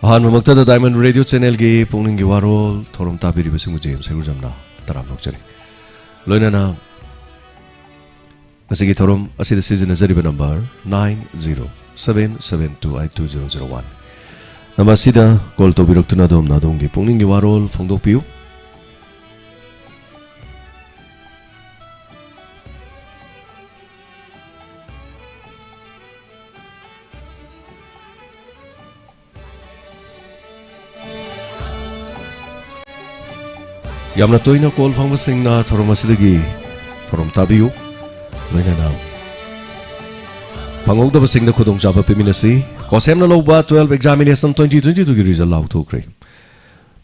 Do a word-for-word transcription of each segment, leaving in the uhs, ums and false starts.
ꯑꯍꯥꯟꯕꯃꯛꯇꯗ Diamond Radio Channelꯒꯤ ꯄꯨꯛꯅꯤꯡꯒꯤ ꯋꯥꯔꯣꯜ ꯊꯧꯔꯝ ꯇꯥꯕꯤꯔꯤꯕꯁꯤꯡꯕꯨ J M ꯁꯩꯒꯨꯖꯝꯅ ꯇꯔꯥꯝꯅ ꯑꯣꯛꯆꯔꯤ꯫ ꯂꯣꯏꯅꯅ ꯉꯁꯤꯒꯤ ꯊꯧꯔꯝ ꯑꯁꯤꯗ ꯁꯤꯖꯤꯟꯅꯖꯔꯤꯕ number nine zero seven seven two eight two zero zero one꯫ Number ꯑꯁꯤꯗ call ꯇꯧꯕꯤꯔꯛꯇꯨꯅ ꯑꯗꯣꯝꯅ ꯑꯗꯣꯝꯒꯤ ꯄꯨꯛꯅꯤꯡꯒꯤ ꯋꯥꯔꯣꯜ ꯐꯣꯡꯗꯣꯛꯄꯤꯌꯨ꯫ ꯌꯥꯝꯅ ꯇꯣꯏꯅ call ꯐꯪꯕꯁꯤꯡꯅ ꯊꯧꯔꯝ ꯑꯁꯤꯗꯒꯤ ꯊꯧꯔꯝ ꯇꯥꯕꯤꯌꯨ꯫ ꯂꯣꯏꯅꯅ ꯐꯪꯍꯧꯗꯕꯁꯤꯡꯗ ꯈꯨꯗꯣꯡꯆꯥꯕ ꯄꯤꯃꯤꯟꯅꯁꯤ꯫ ꯀꯣꯁꯦꯝꯅ ꯂꯧꯕ twelve examination twenty twenty twoꯒꯤ result ꯂꯥꯎꯊꯣꯛꯈ꯭ꯔꯦ꯫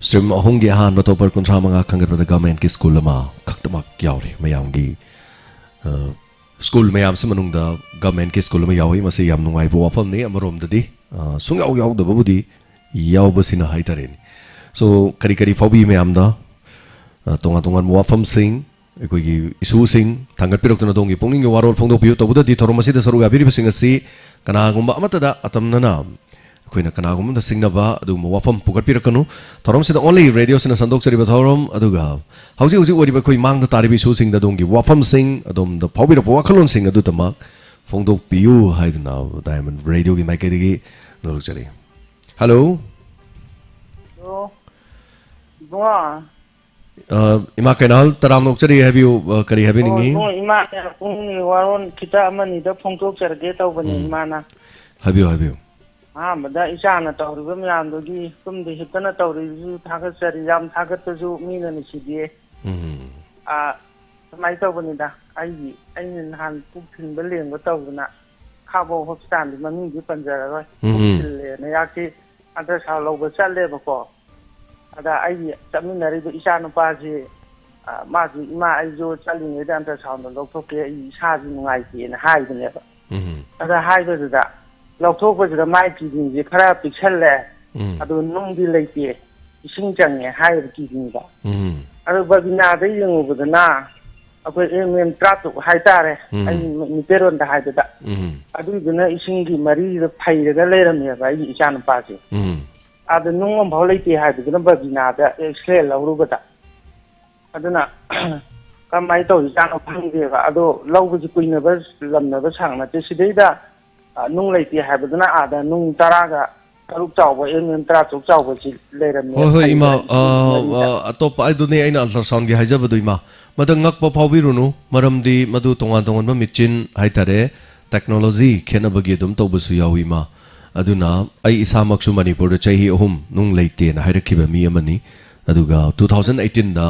Stream ꯑꯍꯨꯝꯒꯤ ꯑꯍꯥꯟꯕ topper ꯀꯨꯟꯊ꯭ꯔꯥ ꯃꯉꯥ ꯈꯟꯒꯠꯄꯗ governmentꯀꯤ school ꯑꯃ ꯈꯛꯇꯃꯛ ꯌꯥꯎꯔꯤ꯫ ꯃꯌꯥꯝꯒꯤ, ꯑ, school ꯃꯌꯥꯝꯁꯤ ꯃꯅꯨꯡꯗ governmentꯀꯤ school ꯑꯃ ꯌꯥꯎꯏ꯫ ꯃꯁꯤ ꯌꯥꯝ ꯅꯨꯡꯉꯥꯏꯕ ꯋꯥꯐꯝꯅꯤ꯫ ꯑꯃꯔꯣꯝꯗꯗꯤ, ꯑ, ꯁꯨꯡꯌꯥꯎ ꯌꯥꯎꯗꯕꯕꯨꯗꯤ ꯌꯥꯎꯕꯁꯤꯅ ꯍꯥꯏꯇꯥꯔꯦꯅꯦ꯫ So, ꯀꯔꯤ ꯀꯔꯤ ꯐꯥꯎꯕꯤ ꯃꯌꯥꯝꯗ, ꯑ, ꯇꯣꯉꯥꯟ ꯇꯣꯉꯥꯟꯕ ꯋꯥꯐꯝꯁꯤꯡ, ꯑꯩꯈꯣꯏꯒꯤ issueꯁꯤꯡ ꯊꯥꯡꯒꯠꯄꯤꯔꯛꯇꯨꯅ ꯑꯗꯣꯝꯒꯤ ꯄꯨꯛꯅꯤꯡꯒꯤ ꯋꯥꯔꯣꯜ ꯐꯣꯡꯗꯣꯛꯄꯤꯌꯨ꯫ ꯇꯧꯕꯇꯗꯤ ꯊꯧꯔꯝ ꯑꯁꯤꯗ ꯁꯔꯨꯛ ꯌꯥꯕꯤꯔꯤꯕꯁꯤꯡ ꯑꯁꯤ ꯀꯅꯥꯒꯨꯝꯕ ꯑꯃꯠꯇꯗ ꯑꯇꯝꯅꯅ ꯑꯩꯈꯣꯏꯅ ꯀꯅꯥꯒꯨꯝꯕꯗ ꯁꯤꯡꯅꯕ ꯑꯗꯨꯒꯨꯝꯕ ꯋꯥꯐꯝ ꯄꯨꯈꯠꯄꯤꯔꯛꯀꯅꯨ꯫ ꯊꯧꯔꯝꯁꯤꯗ only radioꯁꯤꯅ ꯁꯟꯗꯣꯛꯆꯔꯤꯕ ꯊꯧꯔꯝ, ꯑꯗꯨꯒ ꯍꯧꯖꯤꯛ ꯍꯧꯖꯤꯛ ꯑꯣꯏꯔꯤꯕ ꯑꯩꯈꯣꯏ ꯃꯥꯡꯗ ꯇꯥꯔꯤꯕ issueꯁꯤꯡꯗ ꯑꯗꯣꯝꯒꯤ ꯋꯥꯐꯝꯁꯤꯡ, ꯑꯗꯣꯝꯗ ꯐꯥꯎꯕꯤꯔꯛꯄ ꯋꯥꯈꯜꯂꯣꯟꯁꯤꯡ ꯑꯗꯨꯗꯃꯛ ꯐꯣꯡꯗꯣꯛꯄꯤꯌꯨ ꯍꯥꯏꯗꯨꯅ Diamond Radioꯒꯤ ꯃꯥꯏꯀꯩꯗꯒꯤ ꯅꯣꯜꯂꯛꯆꯔꯤ꯫ Hello꯫ ꯍꯜꯂꯣ꯫ ꯏꯕꯨꯡꯉꯣ꯫ ꯑ, ꯏꯃꯥ ꯀꯩꯅꯥꯍꯜ ꯇꯔꯥꯝꯅ ꯑꯣꯛꯆꯔꯤ ꯍꯥꯏꯕꯤꯌꯨ꯫ ꯑ, ꯀꯔꯤ ꯍꯥꯏꯕꯤꯅꯤꯡꯉꯤ? ꯑꯣ, ꯏꯕꯨꯡꯉꯣ, ꯏꯃꯥ ꯄꯨꯛꯅꯤꯡꯒꯤ ꯋꯥꯔꯣꯜ ꯈꯤꯇ ꯑꯃꯅꯤꯗ ꯐꯣꯡꯗꯣꯛꯆꯔꯒꯦ ꯇꯧꯕꯅꯦ, ꯎꯝ꯫ ꯏꯃꯥꯅ꯫ ꯍꯥꯏꯕꯤꯌꯨ, ꯍꯥꯏꯕꯤꯌꯨ꯫ ꯑꯍꯥꯟꯕꯗ ꯏꯆꯥꯅ ꯇꯧꯔꯤꯕ ꯃꯌꯥꯝꯗꯨꯒꯤ ꯇꯨꯝꯗ ꯍꯤꯞꯇꯅ ꯇꯧꯔꯤꯕꯁꯨ ꯊꯥꯒꯠꯆꯔꯤ꯫ ꯌꯥꯝ ꯊꯥꯒꯠꯄꯁꯨ ꯃꯤꯅ ꯅꯨꯡꯁꯤꯗꯦ꯫ ꯎꯝ꯫ ꯑ, ꯁꯨꯃꯥꯏꯅ ꯇꯧꯕꯅꯤꯗ, ꯑꯩꯒꯤ, ꯑꯩꯅ ꯅꯍꯥꯟ ꯄꯨꯛ ꯊꯤꯟꯕ ꯂꯦꯡꯕ ꯇꯧꯗꯅ ꯈꯥꯕꯣꯛ hospitalꯗꯤ ꯃꯃꯤꯡꯗꯤ ꯄꯟꯖꯔꯔꯣꯏ꯫ ꯎꯝ꯫ ꯄꯨꯛ ꯊꯤꯜꯂꯦꯅ ꯌꯥꯛꯁꯤ ultrasound ꯂꯧꯕ ꯆꯠꯂꯦꯕꯀꯣ꯫ ꯑꯗ ꯑꯩꯒꯤ ꯆꯠꯃꯤꯟꯅꯔꯤꯕ ꯏꯆꯥ ꯅꯨꯄꯥꯁꯤ, ꯑ, ꯃꯥꯁꯤ, "ꯏꯃꯥ, ꯑꯩꯁꯨ ꯆꯠꯂꯤꯉꯩꯗ ultrasoundꯗꯣ ꯂꯧꯊꯣꯛꯀꯦ, ꯑꯩ ꯏꯁꯥꯁꯤ ꯅꯨꯡꯉꯥꯏꯇꯦꯅ" ꯍꯥꯏꯕꯅꯦꯕ꯫ ꯎꯝ꯫ ꯑꯗ ꯍꯥꯏꯕꯗꯨꯗ ꯂꯧꯊꯣꯛꯄꯁꯤꯗ ꯃꯥꯏ kidneyꯁꯦ ꯈꯔ ꯄꯤꯛꯁꯜꯂꯦ, ꯎꯝ꯫ ꯑꯗꯨ ꯅꯨꯡꯗꯤ ꯂꯩꯇꯦ, ꯏꯁꯤꯡ ꯆꯪꯉꯦ ꯍꯥꯏꯌꯦꯕ kidneyꯗ꯫ ꯎꯝ꯫ ꯑꯗꯨ ꯕꯕꯤꯅꯥꯗ ꯌꯦꯡꯉꯨꯕꯗꯅ ꯑꯩꯈꯣꯏ M M ꯇꯔꯥꯇꯔꯨꯛ ꯍꯥꯏꯇꯥꯔꯦ, ꯎꯝ꯫ ꯑꯩ ꯃꯩꯇꯩꯔꯣꯟꯗ ꯍꯥꯏꯕꯗ꯫ ꯎꯝ꯫ ꯑꯗꯨꯏꯗꯨꯅ ꯏꯁꯤꯡꯒꯤ ꯃꯔꯤꯗ ꯐꯩꯔꯒ ꯂꯩꯔꯝꯃꯦꯕ ꯑꯩꯒꯤ ꯏꯆꯥ ꯅꯨꯄꯥꯁꯦ꯫ ꯎꯝ꯫ ꯑꯥꯗ ꯅꯨꯡ ꯑꯃꯐꯥꯎ ꯂꯩꯇꯦ ꯍꯥꯏꯕꯗꯨꯅ ꯕꯕꯤꯅꯥꯗ ꯑꯦꯛꯁꯔꯦ ꯂꯧꯔꯨꯕꯗ꯫ ꯑꯗꯨꯅ ꯀꯃꯥꯏꯅ ꯇꯧꯔꯤꯖꯥꯠꯅꯣ ꯈꯪꯗꯦꯕ꯫ ꯑꯗꯣ ꯂꯧꯕꯁꯤ ꯀꯨꯏꯅꯕ ꯂꯝꯅꯕ ꯁꯥꯡ ꯅꯠꯇꯦ꯫ ꯁꯤꯗꯩꯗ, ꯑ, ꯅꯨꯡ ꯂꯩꯇꯦ ꯍꯥꯏꯕꯗꯨꯅ ꯑꯥꯗ ꯅꯨꯡ ꯇꯔꯥꯒ ꯇꯔꯨꯛ ꯆꯥꯎꯕ, ꯑꯦꯝ ꯑꯦꯝ ꯇꯔꯥ ꯇꯔꯨꯛ ꯆꯥꯎꯕꯁꯤ ꯂꯩꯔꯝꯃꯦ꯫ ꯍꯣꯏ, ꯍꯣꯏ, ꯏꯃꯥ, ꯈꯜꯂꯤꯕ ꯑ, ꯃꯔꯤꯗ꯫ ꯑ, ꯑꯇꯣꯞꯄ ꯑꯗꯨꯅꯦ ꯑꯩꯅ ꯑꯜꯇ꯭ꯔꯥꯁꯥꯎꯟꯒꯤ ꯍꯥꯏꯖꯕꯗꯣ, ꯏꯃꯥ꯫ ꯃꯗ ꯉꯛꯄ ꯐꯥꯎꯕꯤꯔꯨꯅꯨ, ꯃꯔꯝꯗꯤ ꯃꯗꯨ ꯇꯣꯉꯥꯟ ꯇꯣꯉꯥꯟꯕ ꯃꯦꯆꯤꯟ ꯍꯥꯏꯇꯥꯔꯦ, ꯇꯦꯛꯅꯣꯂꯣꯖꯤ ꯈꯦꯠꯅꯕꯒꯤ ꯑꯗꯨꯝ ꯇꯧꯕꯁꯨ ꯌꯥꯎꯏ, ꯏꯃꯥ꯫ ꯑꯗꯨꯅ ꯑꯩ ꯏꯁꯥꯃꯛꯁꯨ ꯃꯅꯤꯄꯨꯔꯗ ꯆꯍꯤ ꯑꯍꯨꯝ ꯅꯨꯡ ꯂꯩꯇꯦꯅ ꯍꯥꯏꯔꯛꯈꯤꯕ ꯃꯤ ꯑꯃꯅꯤ꯫ ꯑꯗꯨꯒ two thousand eighteen ꯗ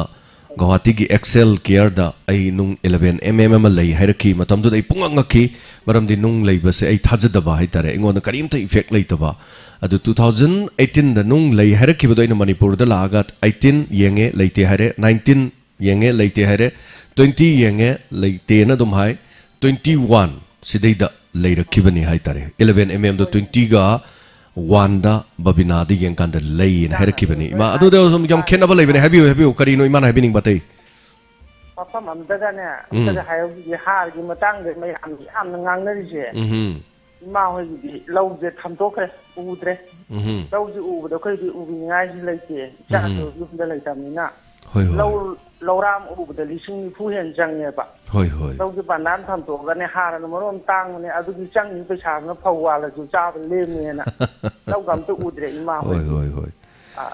ꯒꯧꯍꯥꯇꯤꯒꯤ ꯑꯦꯛꯁꯦꯜ ꯀꯤꯌꯔꯗ ꯑꯩ ꯅꯨꯡ eleven M M ꯑꯃ ꯂꯩ ꯍꯥꯏꯔꯛꯈꯤ꯫ ꯃꯇꯝꯗꯨꯗ ꯑꯩ ꯄꯨꯡꯉꯛ ꯉꯛꯈꯤ, ꯃꯔꯝꯗꯤ ꯅꯨꯡ ꯂꯩꯕꯁꯦ ꯑꯩ ꯊꯥꯖꯗꯕ ꯍꯥꯏꯇꯥꯔꯦ, ꯑꯩꯉꯣꯟꯗ ꯀꯔꯤꯝꯇ ꯏꯐꯦꯛ ꯂꯩꯇꯕ꯫ ꯑꯗꯨ two thousand eighteen ꯗ ꯅꯨꯡ ꯂꯩ ꯍꯥꯏꯔꯛꯈꯤꯕꯗꯣ ꯑꯩꯅ ꯃꯅꯤꯄꯨꯔꯗ ꯂꯥꯛꯑꯒ eighteen ꯌꯦꯡꯉꯦ, ꯂꯩꯇꯦ ꯍꯥꯏꯔꯦ, nineteen ꯌꯦꯡꯉꯦ, ꯂꯩꯇꯦ ꯍꯥꯏꯔꯦ, twenty ꯌꯦꯡꯉꯦ, ꯂꯩꯇꯦꯅ ꯑꯗꯨꯝ ꯍꯥꯏ, twenty one ꯁꯤꯗꯩꯗ ꯂꯩꯔꯛꯈꯤꯕꯅꯤ ꯍꯥꯏꯇꯥꯔꯦ꯫ Eleven M M ꯗꯣ twenty ꯒ one ꯗ ꯕꯕꯤꯅꯥꯗ ꯌꯦꯡꯀꯥꯟꯗ ꯂꯩꯌꯦꯅ ꯍꯥꯏꯔꯛꯈꯤꯕꯅꯤ꯫ ꯏꯃꯥ, ꯑꯗꯨꯗ ꯁꯨꯝ ꯌꯥꯝ ꯈꯦꯠꯅꯕ ꯂꯩꯕꯅꯦ꯫ ꯍꯥꯏꯕꯤꯌꯨ, ꯍꯥꯏꯕꯤꯌꯨ꯫ ꯀꯔꯤꯅꯣ ꯏꯃꯥꯅ ꯍꯥꯏꯕꯤꯅꯤꯡꯕ ꯑꯇꯩ? ꯃꯐꯝ ꯑꯝꯇꯒꯅꯦ, ꯎꯝ꯫ ꯑꯝꯇꯒ ꯍꯥꯏꯍꯧꯈꯤꯒꯦ, ꯍꯥꯔꯒꯤ ꯃꯇꯥꯡꯗ ꯃꯌꯥꯝ ꯌꯥꯝꯅ ꯉꯥꯡꯅꯔꯤꯁꯦ꯫ ꯎꯝꯍꯨꯝ꯫ ꯏꯃꯥ ꯍꯣꯏꯒꯤꯗꯤ ꯂꯧꯁꯦ ꯊꯝꯗꯣꯛꯈ꯭ꯔꯦ, ꯎꯗ꯭ꯔꯦ꯫ ꯎꯝꯍꯨꯝ꯫ ꯂꯧꯁꯦ ꯎꯕꯗ ꯑꯩꯈꯣꯏꯗꯤ ꯎꯕꯤꯅꯤꯡꯉꯥꯏꯁꯨ ꯂꯩꯇꯦ, ꯏꯆꯥꯁꯨ ꯎꯝꯍꯨꯝ꯫ ꯌꯨꯝꯗ ꯂꯩꯇꯕꯅꯤꯅ꯫ ꯍꯣꯏ, ꯍꯣꯏ꯫ ꯂꯧ, ꯂꯧꯔꯥꯝ ꯎꯕꯗ ꯂꯤꯁꯤꯡ ꯅꯤꯐꯨ ꯍꯦꯟꯅ ꯆꯪꯉꯦꯕ꯫ ꯍꯣꯏ, ꯍꯣꯏ꯫ ꯂꯧꯁꯦ ꯕꯟꯗꯥꯟ ꯊꯝꯗꯣꯛꯑꯒꯅꯦ, ꯍꯥꯔꯅ ꯃꯔꯣꯟ ꯑꯃ ꯇꯥꯡꯕꯅꯦ, ꯑꯗꯨꯒꯤ ꯆꯪꯉꯤꯕ ꯄꯩꯁꯥꯗꯨꯅ ꯐꯧ ꯋꯥꯜꯂꯁꯨ ꯆꯥꯕ ꯂꯦꯝꯃꯦꯅ ꯂꯧꯒ ꯑꯝꯇ ꯎꯗ꯭ꯔꯦ ꯏꯃꯥ ꯍꯣꯏ, ꯍꯣꯏꯗꯤ꯫ ꯍꯣꯏ, ꯍꯣꯏ꯫ ꯑ,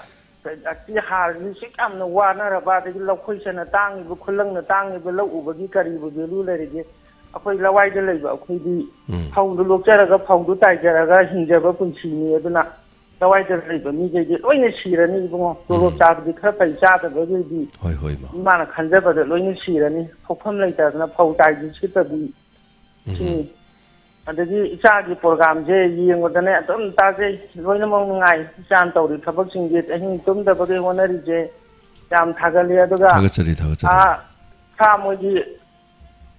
ꯑꯁꯤ ꯍꯥꯔꯁꯤ ꯁꯨꯛ ꯌꯥꯝꯅ ꯋꯥꯅꯔꯕ, ꯑꯗꯒꯤ ꯂꯧꯈꯣꯏꯁꯅ ꯇꯥꯡꯉꯤꯕ, ꯈꯨꯂꯪꯅ ꯇꯥꯡꯉꯤꯕ, ꯂꯧ ꯎꯕꯒꯤ ꯀꯔꯤꯕꯨ value ꯂꯩꯔꯤꯒꯦ? ꯑꯩꯈꯣꯏ ꯂꯋꯥꯏꯗ ꯂꯩꯕ ꯑꯩꯈꯣꯏꯗꯤ ꯎꯝ꯫ ꯐꯧꯗꯨ ꯂꯣꯛꯆꯔꯒ, ꯐꯧꯗꯨ ꯇꯥꯏꯖꯔꯒ ꯍꯤꯡꯖꯕ ꯄꯨꯟꯁꯤꯅꯤ꯫ ꯑꯗꯨꯅ ꯂꯋꯥꯏꯗ ꯂꯩꯕ ꯃꯤꯈꯩꯗꯤ ꯂꯣꯏꯅ ꯁꯤꯔꯅꯤ ꯏꯕꯨꯡꯉꯣ꯫ ꯇꯣꯂꯣꯞ ꯎꯝ꯫ ꯆꯥꯕꯗꯤ ꯈꯔ ꯐꯩ, ꯆꯥꯗꯕꯈꯩꯗꯤ ꯍꯣꯏ, ꯍꯣꯏ, ꯏꯃꯥ꯫ ꯏꯃꯥꯅ ꯈꯟꯖꯕꯗ ꯂꯣꯏꯅ ꯁꯤꯔꯅꯤ꯫ ꯊꯣꯛꯐꯝ ꯂꯩꯇꯗꯅ ꯐꯧ ꯇꯥꯏꯕꯤ ꯁꯤꯠꯇꯕꯤ ꯎꯝ꯫ ꯁꯤꯅꯤ꯫ ꯑꯗꯒꯤ ꯏꯆꯥꯒꯤ ꯄ꯭ꯔꯣꯒꯥꯝꯁꯦ ꯌꯦꯡꯕꯗꯅꯦ ꯑꯗꯨꯝ ꯇꯥꯖꯩ, ꯂꯣꯏꯅꯃꯛ ꯅꯨꯡꯉꯥꯏ꯫ ꯏꯆꯥꯅ ꯇꯧꯔꯤ ꯊꯕꯛꯁꯤꯡꯁꯦ ꯑꯍꯤꯡ ꯇꯨꯝꯗꯕꯈꯩ ꯍꯣꯠꯅꯔꯤꯁꯦ ꯌꯥꯝ ꯊꯥꯒꯠꯂꯤ꯫ ꯑꯗꯨꯒ ꯊꯥꯒꯠꯆꯔꯤ, ꯊꯥꯒꯠꯆꯔꯤ꯫ ꯑꯥ, ꯁꯥ ꯃꯣꯏꯒꯤ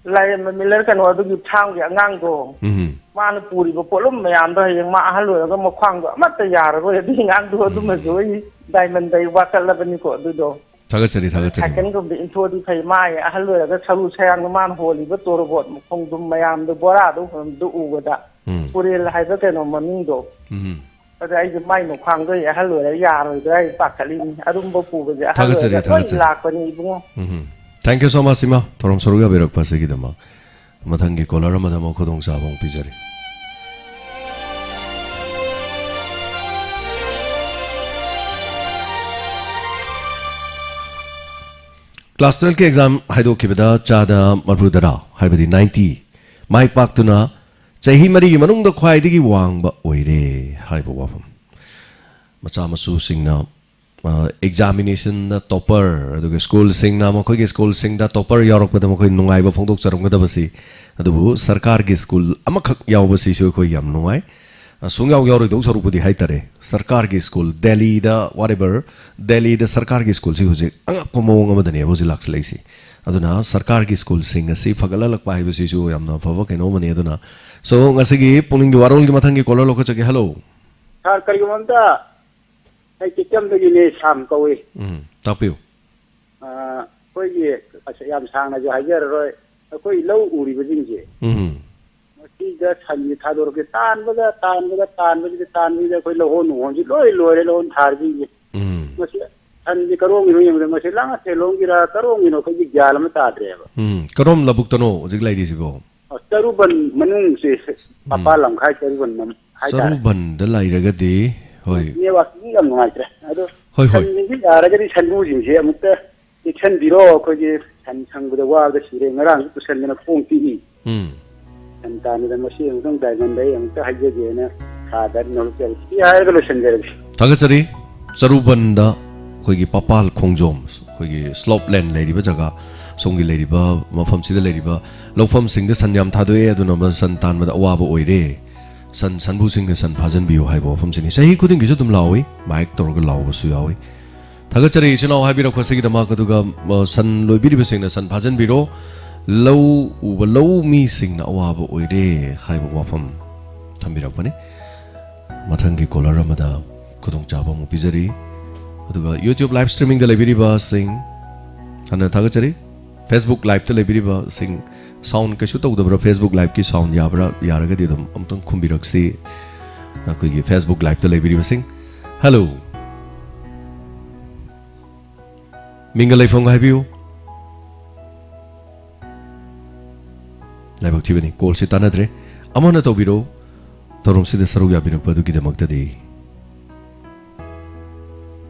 ꯂꯥꯏꯔꯦꯝꯕ ꯃꯤꯂꯔ ꯀꯩꯅꯣ ꯑꯗꯨꯒꯤ ꯐꯥꯝꯒꯤ ꯑꯉꯥꯡꯗꯣ, ꯎꯝ꯫ ꯃꯥꯅ ꯄꯨꯔꯤꯕ ꯄꯣꯠꯂꯨꯝ ꯃꯌꯥꯝꯗꯣ ꯍꯌꯦꯡ ꯃꯥ ꯑꯍꯜ ꯑꯣꯏꯔꯒ ꯃꯈ꯭ꯋꯥꯡꯗꯣ ꯑꯃꯠꯇ ꯌꯥꯔꯔꯣꯏ꯫ ꯑꯗꯨꯒꯤ ꯑꯉꯥꯡꯗꯣ ꯎꯝ꯫ ꯑꯗꯨꯃꯁꯨ ꯑꯩ ꯗꯥꯏꯃꯟꯗ ꯑꯩ ꯋꯥꯀꯠꯂꯕꯅꯤꯀꯣ ꯑꯗꯨꯗꯣ꯫ ꯊꯥꯒꯠꯆꯔꯤ, ꯊꯥꯒꯠꯆꯔꯤ꯫ ꯁꯥꯏꯀꯜꯒꯨꯝꯕ ꯏꯟꯊꯣꯛꯑꯗꯤ ꯐꯩ꯫ ꯃꯥ ꯑꯍꯜ ꯑꯣꯏꯔꯒ ꯁꯔꯨ ꯁꯌꯥꯡꯗꯣ ꯃꯥꯅ ꯍꯣꯜꯂꯤꯕ ꯇꯣꯔꯕꯣꯠ ꯈꯣꯡꯗ꯭ꯔꯨꯝ ꯃꯌꯥꯝꯗꯣ ꯕꯣꯔꯥꯗꯣ ꯍꯣꯟꯕꯗꯣ ꯎꯕꯗ ꯎꯝ꯫ ꯇꯨꯔꯦꯜ ꯍꯥꯏꯕ ꯀꯩꯅꯣ ꯃꯃꯤꯡꯗꯣ ꯎꯝ꯫ ꯑꯗ ꯑꯩꯁꯨ ꯃꯥꯏ ꯃꯈ꯭ꯋꯥꯡꯗꯣ ꯑꯩ ꯑꯍꯜ ꯑꯣꯏꯔ ꯌꯥꯔꯣꯏꯗ꯭ꯔꯥ ꯑꯩ ꯄꯥꯈꯠꯂꯤꯅꯤ꯫ ꯑꯔꯨꯝꯕ ꯄꯨꯕꯁꯦ ꯑꯍꯜ ꯊꯥꯒꯠꯆꯔꯤ, ꯑꯣꯏꯔꯒ ꯂꯣꯏ ꯊꯥꯒꯠꯆꯔꯤ꯫ ꯂꯥꯛꯄꯅꯤ ꯏꯕꯨꯡꯉꯣ꯫ ꯎꯝ꯫ Thank you so much, ꯏꯃꯥ, ꯊꯧꯔꯝ ꯁꯔꯨꯛ ꯌꯥꯕꯤꯔꯛꯄ ꯑꯁꯤꯒꯤꯗꯃꯛ꯫ ꯃꯊꯪꯒꯤ caller ꯑꯃꯗ ꯑꯃꯨꯛ ꯈꯨꯗꯣꯡꯆꯥꯕ ꯑꯃꯨꯛ ꯄꯤꯖꯔꯤ꯫ Class twelve ꯀꯤ exam ꯍꯥꯏꯗꯣꯛꯈꯤꯕꯗ ꯆꯥꯗ ꯃꯔꯤꯐꯨꯇꯔꯥ, ꯍꯥꯏꯕꯗꯤ ninety, ꯃꯥꯏ ꯄꯥꯛꯇꯨꯅ ꯆꯍꯤ ꯃꯔꯤꯒꯤ ꯃꯅꯨꯡꯗ ꯈ꯭ꯋꯥꯏꯗꯒꯤ ꯋꯥꯡꯕ ꯑꯣꯏꯔꯦ ꯍꯥꯏꯕ ꯋꯥꯐꯝ꯫ ꯃꯆꯥ ꯃꯁꯨꯁꯤꯡꯅ, ꯑ, examination ꯗ topper, ꯑꯗꯨꯒ ꯁ꯭ꯀꯨꯜꯁꯤꯡꯅ ꯃꯈꯣꯏꯒꯤ ꯁ꯭ꯀꯨꯜꯁꯤꯡꯗ topper ꯌꯥꯎꯔꯛꯄꯗ ꯃꯈꯣꯏ ꯅꯨꯡꯉꯥꯏꯕ ꯐꯣꯡꯗꯣꯛꯆꯔꯝꯒꯗꯕꯁꯤ, ꯑꯗꯨꯕꯨ ꯁꯔꯀꯥꯔꯒꯤ ꯁ꯭ꯀꯨꯜ ꯑꯃꯈꯛ ꯌꯥꯎꯕꯁꯤꯁꯨ ꯑꯩꯈꯣꯏ ꯌꯥꯝ ꯅꯨꯡꯉꯥꯏ꯫ ꯑ, ꯁꯨꯡꯌꯥꯎ ꯌꯥꯎꯔꯣꯏꯗꯧ ꯁꯔꯨꯛꯄꯨꯗꯤ ꯍꯥꯏꯇꯥꯔꯦ, ꯁꯔꯀꯥꯔꯒꯤ ꯁ꯭ꯀꯨꯜ ꯗꯦꯜꯂꯤꯗ, whatever, ꯗꯦꯜꯂꯤꯗ ꯁꯔꯀꯥꯔꯒꯤ ꯁ꯭ꯀꯨꯜꯁꯤ ꯍꯧꯖꯤꯛ ꯑꯉꯛꯄ ꯃꯑꯣꯡ ꯑꯃꯗꯅꯦꯕ ꯍꯧꯖꯤꯛ ꯂꯥꯛꯁꯤꯜꯂꯛꯏꯁꯤ꯫ ꯑꯗꯨꯅ ꯁꯔꯀꯥꯔꯒꯤ ꯁ꯭ꯀꯨꯜꯁꯤꯡ ꯑꯁꯤ ꯐꯒꯠꯍꯜꯂꯛꯄ ꯍꯥꯏꯕꯁꯤꯁꯨ ꯌꯥꯝꯅ ꯑꯐꯕ ꯀꯩꯅꯣ ꯑꯃꯅꯤ꯫ ꯑꯗꯨꯅ, so, ꯉꯁꯤꯒꯤ ꯄꯨꯛꯅꯤꯡꯒꯤ ꯋꯥꯔꯣꯜꯒꯤ ꯃꯊꯪꯒꯤ caller ꯂꯧꯈꯠꯆꯒꯦ꯫ Hello꯫ ꯁꯥꯔ, ꯀꯔꯤꯒꯨꯝꯕ ꯑꯝꯇ, ꯑꯩ ꯇꯦꯛꯆꯝꯗꯒꯤꯅꯦ, ꯁꯥꯝ ꯀꯧꯏ꯫ ꯎꯝ, ꯇꯥꯛꯄꯤꯌꯨ꯫ ꯑ, ꯑꯩꯈꯣꯏꯒꯤ, ꯑꯁ, ꯌꯥꯝ ꯁꯥꯡꯅꯁꯨ ꯍꯥꯏꯖꯔꯔꯣꯏ꯫ ꯑꯩꯈꯣꯏ ꯂꯧ ꯎꯔꯤꯕꯁꯤꯡꯁꯦ, ꯎꯝ꯫ ꯃꯁꯤꯗ ꯁꯟꯁꯦ ꯊꯥꯗꯣꯔꯛꯀꯦ, ꯇꯥꯟꯕꯗ, ꯇꯥꯟꯕꯗ, ꯇꯥꯟꯕꯁꯤꯗ, ꯇꯥꯟꯕꯁꯤꯗ ꯑꯩꯈꯣꯏ ꯂꯧꯍꯣꯟ ꯅꯨꯡꯍꯣꯟꯁꯤ ꯂꯣꯏ ꯂꯣꯏꯔꯦ, ꯂꯧꯍꯣꯟ ꯊꯥꯔꯤꯁꯤꯡꯁꯦ꯫ ꯎꯝ꯫ ꯃꯁꯤ ꯁꯟꯁꯦ ꯀꯔꯣꯝꯒꯤꯅꯣ ꯌꯦꯡꯕꯗ ꯃꯁꯤ ꯂꯥꯡꯉꯊꯦꯜꯂꯣꯝꯒꯤꯔ ꯀꯔꯣꯝꯒꯤꯅꯣ ꯑꯩꯈꯣꯏꯒꯤ ꯒ꯭ꯌꯥꯟ ꯑꯃ ꯇꯥꯗ꯭ꯔꯦꯕ꯫ ꯎꯝ, ꯀꯔꯣꯝ ꯂꯧꯕꯨꯛꯇꯅꯣ ꯍꯧꯖꯤꯛ ꯂꯩꯔꯤꯁꯤꯕꯣ? ꯑ, ꯆꯔꯨꯕꯟ ꯃꯅꯨꯡꯁꯦ, ꯎꯝ꯫ ꯃꯄꯥꯟ ꯂꯝꯈꯥꯏ ꯆꯔꯨꯕꯟ ꯂꯝ ꯍꯥꯏꯇꯥꯔꯦ꯫ ꯆꯔꯨꯕꯟꯗ ꯂꯩꯔꯒꯗꯤ, ꯍꯣꯏ꯫ ꯅꯦꯠꯋꯥꯛꯁꯤꯗꯤ ꯌꯥꯝ ꯅꯨꯡꯉꯥꯏꯇ꯭ꯔꯦ꯫ ꯑꯗꯣ ꯍꯣꯏ, ꯍꯣꯏ꯫ ꯁꯟꯁꯤꯡꯁꯤ ꯌꯥꯔꯒꯗꯤ ꯁꯟꯕꯨꯁꯤꯡꯁꯦ ꯑꯃꯨꯛꯇ ꯆꯦꯛꯁꯤꯟꯕꯤꯔꯣ꯫ ꯑꯩꯈꯣꯏꯒꯤ ꯁꯟ ꯁꯪꯕꯗ ꯋꯥꯕꯗ ꯁꯤꯔꯦ꯫ ꯉꯔꯥꯡꯁꯨ ꯄꯨꯁꯟꯗꯅ ꯈꯣꯡ ꯇꯤꯛꯏ꯫ ꯎꯝ꯫ ꯁꯟ ꯇꯥꯟꯕꯗ ꯃꯁꯤ ꯑꯃꯨꯛꯇꯪ ꯗꯥꯏꯃꯟꯗ ꯑꯩ ꯑꯃꯨꯛꯇ ꯍꯥꯏꯖꯒꯦꯅ ꯁꯥꯗ ꯅꯣꯂꯨꯛꯆꯔꯤ꯫ ꯁꯤ ꯍꯥꯏꯔꯒ ꯂꯣꯏꯁꯤꯟꯖꯔꯒꯦ꯫ ꯊꯥꯒꯠꯆꯔꯤ꯫ ꯆꯔꯨꯕꯟꯗ ꯑꯩꯈꯣꯏꯒꯤ ꯄꯄꯥꯜ ꯈꯣꯡꯖꯣꯝ, ꯑꯩꯈꯣꯏꯒꯤ slope land ꯂꯩꯔꯤꯕ ꯖꯒꯥ, ꯁꯣꯝꯒꯤ ꯂꯩꯔꯤꯕ ꯃꯐꯝꯁꯤꯗ ꯂꯩꯔꯤꯕ ꯂꯧꯐꯝꯁꯤꯡꯗ ꯁꯟ ꯌꯥꯝ ꯊꯥꯗꯣꯛꯑꯦ, ꯑꯗꯨꯅ ꯃ-, ꯁꯟ ꯇꯥꯟꯕꯗ ꯑꯋꯥꯕ ꯑꯣꯏꯔꯦ꯫ ꯁꯟ, ꯁꯟꯕꯨꯁꯤꯡꯅ ꯁꯟ ꯐꯥꯖꯟꯕꯤꯌꯨ ꯍꯥꯏꯕ ꯋꯥꯐꯝꯁꯤꯅꯤ꯫ ꯆꯍꯤ ꯈꯨꯗꯤꯡꯒꯤꯁꯨ ꯑꯗꯨꯝ ꯂꯥꯎꯏ, ꯃꯥꯏꯛ ꯇꯧꯔꯒ ꯂꯥꯎꯕꯁꯨ ꯌꯥꯎꯏ꯫ ꯊꯥꯒꯠꯆꯔꯤ ꯏꯆꯤꯟ ꯏꯅꯥꯎ ꯍꯥꯏꯕꯤꯔꯛꯄꯁꯤꯒꯤꯗꯃꯛ꯫ ꯑꯗꯨꯒ, ꯑ, ꯁꯟ ꯂꯣꯏꯕꯤꯔꯤꯕꯁꯤꯡꯅ ꯁꯟ ꯐꯥꯖꯟꯕꯤꯔꯣ꯫ ꯂꯧ ꯎꯕ ꯂꯧꯃꯤꯁꯤꯡꯅ ꯑꯋꯥꯕ ꯑꯣꯏꯔꯦ ꯍꯥꯏꯕ ꯋꯥꯐꯝ ꯊꯝꯕꯤꯔꯛꯄꯅꯤ꯫ ꯃꯊꯪꯒꯤ caller ꯑꯃꯗ ꯈꯨꯗꯣꯡꯆꯥꯕ ꯑꯃꯨꯛ ꯄꯤꯖꯔꯤ꯫ ꯑꯗꯨꯒ YouTube live streaming ꯗ ꯂꯩꯕꯤꯔꯤꯕꯁꯤꯡ ꯍꯟꯅ ꯊꯥꯒꯠꯆꯔꯤ꯫ Facebook live ꯇ ꯂꯩꯕꯤꯔꯤꯕꯁꯤꯡ, sound ꯀꯩꯁꯨ ꯇꯧꯗꯕ꯭ꯔꯥ? Facebook live ꯀꯤ sound ꯌꯥꯕ꯭ꯔꯥ? ꯌꯥꯔꯒꯗꯤ ꯑꯗꯨꯝ ꯑꯃꯨꯛꯇꯪ ꯈꯨꯝꯕꯤꯔꯛꯁꯤ꯫ ꯑꯩꯈꯣꯏꯒꯤ Facebook Live-ꯇ ꯂꯩꯕꯤꯔꯤꯕꯁꯤꯡ꯫ Hello꯫ ꯃꯤꯡꯒ ꯂꯩꯐꯝꯒ ꯍꯥꯏꯕꯤꯌꯨ꯫ ꯂꯥꯏꯕꯛ ꯊꯤꯕꯅꯤ, call-ꯁꯤ ꯇꯥꯟꯅꯗ꯭ꯔꯦ꯫ ꯑꯃꯨꯛ ꯍꯟꯅ ꯇꯧꯕꯤꯔꯛꯎ꯫ ꯊꯧꯔꯝꯁꯤꯗ ꯁꯔꯨꯛ ꯌꯥꯕꯤꯔꯛꯄ ꯑꯗꯨꯒꯤꯗꯃꯛꯇꯗꯤ꯫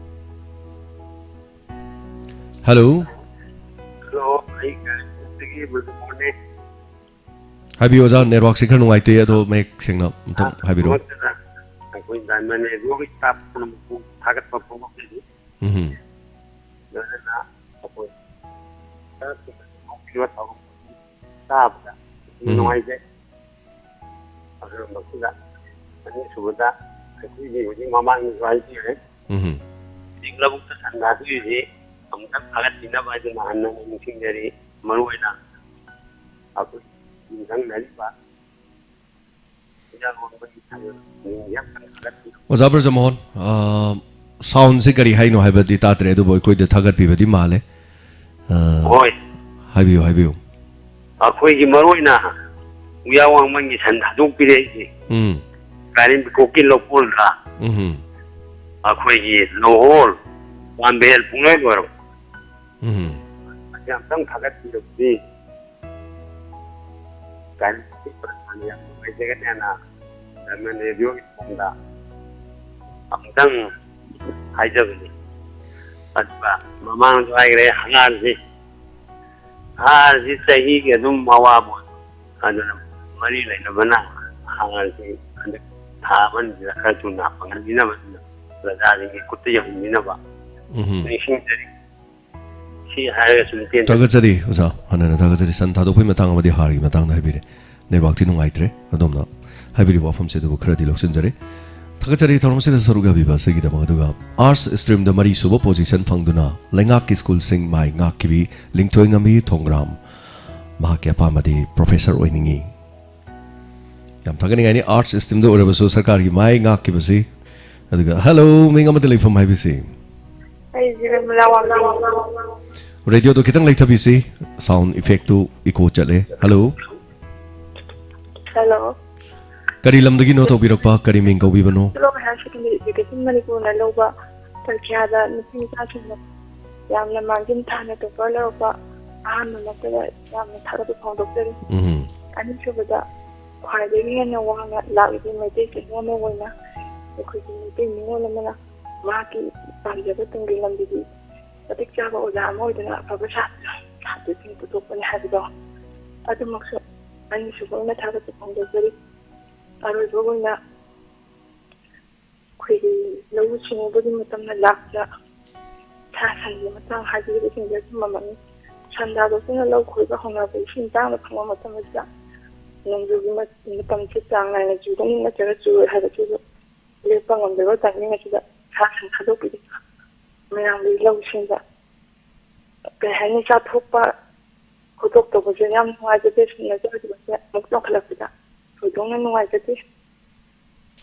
Hello꯫ Hello, ꯑꯩ ꯀꯥꯏꯀꯨꯗꯒꯤ ꯃꯅꯤꯄꯨꯔꯅꯦ꯫ ꯍꯥꯏꯕꯤꯌꯨ ꯑꯣꯖꯥ, network-ꯁꯤ ꯈꯔ ꯅꯨꯡꯉꯥꯏꯇꯦ, ꯑꯗꯣ ꯃꯌꯦꯛ ꯁꯦꯡꯅ ꯑꯝꯇꯪ ꯑꯥ, ꯍꯥꯏꯕꯤꯔꯛꯑꯣ꯫ ꯃꯔꯛꯇꯨꯗ ꯑꯩꯈꯣꯏ Diamond Radio-ꯒꯤ staff ꯄꯨꯝꯅꯃꯛꯄꯨ ꯊꯥꯒꯠꯄ ꯐꯣꯡꯗꯣꯛꯆꯔꯤ꯫ ꯎꯝ꯫ ꯂꯣꯏꯅꯅ ꯑꯩꯈꯣꯏ ꯈꯔ ꯊꯨꯅ ꯊꯕꯛ ꯇꯥꯕꯗ ꯎꯝ꯫ ꯅꯨꯡꯉꯥꯏꯖꯩ꯫ ꯑꯗꯨꯒ ꯃꯁꯤꯗ ꯑꯅꯤꯁꯨꯕꯗ ꯑꯩꯈꯣꯏꯒꯤ ꯍꯧꯖꯤꯛ ꯃꯃꯥꯡꯗꯁꯨ ꯍꯥꯏꯕꯤꯔꯦ꯫ ꯎꯝ꯫ ꯍꯧꯖꯤꯛ ꯂꯧꯕꯨꯛꯇ ꯁꯟ ꯊꯥꯗꯣꯛꯏꯁꯤ ꯑꯃꯨꯛꯇꯪ ꯊꯥꯒꯠꯄꯤꯅꯕ ꯍꯥꯏꯗꯨꯅ ꯍꯟꯅ ꯍꯟꯅ ꯅꯤꯡꯁꯤꯡꯖꯔꯤ꯫ ꯃꯔꯨꯑꯣꯏꯅ ꯑꯩꯈꯣꯏ ꯌꯨꯝꯊꯪꯅꯔꯤꯕ ꯍꯤꯗꯥꯛ ꯂꯣꯟꯕꯒꯤ ꯊꯥꯒꯠꯄꯤꯌꯨ꯫ ꯑꯣꯖꯥ ꯕ꯭ꯔꯖꯃꯣꯍꯟ, ꯑ, sound-ꯁꯤ ꯀꯔꯤ ꯍꯥꯏꯅꯣ ꯍꯥꯏꯕꯗꯤ ꯇꯥꯗ꯭ꯔꯦ, ꯑꯗꯨꯕꯨ ꯑꯩꯈꯣꯏꯗ ꯊꯥꯒꯠꯄꯤꯕꯗꯤ ꯃꯥꯜꯂꯦ꯫ ꯑ, ꯍꯣꯏ꯫ ꯍꯥꯏꯕꯤꯌꯨ, ꯍꯥꯏꯕꯤꯌꯨ꯫ ꯑꯩꯈꯣꯏꯒꯤ ꯃꯔꯨꯑꯣꯏꯅ ꯎꯌꯥ ꯋꯥꯡꯃꯟꯒꯤ ꯁꯟ ꯊꯥꯗꯣꯛꯄꯤꯔꯛꯏꯁꯦ ꯎꯝ꯫ ꯀꯥꯏꯔꯦꯝꯕꯤꯈꯣꯛꯀꯤ ꯂꯧꯀꯣꯜꯗ ꯎꯝ꯫ ꯑꯩꯈꯣꯏꯒꯤ ꯂꯣꯍꯣꯔ ꯄꯥꯝꯕꯦꯜ ꯄꯨꯡꯂꯣꯏ ꯂꯣꯏꯔꯕ꯫ ꯎꯝ꯫ ꯑꯁꯤ ꯑꯝꯇꯪ ꯊꯥꯒꯠꯄꯤꯔꯕꯗꯤ ꯀꯥꯏꯔꯦꯝꯕꯤꯈꯣꯛꯀꯤ ꯄ꯭ꯔꯖꯥꯅ ꯌꯥꯝ ꯅꯨꯡꯉꯥꯏꯖꯒꯅꯤ ꯍꯥꯏꯅ Diamond Radio-ꯒꯤ ꯐꯣꯟꯗ ꯑꯃꯨꯛꯇꯪ ꯍꯥꯏꯖꯕꯅꯤ꯫ ꯑꯗꯨꯒ ꯃꯃꯥꯡꯁꯨ ꯍꯥꯏꯈ꯭ꯔꯦ, ꯍꯪꯒꯥꯝꯁꯤ, ꯍꯥꯔꯁꯤ ꯆꯍꯤꯒꯤ ꯑꯗꯨꯝ ꯑꯋꯥꯕ ꯑꯣꯏ꯫ ꯑꯗꯨꯅ ꯃꯔꯤ ꯂꯩꯅꯕꯅ ꯍꯥꯔꯁꯤ ꯍꯟꯗꯛ ꯊꯥ ꯑꯃꯅꯤꯁꯤꯗ ꯈꯔ ꯊꯨꯅ ꯐꯪꯍꯟꯕꯤꯅꯕ, ꯑꯗꯨꯅ ꯄ꯭ꯔꯖꯥꯁꯤꯡꯒꯤ ꯈꯨꯠꯇ ꯌꯧꯍꯟꯕꯤꯅꯕ ꯎꯝ꯫ ꯅꯤꯡꯁꯤꯡꯖꯔꯤ꯫ ꯁꯤ ꯍꯥꯏꯔꯒ ꯁꯨꯝ ꯇꯦꯟ- ꯊꯥꯒꯠꯆꯔꯤ ꯑꯣꯖꯥ, ꯍꯟꯅ ꯍꯟꯅ ꯊꯥꯒꯠꯆꯔꯤ꯫ ꯁꯟ ꯊꯥꯗꯣꯛꯄꯒꯤ ꯃꯇꯥꯡ ꯑꯃꯗꯤ ꯍꯥꯔꯒꯤ ꯃꯇꯥꯡꯗ ꯍꯥꯏꯕꯤꯔꯦ꯫ Network-ꯇꯤ ꯅꯨꯡꯉꯥꯏꯇ꯭ꯔꯦ꯫ ꯑꯗꯣꯝꯅ ꯍꯥꯏꯕꯤꯔꯤꯕ ꯋꯥꯐꯝꯁꯦ ꯑꯗꯨꯕꯨ ꯈꯔꯗꯤ ꯂꯧꯁꯤꯟꯖꯔꯦ꯫ ꯊꯥꯒꯠꯆꯔꯤ ꯊꯧꯔꯝꯁꯤꯗ ꯁꯔꯨꯛ ꯌꯥꯕꯤꯕ ꯑꯁꯤꯒꯤꯗꯃꯛ꯫ ꯑꯗꯨꯒ Arts Stream-ꯗ ꯃꯔꯤꯁꯨꯕ position ꯐꯪꯗꯨꯅ ꯂꯩꯉꯥꯛꯀꯤ school-ꯁꯤꯡ ꯃꯥꯏ ꯉꯥꯛꯈꯤꯕꯤ ꯂꯤꯡꯊꯣꯏꯉꯝꯕꯤ ꯊꯣꯡꯒ꯭ꯔꯥꯝ, ꯃꯍꯥꯛꯀꯤ ꯑꯄꯥꯝꯕꯗꯤ professor ꯑꯣꯏꯅꯤꯡꯏ꯫ ꯌꯥꯝ ꯊꯥꯒꯠꯅꯤꯡꯉꯥꯏꯅꯤ, Arts Stream-ꯗ ꯑꯣꯏꯔꯕꯁꯨ ꯁꯔꯀꯥꯔꯒꯤ ꯃꯥꯏ ꯉꯥꯛꯈꯤꯕꯁꯤ꯫ ꯑꯗꯨꯒ, hello, ꯃꯤꯡ ꯑꯃꯗ ꯂꯩꯐꯝ ꯍꯥꯏꯕꯤꯁꯤ꯫ ꯑꯩ ꯖꯤꯔꯝꯂꯥ ꯋꯥꯡꯖꯤꯡ꯫ Radio-ꯗꯣ ꯈꯤꯇꯪ ꯂꯩꯊꯕꯤꯁꯤ, sound effect-ꯇꯨ echo ꯆꯠꯂꯦ꯫ Hello꯫ Hello꯫ ꯀꯔꯤ ꯂꯝꯗꯒꯤꯅꯣ ꯇꯧꯕꯤꯔꯛꯄ? ꯀꯔꯤ ꯃꯤꯡ ꯀꯧꯕꯤꯕꯅꯣ? Diploma Higher Secondary Education ꯃꯅꯤꯄꯨꯔꯅ ꯂꯧꯕ ꯄꯔꯤꯈ꯭ꯌꯥꯗ ꯅꯨꯄꯤ ꯃꯆꯥꯁꯤꯡꯅ ꯌꯥꯝꯅ ꯃꯥꯡꯖꯤꯟ ꯊꯥꯅ ꯇꯣꯞꯄꯔ ꯂꯧꯔꯛꯄ ꯑꯍꯥꯟꯕꯃꯛꯇꯗ ꯌꯥꯝꯅ ꯊꯥꯒꯠꯄ ꯐꯣꯡꯗꯣꯛꯆꯔꯤ꯫ ꯎꯝ꯫ ꯑꯅꯤꯁꯨꯕꯗ, ꯈ꯭ꯋꯥꯏꯗꯒꯤ ꯍꯦꯟꯅ ꯋꯥꯅ ꯂꯥꯛꯂꯤꯕ ꯃꯩꯇꯩ ꯆꯤꯡꯃꯤ ꯑꯃ ꯑꯣꯏꯅ ꯑꯩꯈꯣꯏꯒꯤ ꯃꯩꯇꯩ ꯅꯤꯉꯣꯜ ꯑꯃꯅ ꯃꯍꯥꯛꯀꯤ ꯄꯥꯝꯖꯕ ꯇꯨꯡꯒꯤ ꯂꯝꯕꯤꯗꯤ ꯃꯇꯤꯛ ꯆꯥꯕ ꯑꯣꯖꯥ ꯑꯃ ꯑꯣꯏꯗꯨꯅ ꯑꯐꯕ ꯁꯥꯇ꯭ꯔ, ꯁꯥꯇ꯭ꯔꯁꯤꯡ ꯄꯨꯊꯣꯛꯄꯅꯤ ꯍꯥꯏꯕꯗꯣ ꯑꯗꯨꯃꯛꯁꯨ ꯑꯅꯤꯁꯨꯕ ꯑꯣꯏꯅ ꯊꯥꯒꯠꯄ ꯐꯣꯡꯗꯣꯛꯆꯔꯤ꯫ ꯑꯔꯣꯏꯕ ꯑꯣꯏꯅ ꯑꯩꯈꯣꯏꯒꯤ ꯂꯧꯎ ꯁꯤꯡꯎꯕꯒꯤ ꯃꯇꯝꯅ ꯂꯥꯛꯇ ꯁꯥ ꯁꯟꯒꯤ ꯃꯇꯥꯡ ꯍꯥꯏꯕꯤꯔꯤꯕꯁꯤꯡꯁꯦ ꯑꯆꯨꯝꯕꯃꯛꯅꯤ꯫ ꯁꯟ ꯊꯥꯗꯣꯛꯇꯨꯅ ꯂꯧ ꯈꯣꯏꯕ ꯍꯧꯅꯕ ꯏꯁꯤꯡ ꯇꯥꯡꯅ ꯐꯪꯕ ꯃꯇꯝ ꯑꯁꯤꯗ ꯅꯣꯡꯖꯨꯒꯤ ꯃ-, ꯃꯇꯝꯁꯤ ꯆꯥꯡ ꯅꯥꯏꯅ ꯆꯨꯒꯅꯤ ꯅꯠꯇ꯭ꯔꯒ ꯆꯨꯔꯣꯏ ꯍꯥꯏꯕꯁꯤꯁꯨ ꯂꯦꯞꯄ ꯉꯝꯗꯕ timing ꯑꯁꯤꯗ ꯁꯥ ꯁꯟ ꯊꯥꯗꯣꯛꯄꯤꯔꯤꯕ ꯃꯌꯥꯝꯒꯤ ꯂꯧꯁꯤꯡꯗ ꯀꯩ ꯍꯥꯏꯅꯤ, ꯆꯥꯊꯣꯛꯄ ꯈꯣꯠꯇꯣꯛ ꯇꯧꯕꯁꯦ ꯌꯥꯝ ꯅꯨꯡꯉꯥꯏꯖꯗꯦ꯫ ꯁꯨꯝꯅ ꯆꯥꯈꯤꯕꯁꯦ ꯑꯃꯨꯛ ꯆꯥꯎꯈꯠꯂꯛꯄꯗ ꯊꯣꯏꯗꯣꯛꯅ ꯅꯨꯡꯉꯥꯏꯖꯗꯦ꯫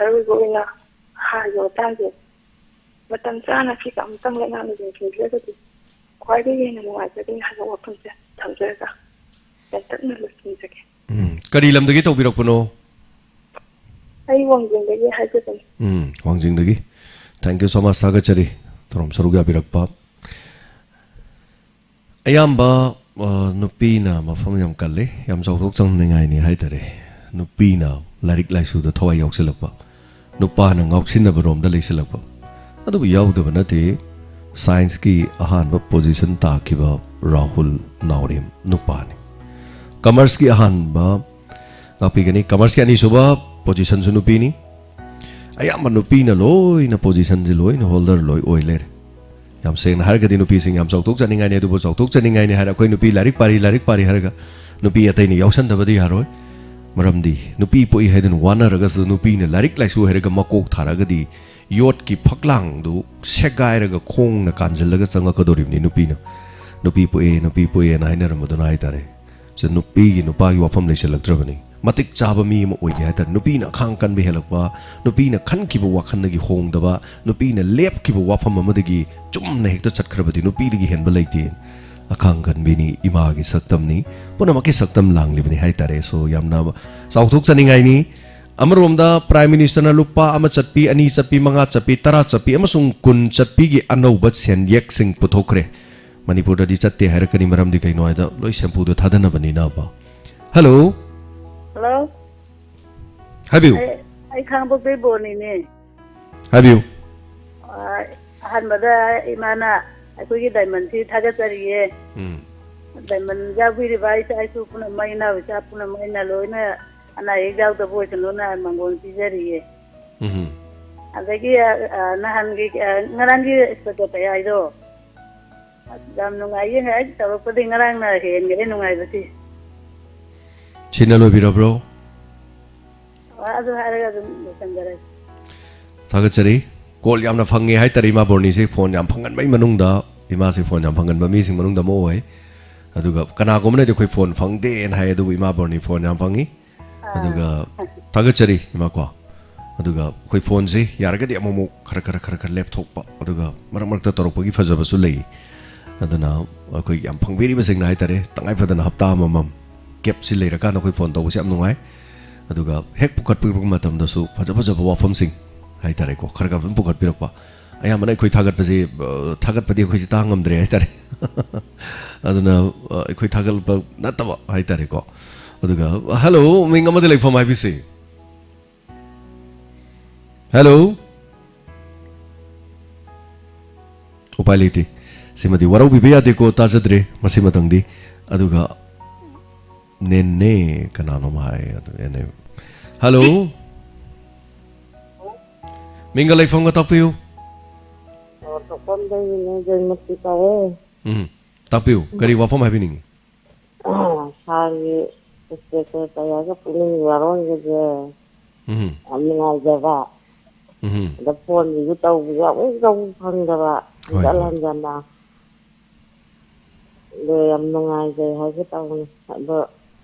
ꯑꯔꯣꯏꯕ ꯑꯣꯏꯅ ꯍꯥꯏꯔꯤꯕ ꯃꯇꯥꯡꯁꯦ ꯃꯇꯝ ꯆꯥꯅ ꯁꯤꯒ ꯑꯃꯨꯛꯇꯪ ꯂꯩꯉꯥꯛꯅ ꯌꯦꯡꯁꯤꯟꯕꯤꯔꯒꯗꯤ ꯈ꯭ꯋꯥꯏꯗꯒꯤ ꯍꯦꯟꯅ ꯅꯨꯡꯉꯥꯏꯖꯒꯅꯤ ꯍꯥꯏꯕ ꯋꯥꯐꯝꯁꯦ ꯊꯝꯖꯔꯒ ꯇꯦꯟꯇꯛꯅ ꯂꯣꯏꯁꯤꯟꯖꯒꯦ꯫ ꯎꯝ, ꯀꯔꯤ ꯂꯝꯗꯒꯤ ꯇꯧꯕꯤꯔꯛꯄꯅꯣ? ꯑꯩ ꯋꯥꯡꯖꯤꯡꯗꯒꯤ ꯍꯥꯏꯖꯕꯅꯤ꯫ ꯎꯝ, ꯋꯥꯡꯖꯤꯡꯗꯒꯤ꯫ Thank you so much, ꯊꯥꯒꯠꯆꯔꯤ ꯊꯧꯔꯝ ꯁꯔꯨꯛ ꯌꯥꯕꯤꯔꯛꯄ꯫ ꯑꯌꯥꯝꯕ, ꯑ, ꯅꯨꯄꯤꯅ ꯃꯐꯝ ꯌꯥꯝ ꯀꯜꯂꯤ, ꯌꯥꯝ ꯆꯥꯎꯊꯣꯛꯆꯅꯤꯡꯉꯥꯏꯅꯤ ꯍꯥꯏꯇꯥꯔꯦ꯫ ꯅꯨꯄꯤꯅ ꯂꯥꯏꯔꯤꯛ ꯂꯥꯏꯁꯨꯗ ꯊꯋꯥꯏ ꯌꯥꯎꯁꯜꯂꯛꯄ, ꯅꯨꯄꯥꯅ ꯉꯥꯎꯁꯤꯟꯅꯕ ꯔꯣꯝꯗ ꯂꯩꯁꯜꯂꯛꯄ꯫ ꯑꯗꯨꯕꯨ ꯌꯥꯎꯗꯕ ꯅꯠꯇꯦ, scienceꯀꯤ ꯑꯍꯥꯟꯕ position ꯇꯥꯈꯤꯕ ꯔꯥꯍꯨꯜ ꯅꯥꯎꯔꯦꯝ ꯅꯨꯄꯥꯅꯤ꯫ Commerceꯀꯤ ꯑꯍꯥꯟꯕ ꯉꯥꯛꯄꯤꯒꯅꯤ, commerceꯀꯤ ꯑꯅꯤꯁꯨꯕ positionꯁꯨ ꯅꯨꯄꯤꯅꯤ꯫ ꯑꯌꯥꯝꯕ ꯅꯨꯄꯤꯅ ꯂꯣꯏꯅ positionꯁꯦ ꯂꯣꯏꯅ holder ꯂꯣꯏ ꯑꯣꯏ ꯂꯩꯔꯦ꯫ ꯌꯥꯝ ꯁꯦꯡꯅ ꯍꯥꯏꯔꯒꯗꯤ ꯅꯨꯄꯤꯁꯤꯡ ꯌꯥꯝ ꯆꯥꯎꯊꯣꯛꯆꯅꯤꯡꯉꯥꯏꯅꯤ, ꯑꯗꯨꯕꯨ ꯆꯥꯎꯊꯣꯛꯆꯅꯤꯡꯉꯥꯏꯅꯤ ꯍꯥꯏꯔ ꯑꯩꯈꯣꯏ ꯅꯨꯄꯤ ꯂꯥꯏꯔꯤꯛ ꯄꯥꯔꯤ, ꯂꯥꯏꯔꯤꯛ ꯄꯥꯔꯤ ꯍꯥꯏꯔꯒ ꯅꯨꯄꯤ ꯑꯇꯩꯅ ꯌꯥꯎꯁꯟꯗꯕꯗꯤ ꯌꯥꯔꯣꯏ꯫ ꯃꯔꯝꯗꯤ ꯅꯨꯄꯤ ꯄꯣꯛꯏ ꯍꯥꯏꯗꯨꯅ ꯋꯥꯅꯔꯒꯁꯨ ꯅꯨꯄꯤꯅ ꯂꯥꯏꯔꯤꯛ ꯂꯥꯏꯁꯨ ꯍꯩꯔꯒ ꯃꯀꯣꯛ ꯊꯥꯔꯒꯗꯤ ꯌꯣꯠꯀꯤ ꯐꯛꯂꯥꯡꯗꯨ ꯁꯦꯒꯥꯏꯔꯒ ꯈꯣꯡꯅ ꯀꯥꯟꯁꯤꯜꯂꯒ ꯆꯪꯉꯛꯀꯗꯧꯔꯤꯕꯅꯤ ꯅꯨꯄꯤꯅ꯫ "ꯅꯨꯄꯤ ꯄꯣꯛꯑꯦ, ꯅꯨꯄꯤ ꯄꯣꯛꯑꯦꯅ ꯍꯥꯏꯅꯔꯝꯕꯗꯨꯅ ꯍꯥꯏꯇꯥꯔꯦ꯫ ꯁꯤ ꯅꯨꯄꯤꯒꯤ ꯅꯨꯄꯥꯒꯤ ꯋꯥꯐꯝ ꯂꯩꯁꯤꯜꯂꯛꯇ꯭ꯔꯕꯅꯤ꯫ ꯃꯇꯤꯛ ꯆꯥꯕ ꯃꯤ ꯑꯃ ꯑꯣꯏꯒꯦ ꯍꯥꯏ ꯇꯥꯔꯦ, ꯅꯨꯄꯤꯅ ꯑꯈꯥꯡ ꯀꯟꯕ ꯍꯦꯜꯂꯛꯄ, ꯅꯨꯄꯤꯅ ꯈꯟꯈꯤꯕ ꯋꯥꯈꯜꯗꯒꯤ ꯍꯣꯡꯗꯕ, ꯅꯨꯄꯤꯅ ꯂꯦꯞꯈꯤꯕ ꯋꯥꯐꯝ ꯑꯃꯗꯒꯤ ꯆꯨꯝꯅ ꯍꯦꯛꯇ ꯆꯠꯈ꯭ꯔꯕꯗꯤ ꯅꯨꯄꯤꯗꯒꯤ ꯍꯦꯟꯕ ꯂꯩꯇꯦ꯫ ꯑꯈꯥꯡ ꯀꯟꯕꯤꯅꯤ, ꯏꯃꯥꯒꯤ ꯁꯛꯇꯝꯅꯤ, ꯄꯨꯝꯅꯃꯛꯀꯤ ꯁꯛꯇꯝ ꯂꯥꯡꯂꯤꯕꯅꯤ ꯍꯥꯏ ꯇꯥꯔꯦ꯫ So, ꯌꯥꯝꯅ ꯆꯥꯎꯊꯣꯛꯆꯅꯤꯡꯉꯥꯏꯅꯤ꯫ ꯑꯃꯔꯣꯝꯗ Prime Ministerꯅ ꯂꯨꯄꯥ ꯑꯃ ꯆꯠꯄꯤ, ꯑꯅꯤ ꯆꯠꯄꯤ, ꯃꯉꯥ ꯆꯠꯄꯤ, ꯇꯔꯥ ꯆꯠꯄꯤ ꯑꯃꯁꯨꯡ ꯀꯨꯟ ꯆꯠꯄꯤꯒꯤ ꯑꯅꯧꯕ ꯁꯦꯟꯌꯦꯛꯁꯤꯡ ꯄꯨꯊꯣꯛꯈ꯭ꯔꯦ꯫ ꯃꯅꯤꯄꯨꯔꯗꯗꯤ ꯆꯠꯇꯦ ꯍꯥꯏꯔꯛꯀꯅꯤ, ꯃꯔꯝꯗꯤ ꯀꯩꯅꯣ ꯍꯥꯏꯗ ꯂꯣꯏ ꯁꯦꯝꯐꯨꯗ ꯊꯥꯗꯅꯕꯅꯤꯅꯕ꯫ ꯍꯜꯂꯣ꯫ ꯍꯜꯂꯣ꯫ ꯍꯥꯏꯕꯤꯌꯨ꯫ ꯑꯩ, ꯑꯩ ꯈꯥꯡꯄꯣꯛꯄꯤ ꯕꯣꯔꯅꯤꯅꯦ꯫ ꯍꯥꯏꯕꯤꯌꯨ꯫ ꯑ, ꯑꯍꯥꯟꯕꯗ ꯏꯃꯥꯅ ꯑꯩꯈꯣꯏꯒꯤ diamondꯁꯤ ꯊꯥꯒꯠꯆꯔꯤꯌꯦ꯫ ꯎꯝ꯫ Diamond ꯌꯥꯎꯕꯤꯔꯤꯕ ꯏꯆꯥ ꯏꯁꯨ ꯄꯨꯝꯅꯃꯛ, ꯏꯅꯥꯎ ꯏꯆꯥ ꯄꯨꯝꯅꯃꯛ ꯑꯩꯅ ꯂꯣꯏꯅ ꯑꯅꯥ ꯑꯌꯦꯛ ꯌꯥꯎꯗꯕ ꯑꯣꯏꯁꯅꯨꯅ ꯃꯥꯡꯒꯣꯟ ꯄꯤꯖꯔꯤꯌꯦ꯫ ꯎꯝ꯫ ꯑꯗꯒꯤ, ꯑ, ꯑ, ꯅꯍꯥꯟꯒꯤ, ꯑ, ꯉꯔꯥꯡꯒꯤ ꯁꯦꯀ꯭ꯔꯦꯇꯔꯤ ꯍꯥꯏꯗꯣ, ꯑꯁ, ꯌꯥꯝ ꯅꯨꯡꯉꯥꯏꯌꯦ꯫ ꯉꯥꯏ ꯇꯧꯔꯛꯄꯗꯤ ꯉꯔꯥꯡꯅ ꯍꯦꯟꯒꯔꯦ ꯅꯨꯡꯉꯥꯏꯕꯁꯤ꯫ ꯁꯤꯅ ꯂꯣꯏꯕꯤꯔꯕ꯭ꯔꯣ? ꯑ, ꯑꯗꯨ ꯍꯥꯏꯔꯒ ꯑꯗꯨꯝ ꯂꯣꯏꯁꯟꯖꯔꯒꯦ꯫ ꯊꯥꯒꯠꯆꯔꯤ꯫ Call ꯌꯥꯝꯅ ꯐꯪꯉꯦ ꯍꯥꯏꯇꯥꯔꯦ ꯏꯃꯥ ꯕꯣꯔꯅꯤꯁꯦ꯫ Phone ꯌꯥꯝ ꯐꯪꯒꯟꯕꯩ ꯃꯅꯨꯡꯗ, ꯏꯃꯥꯁꯦ phone ꯌꯥꯝ ꯐꯪꯒꯟꯕ ꯃꯤꯁꯤꯡ ꯃꯅꯨꯡꯗ ꯑꯃ ꯑꯣꯏ꯫ ꯑꯗꯨꯒ ꯀꯅꯥꯒꯨꯝꯕꯅꯗꯤ ꯑꯩꯈꯣꯏ phone ꯐꯪꯗꯦꯅ ꯍꯥꯏ, ꯑꯗꯨꯕꯨ ꯏꯃꯥ ꯕꯣꯔꯅꯤ phone ꯌꯥꯝ ꯐꯪꯉꯤ꯫ ꯑꯥ꯫ ꯑꯗꯨꯒ ꯊꯥꯒꯠꯆꯔꯤ ꯏꯃꯥ ꯀꯣ꯫ ꯑꯗꯨꯒ ꯑꯩꯈꯣꯏ phoneꯁꯤ ꯌꯥꯔꯒꯗꯤ ꯑꯃꯨꯛ ꯑꯃꯨꯛ ꯈꯔ ꯈꯔ ꯈꯔ ꯈꯔ ꯂꯦꯞꯊꯣꯛꯄ, ꯑꯗꯨꯒ ꯃꯔꯛ ꯃꯔꯛꯇ ꯇꯧꯔꯛꯄꯒꯤ ꯐꯖꯕꯁꯨ ꯂꯩ꯫ ꯑꯗꯨꯅ ꯑꯩꯈꯣꯏ ꯌꯥꯝ ꯐꯪꯕꯤꯔꯤꯕꯁꯤꯡꯅ ꯍꯥꯏꯇꯥꯔꯦ, ꯇꯉꯥꯏ ꯐꯗꯅ ꯍꯞꯇꯥ ꯑꯃꯃꯝ gapꯁꯤ ꯂꯩꯔꯀꯥꯟꯗ ꯑꯩꯈꯣꯏ phone ꯇꯧꯕꯁꯤ ꯌꯥꯝ ꯅꯨꯡꯉꯥꯏ꯫ ꯑꯗꯨꯒ ꯍꯦꯛ ꯄꯨꯈꯠꯄꯤꯔꯛꯄ ꯃꯇꯝꯗꯁꯨ ꯐꯖ ꯐꯖꯕ ꯋꯥꯐꯝꯁꯤꯡ ꯍꯥꯏꯇꯥꯔꯦꯀꯣ, ꯈꯔ ꯈꯔ ꯑꯗꯨꯝ ꯄꯨꯈꯠꯄꯤꯔꯛꯄ꯫ ꯑꯌꯥꯝꯕꯅ ꯑꯩꯈꯣꯏ ꯊꯥꯒꯠꯄꯁꯤ, ꯑ, ꯊꯥꯒꯠꯄꯗꯤ ꯑꯩꯈꯣꯏꯁꯤ ꯇꯥ ꯉꯝꯗ꯭ꯔꯦ ꯍꯥꯏꯇꯥꯔꯦ꯫ ꯑꯗꯨꯅ, ꯑ, ꯑꯩꯈꯣꯏ ꯊꯥꯒꯠꯄ ꯅꯠꯇꯕ ꯍꯥꯏꯇꯥꯔꯦꯀꯣ꯫ ꯑꯗꯨꯒ, ꯍꯜꯂꯣ, ꯃꯤꯡ ꯑꯃꯗꯤ ꯂꯩꯐꯝ ꯍꯥꯏꯕꯤꯁꯤ꯫ ꯍꯜꯂꯣ꯫ ꯎꯄꯥꯏ ꯂꯩꯇꯦ꯫ ꯁꯤꯃꯗꯤ ꯋꯥꯔꯧꯕꯤꯕ ꯌꯥꯗꯦꯀꯣ, ꯇꯥꯖꯗ꯭ꯔꯦ ꯃꯁꯤꯃꯇꯪꯗꯤ꯫ ꯑꯗꯨꯒ ꯅꯦꯅꯦ ꯀꯅꯥꯅꯣꯝ ꯍꯥꯏ, ꯑꯗꯨ ꯅꯦꯅꯦ꯫ ꯍꯜꯂꯣ꯫ ꯃꯤꯡꯒ ꯂꯩꯐꯝꯒ ꯇꯥꯛꯄꯤꯌꯨ꯫ ꯑꯣ, ꯇꯣꯞꯄꯝꯗꯒꯤꯅꯦ, ꯖꯌꯃꯇꯤ ꯀꯧꯋꯦ꯫ ꯎꯝ, ꯇꯥꯛꯄꯤꯌꯨ꯫ ꯀꯔꯤ ꯋꯥꯐꯝ ꯍꯥꯏꯕꯤꯅꯤꯡꯉꯤ? ꯁꯥꯔꯒꯤ status ꯀꯌꯥꯒ ꯄꯨꯛꯅꯤꯡ ꯋꯥꯔꯣꯟꯒꯁꯦ ꯎꯝ꯫ ꯌꯥꯝ ꯅꯨꯡꯉꯥꯏꯖꯕ꯫ ꯎꯝ꯫ ꯑꯗ phoneꯁꯤꯁꯨ ꯇꯧꯕꯁꯨ ꯑꯃꯨꯛ ꯇꯧꯕ ꯐꯪꯗꯕ, ꯍꯣꯏ, ꯍꯟꯖꯟ ꯍꯣꯏ꯫ ꯍꯟꯖꯟꯅ꯫ ꯑꯗꯣ ꯌꯥꯝ ꯅꯨꯡꯉꯥꯏꯖꯩ ꯍꯥꯏꯒꯦ ꯇꯧꯕꯅꯤ꯫ ꯑꯗꯣ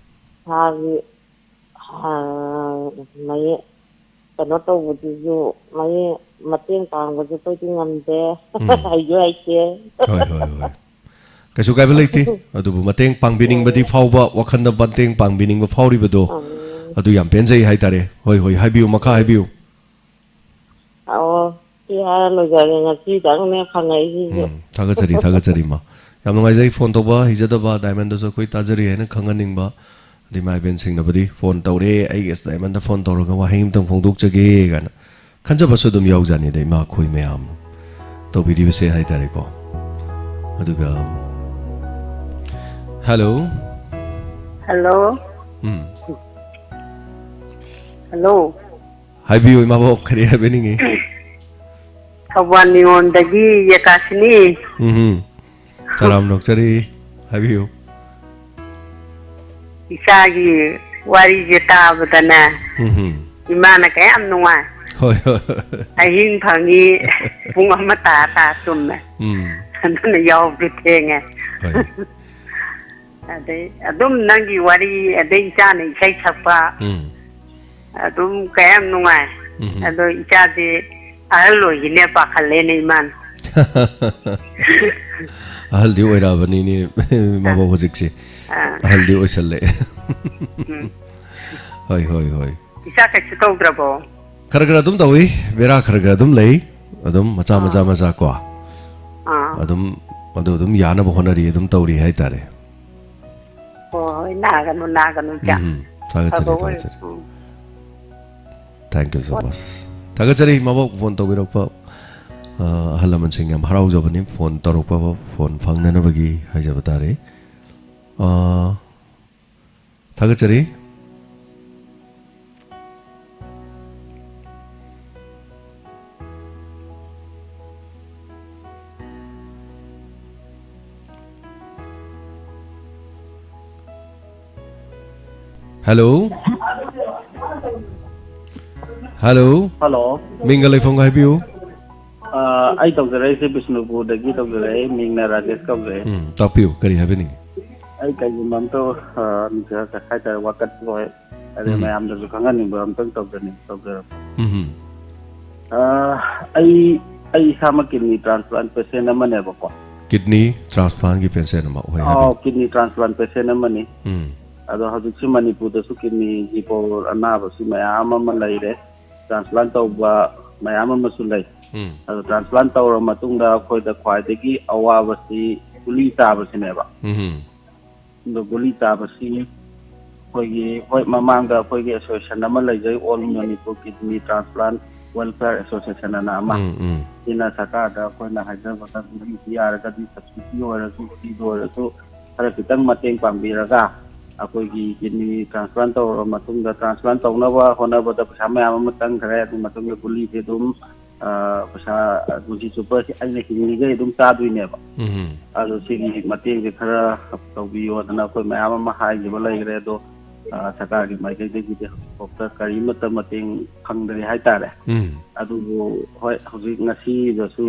ꯁꯥꯔꯒꯤ, ꯑꯥ, ꯃꯌꯦꯛ ꯀꯩꯅꯣ ꯇꯧꯕꯗꯨꯁꯨ, ꯃꯌꯦꯛ ꯃꯇꯦꯡ ꯄꯥꯡꯕꯁꯨ ꯑꯩꯈꯣꯏꯗꯤ ꯉꯝꯗꯦ꯫ ꯎꯝ꯫ ꯍꯩꯁꯨ ꯍꯩꯇꯦ꯫ ꯍꯣꯏ, ꯍꯣꯏ, ꯍꯣꯏ꯫ ꯀꯩꯁꯨ ꯀꯥꯏꯕ ꯂꯩꯇꯦ꯫ ꯑꯗꯨꯕꯨ ꯃꯇꯦꯡ ꯄꯥꯡꯕꯤꯅꯤꯡꯕꯗꯤ ꯎꯝ꯫ ꯐꯥꯎꯕ, ꯋꯥꯈꯜꯗ ꯃꯇꯦꯡ ꯄꯥꯡꯕꯤꯅꯤꯡꯕ ꯐꯥꯎꯔꯤꯕꯗꯣ, ꯎꯝ꯫ ꯑꯗꯨ ꯌꯥꯝ ꯄꯦꯟꯖꯩ ꯍꯥꯏꯇꯥꯔꯦ꯫ ꯍꯣꯏ, ꯍꯣꯏ, ꯍꯥꯏꯕꯤꯌꯨ, ꯃꯈꯥ ꯍꯥꯏꯕꯤꯌꯨ꯫ ꯑꯣ, ꯁꯤ ꯍꯥꯏꯔ ꯂꯣꯏꯖꯔꯦ, ꯉꯁꯤꯗꯪꯅꯦ ꯈꯪꯉꯛꯏꯁꯤꯁꯨ꯫ ꯎꯝ, ꯊꯥꯒꯠꯆꯔꯤ, ꯊꯥꯒꯠꯆꯔꯤ, ꯏꯃꯥ꯫ ꯌꯥꯝ ꯅꯨꯡꯉꯥꯏꯖꯩ ꯐꯣꯟ ꯇꯧꯕ ꯍꯩꯖꯗꯕ ꯗꯥꯏꯃꯟꯗꯁꯨ ꯑꯩꯈꯣꯏ ꯇꯥꯖꯔꯤ ꯍꯥꯏꯅ ꯈꯪꯍꯟꯅꯤꯡꯕ꯫ ꯑꯗꯩ ꯏꯃꯥ ꯏꯕꯦꯟꯁꯤꯡꯅꯕꯨꯗꯤ ꯐꯣꯟ ꯇꯧꯔꯦ, ꯑꯩꯒꯤ ꯑꯁ ꯗꯥꯏꯃꯟꯗ ꯐꯣꯟ ꯇꯧꯔꯒ ꯋꯥꯍꯩ ꯑꯃꯇꯪ ꯐꯣꯡꯗꯣꯛꯆꯒꯦ ꯀꯥꯏꯅ ꯈꯟꯖꯕꯁꯨ ꯑꯗꯨꯝ ꯌꯥꯎꯖꯥꯠꯅꯤꯗ, ꯏꯃꯥ ꯑꯩꯈꯣꯏ ꯃꯌꯥꯝ ꯇꯧꯕꯤꯔꯤꯕꯁꯦ ꯍꯥꯏꯇꯥꯔꯦꯀꯣ꯫ ꯑꯗꯨꯒ, ꯍꯜꯂꯣ꯫ ꯍꯜꯂꯣ꯫ ꯎꯝ꯫ ꯍꯜꯂꯣ꯫ ꯍꯥꯏꯕꯤꯌꯨ, ꯏꯃꯥꯕꯣꯛ, ꯀꯔꯤ ꯍꯥꯏꯕꯤꯅꯤꯡꯉꯤ? ꯊꯧꯕꯥꯜ ꯅꯤꯉꯣꯝꯗꯒꯤ ꯌꯦꯀꯥꯁꯤꯅꯤ꯫ ꯎꯝ ꯍꯨꯝ꯫ ꯇꯔꯥꯝꯅ ꯑꯣꯛꯆꯔꯤ꯫ ꯍꯥꯏꯕꯤꯌꯨ꯫ ꯏꯆꯥꯒꯤ ꯋꯥꯔꯤꯁꯦ ꯇꯥꯕꯗꯅꯦ, ꯎꯝ ꯍꯨꯝ꯫ ꯏꯃꯥꯅ ꯀꯌꯥꯝ ꯅꯨꯡꯉꯥꯏ꯫ ꯍꯣꯏ, ꯍꯣꯏ, ꯍꯣꯏ꯫ ꯑꯍꯤꯡ ꯐꯪꯉꯤ, ꯄꯨꯡ ꯑꯃ ꯇꯥ ꯇꯥ ꯇꯨꯝꯃꯦ꯫ ꯎꯝ꯫ ꯑꯗꯨꯅ ꯌꯥꯍꯧꯁꯨ ꯊꯦꯡꯉꯦ꯫ ꯍꯣꯏ꯫ ꯑꯗꯩ ꯑꯗꯨꯝ ꯅꯪꯒꯤ ꯋꯥꯔꯤ, ꯑꯗꯩ ꯏꯆꯥꯅ ꯏꯁꯩ ꯁꯛꯄ, ꯎꯝ꯫ ꯑꯗꯨꯝ ꯀꯌꯥꯝ ꯅꯨꯡꯉꯥꯏ꯫ ꯎꯝ꯫ ꯑꯗꯣ ꯏꯆꯥꯗꯤ ꯑꯍꯜ ꯑꯣꯏꯈꯤꯅꯦ ꯄꯥꯈꯠꯂꯦꯅꯦ ꯏꯃꯥꯅ꯫ ꯑꯍꯜꯗꯤ ꯑꯣꯏꯔꯛꯑꯕꯅꯤꯅꯦ, ꯃꯥꯕꯣꯛ, ꯍꯧꯖꯤꯛꯁꯦ꯫ ꯑꯥ꯫ ꯑꯍꯜꯗꯤ ꯑꯣꯏꯁꯜꯂꯛꯑꯦ꯫ ꯎꯝ꯫ ꯍꯣꯏ, ꯍꯣꯏ, ꯍꯣꯏ꯫ ꯏꯆꯥ ꯀꯩꯁꯨ ꯇꯧꯗ꯭ꯔꯕꯣ? ꯈꯔ ꯈꯔ ꯑꯗꯨꯝ ꯇꯧꯏ, ꯕꯦꯔꯥ ꯈꯔ ꯈꯔ ꯑꯗꯨꯝ ꯂꯩ, ꯑꯗꯨꯝ ꯃꯆꯥ, ꯑꯥ꯫ ꯃꯆꯥ, ꯃꯆꯥ ꯀꯣ꯫ ꯑꯥ꯫ ꯑꯗꯨꯝ, ꯑꯗꯨ ꯑꯗꯨꯝ ꯌꯥꯅꯕ ꯍꯣꯠꯅꯔꯤ, ꯑꯗꯨꯝ ꯇꯧꯔꯤ ꯍꯥꯏꯇꯥꯔꯦ꯫ ꯍꯣꯏ, ꯍꯣꯏ, ꯅꯥꯒꯅꯨ, ꯅꯥꯒꯅꯨ, ꯏꯆꯥ꯫ ꯎꯝ, ꯊꯥꯒꯠꯆꯔꯤ, ꯑꯐꯕ ꯑꯣꯏ-, ꯊꯥꯒꯠꯆꯔꯤ꯫ ꯎꯝ꯫ Thank you so much꯫ ꯊꯥꯒꯠꯆꯔꯤ, ꯃꯕꯣꯛ, ꯐꯣꯟ ꯇꯧꯕꯤꯔꯛꯄ, ꯑ, ꯑꯍꯜ ꯂꯃꯟꯁꯤꯡ ꯌꯥꯝ ꯍꯔꯥꯎꯖꯕꯅꯤ, ꯐꯣꯟ ꯇꯧꯔꯛꯄ, ꯐꯣꯟ ꯐꯪꯅꯅꯕꯒꯤ ꯍꯥꯏꯖꯕ ꯇꯥꯔꯦ꯫ ꯑ, ꯊꯥꯒꯠꯆꯔꯤ꯫ ꯍꯜꯂꯣ꯫ ꯍꯜꯂꯣ꯫ ꯍꯜꯂꯣ꯫ ꯃꯤꯡꯒ ꯂꯩꯐꯝꯒ ꯍꯥꯏꯕꯤꯌꯨ꯫ ꯑ, ꯑꯩ ꯇꯧꯖꯔꯛꯏꯁꯦ ꯕꯤꯁꯅꯨꯄꯨꯔꯗꯒꯤ ꯇꯧꯖꯔꯛꯑꯦ꯫ ꯃꯤꯡꯅ ꯔꯥꯖꯦꯁ ꯀꯧꯖꯩ꯫ ꯎꯝ, ꯇꯥꯛꯄꯤꯌꯨ, ꯀꯔꯤ ꯍꯥꯏꯕꯤꯅꯤꯡꯉꯤ? ꯑꯩ ꯀꯩꯒꯨꯝꯕ ꯑꯝꯇ, ꯑ, ꯍꯥꯏꯇꯥꯔꯦ, ꯋꯥꯀꯠꯄ ꯍꯣꯏ꯫ ꯑꯗꯩ ꯎꯝ꯫ ꯃꯌꯥꯝꯗꯁꯨ ꯈꯪꯍꯟꯅꯤꯡꯕ ꯑꯝꯇꯪ ꯇꯧꯖꯅꯤꯡ-, ꯇꯧꯖꯔꯛꯄ꯫ ꯎꯝ꯫ ꯑ, ꯑꯩ, ꯑꯩ ꯏꯁꯥꯃꯛ kidney transplant patient ꯑꯃꯅꯦꯕꯀꯣ꯫ Kidney transplantꯀꯤ patient ꯑꯃ ꯑꯣꯏ ꯍꯥꯏꯕꯤꯌꯨ꯫ ꯑꯥꯎ, kidney transplant patient ꯑꯃꯅꯤ꯫ ꯎꯝ꯫ ꯑꯗꯣ ꯍꯧꯖꯤꯛꯁꯤ ꯃꯅꯤꯄꯨꯔꯗꯁꯨ ꯀꯤꯗꯅꯤꯒꯤ ꯄ꯭ꯔꯣꯕ꯭ꯂꯦꯝ ꯑꯅꯥꯕꯁꯤ ꯃꯌꯥꯝ ꯑꯃ ꯂꯩꯔꯦ, ꯇ꯭ꯔꯥꯟꯁꯄ꯭ꯂꯥꯟ ꯇꯧꯕ ꯃꯌꯥꯝ ꯑꯃꯁꯨ ꯂꯩ꯫ ꯎꯝ ꯑꯗꯣ ꯇ꯭ꯔꯥꯟꯁꯄ꯭ꯂꯥꯟ ꯇꯧꯔ ꯃꯇꯨꯡꯗ ꯑꯩꯈꯣꯏꯗ ꯈ꯭ꯋꯥꯏꯗꯒꯤ ꯑꯋꯥꯕꯁꯤ ꯒꯨꯂꯤ ꯆꯥꯕꯁꯤꯅꯦꯕ꯫ ꯎꯝ ꯑꯗꯣ ꯒꯨꯂꯤ ꯆꯥꯕꯁꯤ ꯑꯩꯈꯣꯏꯒꯤ, ꯍꯣꯏ, ꯃꯃꯥꯡꯗ ꯑꯩꯈꯣꯏꯒꯤ ꯑꯦꯁꯣꯁꯤꯌꯦꯁꯟ ꯑꯃ ꯂꯩꯖꯩ, ꯑꯣꯜ ꯃꯅꯤꯄꯨꯔ ꯀꯤꯗꯅꯤ ꯇ꯭ꯔꯥꯟꯁꯄ꯭ꯂꯥꯟ ꯋꯦꯜꯐꯤꯌꯔ ꯑꯦꯁꯣꯁꯤꯌꯦꯁꯟ ꯑꯅ ꯑꯃ꯫ ꯎꯝ ꯎꯝ ꯁꯤꯅ ꯁꯔꯀꯥꯔꯗ ꯑꯩꯈꯣꯏꯅ ꯍꯥꯏꯖꯕꯗ ꯒꯨꯂꯤꯁꯤ ꯌꯥꯔꯒꯗꯤ ꯁꯕꯁꯤꯗꯤ ꯑꯣꯏꯔꯁꯨ, ꯐ꯭ꯔꯤꯗ ꯑꯣꯏꯔꯁꯨ ꯈꯔ ꯈꯤꯇꯪ ꯃꯇꯦꯡ ꯄꯥꯡꯕꯤꯔꯒ ꯑꯩꯈꯣꯏꯒꯤ ꯀꯤꯗꯅꯤ ꯇ꯭ꯔꯥꯟꯁꯄ꯭ꯂꯥꯟ ꯇꯧꯔꯕ ꯃꯇꯨꯡꯗ, ꯇ꯭ꯔꯥꯟꯁꯄ꯭ꯂꯥꯟ ꯇꯧꯅꯕ ꯍꯣꯠꯅꯕꯗ ꯄꯩꯁꯥ ꯃꯌꯥꯝ ꯑꯃ ꯆꯪꯈ꯭ꯔꯦ꯫ ꯑꯗꯨ ꯃꯇꯨꯡꯗ ꯒꯨꯂꯤꯁꯦ ꯑꯗꯨꯝ, ꯑ, ꯄꯩꯁꯥ ꯄꯨꯟꯁꯤ ꯆꯨꯞꯄ ꯑꯩꯅ ꯍꯤꯡꯂꯤꯈꯩ ꯑꯗꯨꯝ ꯆꯥꯗꯣꯏꯅꯦꯕ꯫ ꯎꯝ ꯑꯗꯣ ꯁꯤꯒꯤ ꯃꯇꯦꯡꯁꯦ ꯈꯔ ꯇꯧꯕꯤꯌꯣꯗꯅ ꯑꯩꯈꯣꯏ ꯃꯌꯥꯝ ꯑꯃ ꯍꯥꯏꯈꯤꯕ ꯂꯩꯈ꯭ꯔꯦ꯫ ꯑꯗꯣ, ꯑ, ꯁꯔꯀꯥꯔꯒꯤ ꯃꯥꯏꯀꯩꯗꯒꯤꯗꯤ ꯍꯧꯖꯤꯛꯐꯥꯎꯗ ꯀꯔꯤꯃꯠꯇ ꯃꯇꯦꯡ ꯐꯪꯗꯔꯤ ꯍꯥꯏꯇꯥꯔꯦ꯫ ꯎꯝ ꯑꯗꯨꯕꯨ ꯍꯣꯏ, ꯍꯧꯖꯤꯛ ꯉꯁꯤꯗꯁꯨ,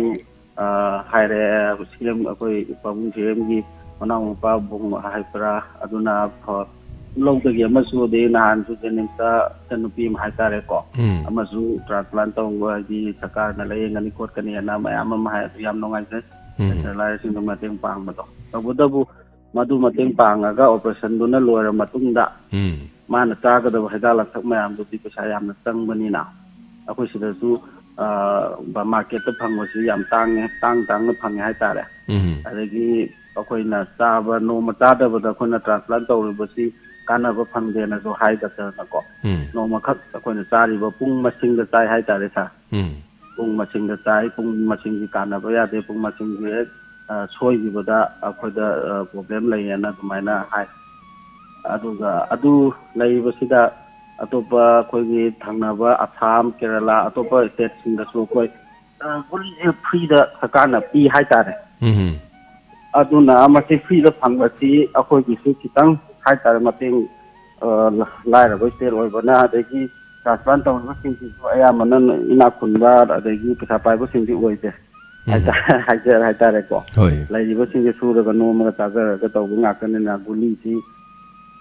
ꯑ, ꯍꯥꯏꯔꯛꯑꯦ, ꯁꯤ ꯑꯦꯝ, ꯑꯩꯈꯣꯏ ꯄꯥꯕꯨꯡ ꯁꯤ ꯑꯦꯝꯒꯤ ꯃꯅꯥꯎ ꯅꯨꯄꯥ ꯕꯨꯡ ꯍꯥꯏꯕ꯭ꯔꯥ, ꯑꯗꯨꯅ ꯐ-, ꯂꯧꯗꯒꯤ ꯑꯃꯁꯨ, ꯑꯗꯩ ꯅꯍꯥꯟꯁꯨ ꯖꯦꯅꯤꯝꯁꯇ ꯏꯆꯟꯅꯨꯄꯤ ꯑꯃ ꯍꯥꯏꯇꯥꯔꯦꯀꯣ, ꯎꯝ ꯑꯃꯁꯨ ꯇ꯭ꯔꯥꯟꯁꯄ꯭ꯂꯥꯟ ꯇꯧꯕ ꯍꯥꯏꯗꯤ ꯁꯔꯀꯥꯔꯅ ꯂꯥꯏꯌꯦꯡꯒꯅꯤ ꯈꯣꯠꯀꯅꯤ ꯍꯥꯏꯅ ꯃꯌꯥꯝ ꯑꯃ ꯍꯥꯏ꯫ ꯑꯗꯨ ꯌꯥꯝ ꯅꯨꯡꯉꯥꯏꯖꯩ꯫ ꯎꯝ ꯁꯦꯟꯇ꯭ꯔꯦꯂꯥꯏꯖꯁꯤꯡꯗ ꯃꯇꯦꯡ ꯄꯥꯡꯕꯗꯣ꯫ ꯇꯧꯕꯇꯕꯨ ꯃꯗꯨ ꯃꯇꯦꯡ ꯄꯥꯡꯉꯒ ꯑꯣꯄꯔꯦꯁꯟꯗꯨꯅ ꯂꯣꯏꯔ ꯃꯇꯨꯡꯗ ꯎꯝ ꯃꯥꯅ ꯆꯥꯒꯗꯕ ꯍꯤꯗꯥꯛ ꯂꯥꯡꯊꯛ ꯃꯌꯥꯝꯗꯨꯗꯤ ꯄꯩꯁꯥ ꯌꯥꯝꯅ ꯆꯪꯕꯅꯤꯅ, ꯑꯩꯈꯣꯏ ꯁꯤꯗꯁꯨ, ꯑ, ꯃꯥꯔꯀꯦꯠꯇ ꯐꯪꯕꯁꯤ ꯌꯥꯝ ꯇꯥꯡꯉꯦ, ꯇꯥꯡ ꯇꯥꯡꯅ ꯐꯪꯉꯦ ꯍꯥꯏꯇꯥꯔꯦ꯫ ꯎꯝ ꯑꯗꯒꯤ ꯑꯩꯈꯣꯏꯅ ꯆꯥꯕ, ꯅꯣꯡꯃ ꯆꯥꯗꯕꯗ ꯑꯩꯈꯣꯏꯅ ꯇ꯭ꯔꯥꯟꯁꯄ꯭ꯂꯥꯟ ꯇꯧꯔꯤꯕꯁꯤ ꯀꯥꯟꯅꯕ ꯐꯪꯗꯦꯅꯁꯨ ꯍꯥꯏ ꯗꯥꯛꯇꯔꯅꯀꯣ꯫ ꯎꯝ ꯅꯣꯡꯃꯈꯛ ꯑꯩꯈꯣꯏꯅ ꯆꯥꯔꯤꯕ ꯄꯨꯡ ꯃꯁꯤꯡꯗ ꯆꯥꯏ ꯍꯥꯏꯇꯥꯔꯦ ꯁꯥꯔ꯫ ꯎꯝ ꯄꯨꯡ ꯃꯁꯤꯡꯗ ꯆꯥꯏ, ꯄꯨꯡ ꯃꯁꯤꯡꯁꯤ ꯀꯥꯟꯅꯕ ꯌꯥꯗꯦ, ꯄꯨꯡ ꯃꯁꯤꯡꯁꯤ ꯍꯦꯛ, ꯑ, ꯁꯣꯏꯈꯤꯕꯗ ꯑꯩꯈꯣꯏꯗ, ꯑ, ꯄ꯭ꯔꯣꯕ꯭ꯂꯦꯝ ꯂꯩꯌꯦꯅ ꯑꯗꯨꯃꯥꯏꯅ ꯍꯥꯏ꯫ ꯑꯗꯨꯒ ꯑꯗꯨ ꯂꯩꯔꯤꯕꯁꯤꯗ ꯑꯇꯣꯞꯄ ꯑꯩꯈꯣꯏꯒꯤ ꯊꯪꯅꯕ ꯑꯁꯥꯝ, ꯀꯦꯔꯂꯥ, ꯑꯇꯣꯞꯄ ꯁ꯭ꯇꯦꯠꯁꯤꯡꯗꯁꯨ ꯑꯩꯈꯣꯏ, ꯑ, ꯒꯨꯂꯤꯁꯦ ꯐ꯭ꯔꯤꯗ ꯁꯔꯀꯥꯔꯅ ꯄꯤ ꯍꯥꯏꯇꯥꯔꯦ꯫ ꯎꯝ ꯑꯗꯨꯅ ꯃꯁꯤ ꯐ꯭ꯔꯤꯗ ꯐꯪꯕꯁꯤ ꯑꯩꯈꯣꯏꯒꯤꯁꯨ ꯈꯤꯇꯪ ꯍꯥꯏꯇꯥꯔꯦ ꯃꯇꯦꯡ, ꯑ, ꯂꯥꯏꯔꯕ ꯁ꯭ꯇꯦꯠ ꯑꯣꯏꯕꯅ, ꯑꯗꯒꯤ ꯇ꯭ꯔꯥꯟꯁꯄ꯭ꯂꯥꯟ ꯇꯧꯔꯤꯕꯁꯤꯡꯁꯤꯁꯨ ꯑꯌꯥꯝꯕꯅ ꯏꯅꯥꯛ ꯈꯨꯟꯕ ꯑꯗꯒꯤ ꯄꯩꯁꯥ ꯄꯥꯏꯕꯁꯤꯡꯗꯤ ꯑꯣꯏꯗꯦ ꯎꯝ ꯍꯥꯏꯇꯥꯔꯦ, ꯍꯥꯏꯖꯔꯦ ꯍꯥꯏꯇꯥꯔꯦꯀꯣ꯫ ꯍꯣꯏ ꯂꯩꯔꯤꯕꯁꯤꯡꯁꯦ ꯁꯨꯔꯒ ꯅꯣꯝꯃꯒ ꯆꯥꯖꯔꯒ ꯇꯧꯕ ꯉꯥꯛꯇꯅꯤꯅ ꯒꯨꯂꯤꯁꯤ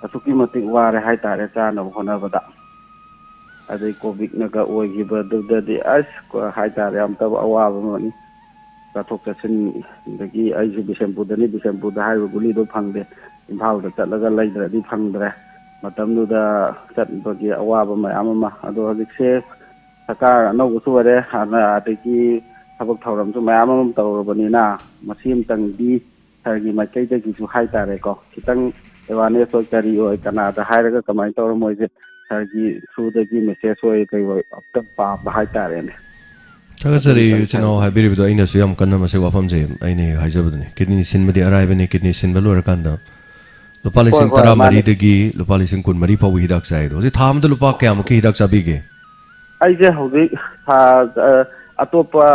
ꯑꯁꯨꯛꯀꯤ ꯃꯇꯤꯛ ꯋꯥꯔꯦ ꯍꯥꯏꯇꯥꯔꯦ ꯆꯥꯅꯕ ꯍꯣꯠꯅꯕꯗ꯫ ꯑꯗꯩ ꯀꯣꯚꯤꯗꯅꯒ ꯑꯣꯏꯈꯤꯕꯗꯨꯗꯗꯤ ꯑꯁ ꯍꯥꯏꯇꯥꯔꯦ ꯌꯥꯝ ꯇꯕ ꯑꯋꯥꯕ ꯑꯃꯅꯤ꯫ ꯆꯠꯊꯣꯛ ꯆꯠꯁꯤꯟ, ꯑꯗꯒꯤ ꯑꯩꯁꯨ ꯕꯤꯁꯦꯝꯄꯨꯔꯗꯅꯤ, ꯕꯤꯁꯦꯝꯄꯨꯔꯗ ꯍꯥꯏꯔꯤꯕ ꯒꯨꯂꯤꯗꯣ ꯐꯪꯗꯦ꯫ ꯏꯝꯐꯥꯜꯗ ꯆꯠꯂꯒ ꯂꯩꯗ꯭ꯔꯗꯤ ꯐꯪꯗ꯭ꯔꯦ꯫ ꯃꯇꯝꯗꯨꯗ ꯆꯠꯄꯒꯤ ꯑꯋꯥꯕ ꯃꯌꯥꯝ ꯑꯃ꯫ ꯑꯗꯣ ꯍꯧꯖꯤꯛꯁꯦ ꯁꯔꯀꯥꯔ ꯑꯅꯧꯕꯁꯨ ꯑꯣꯏꯔꯦ, ꯍꯥꯟꯅ ꯑꯗꯒꯤ ꯊꯕꯛ ꯊꯧꯔꯝꯁꯨ ꯃꯌꯥꯝ ꯑꯃ ꯇꯧꯔꯕꯅꯤꯅ, ꯃꯁꯤ ꯑꯃꯇꯪꯗꯤ ꯁꯥꯔꯒꯤ ꯃꯥꯏꯀꯩꯗꯒꯤꯁꯨ ꯍꯥꯏꯇꯥꯔꯦꯀꯣ, ꯈꯤꯇꯪ awareness ꯑꯣꯏ, ꯀꯔꯤ ꯑꯣꯏ, ꯀꯅꯥꯗ ꯍꯥꯏꯔꯒ ꯀꯃꯥꯏꯅ ꯇꯧꯔ ꯃꯣꯏꯁꯦ ꯁꯥꯔꯒꯤ through ꯗꯒꯤ message ꯑꯣꯏ, ꯀꯩ ꯑꯣꯏ, ꯑꯝꯇ ꯄꯥꯝꯕ ꯍꯥꯏꯇꯥꯔꯦꯅꯦ꯫ ꯊꯥꯒꯠꯆꯔꯤ ꯑꯗꯨꯒꯤ ꯏꯆꯤꯟ ꯏꯅꯥꯎ ꯁꯥꯔꯒꯤ ꯍꯥꯏꯕꯤꯔꯤꯕꯗꯣ꯫ ꯑꯩꯅꯁꯨ ꯌꯥꯝ ꯀꯟꯅ ꯃꯁꯤ ꯋꯥꯐꯝꯁꯦ ꯑꯩꯅ ꯍꯦꯛ ꯍꯥꯏꯖꯕꯗꯨꯅꯤ꯫ ꯀꯤꯗꯅꯤ ꯁꯤꯟꯕꯗꯤ ꯑꯔꯥꯏꯕꯅꯤ, ꯀꯤꯗꯅꯤ ꯁꯤꯟꯕ ꯂꯣꯏꯔꯀꯥꯟꯗ ꯂꯨꯄꯥ ꯍꯣꯏ, ꯂꯤꯁꯤꯡ ꯍꯣꯏ, ꯃꯥꯅꯦ꯫ ꯇꯔꯥꯃꯔꯤꯗꯒꯤ ꯂꯨꯄꯥ ꯂꯤꯁꯤꯡ ꯀꯨꯟꯃꯔꯤ ꯐꯥꯎꯕ ꯍꯤꯗꯥꯛ ꯆꯥꯏ꯫ ꯑꯗꯣ ꯍꯧꯖꯤꯛ ꯊꯥ ꯑꯃꯗ ꯂꯨꯄꯥ ꯀꯌꯥꯃꯨꯛꯀꯤ ꯍꯤꯗꯥꯛ ꯆꯥꯕꯤꯒꯦ? ꯑꯩꯁꯦ ꯍꯧꯖꯤꯛ ꯊꯥ, ꯑ, ꯑꯇꯣꯞꯄ,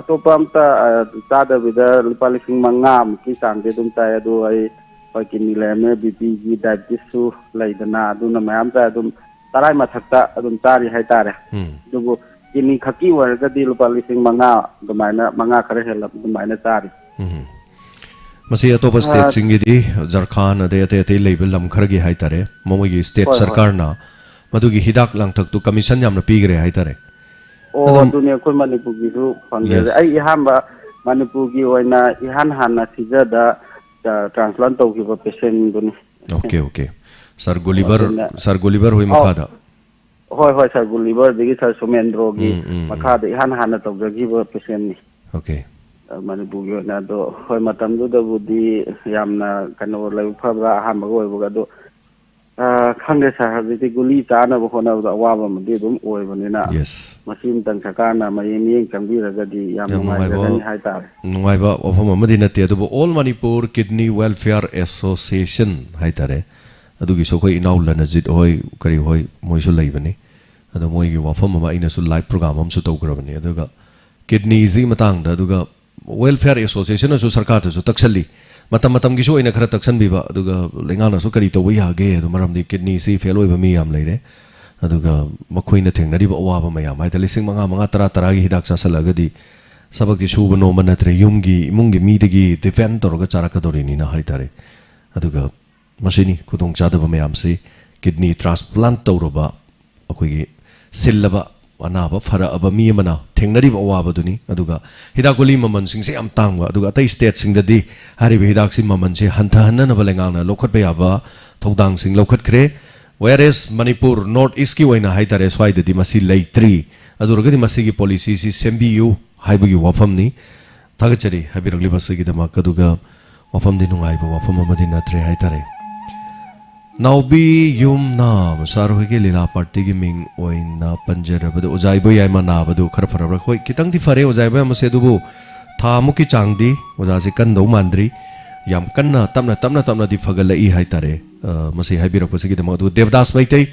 ꯑꯇꯣꯞꯄ ꯑꯝꯇ, ꯑ, ꯆꯥꯗꯕꯤꯗ ꯂꯨꯄꯥ ꯂꯤꯁꯤꯡ ꯃꯉꯥꯃꯨꯛꯀꯤ ꯆꯥꯡꯗꯤ ꯑꯗꯨꯝ ꯆꯥꯏ꯫ ꯑꯗꯨ ꯑꯩ, ꯍꯣꯏ, ꯀꯤꯗꯅꯤ ꯂꯩꯔꯝꯃꯦ, ꯕꯤ ꯄꯤꯒꯤ, diabetes ꯁꯨ ꯂꯩꯗꯅ, ꯑꯗꯨꯅ ꯃꯌꯥꯝ ꯆꯥꯏ꯫ ꯑꯗꯨꯝ ꯇꯔꯥ ꯃꯊꯛꯇ ꯑꯗꯨꯝ ꯆꯥꯔꯤ ꯍꯥꯏꯇꯥꯔꯦ꯫ ꯎꯝ꯫ ꯑꯗꯨꯕꯨ ꯀꯤꯗꯅꯤ ꯈꯛꯀꯤ ꯑꯣꯏꯔꯒꯗꯤ ꯂꯨꯄꯥ ꯂꯤꯁꯤꯡ ꯃꯉꯥ ꯑꯗꯨꯃꯥꯏꯅ, ꯃꯉꯥ ꯈꯔ ꯍꯦꯜꯂꯞ ꯑꯗꯨꯃꯥꯏꯅ ꯆꯥꯔꯤ꯫ ꯎꯝ꯫ ꯃꯁꯤ ꯑꯇꯣꯞꯄ ꯑ, state ꯁꯤꯡꯒꯤꯗꯤ, ꯖꯔꯈꯥꯟ ꯑꯗꯩ ꯑꯇꯩ ꯑꯇꯩ ꯂꯩꯕ ꯂꯝ ꯈꯔꯒꯤ ꯍꯥꯏꯇꯥꯔꯦ, ꯃꯣꯏꯒꯤ state ꯍꯣꯏ, ꯍꯣꯏ꯫ ꯁꯔꯀꯥꯔꯅ ꯃꯗꯨꯒꯤ ꯍꯤꯗꯥꯛ ꯂꯥꯡꯊꯛꯇꯨ commission ꯌꯥꯝꯅ ꯄꯤꯈ꯭ꯔꯦ ꯍꯥꯏꯇꯥꯔꯦ꯫ ꯑꯣ, ꯑꯗꯨꯝ ꯑꯗꯨꯅꯦ, ꯑꯩꯈꯣꯏ ꯃꯅꯤꯄꯨꯔꯒꯤꯁꯨ ꯐꯪꯗꯦ꯫ Yes. ꯑꯩ ꯑꯍꯥꯟꯕ ꯃꯅꯤꯄꯨꯔꯒꯤ ꯑꯣꯏꯅ ꯏꯍꯥꯟ ꯍꯥꯟꯅ ꯁꯤꯖꯗ, ꯑ, transplant ꯇꯧꯈꯤꯕ patient ꯗꯨꯅꯤ꯫ Okay, okay. Sir ꯒꯨꯂꯤꯚꯔ, ꯑꯗꯨꯅ Sir ꯒꯨꯂꯤꯚꯔ ꯍꯣꯏ ꯑꯧ꯫ ꯃꯈꯥꯗ? ꯍꯣꯏ, ꯍꯣꯏ, Sir ꯒꯨꯂꯤꯚꯔꯗꯒꯤ Sir ꯁꯣꯃꯦꯟꯗ꯭ꯔꯣꯒꯤ ꯎꯝ, ꯎꯝ, ꯎꯝ꯫ ꯃꯈꯥꯗ ꯏꯍꯥꯟ ꯍꯥꯟꯅ ꯇꯧꯖꯈꯤꯕ patient ꯅꯤ꯫ Okay. ꯑ, ꯃꯅꯤꯄꯨꯔꯒꯤ ꯑꯣꯏꯅ꯫ ꯑꯗꯣ ꯍꯣꯏ, ꯃꯇꯝꯗꯨꯗꯕꯨꯗꯤ ꯌꯥꯝꯅ ꯀꯩꯅꯣ, ꯂꯥꯏꯕꯛ ꯐꯕ꯭ꯔꯥ ꯑꯍꯥꯟꯕꯒ ꯑꯣꯏꯕꯒ꯫ ꯑꯗꯣ, ꯑ, ꯈꯪꯗꯦ Sir, ꯍꯧꯖꯤꯛꯇꯤ ꯒꯨꯂꯤ ꯆꯥꯅꯕ ꯍꯣꯠꯅꯕꯗ ꯑꯋꯥꯕ ꯑꯃꯗꯤ ꯑꯗꯨꯝ ꯑꯣꯏꯕꯅꯤꯅ, Yes. ꯃꯁꯤ ꯑꯃꯇꯪ ꯁꯔꯀꯥꯔꯅ ꯃꯌꯦꯡ, ꯃꯤꯠꯌꯦꯡ ꯆꯪꯕꯤꯔꯒꯗꯤ ꯌꯥꯝ ꯌꯥꯝ ꯅꯨꯡꯉꯥꯏꯕ, ꯅꯨꯡꯉꯥꯏꯖꯒꯅꯤ ꯍꯥꯏꯇꯥꯔꯦ꯫ ꯅꯨꯡꯉꯥꯏꯕ ꯋꯥꯐꯝ ꯑꯃꯗꯤ ꯅꯠꯇꯦ, ꯑꯗꯨꯕꯨ All Manipur Kidney Welfare Association ꯍꯥꯏꯇꯥꯔꯦ, ꯑꯗꯨꯒꯤꯁꯨ ꯑꯩꯈꯣꯏ ꯏꯅꯥꯎ ꯂꯅꯖꯤꯠ ꯍꯣꯏ, ꯀꯔꯤ ꯍꯣꯏ, ꯃꯣꯏꯁꯨ ꯂꯩꯕꯅꯤ꯫ ꯑꯗꯣ ꯃꯣꯏꯒꯤ ꯋꯥꯐꯝ ꯑꯃ ꯑꯩꯅꯁꯨ live program ꯑꯃꯁꯨ ꯇꯧꯈ꯭ꯔꯕꯅꯤ꯫ ꯑꯗꯨꯒ kidney ꯁꯤꯒꯤ ꯃꯇꯥꯡꯗ, ꯑꯗꯨꯒ Welfare Association ꯅꯁꯨ ꯁꯔꯀꯥꯔꯗꯁꯨ ꯇꯛꯁꯜꯂꯤ, ꯃꯇꯝ ꯃꯇꯝꯒꯤꯁꯨ ꯑꯣꯏꯅ ꯈꯔ ꯇꯛꯁꯟꯕꯤꯕ, ꯑꯗꯨꯒ ꯂꯩꯉꯥꯛꯅꯁꯨ ꯀꯔꯤ ꯇꯧꯕ ꯌꯥꯒꯦ꯫ ꯑꯗꯨ ꯃꯔꯝꯗꯤ kidney ꯁꯤ fail ꯑꯣꯏꯕ ꯃꯤ ꯌꯥꯝ ꯂꯩꯔꯦ, ꯑꯗꯨꯒ ꯃꯈꯣꯏꯅ ꯊꯦꯡꯅꯔꯤꯕ ꯑꯋꯥꯕ ꯃꯌꯥꯝ ꯍꯥꯏꯇꯥꯔꯦ, ꯂꯤꯁꯤꯡ ꯃꯉꯥ, ꯃꯉꯥ, ꯇꯔꯥ, ꯇꯔꯥꯒꯤ ꯍꯤꯗꯥꯛ ꯆꯥꯁꯤꯜꯂꯒꯗꯤ ꯊꯕꯛꯇꯤ ꯁꯨꯕ ꯅꯣꯝꯕ ꯅꯠꯇ꯭ꯔꯦ, ꯌꯨꯝꯒꯤ, ꯏꯃꯨꯡꯒꯤ ꯃꯤꯗꯒꯤ depend ꯇꯧꯔꯒ ꯆꯥꯔꯛꯀꯗꯧꯔꯤꯅꯤꯅ ꯍꯥꯏꯇꯥꯔꯦ꯫ ꯑꯗꯨꯒ ꯃꯁꯤꯅꯤ ꯈꯨꯗꯣꯡꯆꯥꯗꯕ ꯃꯌꯥꯝꯁꯤ꯫ Kidney transplant ꯇꯧꯔꯕ, ꯑꯩꯈꯣꯏꯒꯤ ꯁꯤꯜꯂꯕ ꯑꯅꯥꯕ ꯐꯔꯛꯑꯕ ꯃꯤ ꯑꯃꯅ ꯊꯦꯡꯅꯔꯤꯕ ꯑꯋꯥꯕꯗꯨꯅꯤ꯫ ꯑꯗꯨꯒ ꯍꯤꯗꯥꯛ ꯒꯨꯂꯤ ꯃꯃꯜꯁꯤꯡꯁꯦ ꯌꯥꯝ ꯇꯥꯡꯕ, ꯑꯗꯨꯒ ꯑꯇꯩ ꯁ꯭ꯇꯦꯠꯁꯤꯡꯗꯗꯤ ꯍꯥꯏꯔꯤꯕ ꯍꯤꯗꯥꯛꯁꯤ ꯃꯃꯜꯁꯦ ꯍꯟꯊꯍꯟꯅꯅꯕ ꯂꯩꯉꯥꯛꯅ ꯂꯧꯈꯠꯄ ꯌꯥꯕ ꯊꯧꯗꯥꯡꯁꯤꯡ ꯂꯧꯈꯠꯈ꯭ꯔꯦ꯫ Whereas ꯃꯅꯤꯄꯨꯔ North Eastꯀꯤ ꯑꯣꯏꯅ ꯍꯥꯏꯇꯥꯔꯦ, ꯁ꯭ꯋꯥꯏꯗꯗꯤ ꯃꯁꯤ ꯂꯩꯇ꯭ꯔꯤ꯫ ꯑꯗꯨ ꯑꯣꯏꯔꯒꯗꯤ ꯃꯁꯤꯒꯤ ꯄꯣꯂꯤꯁꯤꯁꯤ ꯁꯦꯝꯕꯤꯌꯨ ꯍꯥꯏꯕꯒꯤ ꯋꯥꯐꯝꯅꯤ꯫ ꯊꯥꯒꯠꯆꯔꯤ ꯍꯥꯏꯕꯤꯔꯛꯂꯤꯕꯁꯤꯒꯤꯗꯃꯛ꯫ ꯑꯗꯨꯒ ꯋꯥꯐꯝꯗꯤ ꯅꯨꯡꯉꯥꯏꯕ ꯋꯥꯐꯝ ꯑꯃꯗꯤ ꯅꯠꯇ꯭ꯔꯦ ꯍꯥꯏꯇꯥꯔꯦ꯫ ꯅꯥꯎꯕꯤ ꯌꯨꯝꯅꯥꯝ ꯁꯥꯔ ꯍꯣꯏꯒꯤ ꯂꯤꯂꯥ ꯄꯥꯔꯇꯤꯒꯤ ꯃꯤꯡ ꯑꯣꯏꯅ ꯄꯟꯖꯔꯕꯗ ꯑꯣꯖꯥ ꯏꯕꯣꯌꯥꯏꯃ ꯅꯥꯕꯗꯨ ꯈꯔ ꯐꯔꯕ꯭ꯔꯥ? ꯍꯣꯏ, ꯈꯤꯇꯪꯗꯤ ꯐꯔꯦ ꯑꯣꯖꯥ ꯏꯕꯣꯌꯥꯏꯃꯁꯦ, ꯑꯗꯨꯕꯨ ꯊꯥ ꯑꯃꯨꯛꯀꯤ ꯆꯥꯡꯗꯤ ꯑꯣꯖꯥꯁꯦ ꯀꯟꯗꯧ ꯃꯥꯟꯗ꯭ꯔꯤ꯫ ꯌꯥꯝ ꯀꯟꯅ ꯇꯞꯅ, ꯇꯞꯅ, ꯇꯞꯅꯗꯤ ꯐꯒꯠꯂꯛꯏ ꯍꯥꯏꯇꯥꯔꯦ꯫ ꯑ, ꯃꯁꯤ ꯍꯥꯏꯕꯤꯔꯛꯄꯁꯤꯒꯤꯗꯃꯛ꯫ ꯑꯗꯨ ꯗꯦꯕꯗꯥꯁ ꯃꯩꯇꯩ,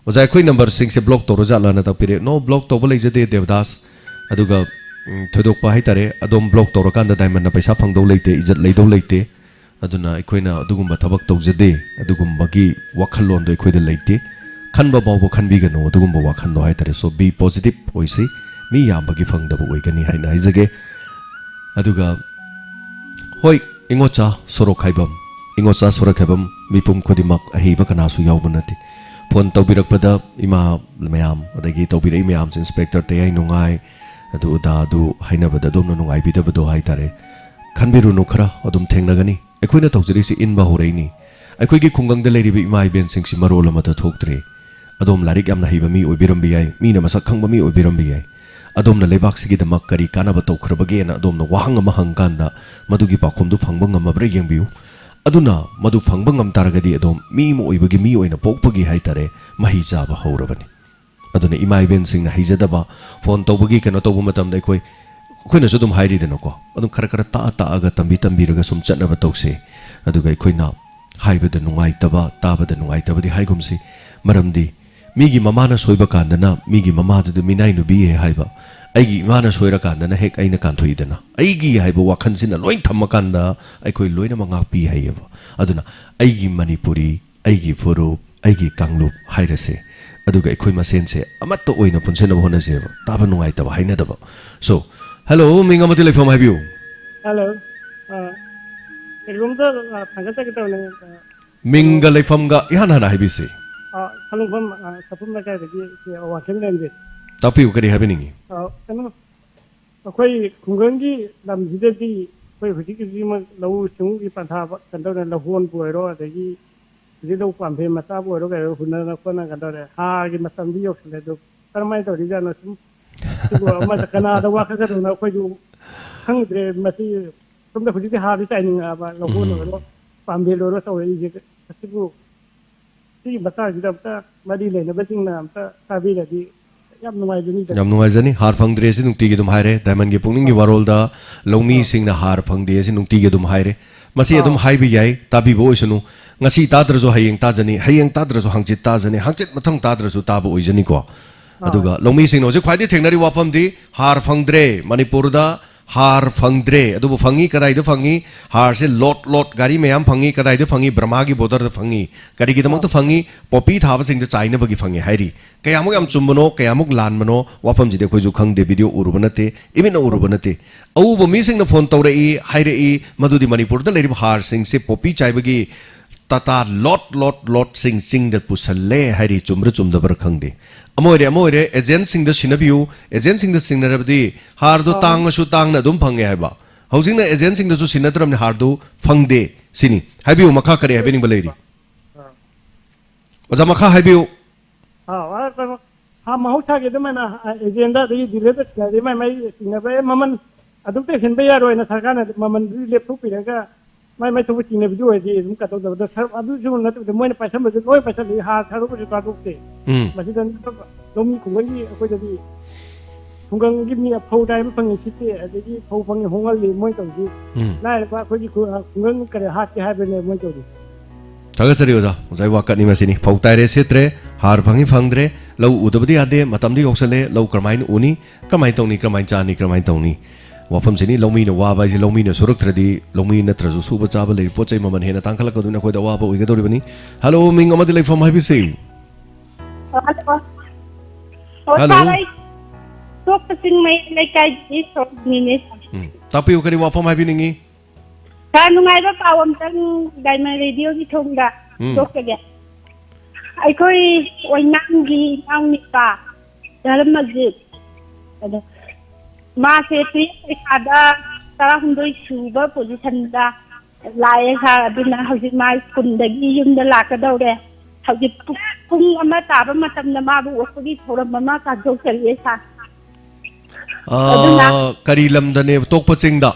ꯑꯣꯖꯥ, ꯑꯩꯈꯣꯏ ꯅꯝꯕꯔꯁꯤꯡꯁꯦ ꯕ꯭ꯂꯣꯛ ꯇꯧꯔꯖꯥꯠꯂꯥꯅ ꯇꯥꯛꯄꯤꯔꯦ꯫ No, ꯕ꯭ꯂꯣꯛ ꯇꯧꯕ ꯂꯩꯖꯗꯦ ꯗꯦꯕꯗꯥꯁ꯫ ꯑꯗꯨꯒ, ꯎꯝ, ꯊꯣꯏꯗꯣꯛꯄ ꯍꯥꯏꯇꯥꯔꯦ, ꯑꯗꯣꯝ ꯕ꯭ꯂꯣꯛ ꯇꯧꯔꯀꯥꯟꯗ ꯗꯥꯏꯃꯟꯅ ꯄꯩꯁꯥ ꯐꯪꯗꯧ ꯂꯩꯇꯦ, ꯏꯖꯠ ꯂꯩꯗꯧ ꯂꯩꯇꯦ꯫ ꯑꯗꯨꯅ ꯑꯩꯈꯣꯏꯅ ꯑꯗꯨꯒꯨꯝꯕ ꯊꯕꯛ ꯇꯧꯖꯗꯦ, ꯑꯗꯨꯒꯨꯝꯕꯒꯤ ꯋꯥꯈꯜꯂꯣꯟꯗꯣ ꯑꯩꯈꯣꯏꯗ ꯂꯩꯇꯦ꯫ ꯈꯟꯕ ꯐꯥꯎꯕ ꯈꯟꯕꯤꯒꯅꯨ ꯑꯗꯨꯒꯨꯝꯕ ꯋꯥꯈꯜꯗꯣ ꯍꯥꯏꯇꯥꯔꯦ꯫ So be positive ꯑꯣꯏꯁꯤ, ꯃꯤ ꯌꯥꯝꯕꯒꯤ ꯐꯪꯗꯕ ꯑꯣꯏꯒꯅꯤ ꯍꯥꯏꯅ ꯍꯥꯏꯖꯒꯦ꯫ ꯑꯗꯨꯒ ꯍꯣꯏ, ꯏꯉꯣꯆꯥ ꯁꯣꯔꯣꯛ ꯍꯥꯏꯕꯝ, ꯏꯉꯣꯆꯥ ꯁꯣꯔꯣꯛ ꯍꯥꯏꯕꯝ ꯃꯤꯄꯨꯝ ꯈꯨꯗꯤꯡꯃꯛ ꯑꯍꯩꯕ ꯀꯅꯥꯁꯨ ꯌꯥꯎꯕ ꯅꯠꯇꯦ꯫ ꯐꯣꯟ ꯇꯧꯕꯤꯔꯛꯄꯗ ꯏꯃꯥ ꯃꯌꯥꯝ, ꯑꯗꯒꯤ ꯇꯧꯕꯤꯔꯛꯏ ꯃꯌꯥꯝꯁꯦ, ꯏꯟꯁꯄꯦꯛꯇꯔ ꯇꯌꯥꯏ ꯅꯨꯡꯉꯥꯏ, ꯑꯗꯨ ꯑꯗꯥ ꯑꯗꯨ ꯍꯥꯏꯅꯕꯗ ꯑꯗꯣꯝꯅ ꯅꯨꯡꯉꯥꯏꯕꯤꯗꯕꯗꯣ ꯍꯥꯏꯇꯥꯔꯦ꯫ ꯈꯟꯕꯤꯔꯨꯅꯨ, ꯈꯔ ꯑꯗꯨꯝ ꯊꯦꯡꯅꯒꯅꯤ꯫ ꯑꯩꯈꯣꯏꯅ ꯇꯧꯖꯔꯤꯁꯤ ꯏꯟꯕ ꯍꯧꯔꯛꯏꯅꯤ꯫ ꯑꯩꯈꯣꯏꯒꯤ ꯈꯨꯡꯒꯪꯗ ꯂꯩꯔꯤꯕ ꯏꯃꯥ ꯏꯕꯦꯟꯁꯤꯡꯁꯤ ꯃꯔꯣꯜ ꯑꯃꯗ ꯊꯣꯛꯇ꯭ꯔꯦ꯫ ꯑꯗꯣꯝ ꯂꯥꯏꯔꯤꯛ ꯌꯥꯝꯅ ꯍꯩꯕ ꯃꯤ ꯑꯣꯏꯕꯤꯔꯝꯕ ꯌꯥꯏ, ꯃꯤꯅ ꯃꯁꯛ ꯈꯪꯕ ꯃꯤ ꯑꯣꯏꯕꯤꯔꯝꯕ ꯌꯥꯏ꯫ ꯑꯗꯣꯝꯅ ꯂꯩꯕꯥꯛꯁꯤꯒꯤꯗꯃꯛ ꯀꯔꯤ ꯀꯥꯟꯅꯕ ꯇꯧꯈ꯭ꯔꯕꯒꯦꯅ ꯑꯗꯣꯝꯅ ꯋꯥꯍꯪ ꯑꯃ ꯍꯪꯀꯥꯟꯗ ꯃꯗꯨꯒꯤ ꯄꯥꯎꯈꯨꯝꯗꯨ ꯐꯪꯕ ꯉꯝꯃꯕ꯭ꯔꯥ ꯌꯦꯡꯕꯤꯌꯨ꯫ ꯑꯗꯨꯅ ꯃꯗꯨ ꯐꯪꯕ ꯉꯝ ꯇꯥꯔꯒꯗꯤ ꯑꯗꯣꯝ ꯃꯤ ꯑꯃ ꯑꯣꯏꯕꯒꯤ, ꯃꯤ ꯑꯣꯏꯅ ꯄꯣꯛꯄꯒꯤ ꯍꯥꯏꯇꯥꯔꯦ, ꯃꯍꯩ ꯆꯥꯕ ꯍꯧꯔꯕꯅꯤ꯫ ꯑꯗꯨꯅ ꯏꯃꯥ ꯏꯕꯦꯟꯁꯤꯡꯅ ꯍꯩꯖꯗꯕ, ꯐꯣꯟ ꯇꯧꯕꯒꯤ ꯀꯩꯅꯣ ꯇꯧꯕ ꯃꯇꯝꯗ ꯑꯩꯈꯣꯏ, ꯑꯩꯈꯣꯏꯅꯁꯨ ꯑꯗꯨꯝ ꯍꯥꯏꯔꯤꯗꯅꯀꯣ, ꯑꯗꯨꯝ ꯈꯔ ꯈꯔ ꯇꯥꯛꯑ ꯇꯥꯛꯑꯒ, ꯇꯝꯕꯤ ꯇꯝꯕꯤꯔꯒ ꯁꯨꯝ ꯆꯠꯅꯕ ꯇꯧꯁꯦ꯫ ꯑꯗꯨꯒ ꯑꯩꯈꯣꯏꯅ ꯍꯥꯏꯕꯗ ꯅꯨꯡꯉꯥꯏꯇꯕ, ꯇꯥꯕꯗ ꯅꯨꯡꯉꯥꯏꯇꯕꯗꯤ ꯍꯥꯏꯒꯨꯝꯁꯤ꯫ ꯃꯔꯝꯗꯤ ꯃꯤꯒꯤ ꯃꯃꯥꯅ ꯁꯣꯏꯕ ꯀꯥꯟꯗꯅ ꯃꯤꯒꯤ ꯃꯃꯥꯗꯨꯗ ꯃꯤꯅꯥꯏ ꯅꯨꯕꯤ ꯍꯦꯛ ꯍꯥꯏꯕ, ꯑꯩꯒꯤ ꯏꯃꯥꯅ ꯁꯣꯏꯔꯀꯥꯟꯗꯅ ꯍꯦꯛ ꯑꯩꯅ ꯀꯥꯟꯊꯣꯛꯏꯗꯅ, ꯑꯩꯒꯤ ꯍꯥꯏꯕ ꯋꯥꯈꯜꯁꯤꯅ ꯂꯣꯏ ꯊꯝꯃꯀꯥꯟꯗ ꯑꯩꯈꯣꯏ ꯂꯣꯏꯅꯃꯛ ꯉꯥꯛꯄꯤ ꯍꯥꯏꯌꯦꯕ꯫ ꯑꯗꯨꯅ ꯑꯩꯒꯤ ꯃꯅꯤꯄꯨꯔꯤ, ꯑꯩꯒꯤ ꯐꯨꯔꯨꯞ, ꯑꯩꯒꯤ ꯀꯥꯡꯂꯨꯞ ꯍꯥꯏꯔꯁꯦ, ꯑꯗꯨꯒ ꯑꯩꯈꯣꯏ ꯃꯁꯦꯟꯁꯦ ꯑꯃꯠꯇ ꯑꯣꯏꯅ ꯄꯨꯟꯁꯤꯟꯅꯕ ꯍꯣꯠꯅꯁꯦꯕ꯫ ꯇꯥꯕ ꯅꯨꯡꯉꯥꯏꯇꯕ, ꯍꯥꯏꯅꯗꯕ꯫ So, hello, ꯃꯤꯡ ꯑꯃꯗꯤ ꯂꯩꯐꯝ ꯍꯥꯏꯕꯤꯌꯨ꯫ ꯍꯜꯂꯣ꯫ ꯑ, ꯀꯩꯅꯣꯝꯇ, ꯑ, ꯊꯥꯡꯒꯠꯆꯒꯦ ꯇꯧꯕꯅꯦ꯫ ꯑ, ꯃꯤꯡꯒ ꯂꯩꯐꯝꯒ ꯏꯍꯥꯟ ꯍꯥꯟꯅ ꯍꯥꯏꯕꯤꯁꯤ꯫ ꯑ, ꯁꯂꯨꯡꯐꯝ, ꯑ, ꯁꯥꯄꯨꯝ ꯂꯩꯀꯥꯏꯗꯒꯤ ꯏꯆꯦ ꯋꯥꯡꯈꯦꯝ ꯂꯦꯝꯕꯤ꯫ ꯇꯥꯛꯄꯤꯌꯨ, ꯀꯔꯤ ꯍꯥꯏꯕꯤꯅꯤꯡꯉꯤ? ꯑ, ꯀꯩꯅꯣ, ꯑꯩꯈꯣꯏ ꯈꯨꯡꯒꯪꯒꯤ ꯂꯝꯁꯤꯗꯗꯤ ꯑꯩꯈꯣꯏ ꯍꯧꯖꯤꯛ ꯍꯧꯖꯤꯛꯃꯛ ꯂꯧꯎ ꯁꯤꯡꯎꯒꯤ ꯄꯟꯊꯥ ꯀꯩꯅꯣ ꯇꯧꯗꯅ, ꯂꯧꯍꯣꯟꯕꯨ ꯑꯣꯏꯔꯣ, ꯑꯗꯒꯤ ꯍꯧꯖꯤꯛ ꯂꯧ ꯄꯥꯝꯐꯦꯜ ꯃꯆꯥꯕꯨ ꯑꯣꯏꯔꯣ ꯀꯩ ꯑꯣꯏꯔꯣ ꯍꯨꯟꯅꯗꯅ ꯈꯣꯠꯅ ꯀꯩꯅꯣ ꯇꯧꯔꯦ꯫ ꯍꯥꯔꯒꯤ ꯃꯇꯝꯗꯤ ꯌꯧꯁꯤꯜꯂꯦ꯫ ꯑꯗꯨ ꯀꯔꯝꯍꯥꯏꯅ ꯇꯧꯔꯤꯖꯥꯠꯅꯣ? ꯁꯨꯝ ꯁꯤꯕꯨ ꯑꯃꯗ ꯀꯅꯥꯗ ꯋꯥꯀꯠꯀꯗꯧꯅꯣ ꯑꯩꯈꯣꯏꯁꯨ ꯈꯪꯗ꯭ꯔꯦ꯫ ꯃꯁꯤ ꯁꯣꯝꯗ ꯍꯧꯖꯤꯛꯇꯤ ꯍꯥꯔꯗꯤ ꯆꯥꯏꯅꯤꯡꯉꯛꯑꯕ, ꯂꯧꯍꯣꯟ ꯎꯝ꯫ ꯑꯣꯏꯔꯣ ꯄꯥꯝꯐꯦꯜ ꯑꯣꯏꯔꯣ ꯇꯧꯔꯛꯏꯁꯦ꯫ ꯑꯁꯤꯕꯨ ꯁꯤꯒꯤ ꯃꯇꯥꯡꯁꯤꯗ ꯑꯝꯇ ꯃꯔꯤ ꯂꯩꯅꯕꯁꯤꯡꯅ ꯑꯝꯇ ꯇꯥꯕꯤꯔꯗꯤ ꯌꯥꯝ ꯅꯨꯡꯉꯥꯏꯖꯅꯤꯗ꯫ ꯌꯥꯝ ꯅꯨꯡꯉꯥꯏꯖꯅꯤ꯫ ꯍꯥꯔ ꯐꯪꯗ꯭ꯔꯦ ꯑꯁꯤ ꯅꯨꯡꯇꯤꯒꯤ ꯑꯗꯨꯝ ꯍꯥꯏꯔꯦ꯫ ꯗꯥꯏꯃꯟꯒꯤ ꯄꯨꯛꯅꯤꯡꯒꯤ ꯑꯥ꯫ ꯋꯥꯔꯣꯜꯗ ꯑꯥ꯫ ꯂꯧꯃꯤꯁꯤꯡꯅ ꯍꯥꯔ ꯐꯪꯗꯦ ꯑꯁꯤ ꯅꯨꯡꯇꯤꯒꯤ ꯑꯗꯨꯝ ꯍꯥꯏꯔꯦ꯫ ꯃꯁꯤ ꯑꯥ꯫ ꯑꯗꯨꯝ ꯍꯥꯏꯕ ꯌꯥꯏ, ꯇꯥꯕꯤꯕ ꯑꯣꯏꯁꯅꯨ꯫ ꯉꯁꯤ ꯇꯥꯗ꯭ꯔꯁꯨ ꯍꯌꯦꯡ ꯇꯥꯖꯅꯤ, ꯍꯌꯦꯡ ꯇꯥꯗ꯭ꯔꯁꯨ ꯍꯪꯆꯤꯠ ꯇꯥꯖꯅꯤ, ꯍꯪꯆꯤꯠ ꯃꯊꯪ ꯇꯥꯗ꯭ꯔꯁꯨ ꯇꯥꯕ ꯑꯣꯏꯖꯅꯤꯀꯣ꯫ ꯑꯥ꯫ ꯑꯗꯨꯒ ꯂꯧꯃꯤꯁꯤꯡꯅ ꯍꯧꯖꯤꯛ ꯈ꯭ꯋꯥꯏꯗꯒꯤ ꯊꯦꯡꯅꯔꯤꯕ ꯋꯥꯐꯝꯗꯤ ꯍꯥꯔ ꯐꯪꯗ꯭ꯔꯦ, ꯃꯅꯤꯄꯨꯔꯗ ꯍꯥꯔ ꯐꯪꯗ꯭ꯔꯦ꯫ ꯑꯗꯨꯕꯨ ꯐꯪꯉꯤ, ꯀꯗꯥꯏꯗ ꯐꯪꯉꯤ? ꯍꯥꯔꯁꯦ ꯂꯣꯠ ꯂꯣꯠ ꯒꯥꯔꯤ ꯃꯌꯥꯝ ꯐꯪꯉꯤ꯫ ꯀꯗꯥꯏꯗ ꯐꯪꯉꯤ? ꯕꯔꯃꯥꯒꯤ ꯕꯣꯔꯗꯔꯗ ꯐꯪꯉꯤ꯫ ꯀꯔꯤꯒꯤꯗꯃꯛꯇ ꯑꯥ꯫ ꯐꯪꯉꯤ? ꯄꯣꯄꯤ ꯊꯥꯕꯁꯤꯡꯗ ꯆꯥꯏꯅꯕꯒꯤ ꯐꯪꯉꯤ ꯍꯥꯏꯔꯤ꯫ ꯀꯌꯥꯃꯨꯛ ꯌꯥꯝ ꯆꯨꯝꯕꯅꯣ, ꯀꯌꯥꯃꯨꯛ ꯂꯥꯟꯕꯅꯣ, ꯋꯥꯐꯝꯁꯤꯗꯤ ꯑꯩꯈꯣꯏꯁꯨ ꯈꯪꯗꯦ, ꯚꯤꯗꯤꯑꯣ ꯎꯔꯨꯕ ꯅꯠꯇꯦ, ꯏꯃꯤꯠꯅ ꯎꯔꯨꯕ ꯅꯠꯇꯦ꯫ ꯑꯎꯕ ꯃꯤꯁꯤꯡꯅ ꯐꯣꯟ ꯇꯧꯔꯛꯏ, ꯍꯥꯏꯔꯛꯏ, ꯃꯗꯨꯗꯤ ꯃꯅꯤꯄꯨꯔꯗ ꯂꯩꯔꯤꯕ ꯍꯥꯔꯁꯤꯡꯁꯦ ꯄꯣꯄꯤ ꯆꯥꯏꯕꯒꯤ ꯇꯥꯇꯥ ꯂꯣꯠ ꯂꯣꯠ ꯂꯣꯠꯁꯤꯡ ꯆꯤꯡꯗ ꯄꯨꯁꯜꯂꯦ ꯍꯥꯏꯔꯤ꯫ ꯆꯨꯝꯕ꯭ꯔꯥ ꯆꯨꯝꯗꯕ꯭ꯔꯥ ꯈꯪꯗꯦ꯫ ꯑꯃ ꯑꯣꯏꯔꯦ, ꯑꯃ ꯑꯣꯏꯔꯦ, ꯑꯦꯖꯦꯟꯁꯤꯡꯗ ꯁꯤꯟꯅꯕꯤꯌꯨ꯫ ꯑꯦꯖꯦꯟꯁꯤꯡꯗ ꯁꯤꯟꯅꯔꯕꯗꯤ ꯍꯥꯔꯗꯣ ꯑꯥ꯫ ꯇꯥꯡꯉꯁꯨ ꯇꯥꯡꯅ ꯑꯗꯨꯝ ꯐꯪꯉꯦ ꯍꯥꯏꯕ꯫ ꯍꯧꯖꯤꯛꯅ ꯑꯦꯖꯦꯟꯁꯤꯡꯗꯁꯨ ꯁꯤꯟꯅꯗ꯭ꯔꯕꯅꯤ, ꯍꯥꯔꯗꯨ ꯐꯪꯗꯦ ꯁꯤꯅꯤ꯫ ꯍꯥꯏꯕꯤꯌꯨ, ꯃꯈꯥ ꯀꯔꯤ ꯍꯥꯏꯕꯤꯅꯤꯡꯕ ꯂꯩꯔꯤ? ꯑꯥ꯫ ꯑꯣꯖꯥ, ꯃꯈꯥ ꯍꯥꯏꯕꯤꯌꯨ꯫ ꯑꯥ, ꯑꯥ, ꯀꯩꯅꯣ, ꯍꯥ, ꯃꯍꯧꯁꯥꯒꯤ ꯑꯗꯨꯃꯥꯏꯅ, ꯑ, ꯑꯦꯖꯦꯟꯗ ꯑꯗꯒꯤ ꯗꯤꯂꯔꯗ ꯁꯤꯟꯅꯔꯗꯤ ꯃꯥꯏ ꯃꯥꯏ ꯁꯤꯟꯅꯕ, "ꯑꯦ, ꯃꯃꯜ ꯑꯗꯨꯛꯇ ꯍꯦꯟꯕ ꯌꯥꯔꯣꯏꯅ ꯁꯔꯀꯥꯔꯅ ꯃꯃꯜꯗꯨ ꯂꯦꯞꯊꯣꯛꯄꯤꯔꯒ ꯃꯥꯏ ꯃꯥꯏ ꯊꯣꯛꯄ ꯆꯤꯡꯅꯕꯤꯗꯨ ꯑꯣꯏꯔꯗꯤ ꯑꯗꯨꯝ ꯀꯩꯅꯣ ꯇꯧꯗꯕꯗ ꯁꯔ-, ꯑꯗꯨꯁꯨ ꯅꯠꯇꯕꯤꯗ ꯃꯣꯏꯅ ꯄꯥꯏꯁꯟꯕꯁꯨ ꯂꯣꯏ ꯄꯥꯏꯁꯜꯂꯤ, ꯍꯥꯔ ꯊꯥꯗꯣꯛꯄꯁꯨ ꯊꯥꯗꯣꯛꯇꯦ꯫ ꯎꯝ꯫ ꯃꯁꯤꯗ ꯂꯧꯃꯤ ꯈꯨꯡꯒꯪꯒꯤ ꯑꯩꯈꯣꯏꯗꯗꯤ ꯈꯨꯡꯒꯪꯒꯤ ꯃꯤ ꯐꯧ ꯇꯥꯏꯕ ꯐꯪꯉꯤ ꯁꯤꯠꯇꯦ, ꯑꯗꯒꯤ ꯐꯧ ꯐꯪꯉꯤ ꯍꯣꯡꯍꯜꯂꯤ ꯃꯣꯏ ꯇꯧꯔꯤꯁꯤ꯫ ꯎꯝ꯫ ꯂꯥꯏꯔꯕ ꯑꯩꯈꯣꯏꯒꯤ ꯈꯨ-, ꯈꯨꯡꯒꯪ ꯀꯔꯤ ꯍꯥꯠꯀꯦ ꯍꯥꯏꯕꯅꯦ ꯃꯣꯏ ꯇꯧꯔꯤꯁꯤ?" ꯊꯥꯒꯠꯆꯔꯤ ꯑꯣꯖꯥ꯫ ꯑꯣꯖꯥꯒꯤ ꯋꯥꯀꯠꯅꯤ ꯃꯁꯤꯅꯤ꯫ ꯐꯧ ꯇꯥꯏꯔꯦ ꯁꯤꯠꯇ꯭ꯔꯦ, ꯍꯥꯔ ꯐꯪꯉꯤ ꯐꯪꯗ꯭ꯔꯦ, ꯂꯧ ꯎꯗꯕꯗꯤ ꯌꯥꯗꯦ, ꯃꯇꯝꯗꯤ ꯌꯧꯁꯜꯂꯦ, ꯂꯧ ꯀꯔꯝꯍꯥꯏꯅ ꯎꯅꯤ, ꯀꯔꯝꯍꯥꯏꯅ ꯇꯧꯅꯤ, ꯀꯔꯝꯍꯥꯏꯅ ꯆꯥꯅꯤ, ꯀꯔꯝꯍꯥꯏꯅ ꯇꯧꯅꯤ? ꯋꯥꯐꯝꯁꯤꯅꯤ꯫ ꯂꯧꯃꯤꯅ ꯋꯥꯕ ꯍꯥꯏꯁꯦ, ꯂꯧꯃꯤꯅ ꯁꯨꯔꯛꯇ꯭ꯔꯗꯤ ꯂꯧꯃꯤ ꯅꯠꯇ꯭ꯔꯁꯨ ꯁꯨꯕ ꯆꯥꯕ ꯂꯩꯔꯤ ꯄꯣꯠ ꯆꯩ ꯃꯃꯜ ꯍꯦꯟꯅ ꯇꯥꯡꯈꯠꯂꯛꯀꯗꯣꯏꯅꯤ, ꯑꯩꯈꯣꯏꯗ ꯑꯋꯥꯕ ꯑꯣꯏꯒꯗꯧꯔꯤꯕꯅꯤ꯫ ꯍꯜꯂꯣ, ꯃꯤꯡ ꯑꯃꯗꯤ ꯂꯩꯐꯝ ꯍꯥꯏꯕꯤꯁꯤ꯫ ꯍꯜꯂꯣ꯫ ꯑꯣ, ꯍꯜꯂꯣ꯫ ꯁꯥꯔ, ꯑꯩ ꯇꯣꯞꯄ ꯆꯤꯡꯃꯩ ꯂꯩꯀꯥꯏꯗꯒꯤ ꯁꯣꯛꯅꯤꯅꯦ꯫ ꯎꯝ, ꯇꯥꯛꯄꯤꯌꯨ, ꯀꯔꯤ ꯋꯥꯐꯝ ꯍꯥꯏꯕꯤꯅꯤꯡꯉꯤ? ꯁꯥꯔ, ꯅꯨꯡꯉꯥꯏꯕ ꯄꯥꯎ ꯑꯝꯇꯪ ꯗꯥꯏꯃꯟ ꯔꯦꯗꯤꯑꯣꯒꯤ ꯊꯣꯡꯗ ꯎꯝ꯫ ꯍꯥꯏꯗꯣꯛꯆꯒꯦ꯫ ꯑꯩꯈꯣꯏ ꯑꯣꯏꯅꯥꯝꯒꯤ ꯏꯅꯥꯎꯅꯨꯄꯥ ꯙꯔꯃꯖꯤꯠ꯫ ꯑꯗꯣ ꯃꯥꯁꯦ ꯇꯨꯌꯦꯜꯐ ꯄꯔꯤꯈꯥꯗ ꯇꯔꯥꯍꯨꯝꯗꯣꯏ ꯁꯨꯕ ꯄꯣꯖꯤꯁꯟꯗ ꯂꯥꯛꯑꯦ ꯁꯥꯔ꯫ ꯑꯗꯨꯅ ꯍꯧꯖꯤꯛ ꯃꯥ ꯁ꯭ꯀꯨꯜꯗꯒꯤ ꯌꯨꯝꯗ ꯂꯥꯛꯀꯗꯧꯔꯦ꯫ ꯍꯧꯖꯤꯛ ꯄꯨꯡ, ꯄꯨꯡ ꯑꯃ ꯇꯥꯕ ꯃꯇꯝꯗ ꯃꯥꯕꯨ ꯑꯣꯛꯄꯒꯤ ꯊꯧꯔꯝ ꯑꯃ ꯄꯥꯡꯊꯣꯛꯆꯔꯤꯌꯦ ꯁꯥꯔ꯫ ꯑꯗꯨꯅ ꯑꯥ, ꯀꯔꯤ ꯂꯝꯗꯅꯦꯕ? ꯇꯣꯛꯄ ꯆꯤꯡꯗ?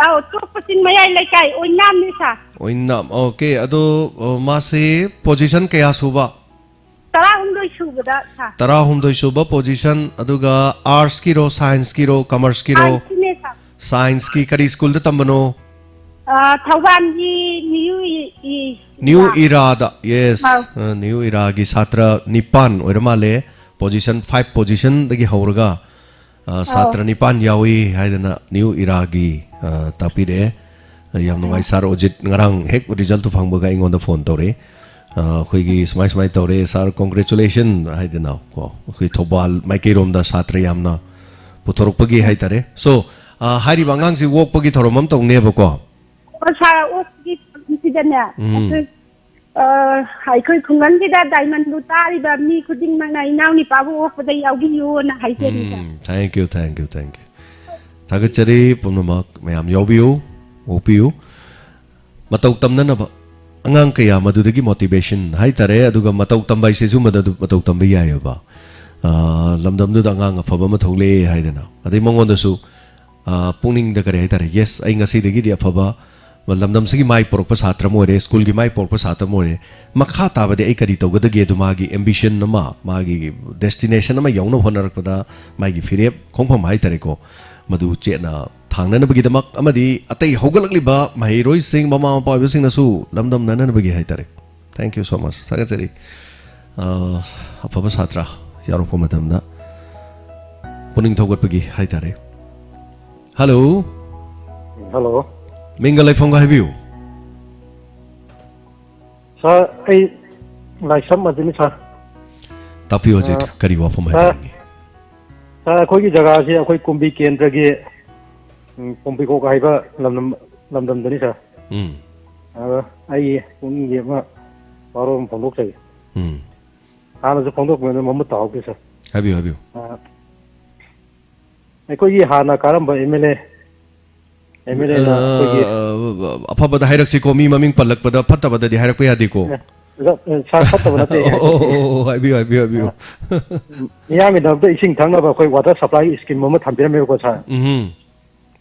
ꯑꯧ, ꯇꯣꯛꯄ ꯆꯤꯡ ꯃꯌꯥꯏ ꯂꯩꯀꯥꯏ ꯑꯣꯏꯅꯥꯝꯅꯤ ꯁꯥꯔ꯫ ꯑꯣꯏꯅꯥꯝ, ꯑꯣꯀꯦ꯫ ꯑꯗꯣ, ꯑ, ꯃꯥꯁꯦ ꯄꯣꯖꯤꯁꯟ ꯀꯌꯥ ꯁꯨꯕ? ꯇꯔꯥꯍꯨꯝꯗꯣꯏ ꯁꯨꯕꯗ ꯁꯥꯔ꯫ ꯇꯔꯥꯍꯨꯝꯗꯣꯏ ꯁꯨꯕ ꯄꯣꯖꯤꯁꯟ, ꯑꯗꯨꯒ ꯑꯥꯔꯠꯁꯀꯤꯔꯣ, ꯁꯥꯏꯟꯁꯀꯤꯔꯣ, ꯀꯃꯔꯁꯀꯤꯔꯣ? ꯁꯥꯏꯟꯁꯀꯤꯅꯦ ꯁꯥꯔ꯫ ꯁꯥꯏꯟꯁꯀꯤ ꯀꯔꯤ ꯁ꯭ꯀꯨꯜꯗ ꯇꯝꯕꯅꯣ? ꯑ, ꯊꯧꯕꯥꯜꯒꯤ new E-, E-, new era. ꯏꯔꯥꯗ, yes. ꯑꯥꯎ꯫ ꯑ, ꯅ꯭ꯌꯨ ꯏꯔꯥꯒꯤ ꯁꯥꯇ꯭ꯔ ꯅꯤꯄꯥꯟ ꯑꯣꯏꯔ ꯃꯥꯜꯂꯦ꯫ ꯄꯣꯖꯤꯁꯟ, ꯐꯥꯏꯚ ꯄꯣꯖꯤꯁꯟꯗꯒꯤ ꯍꯧꯔꯒ, ꯑ, ꯑꯥꯎ꯫ ꯁꯥꯇ꯭ꯔ ꯅꯤꯄꯥꯟ ꯌꯥꯎꯏ ꯍꯥꯏꯗꯅ ꯅ꯭ꯌꯨ ꯏꯔꯥꯒꯤ, ꯑ, ꯇꯥꯛꯄꯤꯔꯛꯑꯦ꯫ ꯌꯥꯝ ꯅꯨꯡꯉꯥꯏ꯫ ꯁꯥꯔ ꯑꯣꯖꯤꯠ ꯉꯔꯥꯡ ꯍꯦꯛ ꯔꯤꯖꯜꯠꯇꯨ ꯐꯪꯕꯒ ꯑꯩꯉꯣꯟꯗ ꯐꯣꯟ ꯇꯧꯔꯛꯑꯦ꯫ ꯑ, ꯑꯩꯈꯣꯏꯒꯤ ꯁꯨꯃꯥꯏ ꯁꯨꯃꯥꯏ ꯇꯧꯔꯦ ꯁꯥꯔ, ꯀꯣꯡꯒ꯭ꯔꯦꯆꯨꯂꯦꯁꯟ ꯍꯥꯏꯗꯅ ꯀꯣ, ꯑꯩꯈꯣꯏ ꯊꯧꯕꯥꯜ ꯃꯥꯏꯀꯩꯔꯣꯝꯗ ꯁꯥꯇ꯭ꯔ ꯌꯥꯝꯅ ꯄꯨꯊꯣꯔꯛꯄꯒꯤ ꯍꯥꯏꯇꯥꯔꯦ꯫ ꯁꯣ, ꯑ, ꯍꯥꯏꯔꯤꯕ ꯑꯉꯥꯡꯁꯤ ꯑꯣꯛꯄꯒꯤ ꯊꯧꯔꯝ ꯑꯃ ꯇꯧꯅꯦꯕꯀꯣ꯫ ꯑꯣ, ꯁꯥꯔ, ꯑꯣꯛꯄꯒꯤ ꯊꯧꯔꯝꯁꯤꯗꯅꯦ, ꯎꯝ꯫ ꯑꯩꯈꯣꯏ, ꯑ, ꯑꯩꯈꯣꯏ ꯈꯨꯡꯒꯪꯁꯤꯗ ꯗꯥꯏꯃꯟꯕꯨ ꯇꯥꯔꯤꯕ ꯃꯤ ꯈꯨꯗꯤꯡꯃꯛꯅ ꯏꯅꯥꯎꯅꯨꯄꯥꯕꯨ ꯑꯣꯛꯄꯗ ꯌꯥꯎꯕꯤꯌꯨꯅ ꯍꯥꯏꯖꯔꯤ, ꯁꯥꯔ꯫ ꯎꯝ, thank you, thank you, thank you꯫ ꯊꯥꯒꯠꯆꯔꯤ ꯄꯨꯝꯅꯃꯛ ꯃꯌꯥꯝ ꯌꯥꯎꯕꯤꯌꯨ, ꯑꯣꯛꯄꯤꯌꯨ꯫ ꯃꯇꯧ ꯇꯝꯅꯅꯕ ꯑꯉꯥꯡ ꯀꯌꯥ ꯃꯗꯨꯗꯒꯤ ꯃꯣꯇꯤꯚꯦꯁꯟ ꯍꯥꯏꯇꯥꯔꯦ, ꯑꯗꯨꯒ ꯃꯇꯧ ꯇꯝꯕ ꯍꯥꯏꯁꯤꯁꯨ ꯃꯗꯨ ꯃꯇꯧ ꯇꯝꯕ ꯌꯥꯏꯑꯕ꯫ ꯑ, ꯂꯝꯗꯝꯗꯨꯗ ꯑꯉꯥꯡ ꯑꯐꯕ ꯑꯃ ꯊꯣꯛꯂꯛꯑꯦ ꯍꯥꯏꯗꯅ, ꯑꯗꯩ ꯃꯉꯣꯟꯗꯁꯨ, ꯑ, ꯄꯨꯛꯅꯤꯡꯗ ꯀꯔꯤ ꯍꯥꯏꯇꯥꯔꯦ, ꯌꯦꯁ, ꯑꯩ ꯉꯁꯤꯗꯒꯤꯗꯤ ꯑꯐꯕ ꯂꯝꯗꯝꯁꯤꯒꯤ ꯃꯥꯏ ꯄꯨꯔꯛꯄ ꯁꯥꯇ꯭ꯔ ꯑꯃ ꯑꯣꯏꯔꯦ, ꯁ꯭ꯀꯨꯜꯒꯤ ꯃꯥꯏ ꯄꯨꯔꯛꯄ ꯁꯥꯇ꯭ꯔ ꯑꯃ ꯑꯣꯏꯔꯦ, ꯃꯈꯥ ꯇꯥꯕꯗꯤ ꯑꯩ ꯀꯔꯤ ꯇꯧꯒꯗꯒꯦ ꯑꯗꯨ ꯃꯥꯒꯤ ꯑꯦꯝꯕꯤꯁꯟ ꯑꯃ, ꯃꯥꯒꯤ ꯗꯦꯁꯇꯤꯅꯦꯁꯟ ꯑꯃ ꯌꯧꯅꯕ ꯍꯣꯠꯅꯔꯛꯄꯗ ꯃꯥꯒꯤ ꯐꯤꯔꯦꯞ ꯈꯣꯡꯐꯝ ꯍꯥꯏꯇꯥꯔꯦꯀꯣ, ꯃꯗꯨ ꯆꯦꯠꯅ ꯊꯥꯡꯅꯅꯕꯒꯤꯗꯃꯛ ꯑꯃꯗꯤ ꯑꯇꯩ ꯍꯧꯒꯠꯂꯛꯂꯤꯕ ꯃꯍꯩꯔꯣꯏꯁꯤꯡ, ꯃꯃꯥ ꯃꯄꯥ ꯑꯣꯏꯕꯁꯤꯡꯅꯁꯨ ꯂꯝꯗꯝꯅꯅꯕꯒꯤ ꯍꯥꯏꯇꯥꯔꯦ꯫ Thank you so much꯫ ꯊꯥꯒꯠꯆꯔꯤ꯫ ꯑ, ꯑꯐꯕ ꯁꯥꯇ꯭ꯔ ꯌꯥꯎꯔꯛꯄ ꯃꯇꯝꯗ ꯄꯨꯛꯅꯤꯡ ꯊꯧꯒꯠꯄꯒꯤ ꯍꯥꯏꯇꯥꯔꯦ꯫ ꯍꯜꯂꯣ꯫ ꯍꯜꯂꯣ꯫ ꯃꯤꯡꯒ ꯂꯩꯐꯝꯒ ꯍꯥꯏꯕꯤꯌꯨ꯫ ꯁꯥꯔ, ꯑꯩ ꯂꯥꯏꯁ꯭ꯔꯝ ꯑꯗꯨꯅꯤ, ꯁꯥꯔ꯫ ꯇꯥꯛꯄꯤꯌꯨ ꯍꯧꯖꯤꯛ, ꯑ, ꯀꯔꯤ ꯋꯥꯐꯝ ꯁꯥꯔ, ꯍꯥꯏꯕꯤꯅꯤꯡꯉꯤ? ꯁꯥꯔ, ꯑꯩꯈꯣꯏꯒꯤ ꯖꯒꯥꯁꯤ ꯑꯩꯈꯣꯏ ꯀꯨꯝꯕꯤ ꯀꯦꯟꯗ꯭ꯔꯒꯤ, ꯎꯝ, ꯄꯣꯝꯕꯤꯀꯣꯛ ꯍꯥꯏꯕ ꯂꯝꯗꯝ, ꯂꯝꯗꯝꯗꯅꯤ, ꯁꯥꯔ꯫ ꯎꯝ꯫ ꯑꯗ ꯑꯩꯒꯤ ꯄꯨꯛꯅꯤꯡꯒꯤ ꯑꯃ ꯋꯥꯔꯣꯜ ꯑꯃ ꯐꯣꯡꯗꯣꯛꯆꯒꯦ꯫ ꯎꯝ꯫ ꯍꯥꯟꯅꯁꯨ ꯐꯣꯡꯗꯣꯛꯄꯅꯤ, ꯑꯗꯨ ꯃꯃꯨꯠ ꯇꯥꯍꯧꯗꯦ, ꯁꯥꯔ꯫ ꯍꯥꯏꯕꯤꯌꯨ, ꯍꯥꯏꯕꯤꯌꯨ꯫ ꯑ, ꯑꯩꯈꯣꯏꯒꯤ ꯍꯥꯟꯅ ꯀꯥꯔꯝꯕ M L A M L ꯑꯦꯅ ꯑꯩꯈꯣꯏꯒꯤ ꯑ, ꯑꯐꯕꯗ ꯍꯥꯏꯔꯛꯁꯤꯀꯣ, ꯃꯤ ꯃꯃꯤꯡ ꯄꯜꯂꯛꯄꯗ ꯐꯠꯇꯕꯗꯗꯤ ꯍꯥꯏꯔꯛꯄ ꯌꯥꯗꯦꯀꯣ꯫ ꯑꯦ, ꯑꯣꯖꯥ, ꯑ, ꯁꯥꯔ ꯐꯠꯇꯕ ꯅꯠꯇꯦ ꯑꯩ ꯑꯣ, ꯑꯣ, ꯍꯥꯏꯖꯔꯤꯁꯦ꯫ ꯑꯣ, ꯑꯣ, ꯍꯥꯏꯕꯤꯌꯨ, ꯍꯥꯏꯕꯤꯌꯨ, ꯍꯥꯏꯕꯤꯌꯨ꯫ ꯃꯤꯌꯥꯝꯒꯤꯗꯃꯛꯇ ꯏꯁꯤꯡ ꯊꯛꯅꯕ ꯑꯩꯈꯣꯏ ꯋꯥꯇꯔ ꯁꯄ꯭ꯂꯥꯏꯒꯤ ꯁ꯭ꯀꯤꯝ ꯑꯃ ꯊꯝꯕꯤꯔꯝꯃꯦꯕꯀꯣ ꯁꯥꯔ꯫ ꯎꯝ꯫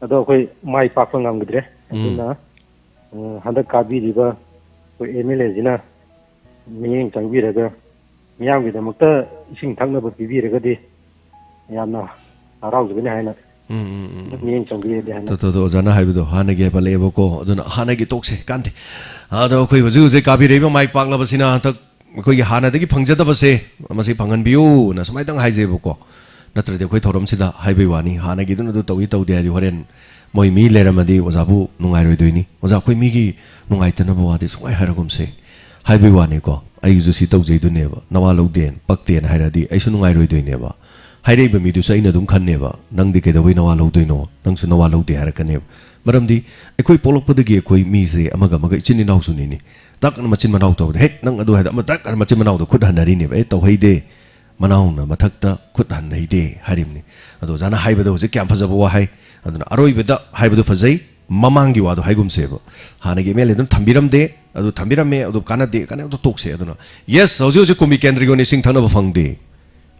ꯑꯗꯣ ꯑꯩꯈꯣꯏ ꯃꯥꯏ ꯄꯥꯛꯄ ꯉꯝꯈꯤꯗ꯭ꯔꯦ꯫ ꯑꯗꯨꯅ ꯑ, ꯍꯟꯗꯛ ꯀꯥꯕꯤꯔꯤꯕ ꯑꯩꯈꯣꯏ ꯑꯦꯝ ꯑꯦꯜ ꯑꯦꯁꯤꯅ ꯃꯤꯠꯌꯦꯡ ꯆꯪꯕꯤꯔꯒ ꯃꯤꯌꯥꯝꯒꯤꯗꯃꯛꯇ ꯏꯁꯤꯡ ꯊꯛꯅꯕ ꯄꯤꯕꯤꯔꯒꯗꯤ ꯌꯥꯝꯅ ꯍꯔꯥꯎꯖꯒꯅꯤ ꯍꯥꯏꯅ ꯎꯝ, ꯎꯝ, ꯎꯝ꯫ ꯃꯤꯠꯌꯦꯡ ꯆꯪꯕꯤꯔꯗꯤ ꯍꯥꯏꯅ꯫ ꯇꯣ, ꯇꯣ, ꯇꯣ, ꯑꯣꯖꯥꯅ ꯍꯥꯏꯕꯗꯣ ꯍꯥꯟꯅꯒꯤ ꯍꯥꯏꯐꯠꯂꯛꯑꯦꯕꯀꯣ, ꯑꯗꯨꯅ ꯍꯥꯟꯅꯒꯤ ꯇꯣꯛꯁꯦ, ꯀꯥꯟꯗꯦ꯫ ꯑꯗꯣ ꯑꯩꯈꯣꯏ ꯍꯧꯖꯤꯛ ꯍꯧꯖꯤꯛ ꯀꯥꯕꯤꯔꯛꯏꯕ ꯃꯥꯏ ꯄꯥꯛꯂꯕꯁꯤꯅ ꯍꯟꯗꯛ ꯑꯩꯈꯣꯏꯒꯤ ꯍꯥꯟꯅꯗꯒꯤ ꯐꯪꯖꯗꯕꯁꯦ ꯃꯁꯤ ꯐꯪꯍꯟꯕꯤꯌꯨꯅ ꯁꯨꯃꯥꯏꯅ ꯍꯥꯏꯖꯩꯕꯀꯣ꯫ ꯅꯠꯇ꯭ꯔꯗꯤ ꯑꯩꯈꯣꯏ ꯊꯧꯔꯝꯁꯤꯗ ꯍꯥꯏꯕꯩ ꯋꯥꯅꯤ, ꯍꯥꯟꯅꯒꯤꯗꯨꯅ ꯑꯗꯨ ꯇꯧꯏ ꯇꯧꯗꯦ ꯍꯥꯏꯗꯤ ꯍꯣꯔꯦꯟ ꯃꯣꯏ ꯃꯤ ꯂꯩꯔꯝꯃꯗꯤ ꯑꯣꯖꯥꯕꯨ ꯅꯨꯡꯉꯥꯏꯔꯣꯏꯗꯣꯏꯅꯤ꯫ ꯑꯣꯖꯥ, ꯑꯩꯈꯣꯏ ꯃꯤꯒꯤ ꯅꯨꯡꯉꯥꯏꯇꯅꯕ ꯋꯥꯗꯤ ꯁꯨꯡꯍꯥꯏ ꯍꯥꯏꯔꯒꯨꯝꯁꯦ꯫ ꯍꯥꯏꯕꯩ ꯋꯥꯅꯤꯀꯣ, ꯑꯩꯒꯤꯁꯨ ꯁꯤ ꯇꯧꯖꯩꯗꯨꯅꯦꯕ, ꯅꯋꯥ ꯂꯧꯗꯦꯅ, ꯄꯛꯇꯦꯅ ꯍꯥꯏꯔꯗꯤ ꯑꯩꯁꯨ ꯅꯨꯡꯉꯥꯏꯔꯣꯏꯗꯣꯏꯅꯦꯕ꯫ ꯍꯥꯏꯔꯛꯏꯕ ꯃꯤꯗꯨꯁꯨ ꯑꯩꯅ ꯑꯗꯨꯝ ꯈꯟꯅꯦꯕ, "ꯅꯪꯗꯤ ꯀꯩꯗꯧꯕꯩ ꯅꯋꯥ ꯂꯧꯗꯣꯏꯅꯣ? ꯅꯪꯁꯨ ꯅꯋꯥ ꯂꯧꯗꯦ" ꯍꯥꯏꯔꯛꯀꯅꯦꯕ꯫ ꯃꯔꯝꯗꯤ ꯑꯩꯈꯣꯏ ꯄꯣꯛꯂꯛꯄꯗꯒꯤ ꯑꯩꯈꯣꯏ ꯃꯤꯁꯦ ꯑꯃꯒ ꯑꯃꯒ ꯏꯆꯤꯟ ꯏꯅꯥꯎꯁꯨꯅꯤꯅꯦ꯫ ꯇꯛꯅ ꯃꯆꯤꯟ ꯃꯅꯥꯎ ꯇꯧꯕꯗ, "ꯍꯦꯛ ꯅꯪ ꯑꯗꯨ ꯍꯥꯏꯗ ꯑꯃ ꯇꯛ" ꯃꯆꯤꯟ ꯃꯅꯥꯎꯗ ꯈꯨꯠ ꯍꯟꯅꯔꯤꯅꯦꯕ꯫ "ꯑꯦ, ꯇꯧꯍꯩꯗꯦ, ꯃꯅꯥꯎꯅ ꯃꯊꯛꯇ ꯈꯨꯠ ꯍꯟꯅꯩꯗꯦ" ꯍꯥꯏꯔꯤꯕꯅꯤ꯫ ꯑꯗꯣ ꯑꯣꯖꯥꯅ ꯍꯥꯏꯕꯗ ꯍꯧꯖꯤꯛ ꯀꯌꯥꯝ ꯐꯖꯕ ꯋꯥꯍꯩ꯫ ꯑꯗꯨꯅ ꯑꯔꯣꯏꯕꯗ ꯍꯥꯏꯕꯗꯨ ꯐꯖꯩ, ꯃꯃꯥꯡꯒꯤ ꯋꯥꯗꯣ ꯍꯥꯏꯒꯨꯝꯁꯦꯕ꯫ ꯍꯥꯟꯅꯒꯤ ꯑꯦꯝ ꯑꯦꯜ ꯑꯦ ꯑꯗꯨꯝ ꯊꯝꯕꯤꯔꯝꯗꯦ, ꯑꯗꯨ ꯊꯝꯕꯤꯔꯝꯃꯦ, ꯑꯗꯨ ꯀꯥꯟꯅꯗꯦ, ꯀꯥꯟꯅꯕꯗꯣ ꯇꯣꯛꯁꯦ꯫ ꯑꯗꯨꯅ ꯌꯦꯁ, ꯍꯧꯖꯤꯛ ꯍꯧꯖꯤꯛ ꯀꯨꯝꯕꯤ ꯀꯦꯟꯗ꯭ꯔꯒꯤ ꯑꯣꯏꯅ ꯏꯁꯤꯡ ꯊꯛꯅꯕ ꯐꯪꯗꯦ꯫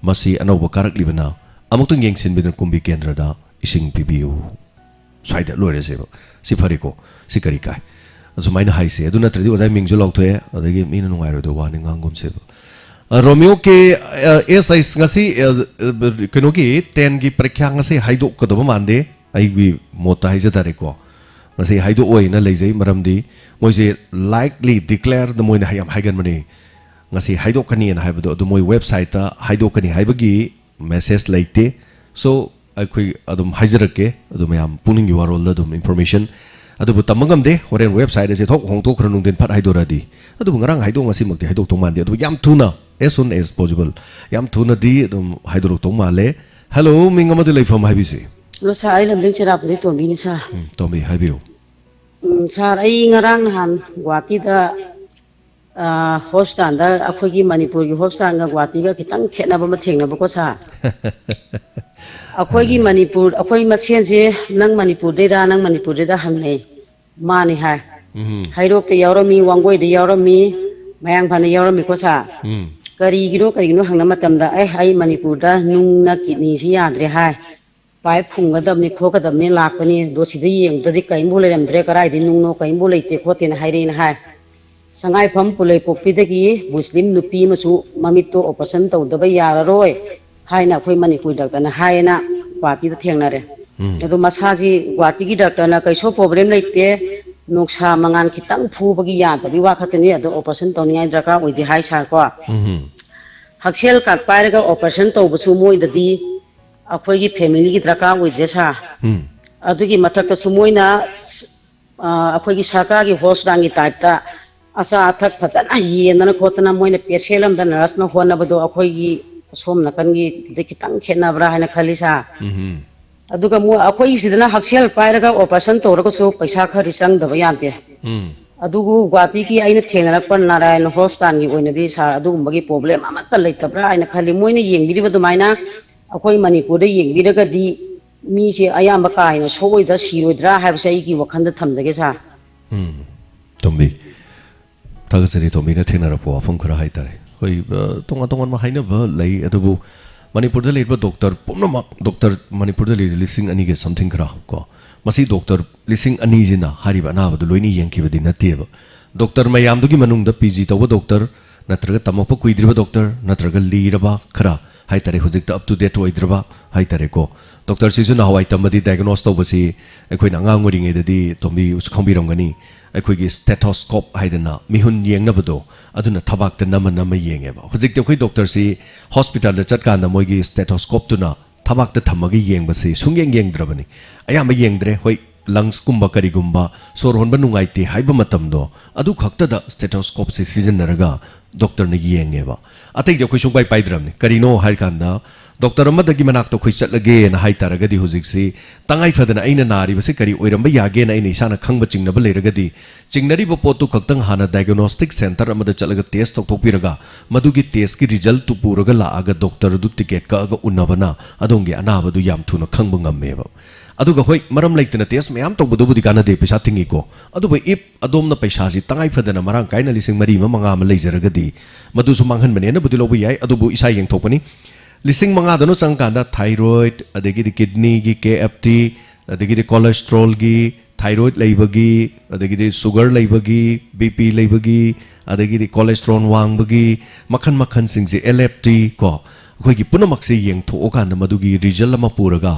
ꯃꯁꯤ ꯑꯅꯧꯕ ꯀꯥꯔꯛꯂꯤꯕꯅ ꯑꯃꯨꯛꯇꯪ ꯌꯦꯡꯁꯤꯟꯕꯤꯗꯨꯅ ꯀꯨꯝꯕꯤ ꯀꯦꯟꯗ꯭ꯔꯗ ꯏꯁꯤꯡ ꯄꯤꯕꯤꯌꯨ꯫ ꯁ꯭ꯋꯥꯏꯗ ꯂꯣꯏꯔꯁꯦꯕ꯫ ꯁꯤ ꯐꯔꯦꯀꯣ? ꯁꯤ ꯀꯔꯤ ꯀꯥꯏ? ꯑꯁꯨꯃꯥꯏꯅ ꯍꯥꯏꯁꯦ꯫ ꯑꯗꯨ ꯅꯠꯇ꯭ꯔꯗꯤ ꯑꯣꯖꯥ ꯃꯤꯡꯁꯨ ꯂꯥꯎꯊꯣꯛꯑꯦ, ꯑꯗꯒꯤ ꯃꯤꯅ ꯅꯨꯡꯉꯥꯏꯔꯣꯏꯗꯕ ꯋꯥꯅꯤ ꯉꯥꯡꯒꯨꯝꯁꯦꯕ꯫ ꯑ, ꯔꯣꯃꯤꯌꯣ ꯀꯦ, ꯑ, ꯑꯦꯁ ꯑꯩꯁ, ꯉꯁꯤ, ꯑ, ꯑ, ꯀꯩꯅꯣꯒꯤ ꯇꯦꯟꯒꯤ ꯄꯔꯤꯈ꯭ꯌꯥ ꯉꯁꯤ ꯍꯥꯏꯗꯣꯛꯀꯗꯕ ꯃꯥꯟꯗꯦ꯫ ꯑꯩꯒꯤ ꯃꯣꯠꯇ ꯍꯥꯏꯖ ꯇꯥꯔꯦꯀꯣ꯫ ꯉꯁꯤ ꯍꯥꯏꯗꯣꯛꯑꯣꯏꯅ ꯂꯩꯖꯩ, ꯃꯔꯝꯗꯤ ꯃꯣꯏꯁꯦ ꯂꯥꯏꯛꯂꯤ ꯗꯤꯀ꯭ꯂꯦꯌꯔꯗ ꯃꯣꯏꯅ ꯌꯥꯝ ꯍꯥꯏꯒꯟꯕꯅꯦ꯫ ꯉꯁꯤ ꯍꯥꯏꯗꯣꯛꯀꯅꯤꯅ ꯍꯥꯏꯕꯗꯣ, ꯑꯗꯨ ꯃꯣꯏ ꯋꯦꯕꯁꯥꯏꯠꯇ ꯍꯥꯏꯗꯣꯛꯀꯅꯤ ꯍꯥꯏꯕꯒꯤ ꯃꯦꯁꯦꯖ ꯂꯩꯇꯦ꯫ So, ꯑꯩꯈꯣꯏ ꯑꯗꯨꯝ ꯍꯥꯏꯖꯔꯛꯀꯦ, ꯑꯗꯨ ꯃꯌꯥꯝ ꯄꯨꯛꯅꯤꯡꯒꯤ ꯋꯥꯔꯣꯜꯗ ꯑꯗꯨꯝ ꯏꯟꯐꯣꯔꯃꯦꯁꯟ꯫ ꯑꯗꯨꯕꯨ ꯇꯝꯕ ꯉꯝꯗꯦ, ꯍꯣꯔꯦꯟ ꯋꯦꯕꯁꯥꯏꯠ ꯑꯁꯦ ꯊꯣꯛ ꯍꯣꯡꯗꯣꯛꯈ꯭ꯔ ꯅꯨꯡꯊꯤꯟ ꯐꯠ ꯍꯥꯏꯗꯣꯔꯛꯑꯗꯤ꯫ ꯑꯗꯨꯕꯨ ꯉꯔꯥꯡ ꯍꯥꯏꯗꯣꯛ ꯉꯁꯤꯃꯛꯇꯤ ꯍꯥꯏꯗꯣꯛꯇꯧ ꯃꯥꯟꯗꯦ, ꯑꯗꯨꯕꯨ ꯌꯥꯝ ꯊꯨꯅ, as soon as possible, ꯌꯥꯝ ꯊꯨꯅꯗꯤ ꯑꯗꯨꯝ ꯍꯥꯏꯗꯣꯔꯛꯇꯧ ꯃꯥꯜꯂꯦ꯫ ꯍꯜꯂꯣ, ꯃꯤꯡ ꯑꯃꯗꯤ ꯂꯩꯐꯝ ꯍꯥꯏꯕꯤꯁꯤ꯫ ꯍꯜꯂꯣ ꯁꯥꯔ, ꯑꯩ ꯂꯝꯗꯤꯡ ꯆꯦꯔꯥꯄꯨꯗꯤ ꯇꯣꯝꯕꯤꯅꯤ ꯁꯥꯔ꯫ ꯎꯝ, ꯇꯣꯝꯕꯤ, ꯍꯥꯏꯕꯤꯌꯨ꯫ ꯎꯝ, ꯁꯥꯔ, ꯑꯩ ꯉꯔꯥꯡ ꯅꯍꯥꯟ ꯒꯨꯋꯥꯍꯥꯇꯤꯗ ꯑ, ꯍꯣꯁꯄꯤꯇꯥꯜꯗ ꯑꯩꯈꯣꯏꯒꯤ ꯃꯅꯤꯄꯨꯔꯒꯤ ꯍꯣꯁꯄꯤꯇꯥꯜꯒ ꯒꯨꯍꯥꯇꯤꯒ ꯈꯤꯇꯪ ꯈꯦꯠꯅꯕ ꯑꯃ ꯊꯦꯡꯅꯕꯀꯣ ꯁꯥꯔ꯫ ꯑꯩꯈꯣꯏꯒꯤ ꯃꯅꯤꯄꯨꯔ, ꯑꯩꯈꯣꯏ ꯃꯁꯦꯟꯁꯦ, ꯅꯪ ꯃꯅꯤꯄꯨꯔꯗꯩꯔꯥ, ꯅꯪ ꯃꯅꯤꯄꯨꯔꯗꯩꯗ ꯍꯪꯅꯩ꯫ ꯃꯥꯅꯤ ꯍꯥꯏ꯫ ꯎꯝ꯫ ꯍꯩꯔꯣꯛꯇ ꯌꯥꯎꯔꯝꯃꯤ, ꯋꯥꯡꯒꯣꯏꯗ ꯌꯥꯎꯔꯝꯃꯤ, ꯃꯌꯥꯡꯐꯥꯟꯗ ꯌꯥꯎꯔꯝꯃꯤꯀꯣ ꯁꯥꯔ꯫ ꯎꯝ꯫ ꯀꯔꯤꯒꯤꯅꯣ, ꯀꯔꯤꯒꯤꯅꯣ ꯍꯪꯅ ꯃꯇꯝꯗ, "ꯑꯦ, ꯑꯩ ꯃꯅꯤꯄꯨꯔꯗ ꯅꯨꯡꯅ ꯀꯤꯠꯅꯤꯁꯤ ꯌꯥꯗ꯭ꯔꯦ" ꯍꯥꯏ꯫ "ꯄꯥꯏꯞ ꯐꯨꯝꯒꯗꯕꯅꯤ, ꯈꯣꯠꯀꯗꯕꯅꯤ ꯂꯥꯛꯄꯅꯤ, ꯑꯗꯣ ꯁꯤꯗ ꯌꯦꯡꯕꯗꯗꯤ ꯀꯔꯤꯝꯐꯥꯎ ꯂꯩꯔꯝꯗ꯭ꯔꯦ, ꯀꯗꯥꯏꯗꯩ ꯅꯨꯡꯅꯣ, ꯀꯔꯤꯝꯐꯥꯎ ꯂꯩꯇꯦ ꯈꯣꯠꯇꯦꯅ" ꯍꯥꯏꯔꯛꯑꯦꯅ ꯍꯥꯏ꯫ ꯁꯉꯥꯏꯐꯝ ꯄꯨꯂꯩꯄꯣꯛꯄꯤꯗꯒꯤ ꯃꯨꯁꯂꯤꯝ ꯅꯨꯄꯤ ꯑꯃꯁꯨ ꯃꯃꯤꯠꯇꯣ ꯑꯣꯄꯔꯦꯁꯟ ꯇꯧꯗꯕ ꯌꯥꯔꯔꯣꯏ ꯍꯥꯏꯅ ꯑꯩꯈꯣꯏ ꯃꯅꯤꯄꯨꯔ ꯗꯥꯛꯇꯔꯅ ꯍꯥꯏꯌꯦꯅ ꯒꯨꯍꯥꯇꯤꯗ ꯊꯦꯡꯅꯔꯦ꯫ ꯎꯝ꯫ ꯑꯗꯣ ꯃꯁꯥꯁꯤ ꯒꯨꯍꯥꯇꯤꯒꯤ ꯗꯥꯛꯇꯔꯅ ꯀꯩꯁꯨ ꯄ꯭ꯔꯣꯕ꯭ꯂꯦꯝ ꯂꯩꯇꯦ, ꯅꯨꯡꯁꯥ ꯃꯉꯥꯜ ꯈꯤꯇꯪ ꯐꯨꯕꯒꯤ ꯌꯥꯗꯕꯒꯤ ꯋꯥ ꯈꯛꯇꯅꯤ, ꯑꯗꯣ ꯑꯣꯄꯔꯦꯁꯟ ꯇꯧꯅꯤꯡꯉꯥꯏ ꯗꯔꯀꯥꯔ ꯑꯣꯏꯗꯦ ꯍꯥꯏ ꯁꯥꯔꯀꯣ꯫ ꯎꯝ꯫ ꯍꯛꯁꯦꯜ ꯀꯥꯔꯗ ꯄꯥꯏꯔꯒ ꯑꯣꯄꯔꯦꯁꯟ ꯇꯧꯕꯁꯨ ꯃꯣꯏꯗꯗꯤ ꯑꯩꯈꯣꯏꯒꯤ ꯐꯦꯃꯤꯂꯤꯒꯤ ꯗꯔꯀꯥꯔ ꯑꯣꯏꯗ꯭ꯔꯦ ꯁꯥꯔ꯫ ꯎꯝ꯫ ꯑꯗꯨꯒꯤ ꯃꯊꯛꯇꯁꯨ ꯃꯣꯏꯅ, ꯑ, ꯑꯩꯈꯣꯏꯒꯤ ꯁꯔꯀꯥꯔꯒꯤ ꯍꯣꯁꯄꯤꯇꯥꯜꯒꯤ ꯇꯥꯏꯞꯇ ꯑꯆꯥ ꯑꯊꯛ ꯐꯖꯅ ꯌꯦꯟꯗꯅ ꯈꯣꯠꯇꯅ ꯃꯣꯏꯅ ꯄꯦꯁꯦꯟ ꯑꯃꯗ ꯅꯔꯁꯅ ꯍꯣꯠꯅꯕꯗꯣ ꯑꯩꯈꯣꯏꯒꯤ ꯑꯁꯣꯝ ꯅꯥꯀꯟꯒꯤꯗꯤ ꯈꯤꯇꯪ ꯈꯦꯠꯅꯕ꯭ꯔꯥ ꯍꯥꯏꯅ ꯈꯜꯂꯤ ꯁꯥꯔ꯫ ꯎꯝ꯫ ꯑꯗꯨꯒ ꯃꯣꯏ, ꯑꯩꯈꯣꯏꯒꯤ ꯁꯤꯗꯅ ꯍꯛꯁꯦꯜ ꯄꯥꯏꯔꯒ ꯑꯣꯄꯔꯦꯁꯟ ꯇꯧꯔꯒꯁꯨ ꯄꯩꯁꯥ ꯈꯔꯗꯤ ꯆꯪꯗꯕ ꯌꯥꯗꯦ꯫ ꯎꯝ꯫ ꯑꯗꯨꯕꯨ ꯒꯨꯍꯥꯇꯤꯒꯤ ꯑꯩꯅ ꯊꯦꯡꯅꯔꯛꯄ ꯅꯥꯔꯥꯌꯟ ꯍꯣꯁꯄꯤꯇꯥꯜꯒꯤ ꯑꯣꯏꯅꯗꯤ ꯁꯥꯔ ꯑꯗꯨꯒꯨꯝꯕꯒꯤ ꯄ꯭ꯔꯣꯕ꯭ꯂꯦꯝ ꯑꯃꯠꯇ ꯂꯩꯇꯕ꯭ꯔꯥ ꯍꯥꯏꯅ ꯈꯜꯂꯤ꯫ ꯃꯣꯏꯅ ꯌꯦꯡꯕꯤꯔꯤꯕ ꯑꯗꯨꯃꯥꯏꯅ ꯑꯩꯈꯣꯏ ꯃꯅꯤꯄꯨꯔꯗ ꯌꯦꯡꯕꯤꯔꯒꯗꯤ ꯃꯤꯁꯦ ꯑꯌꯥꯝꯕ ꯀꯥ ꯍꯦꯟꯅ ꯁꯣꯛꯑꯣꯏꯗ꯭ꯔꯥ, ꯁꯤꯔꯣꯏꯗ꯭ꯔꯥ ꯍꯥꯏꯕꯁꯦ ꯑꯩꯒꯤ ꯋꯥꯈꯜꯗ ꯊꯝꯖꯒꯦ ꯁꯥꯔ꯫ ꯎꯝ꯫ ꯇꯣꯝꯕꯤ, ꯊꯥꯒꯠꯆꯔꯤ ꯇꯣꯝꯕꯤꯅ ꯊꯦꯡꯅꯔꯛꯄ ꯋꯥꯐꯝ ꯈꯔ ꯍꯥꯏꯇꯥꯔꯦ꯫ ꯑꯩꯈꯣꯏ, ꯑ, ꯇꯣꯉꯥꯟ ꯇꯣꯉꯥꯟꯕ ꯍꯥꯏꯅꯕ ꯂꯩ, ꯑꯗꯨꯕꯨ ꯃꯅꯤꯄꯨꯔꯗ ꯂꯩꯔꯤꯕ ꯗꯣꯛꯇꯔ ꯄꯨꯝꯅꯃꯛ, ꯗꯣꯛꯇꯔ ꯃꯅꯤꯄꯨꯔꯗ ꯂꯩꯔꯤꯁꯦ ꯂꯤꯁꯤꯡ ꯑꯅꯤꯒ something ꯈꯔ ꯀꯣ, ꯃꯁꯤ ꯗꯣꯛꯇꯔ ꯂꯤꯁꯤꯡ ꯑꯅꯤꯁꯤꯅ ꯍꯥꯏꯔꯤꯕ ꯑꯅꯥꯕꯗꯨ ꯂꯣꯏꯅ ꯌꯦꯡꯈꯤꯕꯗꯤ ꯅꯠꯇꯦꯕ꯫ ꯗꯣꯛꯇꯔ ꯃꯌꯥꯝꯗꯨꯒꯤ ꯃꯅꯨꯡꯗ ꯄꯤ ꯖꯤ ꯇꯧꯕ ꯗꯣꯛꯇꯔ, ꯅꯠꯇ꯭ꯔꯒ ꯇꯝꯃꯛꯄ ꯀꯨꯏꯗ꯭ꯔꯤꯕ ꯗꯣꯛꯇꯔ, ꯅꯠꯇ꯭ꯔꯒ ꯂꯤꯔꯕ ꯈꯔ ꯍꯥꯏꯇꯥꯔꯦ, ꯍꯧꯖꯤꯛꯇ up to date ꯑꯣꯏꯗ꯭ꯔꯕ ꯍꯥꯏꯇꯥꯔꯦꯀꯣ꯫ ꯗꯣꯛꯇꯔꯁꯤꯁꯨ ꯅꯍꯥꯟꯋꯥꯏ ꯇꯝꯕꯗꯤ diagnose ꯇꯧꯕꯁꯤ ꯑꯩꯈꯣꯏꯅ ꯑꯉꯥꯡ ꯑꯣꯏꯔꯤꯉꯩꯗꯗꯤ ꯇꯣꯝꯕꯤꯁꯨ ꯈꯪꯕꯤꯔꯝꯒꯅꯤ, ꯑꯩꯈꯣꯏꯒꯤ stethoscope ꯍꯥꯏꯗꯅ ꯃꯤꯍꯨꯟ ꯌꯦꯡꯅꯕꯗꯣ, ꯑꯗꯨꯅ ꯊꯕꯥꯛꯇ ꯅꯝꯃ ꯅꯝꯃ ꯌꯦꯡꯉꯦꯕ꯫ ꯍꯧꯖꯤꯛꯇꯤ ꯑꯩꯈꯣꯏ ꯗꯣꯛꯇꯔꯁꯤ ꯍꯣꯁꯄꯤꯇꯥꯜꯗ ꯆꯠꯀꯥꯟꯗ ꯃꯣꯏꯒꯤ stethoscopeꯇꯨꯅ ꯊꯕꯥꯛꯇ ꯊꯝꯃꯒ ꯌꯦꯡꯕꯁꯤ ꯁꯨꯡꯌꯦꯡ ꯌꯦꯡꯗ꯭ꯔꯕꯅꯤ꯫ ꯑꯌꯥꯝꯕ ꯌꯦꯡꯗ꯭ꯔꯦ꯫ ꯍꯣꯏ, lungsꯀꯨꯝꯕ ꯀꯔꯤꯒꯨꯝꯕ ꯁꯣꯔ ꯍꯣꯟꯕ ꯅꯨꯡꯉꯥꯏꯇꯦ ꯍꯥꯏꯕ ꯃꯇꯝꯗꯣ ꯑꯗꯨ ꯈꯛꯇꯗ stethoscopeꯁꯦ ꯁꯤꯖꯤꯟꯅꯔꯒ ꯗꯣꯛꯇꯔꯅ ꯌꯦꯡꯉꯦꯕ꯫ ꯑꯇꯩꯗꯤ ꯑꯩꯈꯣꯏ ꯁꯨꯡꯄꯥꯏ ꯄꯥꯏꯗ꯭ꯔꯕꯅꯤ꯫ ꯀꯔꯤꯅꯣ ꯍꯥꯏꯔꯀꯥꯟꯗ ꯗꯣꯛꯇꯔ ꯑꯃꯗꯒꯤ ꯃꯅꯥꯛꯇ ꯑꯩꯈꯣꯏ ꯆꯠꯂꯒꯦꯅ ꯍꯥꯏ ꯇꯥꯔꯒꯗꯤ, ꯍꯧꯖꯤꯛꯁꯤ ꯇꯉꯥꯏ ꯐꯗꯅ ꯑꯩꯅ ꯅꯥꯔꯤꯕꯁꯤ ꯀꯔꯤ ꯑꯣꯏꯔꯝꯕ ꯌꯥꯒꯦꯅ ꯑꯩꯅ ꯏꯁꯥꯅ ꯈꯪꯕ ꯆꯤꯡꯅꯕ ꯂꯩꯔꯒꯗꯤ, ꯆꯤꯡꯅꯔꯤꯕ ꯄꯣꯠꯇꯨ ꯈꯛꯇꯪ ꯍꯥꯟꯅ diagnostic center ꯑꯃꯗ ꯆꯠꯂꯒ test ꯇꯧꯊꯣꯛꯄꯤꯔꯒ, ꯃꯗꯨꯒꯤ test ꯀꯤ result ꯇꯨ ꯄꯨꯔꯒ ꯂꯥꯛꯑꯒ ꯗꯣꯛꯇꯔꯗꯨ ticket ꯀꯛꯑꯒ ꯎꯅꯕꯅ ꯑꯗꯣꯝꯒꯤ ꯑꯅꯥꯕꯗꯨ ꯌꯥꯝ ꯊꯨꯅ ꯈꯪꯕ ꯉꯝꯃꯦꯕ꯫ ꯑꯗꯨꯒ ꯍꯣꯏ, ꯃꯔꯝ ꯂꯩꯇꯅ test ꯃꯌꯥꯝ ꯇꯧꯕꯗꯨꯕꯨꯗꯤ ꯀꯥꯟꯅꯗꯦ, ꯄꯩꯁꯥ ꯇꯤꯡꯉꯤꯀꯣ꯫ ꯑꯗꯨꯕꯨ if ꯑꯗꯣꯝꯅ ꯄꯩꯁꯥꯁꯤ ꯇꯉꯥꯏ ꯐꯗꯅ ꯃꯔꯥꯡ ꯀꯥꯏꯅ ꯂꯤꯁꯤꯡ ꯃꯔꯤ ꯑꯃ, ꯃꯉꯥ ꯑꯃ ꯂꯩꯖꯔꯒꯗꯤ, ꯃꯗꯨꯁꯨ ꯃꯥꯡꯍꯟꯕꯅꯦꯅꯕꯨꯗꯤ ꯂꯧꯕ ꯌꯥꯏ, ꯑꯗꯨꯕꯨ ꯏꯁꯥ ꯌꯦꯡꯊꯣꯛꯄꯅꯤ꯫ ꯂꯤꯁꯤꯡ ꯃꯉꯥꯗꯅ ꯆꯪꯀꯥꯟꯗ thyroid, ꯑꯗꯒꯤꯗꯤ kidney ꯒꯤ K F T, ꯑꯗꯒꯤꯗꯤ cholesterol ꯒꯤ, thyroid ꯂꯩꯕꯒꯤ, ꯑꯗꯒꯤꯗꯤ sugar ꯂꯩꯕꯒꯤ, B P ꯂꯩꯕꯒꯤ, ꯑꯗꯒꯤꯗꯤ cholesterol ꯋꯥꯡꯕꯒꯤ, ꯃꯈꯜ ꯃꯈꯜꯁꯤꯡꯁꯦ, L F T ꯀꯣ, ꯑꯩꯈꯣꯏꯒꯤ ꯄꯨꯝꯅꯃꯛꯁꯦ ꯌꯦꯡꯊꯣꯛꯑꯀꯥꯟꯗ ꯃꯗꯨꯒꯤ result ꯑꯃ ꯄꯨꯔꯒ,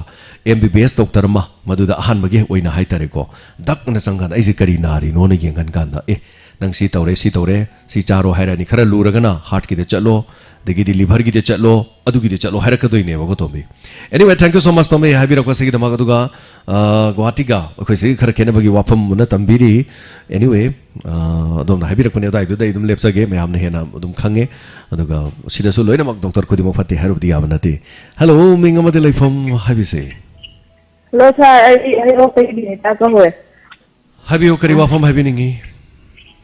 M B B S doctor ꯑꯃ ꯃꯗꯨꯗ ꯑꯍꯥꯟꯕꯒꯤ ꯑꯣꯏꯅ ꯍꯥꯏꯇꯥꯔꯦꯀꯣ, ꯗꯛꯅ ꯆꯪꯀꯥꯟꯗ ꯑꯩꯁꯦ ꯀꯔꯤ ꯅꯥꯔꯤꯅꯣꯅ ꯌꯦꯡꯍꯟ ꯀꯥꯟꯗ, "ꯑꯦ, ꯅꯪ ꯁꯤ ꯇꯧꯔꯦ, ꯁꯤ ꯇꯧꯔꯦ, ꯁꯤ ꯆꯥꯔꯣ" ꯍꯥꯏꯔꯛꯑꯅꯤ꯫ ꯈꯔ ꯂꯨꯔꯒꯅ heart ꯀꯤꯗ ꯆꯠꯂꯣ, ꯑꯗꯒꯤꯗꯤ liver ꯒꯤꯗ ꯆꯠꯂꯣ, ꯑꯗꯨꯒꯤꯗ ꯆꯠꯂꯣ ꯍꯥꯏꯔꯛꯀꯗꯣꯏꯅꯦꯕꯀꯣ, ꯇꯣꯝꯕꯤ꯫ Anyway, thank you so much, ꯇꯣꯝꯕꯤ, ꯍꯥꯏꯕꯤꯔꯛꯄꯁꯤꯒꯤꯗꯃꯛ꯫ ꯑꯗꯨꯒ, ꯑ, ꯒꯨꯋꯥꯍꯥꯇꯤꯒ ꯑꯩꯈꯣꯏꯁꯤ ꯈꯔ ꯈꯦꯠꯅꯕꯒꯤ ꯋꯥꯐꯝ ꯑꯃꯅ ꯇꯝꯕꯤꯔꯤ꯫ Anyway, ꯑ, ꯑꯗꯣꯝꯅ ꯍꯥꯏꯕꯤꯔꯛꯄꯅꯦ, ꯑꯗꯨꯋꯥꯏꯗꯨꯗ ꯑꯩ ꯑꯗꯨꯝ ꯂꯦꯞꯆꯒꯦ, ꯃꯌꯥꯝꯅ ꯍꯦꯟꯅ ꯑꯗꯨꯝ ꯈꯪꯉꯦ꯫ ꯑꯗꯨꯒ ꯁꯤꯗꯁꯨ ꯂꯣꯏꯅꯃꯛ ꯗꯣꯛꯇꯔ ꯈꯨꯗꯤꯡꯃꯛ ꯐꯠꯇꯦ ꯍꯥꯏꯔꯨꯕꯗꯤ ꯌꯥꯕ ꯅꯠꯇꯦ꯫ Hello, ꯃꯤꯡ ꯑꯃꯗꯤ ꯂꯩꯐꯝ ꯍꯥꯏꯕꯤꯁꯦ꯫ Hello, sir. ꯑꯩ ꯍꯩꯔꯣꯛꯇꯒꯤ ꯕꯤꯅꯤꯇꯥ ꯀꯧꯋꯦ꯫ ꯍꯥꯏꯕꯤꯌꯨ, ꯀꯔꯤ ꯋꯥꯐꯝ ꯍꯥꯏꯕꯤꯅꯤꯡꯉꯤ?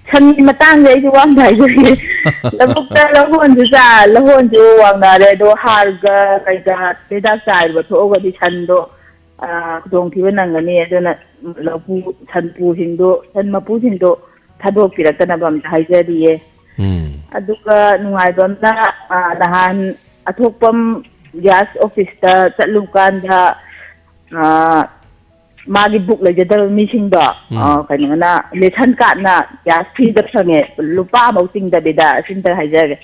ꯁꯟꯒꯤ ꯃꯇꯥꯡꯗ ꯑꯩꯁꯨ ꯋꯥ ꯑꯝꯇ ꯍꯥꯏꯖꯒꯦ꯫ ꯂꯧꯕꯨꯛꯇ ꯂꯧꯍꯣꯟꯁꯨ ꯆꯥ-, ꯂꯧꯍꯣꯟꯁꯨ ꯋꯥꯡꯅꯔꯦ, ꯑꯗꯣ ꯍꯥꯔꯒ ꯀꯩꯀꯥ ꯍꯤꯗꯥꯛ ꯆꯥꯏꯕ ꯊꯣꯛꯑꯒꯗꯤ ꯁꯟꯗꯣ, ꯑ, ꯈꯨꯗꯣꯡꯊꯤꯕ ꯅꯪꯒꯅꯤ꯫ ꯑꯗꯨꯅ ꯂꯧꯄꯨ, ꯁꯟꯄꯨꯁꯤꯡꯗꯣ, ꯁꯟ ꯃꯄꯨꯁꯤꯡꯗꯣ ꯊꯥꯗꯣꯛꯄꯤꯔꯛꯇꯅꯕ ꯑꯝꯇ ꯍꯥꯏꯖꯔꯤꯌꯦ꯫ ꯎꯝ꯫ ꯑꯗꯨꯒ ꯅꯨꯡꯉꯥꯏꯕ ꯑꯃꯅ, ꯑ, ꯅꯍꯥꯟ ꯑꯊꯣꯛꯄꯝ gas office ꯇ ꯆꯠꯂꯨꯀꯥꯟꯗ, ꯑ, ꯃꯥꯒꯤ book ꯂꯩꯖꯗꯕ ꯃꯤꯁꯤꯡꯗꯣ, ꯎꯝ꯫ ꯑ, ꯀꯩꯅꯣꯅ, ration card ꯅ gas free ꯗ ꯐꯪꯉꯦ, ꯂꯨꯄꯥ ꯑꯃꯐꯥꯎ ꯇꯤꯡꯗꯕꯤꯗ, ꯑꯁꯤꯝꯇ ꯍꯥꯏꯖꯒꯦ꯫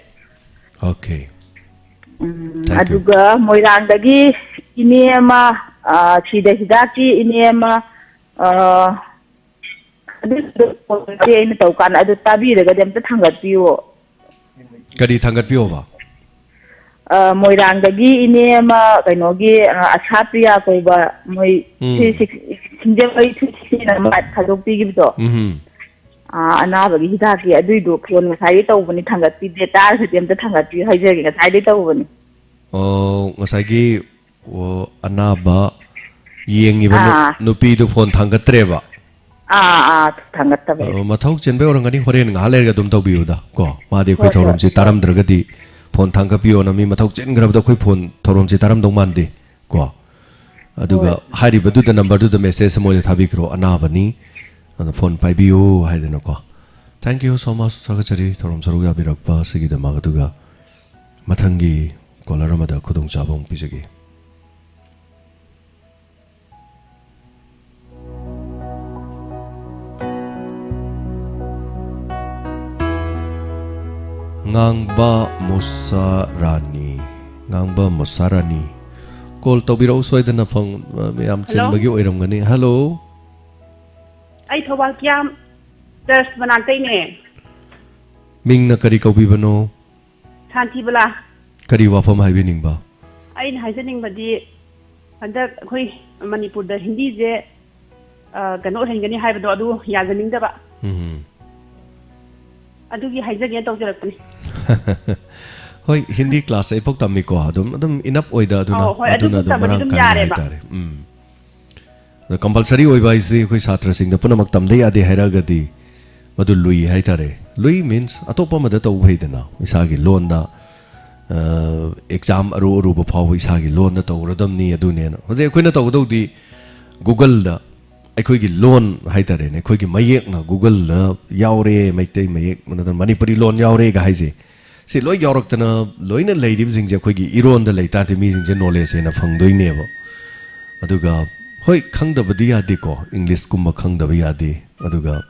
Okay. Um, thank you꯫ ꯑꯗꯨꯒ ꯃꯣꯏꯔꯥꯡꯗꯒꯤ ꯏꯅꯦ ꯑꯃ, ꯑ, ꯁꯤꯗ ꯍꯤꯗꯥꯛꯀꯤ ꯏꯅꯦ ꯑꯃ, ꯑ, ꯑꯗꯨꯗꯣ ꯑꯩꯅ ꯇꯧꯀꯥꯟꯗ ꯑꯗꯨ ꯇꯥꯕꯤꯔꯒꯗꯤ ꯑꯝꯇ ꯊꯥꯡꯒꯠꯄꯤꯌꯨ꯫ ꯀꯔꯤ ꯊꯥꯡꯒꯠꯄꯤꯌꯣꯕ? ꯑ, ꯃꯣꯏꯔꯥꯡꯗꯒꯤ ꯏꯅꯦ ꯑꯃ, ꯀꯩꯅꯣꯒꯤ, ꯑ, ꯑꯁꯥ ꯄ꯭ꯔꯤꯌꯥ ꯀꯧꯕ, ꯃꯣꯏ ꯎꯝ꯫ ꯁꯤ ꯁꯤꯛ-, ꯁꯤꯡꯖꯃꯩ three sixty ꯅ ꯑꯃ ꯊꯥꯗꯣꯛꯄꯤꯈꯤꯕꯗꯣ꯫ ꯎꯝ꯫ ꯑ, ꯑꯅꯥꯕꯒꯤ ꯍꯤꯗꯥꯛꯀꯤ ꯑꯗꯨꯏꯗꯣ phone ꯉꯁꯥꯏꯗꯩ ꯇꯧꯕꯅꯤ, ꯊꯥꯡꯒꯠꯄꯤꯗꯦ, ꯇꯥꯔꯒꯗꯤ ꯑꯝꯇ ꯊꯥꯡꯒꯠꯄꯤꯌꯨ ꯍꯥꯏꯖꯒꯦ, ꯉꯁꯥꯏꯗꯩ ꯇꯧꯕꯅꯤ꯫ ꯑꯣ, ꯉꯁꯥꯏꯒꯤ, ꯑꯣ, ꯑꯅꯥꯕ ꯌꯦꯡꯉꯤꯕ ꯅꯨ-, ꯑꯥ꯫ ꯅꯨꯄꯤꯗꯨ ꯐꯣꯟ ꯊꯥꯡꯒꯠꯇ꯭ꯔꯦꯕ? ꯑꯥ, ꯑꯥ, ꯊꯥꯡꯒꯠꯇꯕ꯫ ꯑꯣ, ꯃꯊꯧ ꯆꯤꯟꯕꯩ ꯑꯣꯏꯔꯝꯒꯅꯤ꯫ ꯍꯣꯔꯦꯟ ꯉꯥꯏꯍꯥꯛ ꯂꯩꯔꯒ ꯑꯗꯨꯝ ꯇꯧꯕꯤꯌꯨꯗ, ꯀꯣ꯫ ꯃꯥꯗꯤ ꯑꯩꯈꯣꯏ ꯍꯣꯏ, ꯍꯣꯏ, ꯊꯧꯔꯝꯁꯤ ꯍꯣꯏ꯫ ꯇꯥꯔꯝꯗ꯭ꯔꯒꯗꯤ ꯐꯣꯟ ꯊꯥꯡꯒꯠꯄꯤꯌꯣꯅ ꯃꯤ ꯃꯊꯧ ꯆꯤꯟꯈ꯭ꯔꯕꯗ ꯑꯩꯈꯣꯏ ꯐꯣꯟ ꯊꯧꯔꯝꯁꯤ ꯇꯥꯔꯝꯗꯧ ꯃꯥꯟꯗꯦ, ꯀꯣ꯫ ꯑꯗꯨꯒ ꯍꯣꯏ꯫ ꯍꯥꯏꯔꯤꯕꯗꯨꯗ, ꯅꯝꯕꯔꯗꯨꯗ ꯃꯦꯁꯦꯖ ꯑꯃ ꯑꯣꯏꯅ ꯊꯥꯕꯤꯈ꯭ꯔꯣ, "ꯑꯅꯥꯕꯅꯤ, ꯑꯗꯨꯅ phone ꯄꯥꯏꯕꯤꯌꯨ" ꯍꯥꯏꯗꯅꯀꯣ꯫ Thank you so much, ꯊꯥꯒꯠꯆꯔꯤ ꯊꯧꯔꯝ ꯁꯔꯨꯛ ꯌꯥꯕꯤꯔꯛꯄ ꯑꯁꯤꯒꯤꯗꯃꯛ꯫ ꯑꯗꯨꯒ ꯃꯊꯪꯒꯤ ꯀꯣꯂꯔ ꯑꯃꯗ ꯈꯨꯗꯣꯡꯆꯥꯕ ꯑꯃꯨꯛ ꯄꯤꯖꯒꯦ꯫ ꯉꯥꯡꯕ ꯃꯨꯁꯥꯔꯥꯅꯤ꯫ ꯉꯥꯡꯕ ꯃꯨꯁꯥꯔꯥꯅꯤ꯫ ꯀꯣꯜ ꯇꯧꯕꯤꯔꯛꯎ ꯁꯣꯏꯗꯅ, ꯐꯪ-, ꯌꯥꯝ ꯍꯜꯂꯣ꯫ ꯆꯤꯟꯕꯒꯤ ꯑꯣꯏꯔꯝꯒꯅꯤ꯫ ꯍꯜꯂꯣ꯫ ꯑꯩ ꯊꯧꯕꯥꯜ ꯀꯤꯌꯥꯝ ꯆꯔꯆ ꯃꯅꯥꯛꯇꯩꯅꯦ꯫ ꯃꯤꯡꯅ ꯀꯔꯤ ꯀꯧꯕꯤꯕꯅꯣ? ꯁꯥꯟꯇꯤꯕꯂꯥ꯫ ꯀꯔꯤ ꯋꯥꯐꯝ ꯍꯥꯏꯕꯤꯅꯤꯡꯕ? ꯑꯩꯅ ꯍꯥꯏꯖꯅꯤꯡꯕꯗꯤ, ꯍꯟꯗꯛ ꯑꯩꯈꯣꯏ ꯃꯅꯤꯄꯨꯔꯗ ꯍꯤꯟꯗꯤꯁꯦ, ꯑ, ꯀꯩꯅꯣ ꯑꯣꯏꯍꯟꯒꯅꯤ ꯍꯥꯏꯕꯗꯣ, ꯑꯗꯨ ꯌꯥꯖꯅꯤꯡꯗꯕ꯫ ꯎꯝ꯫ ꯑꯗꯨꯒꯤ ꯍꯥꯏꯖꯒꯦ ꯇꯧꯖꯔꯛꯄꯅꯤ꯫ ꯍꯣꯏ, ꯍꯤꯟꯗꯤ ꯀ꯭ꯂꯥꯁ ꯑꯩꯐꯥꯎ ꯇꯝꯃꯤꯀꯣ, ꯑꯗꯨꯝ, ꯑꯗꯨꯝ enough ꯑꯣꯏꯗ, ꯑꯗꯨꯅ, ꯑꯧ, ꯍꯣꯏ, ꯑꯗꯨꯅ ꯑꯗꯨꯕꯨ ꯑꯗꯨꯝ ꯇꯝꯃꯗꯤ ꯃꯔꯥꯡ ꯑꯗꯨꯝ ꯀꯥꯏꯅ ꯌꯥꯔꯦꯕ꯫ ꯍꯥꯏꯇꯥꯔꯦ꯫ ꯎꯝ꯫ ꯑꯗꯣ compulsory ꯑꯣꯏꯕ ꯍꯥꯏꯁꯤꯗꯤ ꯑꯩꯈꯣꯏ ꯁꯥꯇ꯭ꯔꯁꯤꯡꯗ ꯄꯨꯝꯅꯃꯛ ꯇꯝꯗ ꯌꯥꯗꯦ ꯍꯥꯏꯔꯒꯗꯤ ꯃꯗꯨ ꯂꯨꯏ ꯍꯥꯏꯇꯥꯔꯦ꯫ ꯂꯨꯏ means ꯑꯇꯣꯞꯄ ꯑꯃꯗ ꯇꯧꯕ ꯐꯩꯗꯅ, ꯏꯁꯥꯒꯤ ꯂꯣꯟꯗ, ꯑ, exam ꯑꯔꯨ ꯑꯔꯨꯕ ꯐꯥꯎꯕ ꯏꯁꯥꯒꯤ ꯂꯣꯟꯗ ꯇꯧꯔꯗꯝꯅꯤ ꯑꯗꯨꯅꯦꯅ꯫ ꯍꯧꯖꯤꯛ ꯑꯩꯈꯣꯏꯅ ꯇꯧꯒꯗꯧꯗꯤ Google-ꯗ ꯑꯩꯈꯣꯏꯒꯤ ꯂꯣꯟ ꯍꯥꯏꯇꯥꯔꯦꯅꯦ, ꯑꯩꯈꯣꯏꯒꯤ ꯃꯌꯦꯛꯅ Google-ꯗ ꯌꯥꯎꯔꯦ, ꯃꯩꯇꯩ ꯃꯌꯦꯛ ꯅꯠꯇ꯭ꯔꯒ ꯃꯅꯤꯄꯨꯔꯤ ꯂꯣꯟ ꯌꯥꯎꯔꯦꯒ ꯍꯥꯏꯁꯦ, ꯁꯤ ꯂꯣꯏ ꯌꯥꯎꯔꯛꯇꯅ ꯂꯣꯏꯅ ꯂꯩꯔꯤꯕꯁꯤꯡꯁꯦ ꯑꯩꯈꯣꯏꯒꯤ ꯏꯔꯣꯟꯗ ꯂꯩꯇꯥꯔꯗꯤ ꯃꯤꯁꯤꯡꯁꯦ knowledge ꯍꯦꯟꯅ ꯐꯪꯗꯣꯏꯅꯦꯕ꯫ ꯑꯗꯨꯒ ꯍꯣꯏ, ꯈꯪꯗꯕꯗꯤ ꯌꯥꯗꯦꯀꯣ, English-ꯀꯨꯝꯕ ꯈꯪꯗꯕ ꯌꯥꯗꯦ꯫ ꯑꯗꯨꯒ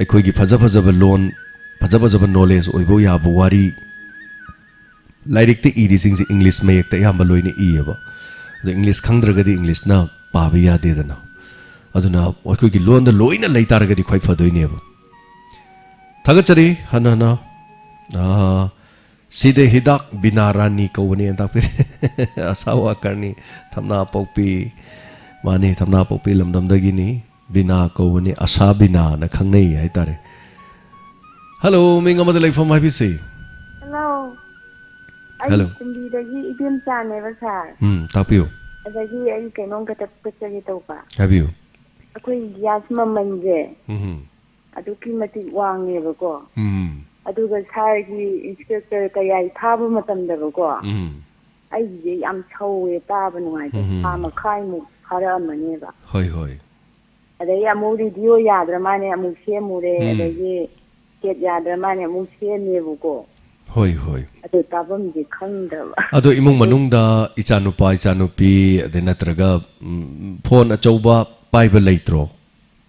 ꯑꯩꯈꯣꯏꯒꯤ ꯐꯖ ꯐꯖꯕ ꯂꯣꯟ, ꯐꯖ ꯐꯖꯕ knowledge ꯑꯣꯏꯕ ꯌꯥꯕ ꯋꯥꯔꯤ, ꯂꯥꯏꯔꯤꯛꯇ ꯏꯔꯤꯁꯤꯡꯁꯦ English ꯃꯌꯦꯛꯇ ꯑꯌꯥꯝꯕ ꯂꯣꯏꯅ ꯏꯌꯦꯕ꯫ ꯑꯗꯣ English ꯈꯪꯗ꯭ꯔꯒꯗꯤ English-ꯅ ꯄꯥꯕ ꯌꯥꯗꯦꯗꯅ꯫ ꯑꯗꯨꯅ ꯑꯩꯈꯣꯏꯒꯤ ꯂꯣꯟꯗ ꯂꯣꯏꯅ ꯂꯩꯇꯥꯔꯒꯗꯤ ꯈ꯭ꯋꯥꯏ ꯐꯗꯣꯏꯅꯦꯕ꯫ ꯊꯥꯒꯠꯆꯔꯤ ꯍꯟꯅ ꯍꯟꯅ꯫ ꯑꯥ, ꯁꯤꯗ ꯍꯤꯗꯥꯛ ꯕꯤꯅꯥ ꯔꯥꯅꯤ ꯀꯧꯕꯅꯦꯅ ꯇꯥꯛꯄꯤꯔꯦ꯫ ꯑꯁꯥ ꯋꯥꯀꯔꯅꯤ, ꯊꯝꯅꯥ ꯄꯣꯛꯄꯤ꯫ ꯃꯥꯅꯤ, ꯊꯝꯅꯥ ꯄꯣꯛꯄꯤ ꯂꯝꯗꯝꯗꯒꯤꯅꯤ꯫ ꯕꯤꯅꯥ ꯀꯧꯕꯅꯤ, ꯑꯁꯥ ꯕꯤꯅꯥꯅ ꯈꯪꯅꯩ ꯍꯥꯏꯇꯥꯔꯦ꯫ ꯍꯜꯂꯣ, ꯃꯤꯡ ꯑꯃꯗ ꯂꯩꯐꯝ ꯍꯥꯏꯕꯤꯁꯤ꯫ ꯍꯜꯂꯣ꯫ ꯑꯩ ꯍꯜꯂꯣ꯫ ꯀꯨꯝꯕꯤꯗꯒꯤ ꯏꯕꯦꯝꯆꯥꯅꯦꯕ, ꯁꯥꯔ꯫ ꯎꯝ, ꯇꯥꯛꯄꯤꯌꯨ꯫ ꯑꯗꯒꯤ ꯑꯩ ꯀꯩꯅꯣꯝ ꯈꯛꯇ ꯇꯛꯆꯒꯦ ꯇꯧꯕ꯫ ꯍꯥꯏꯕꯤꯌꯨ꯫ ꯑꯩꯈꯣꯏ ꯒ꯭ꯌꯥꯁ ꯃꯃꯜꯁꯦ ꯎꯝ꯫ ꯑꯗꯨꯛꯀꯤ ꯃꯇꯤꯛ ꯋꯥꯡꯉꯦꯕꯀꯣ꯫ ꯎꯝ꯫ ꯑꯗꯨꯒ ꯁꯥꯔꯒꯤ ꯏꯟꯁꯄꯦꯛꯇꯔ ꯀꯌꯥꯏ ꯊꯥꯕ ꯃꯇꯝꯗꯕꯀꯣ, ꯎꯝ꯫ ꯑꯩꯒꯤꯁꯦ ꯌꯥꯝ ꯁꯧꯋꯦ, ꯇꯥꯕ ꯅꯨꯡꯉꯥꯏꯇꯦ꯫ ꯎꯝ꯫ ꯊꯥ ꯃꯈꯥꯏꯃꯨꯛ ꯐꯥꯔꯛꯑꯝꯃꯅꯦꯕ꯫ ꯍꯣꯏ, ꯍꯣꯏ꯫ ꯑꯗꯩ ꯑꯃꯨꯛ ꯔꯦꯗꯤꯑꯣ ꯌꯥꯗ꯭ꯔ ꯃꯥꯅꯦ, ꯑꯃꯨꯛ ꯁꯦꯝꯃꯨꯔꯦ꯫ ꯎꯝ꯫ ꯑꯗꯒꯤ ꯁꯦꯠ ꯌꯥꯗ꯭ꯔ ꯃꯥꯅꯦ, ꯑꯃꯨꯛ ꯁꯦꯝꯃꯦꯕꯀꯣ꯫ ꯍꯣꯏ, ꯍꯣꯏ꯫ ꯑꯗꯨ ꯇꯥꯐꯝꯁꯦ ꯈꯪꯗ꯭ꯔꯕ꯫ ꯑꯗꯣ ꯏꯃꯨꯡ ꯑꯗꯨ ꯃꯅꯨꯡꯗ ꯏꯆꯥꯅꯨꯄꯥ, ꯏꯆꯥꯅꯨꯄꯤ, ꯑꯗꯩ ꯅꯠꯇ꯭ꯔꯒ, ꯎꯝ, ꯐꯣꯟ ꯑꯆꯧꯕ ꯄꯥꯏꯕ ꯂꯩꯇ꯭ꯔꯣ?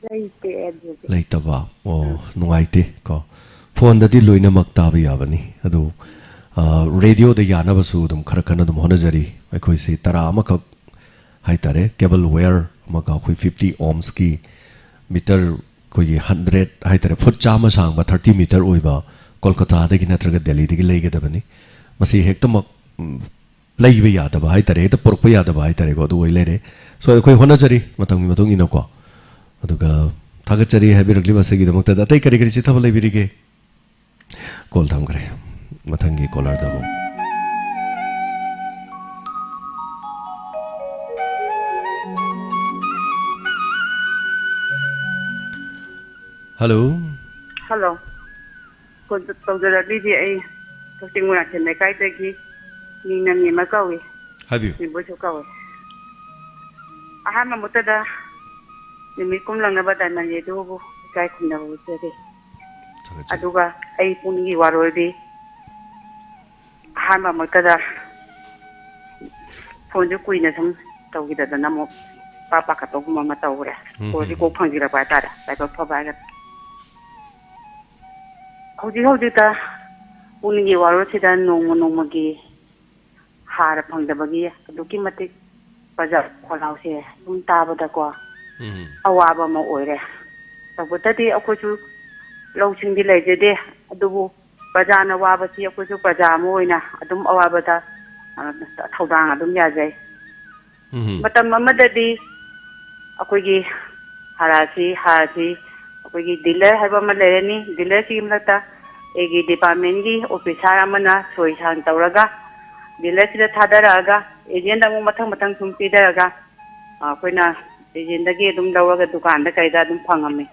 ꯂꯩꯇꯦ ꯑꯗꯨꯗꯤ꯫ ꯂꯩꯇꯕ? ꯑꯣ, ꯎꯝ꯫ ꯅꯨꯡꯉꯥꯏꯇꯦ ꯀꯣ꯫ ꯐꯣꯟꯗꯗꯤ ꯂꯣꯏꯅꯃꯛ ꯇꯥꯕ ꯌꯥꯕꯅꯤ꯫ ꯑꯗꯨ, ꯑ, ꯔꯦꯗꯤꯑꯣꯗ ꯌꯥꯅꯕꯁꯨ ꯑꯗꯨꯝ ꯈꯔ ꯀꯟꯅ ꯑꯗꯨꯝ ꯍꯣꯠꯅꯖꯔꯤ꯫ ꯑꯩꯈꯣꯏꯁꯤ ꯇꯔꯥ ꯑꯃꯈꯛ ꯍꯥꯏꯇꯥꯔꯦ, ꯀꯦꯕꯜ ꯋꯦꯌꯔ ꯑꯃꯒ ꯑꯩꯈꯣꯏ ꯐꯤꯐꯇꯤ ꯑꯣꯝꯁꯀꯤ ꯃꯤꯇꯔ, ꯑꯩꯈꯣꯏꯒꯤ ꯍꯟꯗ꯭ꯔꯦꯠ ꯍꯥꯏꯇꯥꯔꯦ, ꯐꯨꯠ ꯆꯥꯝꯃ ꯁꯥꯡꯕ ꯊꯥꯔꯇꯤ ꯃꯤꯇꯔ ꯑꯣꯏꯕ ꯀꯣꯜꯀꯇꯥꯗꯒꯤ ꯅꯠꯇ꯭ꯔꯒ ꯗꯦꯜꯂꯤꯗꯒꯤ ꯂꯩꯒꯗꯕꯅꯤ꯫ ꯃꯁꯤ ꯍꯦꯛꯇꯃꯛ, ꯎꯝ, ꯂꯩꯕ ꯌꯥꯗꯕ ꯍꯥꯏꯇꯥꯔꯦ, ꯍꯦꯛꯇ ꯄꯨꯔꯛꯄ ꯌꯥꯗꯕ ꯍꯥꯏꯇꯥꯔꯦꯀꯣ, ꯑꯗꯨ ꯑꯣꯏ ꯂꯩꯔꯦ꯫ So, ꯑꯩꯈꯣꯏ ꯍꯣꯠꯅꯖꯔꯤ ꯃꯇꯝꯒꯤ ꯃꯇꯨꯡ ꯏꯟꯅꯀꯣ꯫ ꯑꯗꯨꯒ ꯊꯥꯒꯠꯆꯔꯤ ꯍꯥꯏꯕꯤꯔꯛꯂꯤꯕ ꯑꯁꯤꯒꯤꯗꯃꯛꯇꯗ꯫ ꯑꯇꯩ ꯀꯔꯤ ꯀꯔꯤ ꯆꯤꯊꯕ ꯂꯩꯕꯤꯔꯤꯒꯦ? ꯀꯣꯜ ꯊꯝꯈ꯭ꯔꯦ꯫ ꯃꯊꯪꯒꯤ ꯀꯣꯂꯔꯗ ꯑꯃꯨꯛ꯫ ꯍꯜꯂꯣ꯫ ꯍꯜꯂꯣ꯫ ꯐꯣꯟ ꯇꯧꯖꯔꯛꯂꯤꯁꯦ ꯑꯩ ꯀꯛꯆꯤꯡ ꯃꯣꯏꯔꯥꯡꯊꯦꯝ ꯂꯩꯀꯥꯏꯗꯒꯤ ꯃꯤꯡ ꯅꯝꯃꯤ ꯑꯃ ꯀꯧꯏ꯫ ꯍꯥꯏꯕꯤꯌꯨ꯫ ꯅꯦꯝꯕꯣꯏꯁꯨ ꯀꯧꯏ꯫ ꯑꯍꯥꯟꯕ ꯃꯛꯇꯗ ꯅꯨꯃꯤꯠ ꯀꯨꯝꯂꯪꯅꯕ ꯗꯥꯏꯃꯟ ꯔꯦꯗꯤꯑꯣꯕꯨ ꯏꯀꯥꯏ ꯈꯨꯝꯅꯕ ꯎꯠꯆꯔꯤ꯫ ꯊꯥꯒꯠꯆꯔꯤ꯫ ꯑꯗꯨꯒ ꯑꯩ ꯄꯨꯛꯅꯤꯡꯒꯤ ꯋꯥꯔꯣꯜꯗꯤ ꯑꯍꯥꯟꯕ ꯃꯛꯇꯗ ꯐꯣꯟꯁꯨ ꯀꯨꯏꯅ ꯁꯨꯝ ꯇꯧꯈꯤꯗꯗꯅ ꯑꯃꯨꯛ ꯄꯥꯛ ꯄꯥꯈꯠꯄꯒꯨꯝꯕ ꯑꯃ ꯇꯧꯈ꯭ꯔꯦ꯫ ꯎꯝ, ꯐꯣꯟꯁꯤ ꯎꯝ, ꯀꯣꯛ ꯎꯝ꯫ ꯐꯪꯈꯤꯔꯛꯄ ꯍꯥꯏꯇꯥꯔꯦ, ꯂꯥꯏꯕꯛ ꯐꯕ ꯍꯥꯏꯒꯗ꯭ꯔꯥ꯫ ꯍꯧꯖꯤꯛ ꯍꯧꯖꯤꯛꯇ ꯄꯨꯛꯅꯤꯡꯒꯤ ꯋꯥꯔꯣꯜꯁꯤꯗ ꯅꯣꯡꯃ ꯅꯣꯡꯃꯒꯤ ꯍꯥꯔ ꯐꯪꯗꯕꯒꯤ ꯑꯗꯨꯛꯀꯤ ꯃꯇꯤꯛ ꯄ꯭ꯔꯖꯥ ꯈꯣꯜꯂꯥꯎꯁꯦ ꯁꯨꯝ ꯇꯥꯕꯗꯀꯣ, ꯎꯝ꯫ ꯑꯋꯥꯕ ꯑꯃ ꯑꯣꯏꯔꯦ꯫ ꯇꯧꯕꯇꯗꯤ ꯑꯩꯈꯣꯏꯁꯨ ꯂꯧꯁꯤꯡꯗꯤ ꯂꯩꯖꯗꯦ, ꯑꯗꯨꯕꯨ ꯄ꯭ꯔꯖꯥꯅ ꯋꯥꯕꯁꯤ ꯑꯩꯈꯣꯏꯁꯨ ꯄ꯭ꯔꯖꯥ ꯑꯃ ꯑꯣꯏꯅ ꯑꯗꯨꯝ ꯑꯋꯥꯕꯗ, ꯑ, ꯊꯧꯗꯥꯡ ꯑꯗꯨꯝ ꯌꯥꯖꯩ꯫ ꯎꯝ꯫ ꯃꯇꯝ ꯑꯃꯗꯗꯤ ꯑꯩꯈꯣꯏꯒꯤ ꯍꯥꯔꯁꯤ, ꯍꯥꯔꯁꯤ ꯑꯩꯈꯣꯏꯒꯤ ꯗꯤꯂꯔ ꯍꯥꯏꯕ ꯑꯃ ꯂꯩꯔꯅꯤ, ꯗꯤꯂꯔꯁꯤꯒꯤ ꯃꯊꯛꯇ ꯑꯩꯒꯤ ꯗꯤꯄꯥꯔꯠꯃꯦꯟꯒꯤ ꯑꯣꯐꯤꯁꯥꯔ ꯑꯃꯅ ꯁꯣꯏ ꯁꯥꯡ ꯇꯧꯔꯒ ꯗꯤꯂꯔꯁꯤꯗ ꯊꯥꯗꯔꯛꯑꯒ ꯑꯦꯖꯦꯟꯗ ꯑꯃꯨꯛ ꯃꯊꯪ ꯃꯊꯪ ꯁꯨꯝ ꯄꯤꯊꯔꯒ, ꯑ, ꯑꯩꯈꯣꯏꯅ ꯑꯦꯖꯦꯟꯗꯒꯤ ꯑꯗꯨꯝ ꯂꯧꯔꯒ ꯗꯨꯀꯥꯟꯗ ꯀꯩꯗ ꯑꯗꯨꯝ ꯐꯪꯉꯝꯃꯤ꯫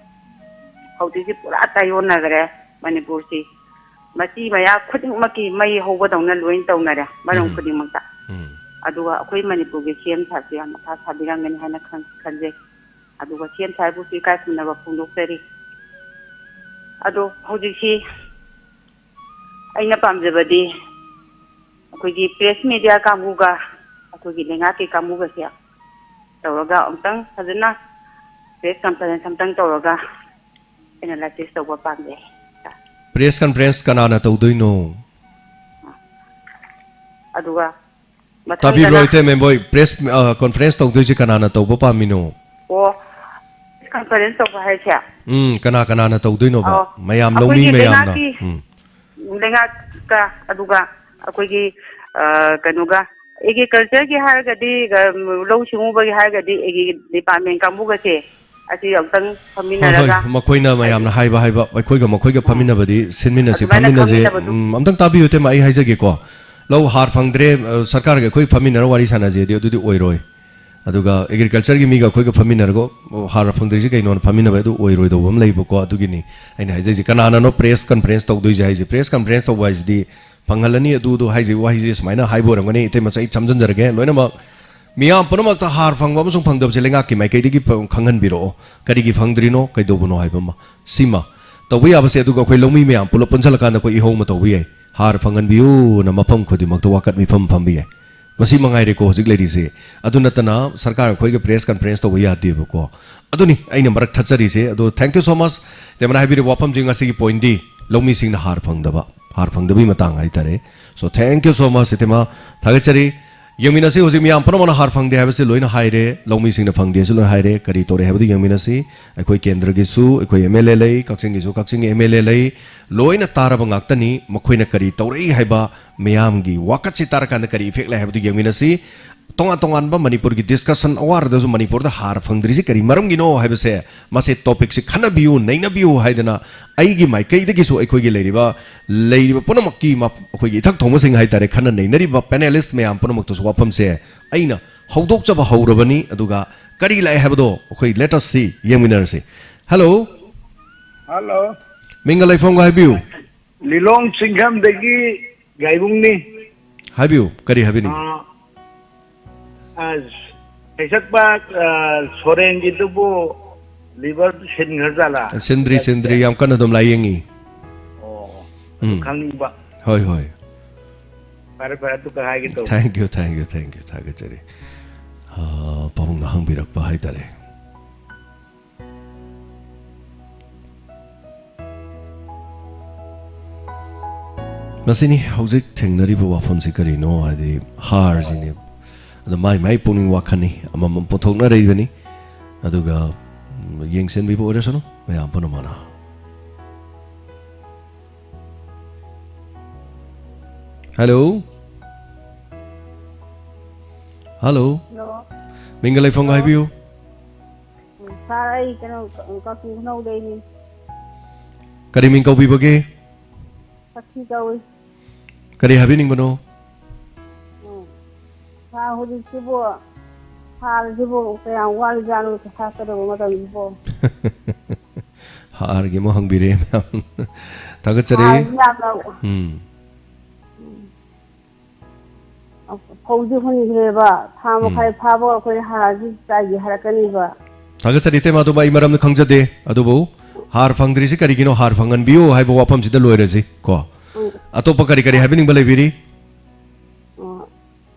ꯍꯧꯖꯤꯛꯁꯤ ꯄꯨꯔꯥ ꯇꯥꯏꯑꯣꯟꯅꯈ꯭ꯔꯦ ꯃꯅꯤꯄꯨꯔꯁꯤ꯫ ꯃꯆꯤ ꯃꯌꯥ ꯈꯨꯗꯤꯡꯃꯛꯀꯤ ꯃꯩ ꯍꯧꯕꯗꯧꯅ ꯂꯣꯏ ꯇꯧꯅꯔꯦ ꯃꯔꯝ ꯎꯝ꯫ ꯈꯨꯗꯤꯡꯃꯛꯇ꯫ ꯎꯝ꯫ ꯑꯗꯨꯒ ꯑꯩꯈꯣꯏ ꯃꯅꯤꯄꯨꯔꯒꯤ ꯁꯤ ꯑꯦꯝ ꯁꯥꯔꯁꯨ ꯌꯥꯝ ꯃꯊꯥ ꯁꯥꯕꯤꯔꯝꯒꯅꯤ ꯍꯥꯏꯅ ꯈꯟ-, ꯈꯟꯖꯩ꯫ ꯑꯗꯨꯒ ꯁꯤ ꯑꯦꯝ ꯁꯥꯔꯕꯨꯁꯨ ꯏꯀꯥꯏ ꯈꯨꯝꯅꯕ ꯐꯣꯡꯗꯣꯛꯆꯔꯤ꯫ ꯑꯗꯣ ꯍꯧꯖꯤꯛꯁꯤ ꯑꯩꯅ ꯄꯥꯝꯖꯕꯗꯤ ꯑꯩꯈꯣꯏꯒꯤ ꯄ꯭ꯔꯦꯁ ꯃꯦꯗꯤꯌꯥ ꯀꯥꯡꯕꯨꯒ ꯑꯩꯈꯣꯏꯒꯤ ꯂꯩꯉꯥꯛꯀꯤ ꯀꯥꯡꯕꯨꯒꯁꯦ ꯇꯧꯔꯒ ꯑꯃꯨꯛꯇꯪ ꯐꯖꯅ ꯄ꯭ꯔꯦꯁ ꯀꯟꯐꯔꯦꯟꯁ ꯑꯃꯇꯪ ꯇꯧꯔꯒ ꯑꯦꯅꯥꯂꯥꯏꯁꯤꯁ ꯇꯧꯕ ꯄꯥꯝꯖꯩ꯫ ꯄ꯭ꯔꯦꯁ ꯀꯟꯐꯔꯦꯟꯁ ꯀꯅꯥꯅ ꯇꯧꯗꯣꯏꯅꯣ? ꯑꯗꯨꯒ ꯃꯊꯪꯗꯅ ꯇꯥꯕꯤꯕ꯭ꯔꯣ, ꯏꯇꯩꯃ? ꯃꯣꯏ ꯄ꯭ꯔꯦꯁ, ꯑ, ꯀꯟꯐꯔꯦꯟꯁ ꯇꯧꯗꯣꯏꯁꯦ ꯀꯅꯥꯅ ꯇꯧꯕ ꯄꯥꯝꯃꯤꯅꯣ? ꯑꯣ, ꯄ꯭ꯔꯦꯁ ꯀꯟꯐꯔꯦꯟꯁ ꯇꯧꯕ ꯍꯥꯏꯁꯦ? ꯎꯝ, ꯀꯅꯥ ꯀꯅꯥꯅ ꯇꯧꯗꯣꯏꯅꯣꯕ? ꯑꯣ, ꯃꯌꯥꯝ, ꯂꯧꯃꯤ ꯑꯩꯈꯣꯏꯒꯤ ꯃꯌꯥꯝꯅ꯫ ꯂꯩꯉꯥꯛꯀꯤ ꯎꯝ꯫ ꯂꯩꯉꯥꯛꯀ, ꯑꯗꯨꯒ ꯑꯩꯈꯣꯏꯒꯤ, ꯑ, ꯀꯩꯅꯣꯒ, ꯑꯦꯒ꯭ꯔꯤꯀꯜꯆꯔꯒꯤ ꯍꯥꯏꯔꯒꯗꯤ, ꯑ, ꯂꯧꯎ ꯁꯤꯡꯎꯕꯒꯤ ꯍꯥꯏꯔꯒꯗꯤ ꯑꯦꯒ꯭ꯔꯤ ꯗꯤꯄꯥꯔꯠꯃꯦꯟ ꯀꯥꯡꯕꯨꯒꯁꯦ ꯑꯁꯤ ꯑꯃꯨꯛꯇꯪ ꯍꯣꯏ, ꯍꯣꯏ, ꯐꯝꯃꯤꯟꯅꯔꯒ ꯃꯈꯣꯏꯅ ꯃꯌꯥꯝꯅ ꯍꯥꯏꯗꯤ ꯍꯥꯏꯕ, ꯍꯥꯏꯕ, ꯑꯩꯈꯣꯏꯒ ꯃꯈꯣꯏꯒ ꯎꯝ꯫ ꯐꯝꯃꯤꯟꯅꯕꯗꯤ ꯁꯤꯟꯃꯤꯟꯅꯁꯤ, ꯑꯗꯨꯃꯥꯏꯅ ꯐꯝꯃꯤꯟꯅꯁꯦ꯫ ꯈꯪꯃꯤꯟꯅꯕꯗꯨ ꯎꯝ, ꯑꯝꯇꯪ ꯇꯥꯕꯤꯌꯨ, ꯏꯇꯩꯃ, ꯑꯩ ꯍꯥꯏꯖꯒꯦꯀꯣ꯫ ꯂꯧ ꯍꯥꯔ ꯐꯪꯗ꯭ꯔꯦ, ꯑ, ꯁꯔꯀꯥꯔꯒ ꯑꯩꯈꯣꯏ ꯐꯝꯃꯤꯟꯅꯔ ꯋꯥꯔꯤ ꯁꯥꯟꯅꯁꯦꯗꯤ ꯑꯗꯨꯗꯤ ꯑꯣꯏꯔꯣꯏ꯫ ꯑꯗꯨꯒ ꯑꯦꯒ꯭ꯔꯤꯀꯜꯆꯔꯒꯤ ꯃꯤꯒ ꯑꯩꯈꯣꯏꯒ ꯐꯝꯃꯤꯟꯅꯔꯒ, "ꯑꯣ, ꯍꯥꯔ ꯐꯪꯗ꯭ꯔꯤꯁꯦ ꯀꯩꯅꯣꯅ?" ꯐꯝꯃꯤꯟꯅꯕ ꯑꯗꯨ ꯑꯣꯏꯔꯣꯏꯗꯧꯕ ꯑꯃ ꯂꯩꯕꯀꯣ꯫ ꯑꯗꯨꯒꯤꯅꯤ ꯑꯩꯅ ꯍꯥꯏꯖꯩꯁꯦ, ꯀꯅꯥꯅꯅꯣ ꯄ꯭ꯔꯦꯁ ꯀꯟꯐꯔꯦꯟꯁ ꯇꯧꯗꯣꯏꯁꯦ ꯍꯥꯏꯁꯦ? ꯄ꯭ꯔꯦꯁ ꯀꯟꯐꯔꯦꯟꯁ ꯇꯧꯕ ꯍꯥꯏꯁꯤꯗꯤ ꯐꯪꯍꯜꯂꯅꯤ, ꯑꯗꯨꯗꯣ ꯍꯥꯏꯁꯦ, ꯋꯥꯍꯩꯁꯦ ꯁꯨꯃꯥꯏꯅ ꯍꯥꯏꯕ ꯑꯣꯏꯔꯝꯒꯅꯤ, ꯏꯇꯩꯃ, ꯑꯩ ꯁꯝꯖꯤꯟꯖꯔꯒꯦ꯫ ꯂꯣꯏꯅꯃꯛ ꯃꯤꯌꯥꯝ ꯄꯨꯝꯅꯃꯛꯇ ꯍꯥꯔ ꯐꯪꯕ ꯑꯃꯁꯨꯡ ꯐꯪꯗꯕꯁꯦ ꯂꯩꯉꯥꯛꯀꯤ ꯃꯥꯏꯀꯩꯗꯒꯤ ꯐ-, ꯈꯪꯍꯟꯕꯤꯔꯛꯑꯣ꯫ ꯀꯔꯤꯒꯤ ꯐꯪꯗ꯭ꯔꯤꯅꯣ, ꯀꯩꯗꯧꯕꯅꯣ ꯍꯥꯏꯕ ꯑꯃ꯫ ꯁꯤꯃ ꯇꯧꯕ ꯌꯥꯕꯁꯦ, ꯑꯗꯨꯒ ꯑꯩꯈꯣꯏ ꯂꯧꯃꯤ ꯃꯌꯥꯝ ꯄꯨꯂꯞ ꯄꯨꯟꯁꯤꯜꯂꯀꯥꯟꯗ ꯑꯩꯈꯣꯏ ꯏꯍꯧ ꯑꯃ ꯇꯧꯕ ꯌꯥꯏ꯫ ꯍꯥꯔ ꯐꯪꯍꯟꯕꯤꯌꯨꯅ ꯃꯐꯝ ꯈꯨꯗꯤꯡꯃꯛꯇ ꯋꯥꯀꯠ ꯃꯤꯐꯝ ꯐꯝꯕ ꯌꯥꯏ꯫ ꯃꯁꯤ ꯃꯉꯥꯏꯔꯦꯀꯣ ꯍꯧꯖꯤꯛ ꯂꯩꯔꯤꯁꯦ꯫ ꯑꯗꯨ ꯅꯠꯇꯅ ꯁꯔꯀꯥꯔ ꯑꯩꯈꯣꯏꯒ ꯄ꯭ꯔꯦꯁ ꯀꯟꯐꯔꯦꯟꯁ ꯇꯧꯕ ꯌꯥꯗꯦꯕꯀꯣ꯫ ꯑꯗꯨꯅꯤ ꯑꯩꯅ ꯃꯔꯛ ꯊꯠꯆꯔꯤꯁꯦ꯫ ꯑꯗꯣ thank you so much, ꯏꯇꯩꯃꯅ ꯍꯥꯏꯕꯤꯔꯤꯕ ꯋꯥꯐꯝꯁꯤ ꯉꯁꯤꯒꯤ ꯄꯣꯏꯟꯗꯤ ꯂꯧꯃꯤꯁꯤꯡꯅ ꯍꯥꯔ ꯐꯪꯗꯕ, ꯍꯥꯔ ꯐꯪꯗꯕꯒꯤ ꯃꯇꯥꯡ ꯍꯥꯏꯇꯥꯔꯦ꯫ So thank you so much, ꯏꯇꯩꯃ, ꯊꯥꯒꯠꯆꯔꯤ꯫ ꯌꯦꯡꯃꯤꯟꯅꯁꯤ, ꯍꯧꯖꯤꯛ ꯃꯤꯌꯥꯝ ꯄꯨꯝꯅꯃꯛꯅ ꯍꯥꯔ ꯐꯪꯗꯦ ꯍꯥꯏꯕꯁꯤ ꯂꯣꯏꯅ ꯍꯥꯏꯔꯦ, ꯂꯧꯃꯤꯁꯤꯡꯅ ꯐꯪꯗꯦꯁꯨ ꯂꯣꯏꯅ ꯍꯥꯏꯔꯦ꯫ ꯀꯔꯤ ꯇꯧꯔꯦ ꯍꯥꯏꯕꯗꯨ ꯌꯦꯡꯃꯤꯟꯅꯁꯤ꯫ ꯑꯩꯈꯣꯏ ꯀꯦꯟꯗ꯭ꯔꯒꯤꯁꯨ ꯑꯩꯈꯣꯏ ꯑꯦꯝ ꯑꯦꯜ ꯑꯦ ꯂꯩ, ꯀꯛꯆꯤꯡꯒꯤꯁꯨ ꯀꯛꯆꯤꯡꯒꯤ ꯑꯦꯝ ꯑꯦꯜ ꯑꯦ ꯂꯩ, ꯂꯣꯏꯅ ꯇꯥꯔꯕ ꯉꯥꯛꯇꯅꯤ꯫ ꯃꯈꯣꯏꯅ ꯀꯔꯤ ꯇꯧꯔꯛꯏ ꯍꯥꯏꯕ, ꯃꯤꯌꯥꯝꯒꯤ ꯋꯥꯀꯠꯁꯤ ꯇꯥꯔꯀꯥꯟꯗ ꯀꯔꯤ ꯏꯐꯦꯛ ꯂꯩ ꯍꯥꯏꯕꯗꯨ ꯌꯦꯡꯃꯤꯟꯅꯁꯤ꯫ ꯇꯣꯉꯥꯟ ꯇꯣꯉꯥꯟꯕ ꯃꯅꯤꯄꯨꯔꯒꯤ ꯗꯤꯁꯀꯁꯟ ꯑꯋꯥꯔꯗꯁꯨ ꯃꯅꯤꯄꯨꯔꯗ ꯍꯥꯔ ꯐꯪꯗ꯭ꯔꯤꯁꯤ ꯀꯔꯤ ꯃꯔꯝꯒꯤꯅꯣ ꯍꯥꯏꯕꯁꯦ, ꯃꯁꯤ ꯇꯣꯄꯤꯛꯁꯤ ꯈꯟꯅꯕꯤꯌꯨ, ꯅꯩꯅꯕꯤꯌꯨ ꯍꯥꯏꯗꯅ ꯑꯩꯒꯤ ꯃꯥꯏꯀꯩꯗꯒꯤꯁꯨ ꯑꯩꯈꯣꯏꯒꯤ ꯂꯩꯔꯤꯕ, ꯂꯩꯔꯤꯕ ꯄꯨꯝꯅꯃꯛꯀꯤ ꯃ-, ꯑꯩꯈꯣꯏꯒꯤ ꯏꯊꯛ ꯊꯣꯡꯕꯁꯤꯡ ꯍꯥꯏꯇꯥꯔꯦ, ꯈꯟꯅ ꯅꯩꯅꯔꯤꯕ ꯄꯦꯅꯦꯂꯤꯁ ꯃꯌꯥꯝ ꯄꯨꯝꯅꯃꯛꯇꯁꯨ ꯋꯥꯐꯝꯁꯦ ꯑꯩꯅ ꯍꯧꯗꯣꯛꯆꯕ ꯍꯧꯔꯕꯅꯤ꯫ ꯑꯗꯨꯒ ꯀꯔꯤ ꯂꯥꯛꯑꯦ ꯍꯥꯏꯕꯗꯣ ꯑꯩꯈꯣꯏ ꯂꯦꯇꯁꯁꯤ ꯌꯦꯡꯃꯤꯟꯅꯔꯁꯤ꯫ ꯍꯜꯂꯣ꯫ ꯍꯜꯂꯣ꯫ ꯃꯤꯡꯒ ꯂꯩꯐꯝꯒ ꯍꯥꯏꯕꯤꯌꯨ꯫ ꯂꯤꯂꯣꯡ ꯆꯤꯡꯈꯝꯗꯒꯤ ꯒꯥꯏꯕꯨꯡꯅꯤ꯫ ꯍꯥꯏꯕꯤꯌꯨ, ꯀꯔꯤ ꯍꯥꯏꯕꯤꯅꯤꯡꯉꯤ? ꯑꯥ, ꯑꯁ, ꯁꯩꯁꯛꯄ, ꯑꯥ, ꯁꯣꯔꯦꯟꯒꯤꯗꯨꯕꯨ ꯂꯤꯚꯔ ꯁꯤꯟꯈ꯭ꯔꯖꯥꯠꯂꯥ? ꯁꯤꯟꯗ꯭ꯔꯤ, ꯁꯤꯟꯗ꯭ꯔꯤ, ꯌꯥꯝ ꯀꯟꯅ ꯑꯗꯨꯝ ꯂꯥꯏꯌꯦꯡꯉꯤ꯫ ꯑꯣ, ꯑꯗꯨ ꯎꯝ꯫ ꯈꯪꯅꯤꯡꯕ꯫ ꯍꯣꯏ, ꯍꯣꯏ꯫ ꯐꯔꯦ, ꯐꯔꯦ, ꯑꯗꯨꯒ ꯍꯥꯏꯒꯦ ꯇꯧꯕ꯫ Thank you, thank you, thank you, ꯊꯥꯒꯠꯆꯔꯤ꯫ ꯑꯥ, ꯄꯥꯕꯨꯡꯅ ꯍꯪꯕꯤꯔꯛꯄ ꯍꯥꯏꯇꯥꯔꯦ꯫ ꯃꯁꯤꯅꯤ ꯍꯧꯖꯤꯛ ꯊꯦꯡꯅꯔꯤꯕ ꯋꯥꯐꯝꯁꯤ ꯀꯔꯤꯅꯣ ꯍꯥꯏꯗꯤ ꯍꯥꯔꯁꯤꯅꯦ꯫ ꯑꯗ ꯃꯥꯏ ꯃꯥꯏ ꯄꯨꯛꯅꯤꯡ ꯋꯥꯈꯜꯅꯤ, ꯑꯃꯃꯝ ꯄꯨꯊꯣꯛꯅꯔꯛꯏꯕꯅꯤ꯫ ꯑꯗꯨꯒ, ꯎꯝ, ꯌꯦꯡꯁꯤꯟꯕꯤꯕ ꯑꯣꯏꯔꯁꯅꯨ ꯃꯌꯥꯝ ꯄꯨꯝꯅꯃꯛꯅ꯫ ꯍꯜꯂꯣ꯫ ꯍꯜꯂꯣ꯫ ꯍꯜꯂꯣ꯫ ꯃꯤꯡꯒ ꯂꯩꯐꯝꯒ ꯍꯜꯂꯣ꯫ ꯍꯥꯏꯕꯤꯌꯨ꯫ ꯎꯝ, ꯁꯥꯔ, ꯑꯩ ꯀꯩꯅꯣ, ꯀꯛꯆꯤꯡ ꯈꯨꯅꯧꯗꯩꯅꯤ꯫ ꯀꯔꯤ ꯃꯤꯡ ꯀꯧꯕꯤꯕꯒꯦ? ꯁꯛꯊꯤ ꯀꯧꯏ꯫ ꯀꯔꯤ ꯍꯥꯏꯕꯤꯅꯤꯡꯕꯅꯣ? ꯎꯝ꯫ ꯁꯥꯔ, ꯍꯧꯖꯤꯛꯁꯤꯕꯨ ꯍꯥꯔꯁꯤꯕꯨ ꯀꯌꯥꯝ ꯋꯥꯠꯂꯤꯖꯥꯠꯅꯣ ꯊꯥꯛꯀꯗꯕ ꯃꯇꯝꯁꯤꯕꯨ? ꯍꯥꯔꯒꯤ ꯑꯃꯨꯛ ꯍꯪꯕꯤꯔꯦ ꯃꯌꯥꯝ꯫ ꯊꯥꯒꯠꯆꯔꯤ꯫ ꯍꯥꯔꯁꯤ ꯌꯥꯝꯅ ꯎꯝ꯫ ꯎꯝ꯫ ꯐꯧꯗꯤ ꯍꯨꯟꯈ꯭ꯔꯦꯕ, ꯊꯥ ꯎꯝ꯫ ꯃꯈꯥꯏ ꯐꯥꯕ ꯑꯩꯈꯣꯏ ꯍꯥꯔꯁꯤ ꯆꯥꯏꯒꯦ ꯍꯥꯏꯔꯛꯀꯅꯤꯕ꯫ ꯊꯥꯒꯠꯆꯔꯤ ꯏꯇꯩꯃ, ꯑꯗꯨꯝ ꯑꯩ ꯃꯔꯝꯗ ꯈꯪꯖꯗꯦ, ꯑꯗꯨꯕꯨ ꯍꯥꯔ ꯐꯪꯗ꯭ꯔꯤꯁꯤ ꯀꯔꯤꯒꯤꯅꯣ, ꯍꯥꯔ ꯐꯪꯍꯟꯕꯤꯌꯨ ꯍꯥꯏꯕ ꯋꯥꯐꯝꯁꯤꯗ ꯂꯣꯏꯔꯁꯤ ꯀꯣ꯫ ꯎꯝ꯫ ꯑꯇꯣꯞꯄ ꯀꯔꯤ ꯀꯔꯤ ꯍꯥꯏꯕꯤꯅꯤꯡꯕ ꯂꯩꯕꯤꯔꯤ? ꯑꯣ,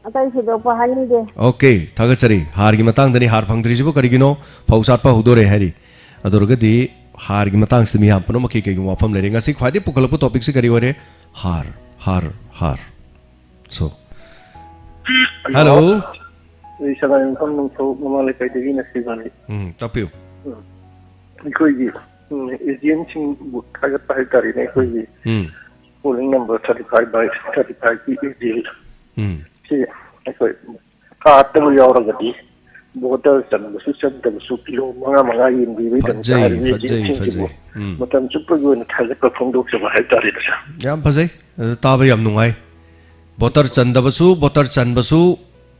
ꯑꯇꯩ ꯊꯣꯏꯗꯣꯛꯄ ꯍꯥꯏꯅꯤꯡꯗꯦ꯫ ꯑꯣꯀꯦ, ꯊꯥꯒꯠꯆꯔꯤ꯫ ꯍꯥꯔꯒꯤ ꯃꯇꯥꯡꯗꯅꯤ, ꯍꯥꯔ ꯐꯪꯗ꯭ꯔꯤꯁꯤꯕꯨ ꯀꯔꯤꯒꯤꯅꯣ, ꯐꯧ ꯁꯥꯠꯄ ꯍꯧꯗꯣꯔꯦ ꯍꯥꯏꯔꯤ꯫ ꯑꯗꯨ ꯑꯣꯏꯔꯒꯗꯤ ꯍꯥꯔꯒꯤ ꯃꯇꯥꯡꯁꯤꯗ ꯃꯤꯌꯥꯝ ꯄꯨꯝꯅꯃꯛꯀꯤ ꯀꯩꯒꯨꯝꯕ ꯋꯥꯐꯝ ꯂꯩꯔꯦ꯫ ꯉꯁꯤ ꯈ꯭ꯋꯥꯏꯗꯒꯤ ꯄꯨꯈꯠꯂꯛꯄ ꯇꯣꯄꯤꯛꯁꯤ ꯀꯔꯤ ꯑꯣꯏꯔꯦ? ꯍꯥꯔ, ꯍꯥꯔ, ꯍꯥꯔ꯫ So, hello. ꯍꯜꯂꯣ꯫ ꯑꯩ ꯁꯉꯥꯏꯌꯨꯝꯐꯝ ꯅꯣꯡꯊꯧ ꯃꯃꯥ ꯂꯩꯀꯥꯏꯗꯒꯤꯅ ꯁꯤꯕꯥꯅꯤ꯫ ꯎꯝ, ꯇꯥꯛꯄꯤꯌꯨ꯫ ꯎꯝ꯫ ꯑꯩꯈꯣꯏꯒꯤ, ꯎꯝ, ꯑꯦꯖꯦꯟꯁꯤꯡꯕꯨ ꯊꯥꯒꯠꯄ ꯍꯥꯏꯇꯥꯔꯦꯅꯦ꯫ ꯑꯩꯈꯣꯏꯒꯤ ꯎꯝ꯫ Polling number thirty five by thirty five ꯀꯤ ꯑꯦꯖꯦꯟ ꯎꯝ꯫ ꯁꯤ ꯑꯩꯈꯣꯏ ꯀꯥꯔꯠꯇꯕꯨ ꯌꯥꯎꯔꯒꯗꯤ ꯕꯣꯇꯔ ꯆꯟꯕꯁꯨ ꯆꯟꯗꯕꯁꯨ ꯀꯤꯂꯣ ꯃꯉꯥ ꯃꯉꯥ ꯌꯦꯟꯕꯤꯕꯒꯤꯗꯃꯛꯇ ꯐꯖꯩ, ꯍꯥꯏꯔꯤꯕ ꯐꯖꯩ, ꯑꯦꯖꯦꯟꯁꯤꯡꯁꯤꯕꯨ ꯐꯖꯩ꯫ ꯎꯝ꯫ ꯃꯇꯝ ꯆꯨꯞꯄꯒꯤ ꯑꯣꯏꯅ ꯊꯥꯒꯠꯄ ꯐꯣꯡꯗꯣꯛꯆꯕ ꯍꯥꯏꯇꯥꯔꯦꯗ, ꯁꯥꯔ꯫ ꯌꯥꯝ ꯐꯖꯩ꯫ ꯑꯗꯨ ꯇꯥꯕ ꯌꯥꯝ ꯅꯨꯡꯉꯥꯏ꯫ ꯕꯣꯇꯔ ꯆꯟꯗꯕꯁꯨ, ꯕꯣꯇꯔ ꯆꯟꯕꯁꯨ,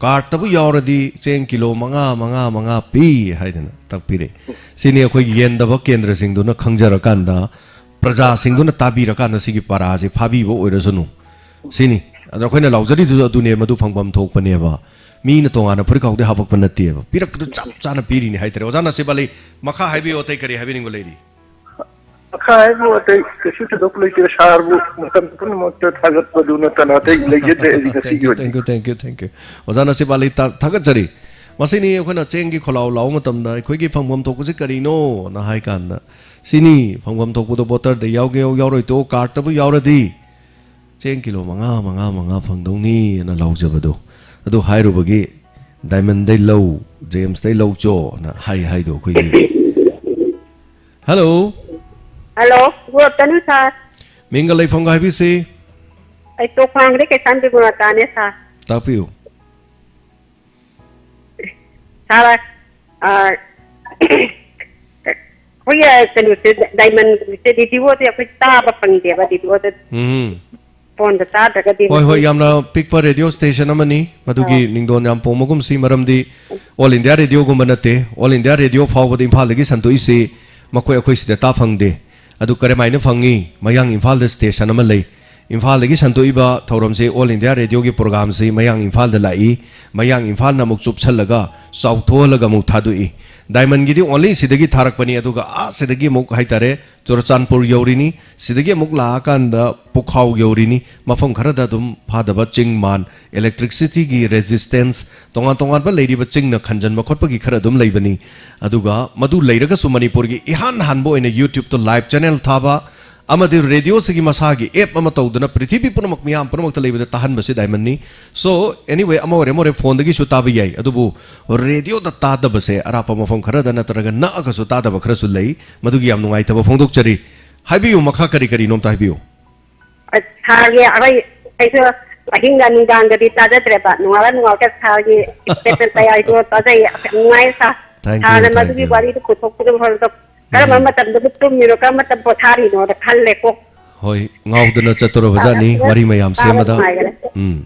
ꯀꯥꯔꯠꯇꯕꯨ ꯌꯥꯎꯔꯗꯤ ꯆꯦꯡ ꯀꯤꯂꯣ ꯃꯉꯥ, ꯃꯉꯥ, ꯃꯉꯥ ꯄꯤ ꯍꯥꯏꯗꯅ ꯇꯥꯛꯄꯤꯔꯦ꯫ ꯁꯤꯅꯤ ꯑꯩꯈꯣꯏ ꯌꯦꯟꯗꯕ ꯀꯦꯟꯗ꯭ꯔꯁꯤꯡꯗꯨꯅ ꯈꯪꯖꯔꯀꯥꯟꯗ, ꯄ꯭ꯔꯖꯥꯁꯤꯡꯗꯨꯅ ꯇꯥꯕꯤꯔꯀꯥꯟꯗ ꯁꯤꯒꯤ ꯄꯔꯥꯁꯦ ꯐꯥꯕꯤꯕ ꯑꯣꯏꯔꯁꯅꯨ꯫ ꯁꯤꯅꯤ꯫ ꯑꯗ ꯑꯩꯈꯣꯏꯅ ꯂꯥꯎꯖꯔꯤꯗꯨꯁꯨ ꯑꯗꯨꯅꯦ, ꯃꯗꯨ ꯐꯪꯐꯝ ꯊꯣꯛꯄꯅꯦꯕ꯫ ꯃꯤꯅ ꯇꯣꯉꯥꯟꯅ ꯐꯨꯔꯤꯠꯈꯥꯎꯗ ꯍꯥꯄꯛꯄ ꯅꯠꯇꯦꯕ꯫ ꯄꯤꯔꯛꯄꯗꯨ ꯆꯞ ꯆꯥꯅ ꯄꯤꯔꯤꯅꯤ ꯍꯥꯏꯇꯥꯔꯦ꯫ ꯑꯣꯖꯥ ꯅꯁꯤꯞ ꯑꯂꯤ, ꯃꯈꯥ ꯍꯥꯏꯕꯤꯌꯨ, ꯑꯇꯩ ꯀꯔꯤ ꯍꯥꯏꯕꯤꯅꯤꯡꯕ ꯂꯩꯔꯤ? ꯃꯈꯥ ꯍꯥꯏꯕꯨ ꯑꯇꯩ ꯀꯩꯁꯨ ꯊꯣꯏꯗꯣꯛꯄ ꯂꯩꯇꯦ꯫ ꯁꯥꯔꯕꯨ ꯃꯇꯝ ꯄꯨꯝꯅꯃꯛꯇ ꯊꯥꯒꯠꯄꯗꯨ ꯅꯠꯇꯅ ꯑꯇꯩ ꯂꯩꯖꯗꯦ ꯑꯩꯒꯤ ꯉꯁꯤꯒꯤ Thank you, ꯑꯣꯏꯅ꯫ Thank you, thank you, thank you. ꯑꯣꯖꯥ ꯅꯁꯤꯞ ꯑꯂꯤ, ꯊꯥ-, ꯊꯥꯒꯠꯆꯔꯤ꯫ ꯃꯁꯤꯅꯤ ꯑꯩꯈꯣꯏꯅ ꯆꯦꯡꯒꯤ ꯈꯣꯜꯂꯥꯎ ꯂꯥꯎꯕ ꯃꯇꯝꯗ ꯑꯩꯈꯣꯏꯒꯤ ꯐꯪꯐꯝ ꯊꯣꯛꯄꯁꯤ ꯀꯔꯤꯅꯣꯅ ꯍꯥꯏ ꯀꯥꯟꯗ, ꯁꯤꯅꯤ ꯐꯪꯐꯝ ꯊꯣꯛꯄꯗꯣ ꯕꯣꯇꯔꯗ ꯌꯥꯎꯒꯦ ꯌꯥꯎ-, ꯌꯥꯎꯔꯣꯏ ꯇꯣꯛꯑꯣ, ꯀꯥꯔꯠꯇꯕꯨ ꯌꯥꯎꯔꯗꯤ ꯆꯦꯡ ꯀꯤꯂꯣ ꯃꯉꯥ, ꯃꯉꯥ, ꯃꯉꯥ ꯐꯪꯗꯧꯅꯤꯅ ꯂꯥꯎꯖꯕꯗꯣ꯫ ꯑꯗꯨ ꯍꯥꯏꯔꯨꯕꯒꯤ ꯗꯥꯏꯃꯟꯗꯩ ꯂꯧ, ꯖꯦꯝꯁꯇꯩ ꯂꯧ ꯆꯣꯅ ꯍꯥꯏ ꯍꯥꯏꯗꯣ ꯑꯩꯈꯣꯏꯒꯤ꯫ Hello꯫ Hello, good afternoon, sir꯫ ꯃꯤꯡꯒ ꯂꯩꯐꯝꯒ ꯍꯥꯏꯕꯤꯁꯤ꯫ ꯑꯩ ꯇꯣꯛ ꯈꯥꯡꯗꯩ ꯀꯩꯁꯥꯝ ꯕꯤꯒꯨꯅꯥꯇꯥꯅꯦ, sir꯫ ꯇꯥꯛꯄꯤꯌꯨ꯫ Sir, ꯑ, ꯑꯩꯈꯣꯏꯒꯤ ꯀꯩꯅꯣꯁꯦ, ꯗꯥꯏꯃꯟꯁꯦ, ꯔꯦꯗꯤꯑꯣꯁꯦ ꯑꯩꯈꯣꯏ ꯇꯥꯕ ꯐꯪꯗꯦꯕ, ꯔꯦꯗꯤꯑꯣꯗ ꯎꯝ꯫ ꯐꯣꯟꯗ ꯇꯥꯗ꯭ꯔꯒꯗꯤ ꯍꯣꯏ, ꯍꯣꯏ, ꯃꯈꯣꯏ ꯌꯥꯝꯅ ꯄꯤꯛꯄ ꯔꯦꯗꯤꯑꯣ ꯁ꯭ꯇꯦꯁꯟ ꯑꯃꯅꯤ꯫ ꯃꯗꯨꯒꯤ ꯑꯣ꯫ ꯅꯤꯡꯗꯣꯟ ꯌꯥꯝ ꯄꯣꯝꯕꯒꯨꯝꯁꯤ, ꯃꯔꯝꯗꯤ ꯑꯣꯜ ꯏꯟꯗꯤꯌꯥ ꯔꯦꯗꯤꯑꯣꯒꯨꯝꯕ ꯅꯠꯇꯦ꯫ ꯑꯣꯜ ꯏꯟꯗꯤꯌꯥ ꯔꯦꯗꯤꯑꯣ ꯐꯥꯎꯕꯗ ꯏꯝꯐꯥꯜꯗꯒꯤ ꯁꯟꯗꯣꯛꯏꯁꯤ ꯃꯈꯣꯏ ꯑꯩꯈꯣꯏ ꯁꯤꯗ ꯇꯥ ꯐꯪꯗꯦ꯫ ꯑꯗꯨ ꯀꯔꯝꯍꯥꯏꯅ ꯐꯪꯉꯤ? ꯃꯌꯥꯡ ꯏꯝꯐꯥꯜꯗ ꯁ꯭ꯇꯦꯁꯟ ꯑꯃ ꯂꯩ꯫ ꯏꯝꯐꯥꯜꯗꯒꯤ ꯁꯟꯗꯣꯛꯏꯕ ꯊꯧꯔꯝꯁꯤ, ꯑꯣꯜ ꯏꯟꯗꯤꯌꯥ ꯔꯦꯗꯤꯑꯣꯒꯤ ꯄ꯭ꯔꯣꯒ꯭ꯔꯥꯝꯁꯤ ꯃꯌꯥꯡ ꯏꯝꯐꯥꯜꯗ ꯂꯥꯛꯏ꯫ ꯃꯌꯥꯡ ꯏꯝꯐꯥꯜꯅ ꯑꯃꯨꯛ ꯆꯨꯞꯁꯜꯂꯒ, ꯆꯥꯎꯊꯣꯛꯍꯜꯂꯒ ꯑꯃꯨꯛ ꯊꯥꯗꯣꯛꯏ꯫ ꯗꯥꯏꯃꯟꯒꯤꯗꯤ only ꯁꯤꯗꯒꯤ ꯊꯥꯔꯛꯄꯅꯤ, ꯑꯗꯨꯒ ꯑꯥ ꯁꯤꯗꯒꯤ ꯑꯃꯨꯛ ꯍꯥꯏꯇꯥꯔꯦ, ꯆꯨꯔꯆꯥꯟꯄꯨꯔ ꯌꯧꯔꯤꯅꯤ, ꯁꯤꯗꯒꯤ ꯑꯃꯨꯛ ꯂꯥꯛꯑꯀꯥꯟꯗ ꯄꯨꯈꯥꯎ ꯌꯧꯔꯤꯅꯤ, ꯃꯐꯝ ꯈꯔꯗ ꯑꯗꯨꯝ ꯐꯥꯗꯕ ꯆꯤꯡ ꯃꯥꯟ, electricityꯒꯤ resistance, ꯇꯣꯉꯥꯟ ꯇꯣꯉꯥꯟꯕ ꯂꯩꯔꯤꯕ ꯆꯤꯡꯅ ꯈꯟꯖꯟꯕ ꯈꯣꯠꯄꯒꯤ ꯈꯔ ꯑꯗꯨꯝ ꯂꯩꯕꯅꯤ꯫ ꯑꯗꯨꯒ ꯃꯗꯨ ꯂꯩꯔꯒꯁꯨ ꯃꯅꯤꯄꯨꯔꯒꯤ ꯏꯍꯥꯟ ꯍꯥꯟꯕ ꯑꯣꯏꯅ YouTubeꯇ live channel ꯊꯥꯕ, ꯑꯃꯗꯤ ꯔꯦꯗꯤꯑꯣꯁꯤꯒꯤ ꯃꯁꯥꯒꯤ app ꯑꯃ ꯇꯧꯗꯨꯅ ꯄ꯭ꯔꯤꯊꯤꯕꯤ ꯄꯨꯝꯅꯃꯛ, ꯃꯤꯌꯥꯝ ꯄꯨꯝꯅꯃꯛꯇ ꯂꯩꯕꯗ ꯇꯥꯍꯟꯕꯁꯤ ꯗꯥꯏꯃꯟꯅꯤ꯫ So, anyway, ꯑꯃ ꯑꯣꯏꯔꯦ, ꯑꯃ ꯑꯣꯏꯔꯦ, ꯐꯣꯟꯗꯒꯤꯁꯨ ꯇꯥꯕ ꯌꯥꯏ, ꯑꯗꯨꯕꯨ ꯔꯦꯗꯤꯑꯣꯗ ꯇꯥꯗꯕꯁꯦ ꯑꯔꯥꯞꯄ ꯃꯐꯝ ꯈꯔꯗ ꯅꯠꯇ꯭ꯔꯒ ꯅꯛꯑꯒꯁꯨ ꯇꯥꯗꯕ ꯈꯔꯁꯨ ꯂꯩ꯫ ꯃꯗꯨꯒꯤ ꯌꯥꯝ ꯅꯨꯡꯉꯥꯏꯇꯕ ꯐꯣꯡꯗꯣꯛꯆꯔꯤ꯫ ꯍꯥꯏꯕꯤꯌꯨ, ꯃꯈꯥ ꯀꯔꯤ ꯀꯔꯤꯅꯣ ꯑꯝꯇ ꯍꯥꯏꯕꯤꯌꯨ꯫ ꯑ, ꯁꯥꯔꯒꯤ ꯑꯩꯈꯣꯏ, ꯑꯩꯁꯨ ꯑꯍꯤꯡꯒ ꯅꯨꯡꯗꯥꯡꯒꯗꯤ ꯇꯥꯖꯗ꯭ꯔꯦꯕ, ꯅꯣꯡꯉꯥꯜꯂ ꯅꯣꯡꯉꯥꯜꯂꯒ ꯁꯥꯔꯒꯤ ꯏꯁꯄꯦꯁꯦꯜ ꯇꯌꯥꯏꯗꯣ ꯇꯥꯖꯩ꯫ ꯑꯁ, ꯌꯥꯝ ꯅꯨꯡꯉꯥꯏ ꯁꯥꯔ꯫ Thank you, ꯁꯥꯔꯅ thank ꯃꯗꯨꯒꯤ you. ꯋꯥꯔꯤꯗꯨ ꯄꯨꯊꯣꯛꯄꯗꯨ ꯐꯥꯎꯗ ꯀꯔꯝꯕ ꯎꯝ꯫ ꯃꯇꯝꯗꯕꯨ ꯇꯨꯝꯃꯤꯅꯣ, ꯀꯔꯝꯕ ꯃꯇꯝ ꯄꯣꯊꯥꯔꯤꯅꯣꯗ ꯈꯜꯂꯦꯀꯣ꯫ ꯍꯣꯏ, ꯉꯥꯎꯗꯅ ꯆꯠꯇꯣꯔꯕꯖꯥꯠꯅꯤ, ꯁꯥꯔ, ꯋꯥꯔꯤ ꯃꯌꯥꯝ ꯇꯥꯕ ꯁꯦꯝꯕꯗ꯫ ꯅꯨꯡꯉꯥꯏꯒꯅꯤ꯫ ꯎꯝ꯫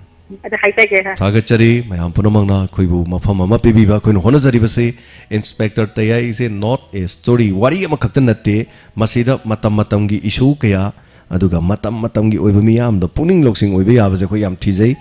ꯑꯗꯨ ꯍꯥꯏꯖꯒꯦ, ꯁꯥꯔ꯫ ꯊꯥꯒꯠꯆꯔꯤ ꯃꯌꯥꯝ ꯄꯨꯝꯅꯃꯛꯅ ꯑꯩꯈꯣꯏꯕꯨ ꯃꯐꯝ ꯑꯃ ꯄꯤꯕꯤꯕ, ꯑꯩꯈꯣꯏꯅ ꯍꯣꯠꯅꯖꯔꯤꯕꯁꯤ꯫ ꯏꯟꯁꯄꯦꯛꯇꯔ ꯇꯌꯥꯏꯁꯦ not a story, ꯋꯥꯔꯤ ꯑꯃꯈꯛꯇ ꯅꯠꯇꯦ, ꯃꯁꯤꯗ ꯃꯇꯝ ꯃꯇꯝꯒꯤ ꯏꯁꯨ ꯀꯌꯥ, ꯑꯗꯨꯒ ꯃꯇꯝ ꯃꯇꯝꯒꯤ ꯑꯣꯏꯕ ꯃꯤꯌꯥꯝꯗ ꯄꯨꯛꯅꯤꯡ ꯂꯧꯁꯤꯡ ꯑꯣꯏꯕ ꯌꯥꯕꯁꯦ ꯑꯩꯈꯣꯏ ꯌꯥꯝ ꯊꯤꯖꯩ,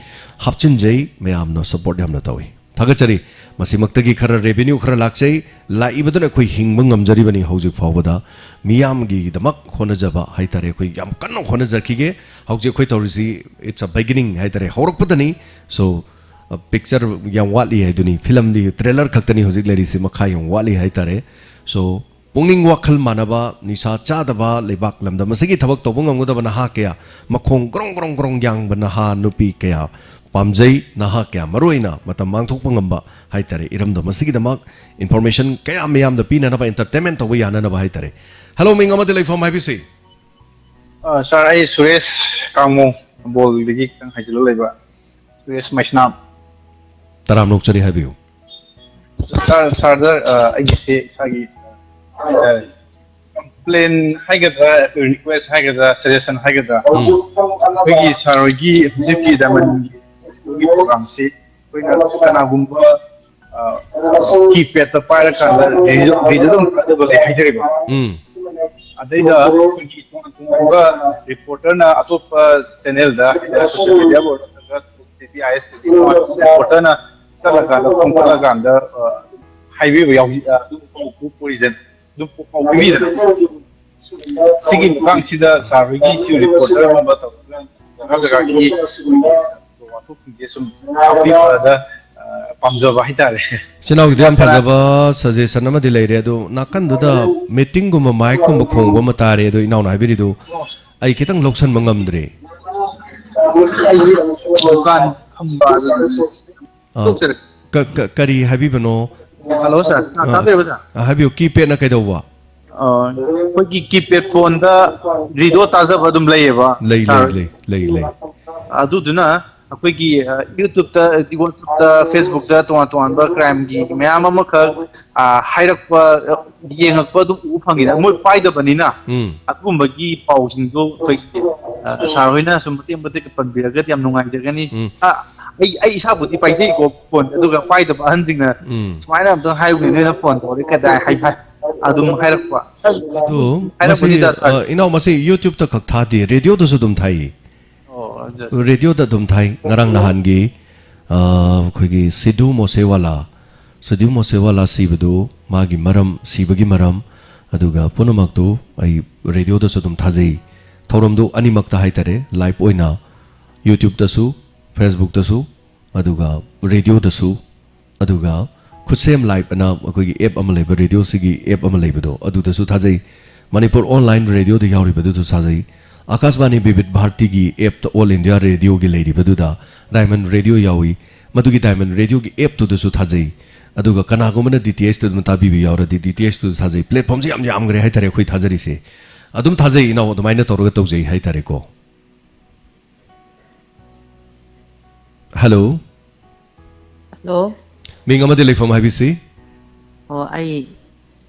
ꯍꯥꯞꯆꯤꯟꯖꯩ, ꯃꯌꯥꯝꯅ ꯁꯞꯄꯣꯔꯠ ꯌꯥꯝꯅ ꯇꯧꯏ꯫ ꯊꯥꯒꯠꯆꯔꯤ꯫ ꯃꯁꯤꯃꯛꯇꯒꯤ ꯈꯔ ꯔꯦꯚꯤꯅ꯭ꯌꯨ ꯈꯔ ꯂꯥꯛꯆꯩ, ꯂꯥꯛꯏꯕꯗꯨꯅ ꯑꯩꯈꯣꯏ ꯍꯤꯡꯕ ꯉꯝꯖꯔꯤꯕꯅꯤ ꯍꯧꯖꯤꯛ ꯐꯥꯎꯕꯗ꯫ ꯃꯤꯌꯥꯝꯒꯤꯗꯃꯛ ꯍꯣꯠꯅꯖꯕ ꯍꯥꯏꯇꯥꯔꯦ, ꯑꯩꯈꯣꯏ ꯌꯥꯝ ꯀꯟꯅ ꯍꯣꯠꯅꯖꯈꯤꯒꯦ꯫ ꯍꯧꯖꯤꯛ ꯑꯩꯈꯣꯏ ꯇꯧꯔꯤꯁꯤ, it's a beginning ꯍꯥꯏꯇꯥꯔꯦ, ꯍꯧꯔꯛꯄꯗꯅꯤ꯫ So, ꯑ, ꯄꯤꯛꯆꯔ ꯌꯥꯝ ꯋꯥꯠꯂꯤ ꯍꯥꯏꯗꯨꯅꯤ, ꯐꯤꯂꯝꯗꯤ ꯇ꯭ꯔꯦꯂꯔ ꯈꯛꯇꯅꯤ ꯍꯧꯖꯤꯛ ꯂꯩꯔꯤꯁꯤ, ꯃꯈꯥ ꯌꯥꯝ ꯋꯥꯠꯂꯤ ꯍꯥꯏꯇꯥꯔꯦ꯫ So, ꯄꯨꯛꯅꯤꯡ ꯋꯥꯈꯜ ꯃꯥꯟꯅꯕ, ꯅꯤꯁꯥ ꯆꯥꯗꯕ, ꯂꯩꯕꯥꯛ ꯂꯝꯗꯝ ꯑꯁꯤꯒꯤ ꯊꯕꯛ ꯇꯧꯕ ꯉꯝꯒꯗꯕ ꯅꯍꯥ ꯀꯌꯥ, ꯃꯈꯣꯡ ꯒ꯭ꯔꯣꯡ ꯒ꯭ꯔꯣꯡ ꯒ꯭ꯔꯣꯡ ꯌꯥꯡꯕ ꯅꯍꯥ ꯅꯨꯄꯤ ꯀꯌꯥ ꯄꯥꯝꯖꯩ, ꯅꯍꯥ ꯀꯌꯥ ꯃꯔꯨꯑꯣꯏꯅ ꯃꯇꯝ ꯃꯥꯡꯊꯣꯛꯄ ꯉꯝꯕ ꯍꯥꯏꯇꯥꯔꯦ, ꯏꯔꯝꯗꯝ ꯑꯁꯤꯒꯤꯗꯃꯛ ꯏꯟꯐꯣꯔꯃꯦꯁꯟ ꯀꯌꯥ ꯃꯌꯥꯝꯗ ꯄꯤꯅꯅꯕ, ꯏꯟꯇꯔꯇꯦꯟꯃꯦꯟ ꯇꯧꯕ ꯌꯥꯅꯅꯕ ꯍꯥꯏꯇꯥꯔꯦ꯫ ꯍꯦꯂꯣ, ꯃꯤꯡ ꯑꯃꯗꯤ ꯂꯩꯐꯝ ꯍꯥꯏꯕꯤꯁꯤ꯫ ꯑ, ꯁꯥꯔ, ꯑꯩ ꯁꯨꯔꯦꯁ ꯀꯥꯡꯃꯣ, ꯅꯝꯕꯣꯜꯗꯒꯤ ꯈꯤꯇꯪ ꯍꯥꯏꯖꯤꯜꯂ ꯂꯩꯕ ꯁꯨꯔꯦꯁ ꯃꯩꯁꯅꯥꯝ꯫ ꯇꯔꯥꯝꯅ ꯑꯣꯛꯆꯔꯤ, ꯍꯥꯏꯕꯤꯌꯨ꯫ ꯁꯥꯔ, ꯁꯥꯔꯗ, ꯑ, ꯑꯩꯒꯤꯁꯦ ꯏꯁꯥꯒꯤ, ꯑ, ꯀꯝꯄ꯭ꯂꯦꯟ ꯍꯥꯏꯒꯗ꯭ꯔꯥ, ꯔꯤꯀ꯭ꯋꯦꯁ ꯍꯥꯏꯒꯗ꯭ꯔꯥ, ꯁꯖꯦꯁꯟ ꯍꯥꯏꯒꯗ꯭ꯔꯥ, ꯎꯝ꯫ ꯑꯩꯈꯣꯏꯒꯤ ꯁꯥꯔ ꯍꯣꯏꯒꯤ ꯍꯧꯖꯤꯛꯀꯤ ꯗꯥꯏꯃꯟꯒꯤ ꯄ꯭ꯔꯣꯒ꯭ꯔꯥꯝꯁꯤ ꯑꯩꯈꯣꯏꯅ ꯀꯅꯥꯒꯨꯝꯕ, ꯑ, ꯀꯤꯄꯦꯗꯇ ꯄꯥꯏꯔꯀꯥꯟꯗ ꯔꯦꯗꯤꯑꯣ, ꯔꯦꯗꯤꯑꯣꯗ ꯑꯗꯨꯝ ꯊꯥꯖꯕ ꯂꯩ ꯍꯥꯏꯖꯔꯤꯕ꯫ ꯎꯝ꯫ ꯑꯗꯩꯗ ꯑꯩꯈꯣꯏꯒꯤ ꯇꯣꯉꯥꯟ ꯇꯣꯉꯥꯟꯕ ꯔꯤꯄꯣꯔꯇꯔꯅ ꯑꯇꯣꯞꯄ ꯆꯦꯅꯦꯜꯗ, ꯍꯥꯏꯗꯤ ꯁꯣꯁꯤꯌꯦꯜ ꯃꯦꯗꯤꯌꯥꯕꯨ ꯑꯣꯏꯔꯣ ꯅꯠꯇ꯭ꯔꯒ ꯇꯤ ꯚꯤ ꯑꯥꯏ ꯑꯦꯁ ꯇꯤ ꯚꯤ ꯔꯤꯄꯣꯔꯇꯔꯅ ꯆꯠꯂꯀꯥꯟꯗ, ꯈꯣꯝꯀꯠꯂꯀꯥꯟꯗ, ꯑ, ꯍꯥꯏꯕꯤꯕ ꯌꯥꯎꯏ, ꯑ, ꯑꯗꯨ ꯄꯥꯎ ꯄꯨꯔꯤꯁꯦ꯫ ꯑꯗꯨꯝ ꯄꯥꯎ ꯄꯤꯕꯤꯗꯅ꯫ ꯁꯤꯒꯤ ꯃꯇꯥꯡꯁꯤꯗ ꯁꯥꯔ ꯍꯣꯏꯒꯤ ꯁꯤ ꯔꯤꯄꯣꯔꯇꯔ ꯑꯃ ꯇꯧꯔꯒ ꯖꯒꯥ ꯖꯒꯥꯒꯤ ꯋꯥꯊꯣꯛꯁꯤꯡꯁꯦ ꯁꯨꯝ ꯇꯥꯛꯄꯤꯕꯗ, ꯑ, ꯄꯥꯝꯖꯕ ꯍꯥꯏꯇꯥꯔꯦ꯫ ꯏꯆꯤꯟ ꯏꯅꯥꯎꯒꯤꯗꯤ ꯌꯥꯝ ꯀꯅꯥ ꯐꯖꯕ ꯁꯖꯦꯁꯟ ꯑꯃꯗꯤ ꯂꯩꯔꯦ, ꯑꯗꯣ ꯅꯥꯀꯟꯗꯨꯗ ꯃꯤꯇꯤꯡꯒꯨꯝꯕ ꯃꯥꯏꯛꯀꯨꯝꯕ ꯈꯣꯡꯕ ꯑꯃ ꯇꯥꯔꯦ, ꯑꯗꯣ ꯏꯅꯥꯎꯅ ꯍꯥꯏꯕꯤꯔꯤꯗꯨ ꯑꯩ ꯈꯤꯇꯪ ꯂꯧꯁꯟꯕ ꯉꯝꯗ꯭ꯔꯦ꯫ ꯑꯩꯒꯤ ꯗꯨꯀꯥꯟ ꯐꯝꯕ ꯑꯗꯨꯗꯨꯅꯤ꯫ ꯑ, ꯇꯣꯛꯆꯔꯦ꯫ ꯀ-, ꯀ-, ꯀꯔꯤ ꯍꯥꯏꯕꯤꯕꯅꯣ? ꯍꯜꯂꯣ, ꯁꯥꯔ꯫ ꯑ, ꯇꯥꯕꯤꯔꯕ, ꯁꯥꯔ? ꯑ, ꯍꯥꯏꯕꯤꯌꯨ, ꯀꯤꯄꯦꯗꯅ ꯀꯩꯗꯧꯕ? ꯑ, ꯑꯩꯈꯣꯏꯒꯤ ꯀꯤꯄꯦꯗ ꯐꯣꯟꯗ ꯔꯦꯗꯤꯑꯣ ꯇꯥꯖꯕ ꯑꯗꯨꯝ ꯂꯩꯌꯦꯕ, ꯂꯩ, ꯂꯩ, ꯁꯥꯔ꯫ ꯂꯩ, ꯂꯩ, ꯂꯩ꯫ ꯑꯗꯨꯗꯨꯅ ꯑꯩꯈꯣꯏꯒꯤ, ꯑ, YouTube-ꯇ, ꯑꯗꯒꯤ WhatsApp-ꯇ, Facebook-ꯇ ꯇꯣꯉꯥꯟ ꯇꯣꯉꯥꯟꯕ crime-ꯒꯤ ꯃꯌꯥꯝ ꯑꯃꯈꯛ, ꯑ, ꯍꯥꯏꯔꯛꯄ, ꯑ, ꯌꯦꯡꯉꯛꯄ ꯑꯗꯨꯝ ꯎꯕ ꯐꯪꯉꯤꯗ꯫ ꯃꯣꯏ ꯄꯥꯏꯗꯕꯅꯤꯅ ꯎꯝ꯫ ꯑꯗꯨꯒꯨꯝꯕꯒꯤ ꯄꯥꯎꯁꯤꯡꯗꯣ ꯑꯩꯈꯣꯏꯒꯤ, ꯑ, ꯁꯥꯔ ꯍꯣꯏꯅ ꯁꯨꯝ ꯃꯇꯦꯛ ꯃꯇꯦꯛ ꯄꯟꯕꯤꯔꯒꯗꯤ ꯌꯥꯝ ꯅꯨꯡꯉꯥꯏꯖꯒꯅꯤ꯫ ꯎꯝ꯫ ꯑ, ꯑꯩ, ꯑꯩ ꯏꯁꯥꯕꯨꯗꯤ ꯄꯥꯏꯖꯩꯀꯣ phone, ꯑꯗꯨꯒ ꯄꯥꯏꯗꯕ ꯑꯍꯟꯁꯤꯡꯅ ꯎꯝ꯫ ꯁꯨꯃꯥꯏꯅ ꯑꯝꯇꯪ ꯍꯥꯏꯌꯨꯅꯦ, ꯅꯣꯏꯅ phone ꯇꯧꯔꯦ ꯀꯗꯥꯏ ꯍꯥꯏ, ꯍꯥꯏ, ꯑꯗꯨꯝ ꯍꯥꯏꯔꯛꯄ꯫ ꯑꯗꯣ ꯃꯁꯤ, ꯍꯥꯏꯔꯛꯄꯅꯤꯗ, ꯁꯥꯔ꯫ ꯑ, ꯏꯅꯥꯎ, ꯃꯁꯤ YouTube-ꯇ ꯈꯛ ꯊꯥꯗꯦ, radio-ꯗꯁꯨ ꯑꯗꯨꯝ ꯊꯥꯏꯌꯦ꯫ ꯑꯣ, ꯑꯠꯆꯥ, ꯑꯠꯆꯥ꯫ Radio-ꯗ ꯑꯗꯨꯝ ꯊꯥꯏ꯫ ꯉꯔꯥꯡ ꯅꯍꯥꯟꯒꯤ, ꯑ, ꯑꯩꯈꯣꯏꯒꯤ ꯁꯤꯙꯨ ꯃꯣꯁꯦꯋꯥꯂꯥ, ꯁꯤꯙꯨ ꯃꯣꯁꯦꯋꯥꯂꯥ ꯁꯤꯕꯗꯨ, ꯃꯥꯒꯤ ꯃꯔꯝ, ꯁꯤꯕꯒꯤ ꯃꯔꯝ, ꯑꯗꯨꯒ ꯄꯨꯝꯅꯃꯛꯇꯨ ꯑꯩ radio-ꯗꯁꯨ ꯑꯗꯨꯝ ꯊꯥꯖꯩ꯫ ꯊꯧꯔꯝꯗꯨ ꯑꯅꯤꯃꯛꯇ ꯍꯥꯏꯇꯥꯔꯦ, live ꯑꯣꯏꯅ YouTube-ꯇꯁꯨ, Facebook-ꯇꯁꯨ, ꯑꯗꯨꯒ radio-ꯗꯁꯨ꯫ ꯑꯗꯨꯒ ꯈꯨꯠꯁꯦꯝ Live ꯑꯅ ꯑꯩꯈꯣꯏꯒꯤ app ꯑꯃ ꯂꯩꯕ, radio-ꯁꯤꯒꯤ app ꯑꯃ ꯂꯩꯕꯗꯣ, ꯑꯗꯨꯗꯁꯨ ꯊꯥꯖꯩ꯫ ꯃꯅꯤꯄꯨꯔ Online Radio-ꯗ ꯌꯥꯎꯔꯤꯕꯗꯨꯁꯨ ꯊꯥꯖꯩ꯫ ꯑꯥꯀꯥꯁꯕꯥꯅꯤ ꯕꯤꯕꯤꯙ ꯚꯥꯔꯇꯤꯒꯤ app-ꯇ, All India Radio-ꯒꯤ ꯂꯩꯔꯤꯕꯗꯨꯗ Diamond Radio ꯌꯥꯎꯏ꯫ ꯃꯗꯨꯒꯤ Diamond Radio-ꯒꯤ app-ꯇꯨꯗꯁꯨ ꯊꯥꯖꯩ꯫ ꯑꯗꯨꯒ ꯀꯅꯥꯒꯨꯝꯕꯅ D T H-ꯇ ꯑꯗꯨꯝ ꯇꯥꯕꯤꯕ ꯌꯥꯎꯔꯗꯤ, D T H-ꯇꯨꯗ ꯊꯥꯖꯩ꯫ Platform-ꯁꯦ ꯌꯥꯝ ꯌꯥꯝꯈ꯭ꯔꯦ ꯍꯥꯏꯇꯥꯔꯦ ꯑꯩꯈꯣꯏ ꯊꯥꯖꯔꯤꯁꯦ꯫ ꯑꯗꯨꯝ ꯊꯥꯖꯩ ꯏꯅꯥꯎ, ꯑꯗꯨꯃꯥꯏꯅ ꯇꯧꯔꯒ ꯇꯧꯖꯩ ꯍꯥꯏꯇꯥꯔꯦꯀꯣ꯫ Hello꯫ Hello꯫ ꯃꯤꯡ ꯑꯃꯗꯤ ꯂꯩꯐꯝ ꯍꯥꯏꯕꯤꯁꯤ꯫ ꯑꯣ, ꯑꯩ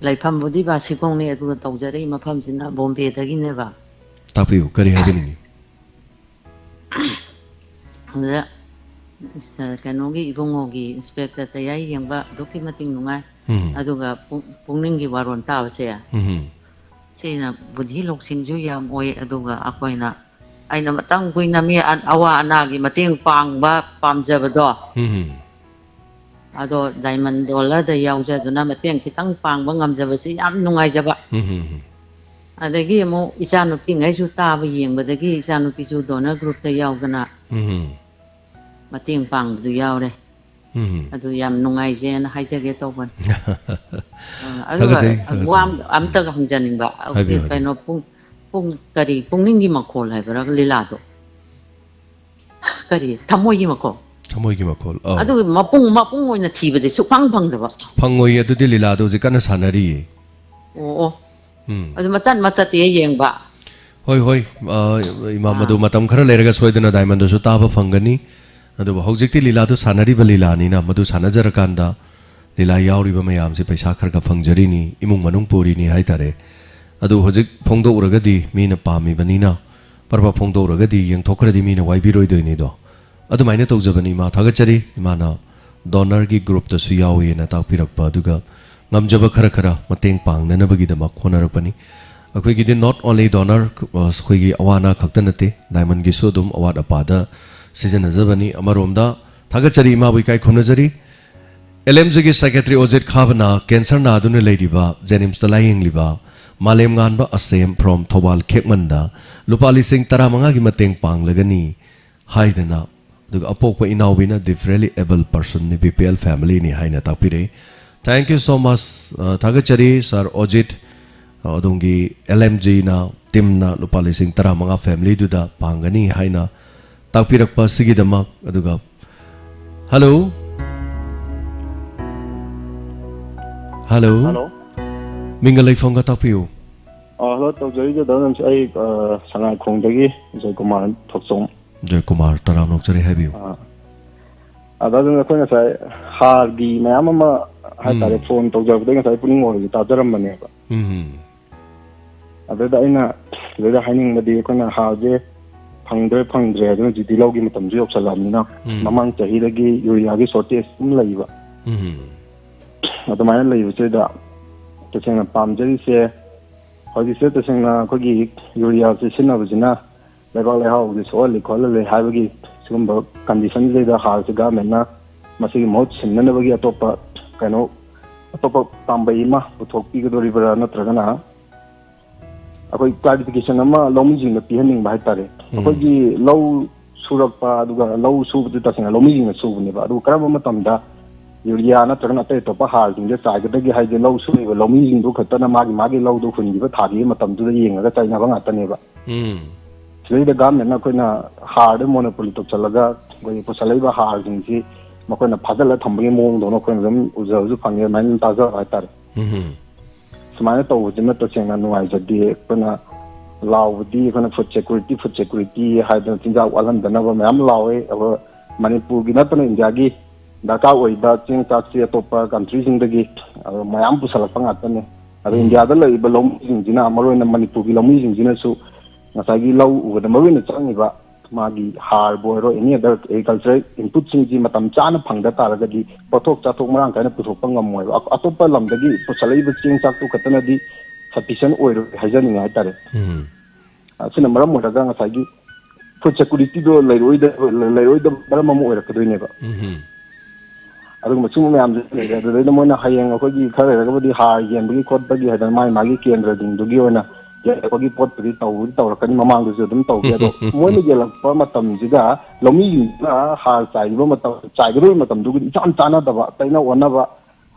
ꯂꯩꯐꯝꯕꯨꯗꯤ ꯕꯥꯁꯤꯈꯣꯡꯅꯤ, ꯑꯗꯨꯒ ꯇꯧꯖꯔꯛꯏ ꯃꯐꯝꯁꯤꯅ ꯕꯣꯝꯕꯦꯗꯒꯤꯅꯦꯕ꯫ ꯇꯥꯛꯄꯤꯌꯨ, ꯀꯔꯤ ꯍꯥꯏꯕꯤꯅꯤꯡꯉꯤ? ꯑꯗꯨꯗ, ꯀꯩꯅꯣꯒꯤ ꯏꯕꯨꯡꯉꯣꯒꯤ Inspector ꯇꯌꯥꯏ ꯌꯦꯡꯕ ꯑꯗꯨꯛꯀꯤ ꯃꯇꯤꯛ ꯅꯨꯡꯉꯥꯏ꯫ ꯎꯝ꯫ ꯑꯗꯨꯒ ꯄꯨꯛ-, ꯄꯨꯛꯅꯤꯡꯒꯤ ꯋꯥꯔꯣꯜ ꯇꯥꯕꯁꯦ, ꯎꯝ꯫ ꯁꯤꯅ ꯕꯨꯙꯤ ꯂꯧꯁꯤꯡꯁꯨ ꯌꯥꯝ ꯑꯣꯏ, ꯑꯗꯨꯒ ꯑꯩꯈꯣꯏꯅ, ꯑꯩꯅ ꯃꯇꯝ ꯀꯨꯏꯅ ꯃꯤ ꯑ-, ꯑꯋꯥ ꯑꯅꯥꯒꯤ ꯃꯇꯦꯡ ꯄꯥꯡꯕ ꯄꯥꯝꯖꯕꯗꯣ, ꯎꯝ꯫ ꯑꯗꯣ Diamond Dollar-ꯗ ꯌꯥꯎꯖꯗꯨꯅ ꯃꯇꯦꯡ ꯈꯤꯇꯪ ꯄꯥꯡꯕ ꯉꯝꯖꯕꯁꯤ ꯌꯥꯝ ꯅꯨꯡꯉꯥꯏꯖꯕ꯫ ꯎꯝ, ꯎꯝ, ꯎꯝ꯫ ꯑꯗꯒꯤ ꯑꯃꯨꯛ ꯏꯆꯥꯅꯨꯄꯤꯉꯩꯁꯨ ꯇꯥꯕ ꯌꯦꯡꯕꯗꯒꯤ ꯏꯆꯥꯅꯨꯄꯤꯁꯨ donor group-ꯇ ꯌꯥꯎꯗꯅ ꯎꯝ꯫ ꯃꯇꯦꯡ ꯄꯥꯡꯕꯗꯨ ꯌꯥꯎꯔꯦ꯫ ꯎꯝ꯫ ꯑꯗꯨ ꯌꯥꯝ ꯅꯨꯡꯉꯥꯏꯖꯩꯅ ꯍꯥꯏꯖꯒꯦ ꯇꯧꯕꯅꯤ꯫ ꯑ, ꯑꯗꯨꯒ ꯊꯥꯒꯠꯆꯩ, ꯋꯥ ꯊꯥꯒꯠꯆꯩ꯫ ꯑꯝꯇꯒ ꯍꯪꯖꯅꯤꯡꯕ, ꯍꯥꯏꯕꯤꯌꯨ, ꯍꯥꯏꯕꯤꯌꯨ꯫ ꯀꯩꯅꯣ, ꯄꯨꯡ, ꯄꯨꯡ ꯀꯔꯤ, ꯄꯨꯛꯅꯤꯡꯒꯤ ꯃꯈꯣꯜ ꯍꯥꯏꯕ꯭ꯔꯥ ꯂꯤꯂꯥꯗꯣ? ꯀꯔꯤ? ꯊꯃꯣꯏꯒꯤ ꯃꯈꯣꯜ? ꯊꯃꯣꯏꯒꯤ ꯃꯈꯣꯜ, ꯑꯧ꯫ ꯑꯗꯨ ꯃꯄꯨꯡ, ꯃꯄꯨꯡ ꯑꯣꯏꯅ ꯊꯤꯕꯁꯦ ꯁꯨꯛꯐꯪ ꯐꯪꯗꯕ꯫ ꯐꯪꯉꯣꯏꯌꯦ, ꯑꯗꯨꯗꯤ ꯂꯤꯂꯥꯗꯣ ꯍꯧꯖꯤꯛ ꯀꯟꯅ ꯁꯥꯟꯅꯔꯤꯌꯦ꯫ ꯑꯣ, ꯑꯣ꯫ ꯎꯝ꯫ ꯑꯗꯨ ꯃꯆꯠ ꯃꯆꯠꯇꯤ ꯌꯦꯡꯕ꯫ ꯍꯣꯏ, ꯍꯣꯏ, ꯑ, ꯏꯃꯥ, ꯑꯥ꯫ ꯃꯗꯨ ꯃꯇꯝ ꯈꯔ ꯂꯩꯔꯒ ꯁꯣꯏꯗꯅ ꯗꯥꯏꯃꯟꯗꯁꯨ ꯇꯥꯕ ꯐꯪꯒꯅꯤ꯫ ꯑꯗꯨꯕꯨ ꯍꯧꯖꯤꯛꯇꯤ ꯂꯤꯂꯥꯗꯨ ꯁꯥꯟꯅꯔꯤꯕ ꯂꯤꯂꯥꯅꯤꯅ, ꯃꯗꯨ ꯁꯥꯟꯅꯖꯔꯀꯥꯟꯗ ꯂꯤꯂꯥ ꯌꯥꯎꯔꯤꯕ ꯃꯌꯥꯝꯁꯤ ꯄꯩꯁꯥ ꯈꯔ ꯈꯔ ꯐꯪꯖꯔꯤꯅꯤ, ꯏꯃꯨꯡ ꯃꯅꯨꯡ ꯄꯨꯔꯤꯅꯤ ꯍꯥꯏꯇꯥꯔꯦ꯫ ꯑꯗꯨ ꯍꯧꯖꯤꯛ ꯐꯣꯡꯗꯣꯛꯎꯔꯒꯗꯤ ꯃꯤꯅ ꯄꯥꯝꯃꯤꯕꯅꯤꯅ, ꯄꯔꯕ ꯐꯣꯡꯗꯣꯛꯎꯔꯒꯗꯤ ꯌꯦꯡꯊꯣꯛꯈ꯭ꯔꯗꯤ ꯃꯤꯅ ꯋꯥꯏꯕꯤꯔꯣꯏꯗꯣꯏꯅꯤꯗꯣ꯫ ꯑꯗꯨꯃꯥꯏꯅ ꯇꯧꯖꯕꯅꯤ, ꯏꯃꯥ꯫ ꯊꯥꯒꯠꯆꯔꯤ꯫ ꯏꯃꯥꯅ ꯗꯣꯅꯔꯒꯤ ꯒ꯭ꯔꯨꯞꯇꯁꯨ ꯌꯥꯎꯏꯅ ꯇꯥꯛꯄꯤꯔꯛꯄ, ꯑꯗꯨꯒ ꯉꯝꯖꯕ ꯈꯔ ꯈꯔ ꯃꯇꯦꯡ ꯄꯥꯡꯅꯅꯕꯒꯤꯗꯃꯛ ꯍꯣꯠꯅꯔꯛꯄꯅꯤ꯫ ꯑꯩꯈꯣꯏꯒꯤꯗꯤ not only donor, ꯑ, ꯑꯩꯈꯣꯏꯒꯤ ꯑꯋꯥ ꯑꯅꯥ ꯈꯛꯇ ꯅꯠꯇꯦ, ꯗꯥꯏꯃꯟꯒꯤꯁꯨ ꯑꯗꯨꯝ ꯑꯋꯥꯠ ꯑꯄꯥꯗ ꯁꯤꯖꯤꯟꯅꯖꯕꯅꯤ꯫ ꯑꯃꯔꯣꯝꯗ ꯊꯥꯒꯠꯆꯔꯤ, ꯏꯃꯥꯕꯨ ꯏꯀꯥꯏ ꯈꯨꯝꯅꯖꯔꯤ꯫ ꯑꯦꯜ ꯑꯦꯝ ꯖꯤꯒꯤ ꯁꯦꯀ꯭ꯔꯦꯇꯔꯤ ꯑꯣꯖꯤꯠ ꯈꯥꯕꯅ ꯀꯦꯟꯁꯔ ꯅꯥꯗꯨꯅ ꯂꯩꯔꯤꯕ, ꯖꯦꯅꯤꯝꯁꯇ ꯂꯥꯌꯦꯡꯂꯤꯕ ꯃꯥꯂꯦꯝꯉꯥꯟꯕ ꯑꯁꯦꯝ from ꯊꯧꯕꯥꯜ ꯈꯦꯛꯃꯟꯗ ꯂꯨꯄꯥ ꯂꯤꯁꯤꯡ ꯇꯔꯥꯃꯉꯥꯒꯤ ꯃꯇꯦꯡ ꯄꯥꯡꯂꯒꯅꯤ ꯍꯥꯏꯗꯅ, ꯑꯗꯨꯒ ꯑꯄꯣꯛꯄ ꯏꯅꯥꯎꯕꯤꯅ differently able personꯅꯤ, B P L familyꯅꯤ ꯍꯥꯏꯅ ꯇꯥꯛꯄꯤꯔꯛꯏ꯫ Thank you so much, ꯑ, ꯊꯥꯒꯠꯆꯔꯤ, ꯁꯥꯔ ꯑꯣꯖꯤꯠ꯫ ꯑ, ꯑꯗꯣꯝꯒꯤ L M Gꯅ, ꯇꯤꯝꯅ ꯂꯨꯄꯥ ꯂꯤꯁꯤꯡ ꯇꯔꯥꯃꯉꯥ familyꯗꯨꯗ ꯄꯥꯡꯒꯅꯤ ꯍꯥꯏꯅ ꯇꯥꯛꯄꯤꯔꯛꯄ ꯑꯁꯤꯒꯤꯗꯃꯛ꯫ ꯑꯗꯨꯒ, ꯍꯜꯂꯣ? ꯍꯜꯂꯣ? ꯍꯜꯂꯣ? ꯃꯤꯡꯒ ꯂꯩꯐꯝꯒ ꯇꯥꯛꯄꯤꯌꯨ꯫ ꯑ, ꯍꯜꯂꯣ, ꯇꯧꯖꯔꯤꯁꯦ ꯗꯥ ꯖꯦꯝꯁ, ꯑꯩ, ꯑ, ꯁꯉꯥꯏꯈꯣꯡꯗꯒꯤ ꯖꯣꯏꯀꯨꯃꯥꯔ ꯊꯣꯛꯆꯣꯝ꯫ ꯖꯣꯏꯀꯨꯃꯥꯔ, ꯇꯔꯥꯝꯅ ꯑꯣꯛꯆꯔꯤ, ꯍꯥꯏꯕꯤꯌꯨ꯫ ꯑ, ꯑ, ꯗꯥ ꯖꯦꯝꯁ, ꯑꯩꯈꯣꯏ ꯉꯁꯥꯏ ꯍꯥꯔꯒꯤ ꯃꯌꯥꯝ ꯑꯃ ꯍꯥꯏꯇꯥꯔꯦ, ꯎꯝ꯫ ꯐꯣꯟ ꯇꯧꯖꯔꯛꯄꯗꯒꯤ ꯉꯁꯥꯏ ꯄꯨꯛꯅꯤꯡ ꯋꯥꯈꯩꯁꯦ ꯇꯥꯖꯔꯝꯕꯅꯦꯕ꯫ ꯎꯝ꯫ ꯑꯗꯨꯗ ꯑꯩꯅ ꯁꯤꯗꯩꯗ ꯍꯥꯏꯅꯤꯡꯕꯗꯤ, ꯑꯩꯈꯣꯏꯅ ꯍꯥꯔꯁꯦ ꯐꯪꯗ꯭ꯔꯦ, ꯐꯪꯗ꯭ꯔꯦ, ꯑꯗꯨꯅ ꯍꯧꯖꯤꯛꯇꯤ ꯂꯧꯒꯤ ꯃꯇꯝꯁꯨ ꯌꯧꯁꯜꯂꯛꯑꯕꯅꯤꯅ, ꯎꯝ꯫ ꯃꯃꯥꯡ ꯆꯍꯤꯗꯒꯤ ꯌꯨꯔꯤꯌꯥꯒꯤ shortage ꯑꯗꯨꯝ ꯂꯩꯕ꯫ ꯎꯝ꯫ ꯑꯗꯨꯃꯥꯏꯅ ꯂꯩꯕꯁꯤꯗ ꯇꯁꯦꯡꯅ ꯄꯥꯝꯖꯔꯤꯁꯦ, ꯍꯧꯖꯤꯛꯁꯦ ꯇꯁꯦꯡꯅ ꯑꯩꯈꯣꯏꯒꯤ ꯌꯨꯔꯤꯌꯥꯁꯦ ꯁꯤꯖꯤꯟꯅꯕꯁꯤꯅ ꯂꯩꯕꯥꯛ ꯂꯩꯍꯥꯎꯁꯦ ꯁꯣꯛꯍꯜꯂꯤ ꯈꯣꯠꯍꯜꯂꯤ ꯍꯥꯏꯕꯒꯤ ꯁꯤꯒꯨꯝꯕ conditionꯁꯤꯗꯩꯗ ꯍꯥꯔꯁꯦ governmentꯅ ꯃꯁꯤꯒꯤ ꯃꯍꯨꯠ ꯁꯤꯟꯅꯅꯕꯒꯤ ꯑꯇꯣꯞꯄ ꯀꯩꯅꯣ, ꯑꯇꯣꯞꯄ ꯄꯥꯝꯕꯩ ꯑꯃ ꯄꯨꯊꯣꯛꯄꯤꯒꯗꯧꯔꯤꯕ꯭ꯔꯥ, ꯅꯠꯇ꯭ꯔꯒꯅ ꯑꯩꯈꯣꯏ clarification ꯑꯃ ꯂꯧꯃꯤꯁꯤꯡꯗ ꯄꯤꯍꯟꯅꯤꯡꯕ ꯍꯥꯏꯇꯥꯔꯦ꯫ ꯎꯝ꯫ ꯑꯩꯈꯣꯏꯒꯤ ꯂꯧ ꯁꯨꯔꯛꯄ, ꯑꯗꯨꯒ ꯂꯧ ꯁꯨꯕꯗꯤ ꯇꯁꯦꯡꯅ ꯂꯧꯃꯤꯁꯤꯡꯅ ꯁꯨꯕꯅꯦꯕ, ꯑꯗꯨ ꯀꯔꯝꯕ ꯃꯇꯝꯗ ꯌꯨꯔꯤꯌꯥ ꯅꯠꯇ꯭ꯔꯒꯅ ꯑꯇꯩ ꯑꯇꯣꯞꯄ ꯍꯥꯔꯁꯤꯡꯁꯦ ꯆꯥꯏꯒꯗꯒꯦ ꯍꯥꯏꯁꯦ ꯂꯧ ꯁꯨꯔꯤꯕ ꯂꯧꯃꯤꯁꯤꯡꯗꯨ ꯈꯛꯇꯅ ꯃꯥꯒꯤ ꯃꯥꯒꯤ ꯂꯧꯗꯨ ꯍꯨꯟꯈꯤꯕ ꯊꯥꯈꯤꯕ ꯃꯇꯝꯗꯨꯗ ꯌꯦꯡꯉꯒ ꯆꯥꯏꯅꯕ ꯉꯥꯛꯇꯅꯦꯕ꯫ ꯎꯝ꯫ ꯁꯤꯗꯩꯗ governmentꯅ ꯑꯩꯈꯣꯏꯅ ꯍꯥꯔꯗ monopoly ꯇꯧꯁꯜꯂꯒ ꯑꯩꯈꯣꯏꯒꯤ ꯄꯨꯁꯜꯂꯛꯏꯕ ꯍꯥꯔꯁꯤꯡꯁꯤ ꯃꯈꯣꯏꯅ ꯐꯥꯖꯤꯜꯂ ꯊꯝꯕꯒꯤ ꯃꯑꯣꯡꯗꯧꯅ ꯑꯩꯈꯣꯏꯅ ꯑꯗꯨꯝ ꯎꯖꯕꯁꯨ ꯐꯪꯉꯦ, ꯑꯗꯨꯃꯥꯏꯅ ꯑꯗꯨꯝ ꯇꯥꯖꯕ ꯍꯥꯏꯇꯥꯔꯦ꯫ ꯎꯝ꯫ ꯁꯨꯃꯥꯏꯅ ꯇꯧꯕꯁꯤꯃ ꯇꯁꯦꯡꯅ ꯅꯨꯡꯉꯥꯏꯖꯗꯦ꯫ ꯑꯩꯈꯣꯏꯅ ꯂꯥꯎꯕꯗꯤ ꯑꯩꯈꯣꯏꯅ ꯐꯨꯗ ꯁꯦꯀ꯭ꯌꯨꯔꯤꯇꯤ, ꯐꯨꯗ ꯁꯦꯀ꯭ꯌꯨꯔꯤꯇꯤ ꯍꯥꯏꯗꯅ ꯆꯤꯟꯖꯥꯛ ꯋꯥꯠꯍꯟꯗꯅꯕ ꯃꯌꯥꯝ ꯂꯥꯎꯋꯦ꯫ ꯑꯗꯣ ꯃꯅꯤꯄꯨꯔꯒꯤ ꯅꯠꯇꯅ ꯏꯟꯗꯤꯌꯥꯒꯤ ꯗꯔꯀꯥꯔ ꯑꯣꯏꯕ ꯆꯦꯡ ꯆꯥꯛꯁꯤ ꯑꯇꯣꯞꯄ ꯀꯟꯇ꯭ꯔꯤꯁꯤꯡꯗꯒꯤ, ꯑꯗꯣ ꯃꯌꯥꯝ ꯄꯨꯁꯜꯂꯛꯄ ꯉꯥꯛꯇꯅꯤ꯫ ꯑꯗꯣ ꯎꯝ꯫ ꯏꯟꯗꯤꯌꯥꯗ ꯂꯩꯔꯤꯕ ꯂꯧꯃꯤꯁꯤꯡꯁꯤꯅ, ꯃꯔꯨꯑꯣꯏꯅ ꯃꯅꯤꯄꯨꯔꯒꯤ ꯂꯧꯃꯤꯁꯤꯡꯁꯤꯅꯁꯨ ꯉꯁꯥꯏꯒꯤ ꯂꯧ ꯎꯕꯗ ꯃꯔꯨꯑꯣꯏꯅ ꯆꯪꯉꯤꯕ ꯃꯥꯒꯤ ꯍꯥꯔꯕꯨ ꯑꯣꯏꯔꯣ, any other agricultural inputꯁꯤꯡꯁꯤ ꯃꯇꯝ ꯆꯥꯅ ꯐꯪꯗ ꯇꯥꯔꯒꯗꯤ ꯄꯣꯠꯊꯣꯛ ꯆꯥꯊꯣꯛ ꯃꯔꯥꯡ ꯀꯥꯏꯅ ꯄꯨꯊꯣꯛꯄ ꯉꯝꯃꯣꯏꯕ꯫ ꯑ-, ꯑꯇꯣꯞꯄ ꯂꯝꯗꯒꯤ ꯄꯨꯁꯜꯂꯛꯏꯕ ꯆꯦꯡ ꯆꯥꯛꯇꯨ ꯈꯛꯇꯅꯗꯤ sufficient ꯑꯣꯏꯔꯣꯏ ꯍꯥꯏꯖꯅꯤꯡꯉꯦ ꯍꯥꯏꯇꯥꯔꯦ꯫ ꯎꯝ꯫ ꯑꯁꯤꯅ ꯃꯔꯝ ꯑꯣꯏꯔꯒ ꯉꯁꯥꯏꯒꯤ ꯐꯨꯗ ꯁꯦꯀ꯭ꯌꯨꯔꯤꯇꯤꯗꯣ ꯂꯩꯔꯣꯏꯗꯕ, ꯂꯩꯔꯣꯏꯗꯕ ꯃꯔꯝ ꯑꯃ ꯑꯣꯏꯔꯛꯀꯗꯣꯏꯅꯦꯕ꯫ ꯎꯝ꯫ ꯑꯗꯨꯒꯨꯝꯕ ꯁꯤꯒꯨꯝꯕ ꯃꯌꯥꯝꯁꯦ ꯂꯩꯔꯦ꯫ ꯑꯗꯨꯗꯩꯗ ꯃꯣꯏꯅ ꯍꯌꯦꯡ ꯑꯩꯈꯣꯏꯒꯤ ꯈꯔ ꯂꯩꯔꯒꯕꯨꯗꯤ ꯍꯥꯔ ꯌꯦꯟꯕꯒꯤ ꯈꯣꯠꯄꯒꯤ ꯍꯥꯏꯗꯅ ꯃꯥꯒꯤ ꯃꯥꯒꯤ ꯀꯦꯟꯗ꯭ꯔꯁꯤꯡꯗꯨꯒꯤ ꯑꯣꯏꯅ ꯌꯦꯜꯂꯛꯄꯒꯤ ꯄꯣꯠꯄꯨꯗꯤ ꯇꯧꯕꯗꯤ ꯇꯧꯔꯛꯀꯅꯤ, ꯃꯃꯥꯡꯗꯁꯨ ꯑꯗꯨꯝ ꯇꯧꯈꯤ꯫ ꯑꯗꯣ ꯃꯣꯏꯅ ꯌꯦꯜꯂꯛꯄ ꯃꯇꯝꯁꯤꯗ ꯂꯧꯃꯤꯁꯤꯡꯁꯤꯅ ꯍꯥꯔ ꯆꯥꯏꯕ ꯃꯇꯝ, ꯆꯥꯏꯒꯗꯧꯕ ꯃꯇꯝꯗꯨꯒꯗꯤ ꯏꯆꯥꯟ ꯆꯥꯟꯅꯗꯕ, ꯇꯩꯅ ꯑꯣꯟꯅꯕ,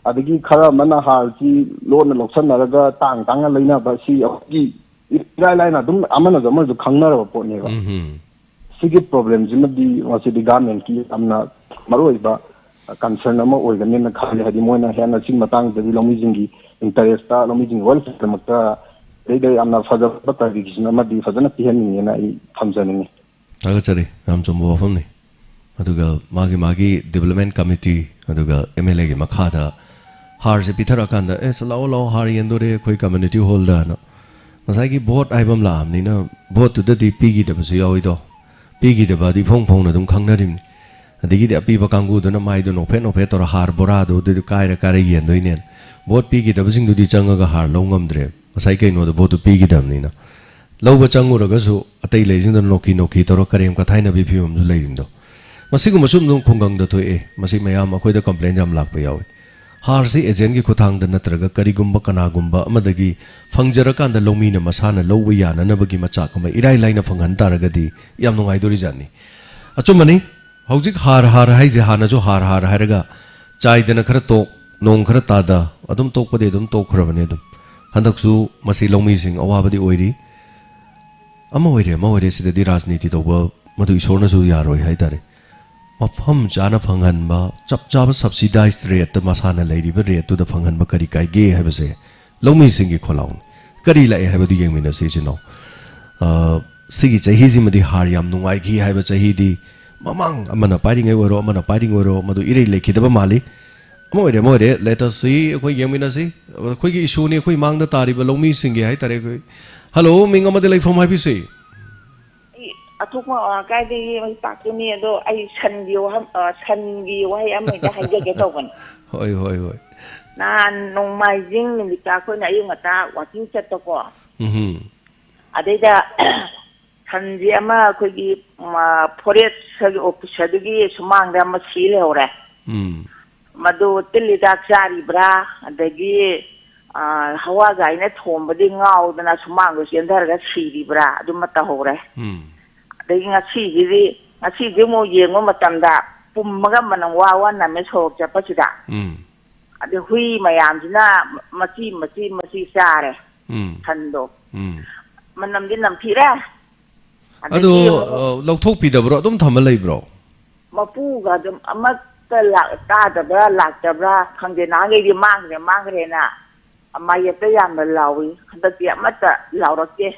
ꯑꯗꯒꯤ ꯈꯔ ꯑꯃꯅ ꯍꯥꯔꯁꯤ ꯂꯣꯟꯅ ꯂꯧꯁꯟꯅꯔꯒ ꯇꯥꯡ ꯇꯥꯡꯅ ꯂꯩꯅꯕ, ꯁꯤ ꯑꯩꯈꯣꯏꯒꯤ ꯏꯔꯥꯏ ꯂꯥꯏꯅ ꯑꯗꯨꯝ ꯑꯃꯅꯁꯨ ꯑꯃꯅꯁꯨ ꯈꯪꯅꯔꯕ ꯄꯣꯠꯅꯦꯕ꯫ ꯎꯝ꯫ ꯁꯤꯒꯤ ꯄ꯭ꯔꯣꯕ꯭ꯂꯦꯝꯁꯤꯃꯗꯤ ꯉꯁꯤꯗꯤ ꯒꯚꯔꯟꯃꯦꯟꯠꯀꯤ ꯌꯥꯝꯅ ꯃꯔꯨꯑꯣꯏꯕ ꯀꯟꯁꯔꯟ ꯑꯃ ꯑꯣꯏꯒꯅꯤꯅ ꯈꯜꯂꯤ꯫ ꯍꯥꯏꯗꯤ ꯃꯣꯏꯅ ꯍꯦꯟꯅ ꯁꯤꯒꯤ ꯃꯇꯥꯡꯗꯗꯤ ꯂꯧꯃꯤꯁꯤꯡꯒꯤ ꯏꯟꯇꯔꯦꯁꯇ, ꯂꯧꯃꯤꯁꯤꯡꯒꯤ ꯋꯦꯜꯐꯤꯌꯔꯗꯃꯛꯇ ꯁꯤꯗꯩꯗ ꯌꯥꯝꯅ ꯐꯖꯕ ꯀ꯭ꯂꯥꯔꯤꯐꯤꯀꯦꯁꯟ ꯑꯃꯗꯤ ꯐꯖꯅ ꯄꯤꯍꯟꯅꯤꯡꯉꯦꯅ ꯑꯩ ꯊꯝꯖꯅꯤꯡꯉꯤ꯫ ꯊꯥꯒꯠꯆꯔꯤ, ꯌꯥꯝ ꯆꯨꯝꯕ ꯋꯥꯐꯝꯅꯤ꯫ ꯑꯗꯨꯒ ꯃꯥꯒꯤ ꯃꯥꯒꯤ ꯗꯤꯕꯂꯞꯃꯦꯟ ꯀꯃꯤꯇꯤ, ꯑꯗꯨꯒ ꯑꯦꯝ ꯑꯦꯜ ꯑꯦꯒꯤ ꯃꯈꯥꯗ ꯍꯥꯔꯁꯦ ꯄꯤꯊꯔꯛꯑꯀꯥꯟꯗ, "ꯑꯦꯁ, ꯂꯥꯛꯑꯣ ꯂꯥꯛꯑꯣ, ꯍꯥꯔ ꯌꯦꯟꯗꯣꯔꯦ ꯑꯩꯈꯣꯏ ꯀꯝꯃ꯭ꯌꯨꯅꯤꯇꯤ ꯍꯣꯜꯗꯅ", ꯉꯁꯥꯏꯒꯤ ꯚꯣꯠ ꯍꯥꯏꯕ ꯑꯃ ꯂꯥꯛꯑꯕꯅꯤꯅ, ꯚꯣꯠꯇꯨꯗꯗꯤ ꯄꯤꯈꯤꯗꯕꯁꯨ ꯌꯥꯎꯏꯗꯣ꯫ ꯄꯤꯈꯤꯗꯕ ꯑꯗꯨ ꯏꯐꯣꯡ ꯐꯣꯡꯅ ꯑꯗꯨꯝ ꯈꯪꯅꯔꯤꯕꯅꯤ꯫ ꯑꯗꯒꯤꯗꯤ ꯑꯄꯤꯕ ꯀꯥꯡꯕꯨꯗꯨꯅ ꯃꯥꯏꯗꯣ ꯅꯣꯛꯐꯦꯠ ꯅꯣꯛꯐꯦꯠ ꯇꯧꯔ ꯍꯥꯔ ꯕꯣꯔꯥꯗꯣ ꯑꯗꯨꯗꯣ ꯀꯥꯏꯔ ꯀꯥꯏꯔ ꯌꯦꯟꯗꯣꯏꯅꯦꯅ꯫ ꯚꯣꯠ ꯄꯤꯈꯤꯗꯕꯁꯤꯡꯗꯨꯗꯤ ꯆꯪꯉꯒ ꯍꯥꯔ ꯂꯧ ꯉꯝꯗ꯭ꯔꯦ꯫ ꯉꯁꯥꯏ ꯀꯩꯅꯣꯗ ꯚꯣꯠꯇꯨ ꯄꯤꯈꯤꯗꯕꯅꯤꯅ꯫ ꯂꯧꯕ ꯆꯪꯉꯨꯔꯒꯁꯨ ꯑꯇꯩ ꯂꯩꯁꯤꯡꯗꯨꯅ ꯅꯣꯛꯀꯤ ꯅꯣꯛꯀꯤ ꯇꯧꯔ ꯀꯔꯦꯝ ꯀꯊꯥꯏꯅꯕꯤ ꯐꯤꯕꯝꯁꯨ ꯂꯩꯔꯤꯕꯗꯣ꯫ ꯃꯁꯤꯒꯨꯝꯕꯁꯨ ꯑꯗꯨꯝ ꯈꯨꯡꯒꯪꯗ ꯊꯣꯛꯑꯦ꯫ ꯃꯁꯤ ꯃꯌꯥꯝ ꯑꯩꯈꯣꯏꯗ ꯀꯝꯄ꯭ꯂꯦꯟ ꯌꯥꯝ ꯂꯥꯛꯄ ꯌꯥꯎꯋꯤ꯫ ꯍꯥꯔꯁꯤ ꯑꯦꯖꯦꯟꯒꯤ ꯈꯨꯠꯊꯥꯡꯗ ꯅꯠꯇ꯭ꯔꯒ ꯀꯔꯤꯒꯨꯝꯕ ꯀꯅꯥꯒꯨꯝꯕ ꯑꯃꯗꯒꯤ ꯐꯪꯖꯔꯀꯥꯟꯗ ꯂꯧꯃꯤꯅ ꯃꯁꯥꯅ ꯂꯧꯕ ꯌꯥꯅꯅꯕꯒꯤ ꯃꯆꯥꯛ ꯑꯃ ꯏꯔꯥꯏ ꯂꯥꯏꯅ ꯐꯪꯍꯟ ꯇꯥꯔꯒꯗꯤ ꯌꯥꯝ ꯅꯨꯡꯉꯥꯏꯗꯣꯔꯤꯖꯥꯠꯅꯤ꯫ ꯑꯆꯨꯝꯕꯅꯤ, ꯍꯧꯖꯤꯛ ꯍꯥꯔ ꯍꯥꯔ ꯍꯥꯏꯁꯦ, ꯍꯥꯟꯅꯁꯨ ꯍꯥꯔ ꯍꯥꯔ ꯍꯥꯏꯔꯒ ꯆꯥꯏꯗꯅ ꯈꯔ ꯇꯣꯛ, ꯅꯣꯡ ꯈꯔ ꯇꯥꯗ, ꯑꯗꯨꯝ ꯇꯣꯛꯄꯗꯤ ꯑꯗꯨꯝ ꯇꯣꯛꯈ꯭ꯔꯕꯅꯦ ꯑꯗꯨꯝ꯫ ꯍꯟꯗꯛꯁꯨ ꯃꯁꯤ ꯂꯧꯃꯤꯁꯤꯡ ꯑꯋꯥꯕꯗꯤ ꯑꯣꯏꯔꯤ꯫ ꯑꯃ ꯑꯣꯏꯔꯦ, ꯑꯃ ꯑꯣꯏꯔꯦ, ꯁꯤꯗꯗꯤ ꯔꯥꯖꯅꯤꯇꯤ ꯇꯧꯕ ꯃꯗꯨ ꯏꯁꯣꯔꯅꯁꯨ ꯌꯥꯔꯣꯏ ꯍꯥꯏꯇꯥꯔꯦ꯫ ꯃꯐꯝ ꯆꯥꯅ ꯐꯪꯍꯟꯕ, ꯆꯞ ꯆꯥꯕ ꯁꯕꯁꯤꯗꯥꯏꯖ ꯔꯦꯠꯇ ꯃꯁꯥꯅ ꯂꯩꯔꯤꯕ ꯔꯦꯠꯇꯨꯗ ꯐꯪꯍꯟꯕ ꯀꯔꯤ ꯀꯥꯏꯒꯦ ꯍꯥꯏꯕꯁꯦ ꯂꯧꯃꯤꯁꯤꯡꯒꯤ ꯈꯣꯜꯂꯥꯎꯅꯤ꯫ ꯀꯔꯤ ꯂꯥꯛꯑꯦ ꯍꯥꯏꯕꯗꯨ ꯌꯦꯡꯃꯤꯟꯅꯁꯤ ꯏꯆꯤꯟ ꯏꯅꯥꯎ꯫ ꯑ, ꯁꯤꯒꯤ ꯆꯍꯤꯁꯤꯃꯗꯤ ꯍꯥꯔ ꯌꯥꯝ ꯅꯨꯡꯉꯥꯏꯈꯤ ꯍꯥꯏꯕ ꯆꯍꯤꯗꯤ ꯃꯃꯥꯡ ꯑꯃꯅ ꯄꯥꯏꯔꯤꯉꯩ ꯑꯣꯏꯔꯣ, ꯑꯃꯅ ꯄꯥꯏꯔꯤꯉꯩ ꯑꯣꯏꯔꯣ, ꯃꯗꯨ ꯏꯔꯩ ꯂꯩꯈꯤꯗꯕ ꯃꯥꯜꯂꯤ꯫ ꯑꯃ ꯑꯣꯏꯔꯦ, ꯑꯃ ꯑꯣꯏꯔꯦ, let us see, ꯑꯩꯈꯣꯏ ꯌꯦꯡꯃꯤꯟꯅꯁꯤ꯫ ꯑꯩꯈꯣꯏꯒꯤ ꯏꯁꯨꯅꯤ, ꯑꯩꯈꯣꯏ ꯃꯥꯡꯗ ꯇꯥꯔꯤꯕ ꯂꯧꯃꯤꯁꯤꯡꯒꯤ ꯍꯥꯏꯇꯥꯔꯦ꯫ ꯑꯩꯈꯣꯏ, ꯍꯜꯂꯣ, ꯃꯤꯡ ꯑꯃꯗꯤ ꯂꯩꯐꯝ ꯍꯥꯏꯕꯤꯁꯤ꯫ ꯑꯩ ꯑꯊꯣꯛꯄ, ꯑ, ꯀꯥꯏꯗꯒꯤ ꯃꯩ ꯄꯥꯛꯇꯣꯏꯅꯤ? ꯑꯗꯣ ꯑꯩ ꯁꯟꯒꯤ ꯋꯥꯍꯪ, ꯑ, ꯁꯟꯒꯤ ꯋꯥꯍꯩ ꯑꯃꯗ ꯍꯥꯏꯖꯒꯦ ꯇꯧꯕꯅꯤ꯫ ꯍꯣꯏ, ꯍꯣꯏ, ꯍꯣꯏ꯫ ꯅꯍꯥꯟ ꯅꯣꯡꯃꯥꯏꯖꯤꯡ ꯅꯨꯃꯤꯠꯇ ꯑꯩꯈꯣꯏꯅ ꯑꯌꯨꯛ ꯉꯟꯇꯥ ꯋꯥꯀꯤꯡ ꯆꯠꯄꯀꯣ꯫ ꯎꯝꯍꯨꯝ꯫ ꯑꯗꯩꯗ ꯁꯟꯁꯦ ꯑꯃ ꯑꯩꯈꯣꯏꯒꯤ, ꯎꯝ, ꯑ, ꯐꯣꯔꯦꯁ ꯑꯣꯐꯤꯁꯔꯗꯨꯒꯤ ꯁꯨꯃꯥꯡꯗ ꯑꯃ ꯁꯤ ꯂꯩꯍꯧꯔꯦ꯫ ꯎꯝ꯫ ꯃꯗꯨ ꯇꯤꯜ ꯍꯤꯗꯥꯛ ꯆꯥꯔꯤꯕ꯭ꯔꯥ, ꯑꯗꯒꯤ, ꯑ, ꯍꯋꯥ ꯒꯥꯔꯤꯅ ꯊꯣꯝꯕꯗꯤ ꯉꯥꯎꯗꯅ ꯁꯨꯃꯥꯡꯗ ꯆꯦꯟꯊꯔꯒ ꯁꯤꯔꯤꯕ꯭ꯔꯥ, ꯑꯗꯨꯃ ꯇꯧꯍꯧꯔꯦ꯫ ꯎꯝ꯫ ꯑꯗꯒꯤ ꯉꯁꯤꯁꯤꯗꯤ, ꯉꯁꯤꯁꯤ ꯑꯃꯨꯛ ꯌꯦꯡꯕ ꯃꯇꯝꯗ ꯄꯨꯝꯃꯒ ꯃꯅꯝ ꯋꯥ ꯋꯥ ꯅꯝꯃꯦ ꯁꯣꯔꯣꯛ ꯆꯠꯄꯁꯤꯗ꯫ ꯎꯝ꯫ ꯑꯗꯩ ꯍꯨꯏ ꯃꯌꯥꯝꯁꯤꯅ ꯃꯆꯤ, ꯃꯆꯤ, ꯃꯆꯤ ꯆꯥꯔꯦ ꯎꯝ꯫ ꯁꯟꯗꯣ꯫ ꯎꯝ꯫ ꯃꯅꯝꯗꯤ ꯅꯝꯊꯤꯔꯦ꯫ ꯑꯗꯣ, ꯑꯗꯒꯤ ꯑꯃꯨꯛ ꯑ, ꯂꯧꯊꯣꯛꯄꯤꯗꯕ꯭ꯔꯣ? ꯑꯗꯨꯝ ꯊꯝꯃ ꯂꯩꯕ꯭ꯔꯣ? ꯃꯄꯨꯒ ꯑꯗꯨꯝ ꯑꯃꯠꯇ ꯂꯥꯛ-, ꯇꯥꯗꯕ꯭ꯔꯥ, ꯂꯥꯛꯇꯕ꯭ꯔꯥ ꯈꯪꯗꯦ꯫ ꯅꯍꯥꯟꯈꯩꯗꯤ ꯃꯥꯡꯈ꯭ꯔꯦ, ꯃꯥꯡꯈ꯭ꯔꯦꯅ ꯃꯥꯌꯦꯞꯇ ꯌꯥꯝꯅ ꯂꯥꯎꯏ꯫ ꯍꯟꯗꯛꯇꯤ ꯑꯃꯠꯇ ꯂꯥꯎꯔꯛꯇꯦ꯫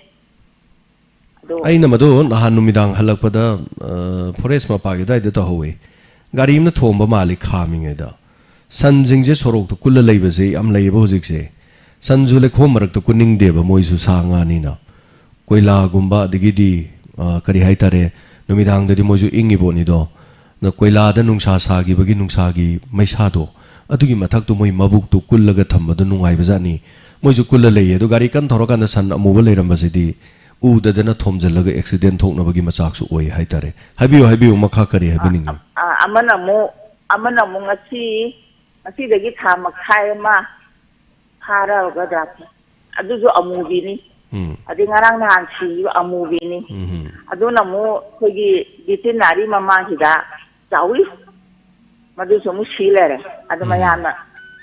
ꯑꯗꯣ ꯑꯩꯅ ꯃꯗꯨ ꯅꯍꯥꯟ ꯅꯨꯃꯤꯗꯥꯡ ꯍꯜꯂꯛꯄꯗ, ꯑ, ꯐꯣꯔꯦꯁ ꯃꯄꯥꯒꯤ ꯑꯗꯨꯋꯥꯏꯗ ꯇꯧꯍꯧꯋꯤ꯫ ꯒꯥꯔꯤ ꯑꯃꯅ ꯊꯣꯝꯕ ꯃꯥꯜꯂꯤ ꯈꯥꯝꯃꯤꯉꯩꯗ꯫ ꯁꯟꯁꯤꯡꯁꯦ ꯁꯣꯔꯣꯛꯇ ꯀꯨꯜꯂ ꯂꯩꯕꯁꯦ ꯌꯥꯝ ꯂꯩꯌꯦꯕ ꯍꯧꯖꯤꯛꯁꯦ꯫ ꯁꯟꯁꯨ ꯂꯩꯈꯣꯝ ꯃꯔꯛꯇ ꯀꯨꯟꯅꯤꯡꯗꯦꯕ, ꯃꯣꯏꯁꯨ ꯁꯥ ꯉꯥꯅꯤꯅ꯫ ꯀꯣꯏꯂꯥꯒꯨꯝꯕ, ꯑꯗꯒꯤꯗꯤ, ꯑ, ꯀꯔꯤ ꯍꯥꯏꯇꯥꯔꯦ, ꯅꯨꯃꯤꯗꯥꯡꯗꯗꯤ ꯃꯣꯏꯁꯨ ꯏꯪꯉꯤ ꯄꯣꯠꯅꯤꯗꯣ꯫ ꯑꯗ ꯀꯣꯏꯂꯥꯗ ꯅꯨꯡꯁꯥ ꯁꯥꯈꯤꯕꯒꯤ ꯅꯨꯡꯁꯥꯒꯤ ꯃꯩꯁꯥꯗꯣ, ꯑꯗꯨꯒꯤ ꯃꯊꯛꯇꯨ ꯃꯣꯏ ꯃꯕꯨꯛꯇꯨ ꯀꯨꯜꯂꯒ ꯊꯝꯕꯗꯣ ꯅꯨꯡꯉꯥꯏꯕꯖꯥꯠꯅꯤ꯫ ꯃꯣꯏꯁꯨ ꯀꯨꯜꯂ ꯂꯩꯌꯦ꯫ ꯑꯗꯣ ꯒꯥꯔꯤ ꯀꯟꯅ ꯊꯧꯔꯀꯥꯟꯗ ꯁꯟ ꯑꯃꯨꯕ ꯂꯩꯔꯝꯕꯁꯤꯗꯤ ꯎꯗꯗꯅ ꯊꯣꯝꯖꯤꯜꯂꯒ ꯑꯦꯛꯁꯤꯗꯦꯟ ꯊꯣꯛꯅꯕꯒꯤ ꯃꯆꯥꯛꯁꯨ ꯑꯣꯏ ꯍꯥꯏꯇꯥꯔꯦ꯫ ꯍꯥꯏꯕꯤꯌꯨ, ꯍꯥꯏꯕꯤꯌꯨ, ꯃꯈꯥ ꯀꯔꯤ ꯑ, ꯍꯥꯏꯕꯤꯅꯤꯡꯉꯤ? ꯑ, ꯑꯃꯅ ꯑꯃꯨꯛ, ꯑꯃꯅ ꯑꯃꯨꯛ ꯉꯁꯤ, ꯉꯁꯤꯗꯒꯤ ꯊꯥ ꯃꯈꯥꯏ ꯑꯃ ꯐꯥꯔꯒꯗ꯭ꯔꯥ, ꯑꯗꯨꯁꯨ ꯑꯃꯨꯕꯤꯅꯤ꯫ ꯎꯝ꯫ ꯑꯗꯩ ꯉꯔꯥꯡ ꯅꯍꯥꯟ ꯁꯤꯈꯤꯕ ꯑꯃꯨꯕꯤꯅꯤ꯫ ꯎꯝ꯫ ꯑꯗꯨꯅ ꯑꯃꯨꯛ ꯑꯩꯈꯣꯏꯒꯤ ꯚꯦꯇꯤꯅꯥꯔꯤ ꯃꯃꯥꯡꯁꯤꯗ ꯆꯥꯎꯏ, ꯃꯗꯨꯁꯨ ꯑꯃꯨꯛ ꯁꯤ ꯂꯩꯔꯦ꯫ ꯑꯗꯨ ꯎꯝ꯫ ꯃꯌꯥꯝꯅ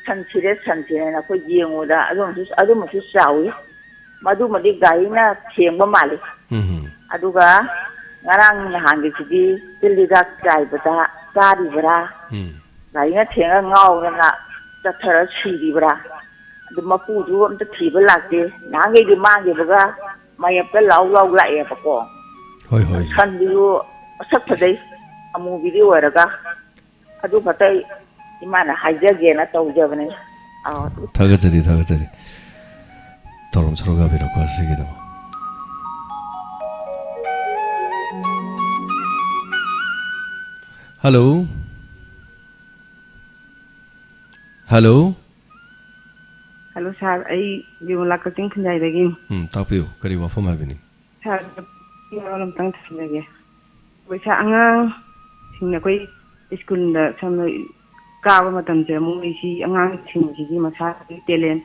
"ꯁꯟ ꯁꯤꯔꯦ, ꯁꯟ ꯁꯤꯔꯦꯅ" ꯑꯩꯈꯣꯏ ꯌꯦꯡꯉꯨꯗ ꯑꯗꯨꯃꯁꯨ, ꯑꯗꯨꯃꯁꯨ ꯆꯥꯎꯏ꯫ ꯃꯗꯨꯃꯗꯤ ꯒꯥꯔꯤꯅ ꯊꯦꯡꯕ ꯃꯥꯜꯂꯤ꯫ ꯎꯝ꯫ ꯑꯗꯨꯒ ꯉꯔꯥꯡ ꯅꯍꯥꯟꯒꯤꯁꯤꯗꯤ ꯇꯤꯜ ꯍꯤꯗꯥꯛ ꯆꯥꯏꯕꯗ ꯆꯥꯔꯤꯕ꯭ꯔꯥ? ꯎꯝ꯫ ꯒꯥꯔꯤꯅ ꯊꯦꯡꯉ ꯉꯥꯎꯗꯅ ꯆꯠꯊꯔ ꯁꯤꯔꯤꯕ꯭ꯔꯥ? ꯑꯗꯨ ꯃꯄꯨꯗꯨ ꯑꯝꯇ ꯊꯤꯕ ꯂꯥꯛꯇꯦ꯫ ꯅꯍꯥꯟꯈꯩꯗꯤ ꯃꯥꯡꯈꯤꯕꯒ ꯃꯌꯦꯞꯇ ꯂꯥꯎ ꯂꯥꯎ ꯂꯥꯛꯑꯦꯕꯀꯣ꯫ ꯍꯣꯏ, ꯍꯣꯏ꯫ ꯁꯟꯗꯨꯁꯨ ꯃꯁꯛ ꯐꯖꯩ, ꯑꯃꯨꯕꯤꯗꯤ ꯑꯣꯏꯔꯒ꯫ ꯑꯗꯨ ꯈꯛꯇ ꯑꯩ ꯏꯃꯥꯅ ꯍꯥꯏꯖꯒꯦꯅ ꯇꯧꯖꯕꯅꯤ꯫ ꯑꯥ, ꯑꯗꯨ ꯊꯥꯒꯠꯆꯔꯤ, ꯊꯥꯒꯠꯆꯔꯤ꯫ ꯊꯧꯔꯝ ꯁꯔꯨꯛ ꯌꯥꯕꯤꯔꯛꯄ ꯑꯁꯤꯒꯤꯗꯃꯛ꯫ ꯍꯜꯂꯣ꯫ ꯍꯜꯂꯣ꯫ ꯍꯜꯂꯣ ꯁꯥꯔ, ꯑꯩ ꯕꯤꯃꯣꯂꯥ ꯀꯛꯆꯤꯡ ꯈꯨꯟꯖꯥꯏꯗꯒꯤꯅꯤ꯫ ꯎꯝ, ꯇꯥꯛꯄꯤꯌꯨ, ꯀꯔꯤ ꯋꯥꯐꯝ ꯍꯥꯏꯕꯅꯤ? ꯁꯥꯔ, ꯃꯔꯣꯜ ꯑꯝꯇꯪ ꯊꯝꯖꯒꯦ꯫ ꯑꯩꯈꯣꯏ ꯁꯥꯔ, ꯑꯉꯥꯡꯁꯤꯡꯅ ꯑꯩꯈꯣꯏ ꯁ꯭ꯀꯨꯜꯗ ꯁꯝꯅ ꯀꯥꯕ ꯃꯇꯝꯁꯦ, ꯃꯣꯏꯁꯤ ꯑꯉꯥꯡꯁꯤꯡꯁꯤꯒꯤ ꯃꯁꯥꯒꯤ ꯇꯦꯂꯦꯟ,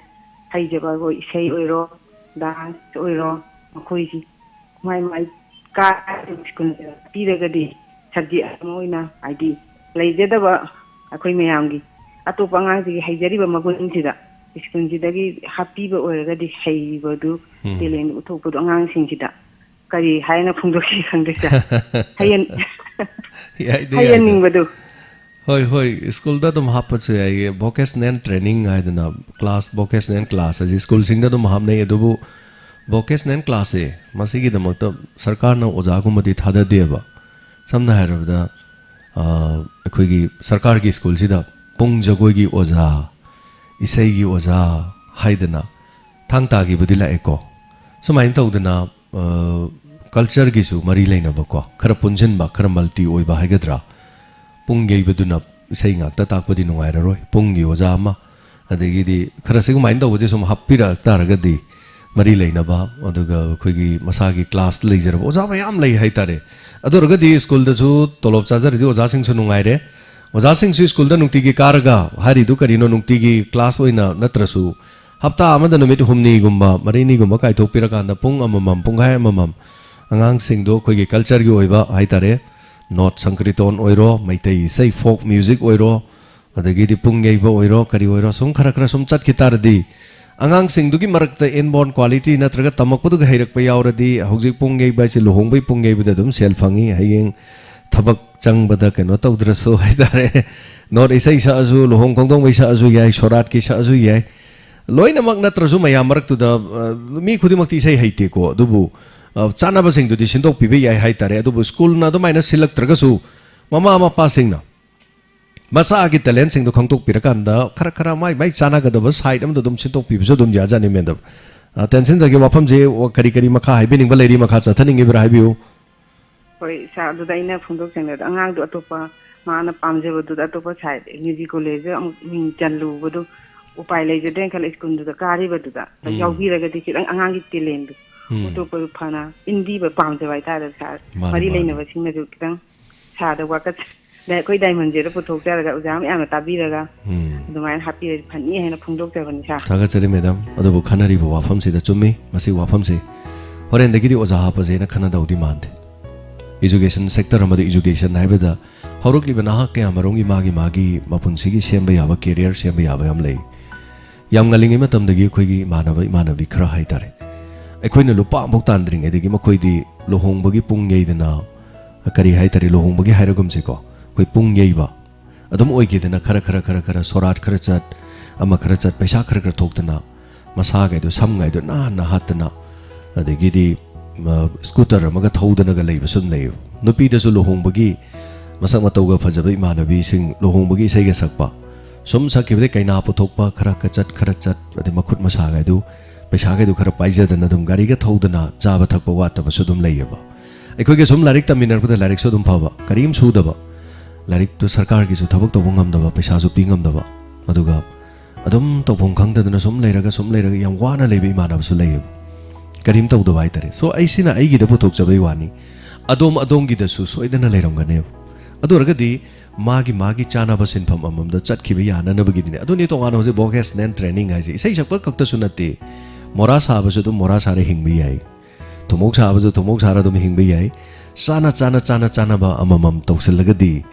ꯍꯩꯖꯕ, ꯑꯩꯈꯣꯏ ꯏꯁꯩ ꯑꯣꯏꯔꯣ, ꯗꯥꯟꯁ ꯑꯣꯏꯔꯣ, ꯃꯈꯣꯏꯁꯤ ꯃꯥꯏ ꯃꯥꯏ ꯀꯥꯔꯤꯕ ꯁ꯭ꯀꯨꯜꯁꯤꯗ ꯄꯤꯔꯒꯗꯤ, ꯁꯕꯖꯦꯛ ꯑꯃ ꯑꯣꯏꯅ, ꯍꯥꯏꯗꯤ, ꯂꯩꯖꯗꯕ ꯑꯩꯈꯣꯏ ꯃꯌꯥꯝꯒꯤ, ꯑꯇꯣꯞꯄ ꯑꯉꯥꯡꯁꯤꯒꯤ ꯍꯩꯖꯔꯤꯕ ꯃꯒꯨꯟꯁꯤꯗ ꯁ꯭ꯀꯨꯜꯁꯤꯗꯒꯤ ꯍꯥꯞꯄꯤꯕ ꯑꯣꯏꯔꯒꯗꯤ, ꯍꯩꯕꯗꯨ, ꯎꯝ꯫ ꯇꯦꯂꯦꯟꯗꯨ ꯎꯠꯊꯣꯛꯄꯗꯣ ꯑꯉꯥꯡꯁꯤꯡꯁꯤꯗ ꯀꯔꯤ ꯍꯥꯏꯅ ꯐꯣꯡꯗꯣꯛꯁꯤ ꯈꯪꯗꯦ, ꯁꯥꯔ꯫ ꯍꯩꯍꯟ-, ꯌꯥꯏꯗ, ꯌꯥꯏꯗ꯫ ꯍꯩꯍꯟꯅꯤꯡꯕꯗꯣ꯫ ꯍꯣꯏ, ꯍꯣꯏ, ꯁ꯭ꯀꯨꯜꯗ ꯑꯗꯨꯝ ꯍꯥꯞꯄꯁꯨ ꯌꯥꯏꯌꯦ꯫ Vocational training ꯍꯥꯏꯗꯅ class, vocational class ꯑꯁꯤ ꯁ꯭ꯀꯨꯜꯁꯤꯡꯗ ꯑꯗꯨꯝ ꯍꯥꯞꯅꯩ꯫ ꯑꯗꯨꯕꯨ vocational classꯁꯦ, ꯃꯁꯤꯒꯤꯗꯃꯛꯇ ꯁꯔꯀꯥꯔꯅ ꯑꯣꯖꯥꯒꯨꯝꯕꯗꯤ ꯊꯥꯗꯗꯦꯕ꯫ ꯁꯝꯅ ꯍꯥꯏꯔꯕꯗ, ꯑ, ꯑꯩꯈꯣꯏꯒꯤ ꯁꯔꯀꯥꯔꯒꯤ ꯁ꯭ꯀꯨꯜꯁꯤꯗ ꯄꯨꯡ ꯖꯒꯣꯏꯒꯤ ꯑꯣꯖꯥ, ꯏꯁꯩꯒꯤ ꯑꯣꯖꯥ ꯍꯥꯏꯗꯅ ꯊꯥꯡ ꯇꯥꯒꯤꯕꯨꯗꯤ ꯂꯥꯛꯑꯦꯀꯣ꯫ ꯁꯨꯃꯥꯏꯅ ꯇꯧꯗꯅ, ꯑ, cultureꯒꯤꯁꯨ ꯃꯔꯤ ꯂꯩꯅꯕꯀꯣ, ꯈꯔ ꯄꯨꯟꯁꯤꯟꯕ, ꯈꯔ multi ꯑꯣꯏꯕ ꯍꯥꯏꯒꯗ꯭ꯔꯥ, ꯄꯨꯡ ꯌꯩꯕꯗꯨꯅ ꯏꯁꯩ ꯉꯥꯛꯇ ꯇꯥꯛꯄꯗꯤ ꯅꯨꯡꯉꯥꯏꯔꯔꯣꯏ, ꯄꯨꯡꯒꯤ ꯑꯣꯖꯥ ꯑꯃ, ꯑꯗꯒꯤꯗꯤ ꯈꯔ ꯁꯤꯒꯨꯃꯥꯏꯅ ꯇꯧꯕꯁꯦ ꯁꯨꯝ ꯍꯥꯞꯄꯤꯔꯛ ꯇꯥꯔꯒꯗꯤ, ꯃꯔꯤ ꯂꯩꯅꯕ, ꯑꯗꯨꯒ ꯑꯩꯈꯣꯏꯒꯤ ꯃꯁꯥꯒꯤ class ꯂꯩꯖꯔꯕ ꯑꯣꯖꯥ ꯃꯌꯥꯝ ꯂꯩ ꯍꯥꯏꯇꯥꯔꯦ꯫ ꯑꯗꯨ ꯑꯣꯏꯔꯒꯗꯤ ꯁ꯭ꯀꯨꯜꯗꯁꯨ ꯇꯣꯂꯣꯞ ꯆꯥꯖꯔꯗꯤ ꯑꯣꯖꯥꯁꯤꯡꯁꯨ ꯅꯨꯡꯉꯥꯏꯔꯦ꯫ ꯑꯣꯖꯥꯁꯤꯡꯁꯨ ꯁ꯭ꯀꯨꯜꯗ ꯅꯨꯡꯇꯤꯒꯤ ꯀꯥꯔꯒ, ꯍꯥꯏꯔꯤꯗꯨ ꯀꯔꯤꯅꯣ, ꯅꯨꯡꯇꯤꯒꯤ class ꯑꯣꯏꯅ ꯅꯠꯇ꯭ꯔꯁꯨ ꯍꯞꯇꯥ ꯑꯃꯗ ꯅꯨꯃꯤꯠ ꯍꯨꯝꯅꯤꯒꯨꯝꯕ, ꯃꯔꯤꯅꯤꯒꯨꯝꯕ ꯀꯥꯏꯊꯣꯛꯄꯤꯔꯀꯥꯟꯗ ꯄꯨꯡ ꯑꯃꯃꯝ, ꯄꯨꯡꯈꯥꯏ ꯑꯃꯃꯝ ꯑꯉꯥꯡꯁꯤꯡꯗꯣ ꯑꯩꯈꯣꯏꯒꯤ cultureꯒꯤ ꯑꯣꯏꯕ ꯍꯥꯏꯇꯥꯔꯦ, ꯅꯥꯠ ꯁꯪꯀ꯭ꯔꯤꯇꯣꯟ ꯑꯣꯏꯔꯣ, ꯃꯩꯇꯩ ꯏꯁꯩ, folk music ꯑꯣꯏꯔꯣ, ꯑꯗꯒꯤꯗꯤ ꯄꯨꯡ ꯌꯩꯕ ꯑꯣꯏꯔꯣ, ꯀꯔꯤ ꯑꯣꯏꯔꯣ, ꯁꯨꯝ ꯈꯔ ꯈꯔ ꯁꯨꯝ ꯆꯠꯈꯤ ꯇꯥꯔꯗꯤ, ꯑꯉꯥꯡꯁꯤꯡꯗꯨꯒꯤ ꯃꯔꯛꯇ inborn quality ꯅꯠꯇ꯭ꯔꯒ ꯇꯝꯃꯛꯄꯗꯨꯒ ꯍꯩꯔꯛꯄ ꯌꯥꯎꯔꯗꯤ, ꯍꯧꯖꯤꯛ ꯄꯨꯡ ꯌꯩꯕ ꯍꯥꯏꯁꯦ ꯂꯨꯍꯣꯡꯕꯒꯤ ꯄꯨꯡ ꯌꯩꯕꯗ ꯑꯗꯨꯝ ꯁꯦꯜ ꯐꯪꯉꯤ, ꯍꯌꯦꯡ ꯊꯕꯛ ꯆꯪꯕꯗ ꯀꯩꯅꯣ ꯇꯧꯗ꯭ꯔꯁꯨ ꯍꯥꯏꯇꯥꯔꯦ, ꯅꯥꯠ ꯏꯁꯩ ꯁꯛꯑꯁꯨ, ꯂꯨꯍꯣꯡ ꯈꯣꯡꯗꯣꯡꯕꯩ ꯁꯛꯑꯁꯨ ꯌꯥꯏ, ꯁꯣꯔꯥꯠꯀꯤ ꯁꯛꯑꯁꯨ ꯌꯥꯏ꯫ ꯂꯣꯏꯅꯃꯛ ꯅꯠꯇ꯭ꯔꯁꯨ ꯃꯌꯥꯝ ꯃꯔꯛꯇꯨꯗ, ꯑ, ꯃꯤ ꯈꯨꯗꯤꯡꯃꯛꯇꯤ ꯏꯁꯩ ꯍꯩꯇꯦꯀꯣ, ꯑꯗꯨꯕꯨ, ꯑ, ꯆꯥꯅꯕꯁꯤꯡꯗꯨꯗꯤ ꯁꯤꯟꯗꯣꯛꯄꯤꯕ ꯌꯥꯏ ꯍꯥꯏꯇꯥꯔꯦ꯫ ꯑꯗꯨꯕꯨ ꯁ꯭ꯀꯨꯜꯅ ꯑꯗꯨꯃꯥꯏꯅ ꯁꯤꯜꯂꯛꯇ꯭ꯔꯒꯁꯨ ꯃꯃꯥ ꯃꯄꯥꯁꯤꯡꯅ ꯃꯁꯥꯒꯤ ꯇꯦꯂꯦꯟꯁꯤꯡꯗꯣ ꯈꯪꯗꯣꯛꯄꯤꯔꯀꯥꯟꯗ ꯈꯔ ꯈꯔ ꯃꯥꯏ ꯃꯥꯏ ꯆꯥꯟꯅꯒꯗꯕ ꯁꯥꯏꯠ ꯑꯃꯗ ꯑꯗꯨꯝ ꯁꯤꯟꯗꯣꯛꯄꯤꯕꯁꯨ ꯑꯗꯨꯝ ꯌꯥꯖꯅꯤ, ꯃꯦꯗꯝ꯫ ꯑ, ꯇꯦꯟꯁꯤꯟꯖꯒꯦ, ꯋꯥꯐꯝꯁꯦ ꯀꯔꯤ ꯀꯔꯤ ꯃꯈꯥ ꯍꯥꯏꯕꯤꯅꯤꯡꯕ ꯂꯩꯔꯤ, ꯃꯈꯥ ꯆꯠꯊꯅꯤꯡꯉꯤꯕ꯭ꯔꯥ ꯍꯥꯏꯕꯤꯌꯨ꯫ ꯍꯣꯏ ꯁꯥꯔ, ꯑꯗꯨꯗ ꯑꯩꯅ ꯐꯣꯡꯗꯣꯛꯆꯅꯤꯡꯕꯗ ꯑꯉꯥꯡꯗꯣ ꯑꯇꯣꯞꯄ, ꯃꯥꯅ ꯄꯥꯝꯖꯕꯗꯨꯗ ꯑꯇꯣꯞꯄ ꯁꯥꯏꯠ ꯃ꯭ꯌꯨꯖꯤꯛ ꯀꯣꯂꯦꯖꯇ ꯑꯃꯨꯛ ꯃꯤꯡ ꯆꯜꯂꯨꯕꯗꯣ ꯎꯄꯥꯏ ꯂꯩꯖꯗ꯭ꯔꯦꯅ ꯈꯜꯂꯦ, ꯁ꯭ꯀꯨꯜꯗꯨꯗ ꯀꯥꯔꯤꯕꯗꯨꯗ ꯎꯝ꯫ ꯌꯥꯎꯕꯤꯔꯒꯗꯤ ꯈꯤꯇꯪ ꯑꯉꯥꯡꯒꯤ ꯇꯦꯂꯦꯟꯗꯣ ꯎꯝ꯫ ꯎꯠꯊꯣꯛꯄꯗꯨ ꯐꯅ ꯏꯟꯗꯤꯕ ꯄꯥꯝꯖꯕ ꯍꯥꯏꯇꯥꯔꯦ ꯁꯥꯔ꯫ ꯃꯥꯅꯦ, ꯃꯔꯤ ꯃꯥꯅꯦ꯫ ꯂꯩꯅꯕꯁꯤꯡꯅꯁꯨ ꯈꯤꯇꯪ ꯁꯥꯔꯗ ꯋꯥꯀꯠ-, ꯑꯩꯈꯣꯏ ꯗꯥꯏꯃꯟꯁꯦꯗ ꯄꯨꯊꯣꯛꯆꯔꯒ ꯑꯣꯖꯥ ꯃꯌꯥꯝꯅ ꯇꯥꯕꯤꯔꯒ ꯎꯝ꯫ ꯑꯗꯨꯃꯥꯏꯅ ꯍꯥꯞꯄꯤꯔꯗꯤ ꯐꯅꯤ ꯍꯥꯏꯅ ꯐꯣꯡꯗꯣꯛꯆꯕꯅꯤ ꯁꯥꯔ꯫ ꯊꯥꯒꯠꯆꯔꯤ ꯃꯦꯗꯥꯝ꯫ ꯑꯗꯨꯕꯨ ꯈꯟꯅꯔꯤꯕ ꯋꯥꯐꯝꯁꯤꯗ ꯆꯨꯝꯃꯤ꯫ ꯃꯁꯤ ꯋꯥꯐꯝꯁꯤ ꯍꯣꯔꯦꯟꯗꯒꯤꯗꯤ ꯑꯣꯖꯥ ꯍꯥꯞꯄꯁꯦꯅ ꯈꯟꯅꯗꯧꯗꯤ ꯃꯥꯟꯗꯦ꯫ ꯏꯖꯨꯀꯦꯁꯟ ꯁꯦꯛꯇꯔ ꯑꯃꯗ ꯏꯖꯨꯀꯦꯁꯟ ꯍꯥꯏꯕꯗ ꯍꯧꯔꯛꯂꯤꯕ ꯅꯍꯥ ꯀꯌꯥꯃꯔꯨꯝꯒꯤ ꯃꯥꯒꯤ ꯃꯥꯒꯤ ꯃꯄꯨꯟꯁꯤꯒꯤ ꯁꯦꯝꯕ ꯌꯥꯕ, ꯀꯦꯔꯤꯌꯔ ꯁꯦꯝꯕ ꯌꯥꯕ ꯌꯥꯝ ꯂꯩ꯫ ꯌꯥꯝ ꯉꯜꯂꯤꯉꯩ ꯃꯇꯝꯗꯒꯤ ꯑꯩꯈꯣꯏꯒꯤ ꯏꯃꯥꯟꯅꯕ ꯏꯃꯥꯟꯅꯕꯤ ꯈꯔ ꯍꯥꯏꯇꯥꯔꯦ, ꯑꯩꯈꯣꯏꯅ ꯂꯨꯄꯥ ꯑꯃꯐꯥꯎ ꯇꯥꯟꯗ꯭ꯔꯤꯉꯩꯗꯒꯤ ꯃꯈꯣꯏꯗꯤ ꯂꯨꯍꯣꯡꯕꯒꯤ ꯄꯨꯡ ꯌꯩꯗꯅ, ꯀꯔꯤ ꯍꯥꯏꯇꯥꯔꯦ, ꯂꯨꯍꯣꯡꯕꯒꯤ ꯍꯥꯏꯔꯒꯨꯝꯁꯦꯀꯣ, ꯑꯩꯈꯣꯏ ꯄꯨꯡ ꯌꯩꯕ ꯑꯗꯨꯝ ꯑꯣꯏꯈꯤꯗꯅ ꯈꯔ ꯈꯔ ꯈꯔ ꯈꯔ ꯁꯣꯔꯥꯠ ꯈꯔ ꯆꯠ, ꯑꯃ ꯈꯔ ꯆꯠ, ꯄꯩꯁꯥ ꯈꯔ ꯈꯔ ꯊꯣꯛꯇꯅ ꯃꯁꯥꯈꯩꯗꯣ ꯁꯝꯈꯩꯗꯣ ꯅꯥꯟꯅ ꯍꯥꯠꯇꯅ, ꯑꯗꯒꯤꯗꯤ, ꯑ, ꯁ꯭ꯀꯨꯇꯔ ꯑꯃꯒ ꯊꯧꯗꯅꯒ ꯂꯩꯕꯁꯨ ꯑꯗꯨꯝ ꯂꯩꯌꯦꯕ꯫ ꯅꯨꯄꯤꯗꯁꯨ ꯂꯨꯍꯣꯡꯕꯒꯤ ꯃꯁꯛ ꯃꯇꯧꯒ ꯐꯖꯕ ꯏꯃꯥꯟꯅꯕꯤꯁꯤꯡ ꯂꯨꯍꯣꯡꯕꯒꯤ ꯏꯁꯩꯒ ꯁꯛꯄ, ꯁꯨꯝ ꯁꯛꯈꯤꯕꯗꯩ ꯀꯩꯅꯥ ꯄꯨꯊꯣꯛꯄ, ꯈꯔ ꯈꯔ ꯆꯠ, ꯈꯔ ꯆꯠ, ꯑꯗꯩ ꯃꯈꯨꯠ ꯃꯁꯥꯒꯗꯨ, ꯄꯩꯁꯥꯒꯗꯨ ꯈꯔ ꯄꯥꯏꯖꯗꯅ ꯑꯗꯨꯝ ꯒꯥꯔꯤꯒ ꯊꯧꯗꯅ ꯆꯥꯕ ꯊꯛꯄ ꯋꯥꯠꯇꯕꯁꯨ ꯑꯗꯨꯝ ꯂꯩꯌꯦꯕ꯫ ꯑꯩꯈꯣꯏꯒ ꯁꯨꯝ ꯂꯥꯏꯔꯤꯛ ꯇꯝꯃꯤꯟꯅꯔꯛꯄꯗ ꯂꯥꯏꯔꯤꯛꯁꯨ ꯑꯗꯨꯝ ꯐꯕ, ꯀꯔꯤꯝ ꯁꯨꯗꯕ, ꯂꯥꯏꯔꯤꯛꯇꯨ ꯁꯔꯀꯥꯔꯒꯤꯁꯨ ꯊꯕꯛ ꯇꯧꯕ ꯉꯝꯗꯕ, ꯄꯩꯁꯥꯁꯨ ꯄꯤ ꯉꯝꯗꯕ, ꯑꯗꯨꯒ ꯑꯗꯨꯝ ꯇꯧꯐꯝ ꯈꯪꯗꯗꯅ ꯁꯨꯝ ꯂꯩꯔꯒ, ꯁꯨꯝ ꯂꯩꯔꯒ ꯌꯥꯝ ꯋꯥꯅ ꯂꯩꯕ ꯏꯃꯥꯟꯅꯕꯁꯨ ꯂꯩꯌꯦꯕ꯫ ꯀꯔꯤꯝ ꯇꯧꯗꯕ ꯍꯥꯏꯇꯥꯔꯦ꯫ So, ꯑꯩꯁꯤꯅ ꯑꯩꯒꯤꯗ ꯄꯨꯊꯣꯛꯆꯕꯩ ꯋꯥꯅꯤ꯫ ꯑꯗꯣꯝ ꯑꯗꯣꯝꯒꯤꯗꯁꯨ ꯁꯣꯏꯗꯅ ꯂꯩꯔꯝꯒꯅꯦꯕ꯫ ꯑꯗꯨ ꯑꯣꯏꯔꯒꯗꯤ ꯃꯥꯒꯤ ꯃꯥꯒꯤ ꯆꯥꯅꯕ ꯁꯤꯟꯐꯝ ꯑꯃꯃꯝꯗ ꯆꯠꯈꯤꯕ ꯌꯥꯅꯅꯕꯒꯤꯗꯤꯅꯦ꯫ ꯑꯗꯨꯅꯤ ꯇꯣꯉꯥꯟꯅ ꯍꯧꯖꯤꯛ vocational training ꯍꯥꯏꯁꯦ꯫ ꯏꯁꯩ ꯁꯛꯄ ꯈꯛꯇꯁꯨ ꯅꯠꯇꯦ, ꯃꯣꯔꯥ ꯁꯥꯕꯁꯨ ꯑꯗꯨꯝ ꯃꯣꯔꯥ ꯁꯥꯔ ꯍꯤꯡꯕ ꯌꯥꯏ, ꯊꯨꯝꯃꯣꯛ ꯁꯥꯕꯁꯨ ꯊꯨꯝꯃꯣꯛ ꯁꯥꯔ ꯑꯗꯨꯝ ꯍꯤꯡꯕ ꯌꯥꯏ꯫ ꯆꯥꯅ ꯆꯥꯅ ꯆꯥꯅ ꯆꯥꯅꯕ ꯑꯃꯃꯝ ꯇꯧꯁꯤꯜꯂꯒꯗꯤ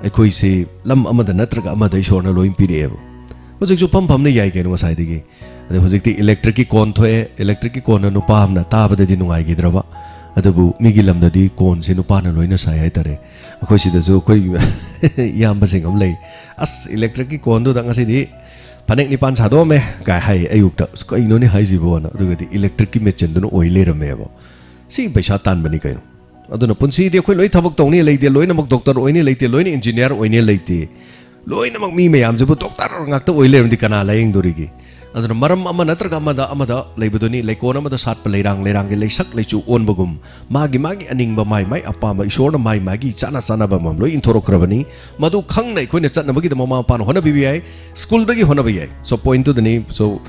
ꯑꯩꯈꯣꯏꯁꯤ ꯂꯝ ꯑꯃꯗ ꯅꯠꯇ꯭ꯔꯒ ꯑꯃꯗ ꯏꯁꯣꯔꯅ ꯂꯣꯏ ꯄꯤꯔꯛꯑꯦꯕ꯫ ꯍꯧꯖꯤꯛꯁꯨ ꯐꯝ ꯐꯝꯅ ꯌꯥꯏ ꯀꯩꯅꯣ ꯉꯁꯥꯏꯗꯒꯤ꯫ ꯑꯗꯩ ꯍꯧꯖꯤꯛꯇꯤ electric ꯀꯤ ꯀꯣꯟ ꯊꯣꯛꯑꯦ꯫ Electric ꯀꯤ ꯀꯣꯟꯅ ꯅꯨꯄꯥ ꯑꯃꯅ ꯇꯥꯕꯗꯗꯤ ꯅꯨꯡꯉꯥꯏꯈꯤꯗ꯭ꯔꯕ, ꯑꯗꯨꯕꯨ ꯃꯤꯒꯤ ꯂꯝꯗꯗꯤ ꯀꯣꯟꯁꯦ ꯅꯨꯄꯥꯅ ꯂꯣꯏꯅ ꯁꯥꯏ ꯍꯥꯏꯇꯥꯔꯦ꯫ ꯑꯩꯈꯣꯏ ꯁꯤꯗꯁꯨ ꯑꯩꯈꯣꯏ ꯏꯌꯥꯝꯕꯁꯤꯡ ꯑꯃ ꯂꯩ, "ꯑꯁ, electric ꯀꯤ ꯀꯣꯟꯗꯨꯗ ꯉꯁꯤꯗꯤ ꯐꯅꯦꯛ ꯅꯤꯄꯥꯟ ꯁꯥꯗꯣꯛꯑꯝꯃꯦ ꯀꯥꯏ ꯍꯥꯏ ꯑꯌꯨꯛꯇ꯫ "ꯑꯁ, ꯀꯩꯅꯣꯅꯦ ꯍꯥꯏꯁꯤꯕꯣꯅ?" ꯑꯗꯨꯒꯗꯤ ꯏꯂꯦꯛꯇ꯭ꯔꯤꯛꯀꯤ ꯃꯦꯆꯤꯟꯗꯨꯅ ꯑꯣꯏ ꯂꯩꯔꯝꯃꯦꯕ꯫ ꯁꯤ ꯄꯩꯁꯥ ꯇꯥꯟꯕꯅꯤ ꯀꯩꯅꯣ꯫ ꯑꯗꯨꯅ ꯄꯨꯟꯁꯤꯗꯤ ꯑꯩꯈꯣꯏ ꯂꯣꯏ ꯊꯕꯛ ꯇꯧꯅꯤ ꯂꯩꯇꯦ, ꯂꯣꯏꯅꯃꯛ ꯗꯣꯛꯇꯔ ꯑꯣꯏꯅꯤ ꯂꯩꯇꯦ, ꯂꯣꯏꯅ ꯏꯟꯖꯤꯅꯤꯌꯥꯔ ꯑꯣꯏꯅꯤ ꯂꯩꯇꯦ, ꯂꯣꯏꯅꯃꯛ ꯃꯤ ꯃꯌꯥꯝꯁꯤꯕꯨ ꯗꯣꯛꯇꯔ ꯉꯥꯛꯇ ꯑꯣꯏ ꯂꯩꯔꯝꯗꯤ ꯀꯅꯥ ꯂꯥꯌꯦꯡꯗꯣꯔꯤꯒꯦ? ꯑꯗꯨꯅ ꯃꯔꯝ ꯑꯃ ꯅꯠꯇ꯭ꯔꯒ ꯑꯃꯗ, ꯑꯃꯗ ꯂꯩꯕꯗꯨꯅꯤ꯫ ꯂꯩꯀꯣꯟ ꯑꯃꯗ ꯁꯥꯠꯄ ꯂꯩꯔꯥꯡ, ꯂꯩꯔꯥꯡꯒꯤ ꯂꯩꯁꯛ ꯂꯩꯆꯨ ꯑꯣꯟꯕꯒꯨꯝ, ꯃꯥꯒꯤ ꯃꯥꯒꯤ ꯑꯅꯤꯡꯕ, ꯃꯥꯏ ꯃꯥꯏ ꯑꯄꯥꯝꯕ, ꯏꯁꯣꯔꯅ ꯃꯥꯏ ꯃꯥꯒꯤ ꯆꯥꯅ ꯆꯥꯅꯕ ꯑꯃꯃꯝ ꯂꯣꯏ ꯏꯟꯊꯣꯔꯛꯈ꯭ꯔꯕꯅꯤ꯫ ꯃꯗꯨ ꯈꯪꯅ ꯑꯩꯈꯣꯏꯅ ꯆꯠꯅꯕꯒꯤꯗꯃꯛ ꯃꯃꯥ ꯃꯄꯥꯅ ꯍꯣꯠꯅꯕꯤꯕ ꯌꯥꯏ, ꯁ꯭ꯀꯨꯜꯗꯒꯤ ꯍꯣꯠꯅꯕ ꯌꯥꯏ꯫ So, point to the name, so,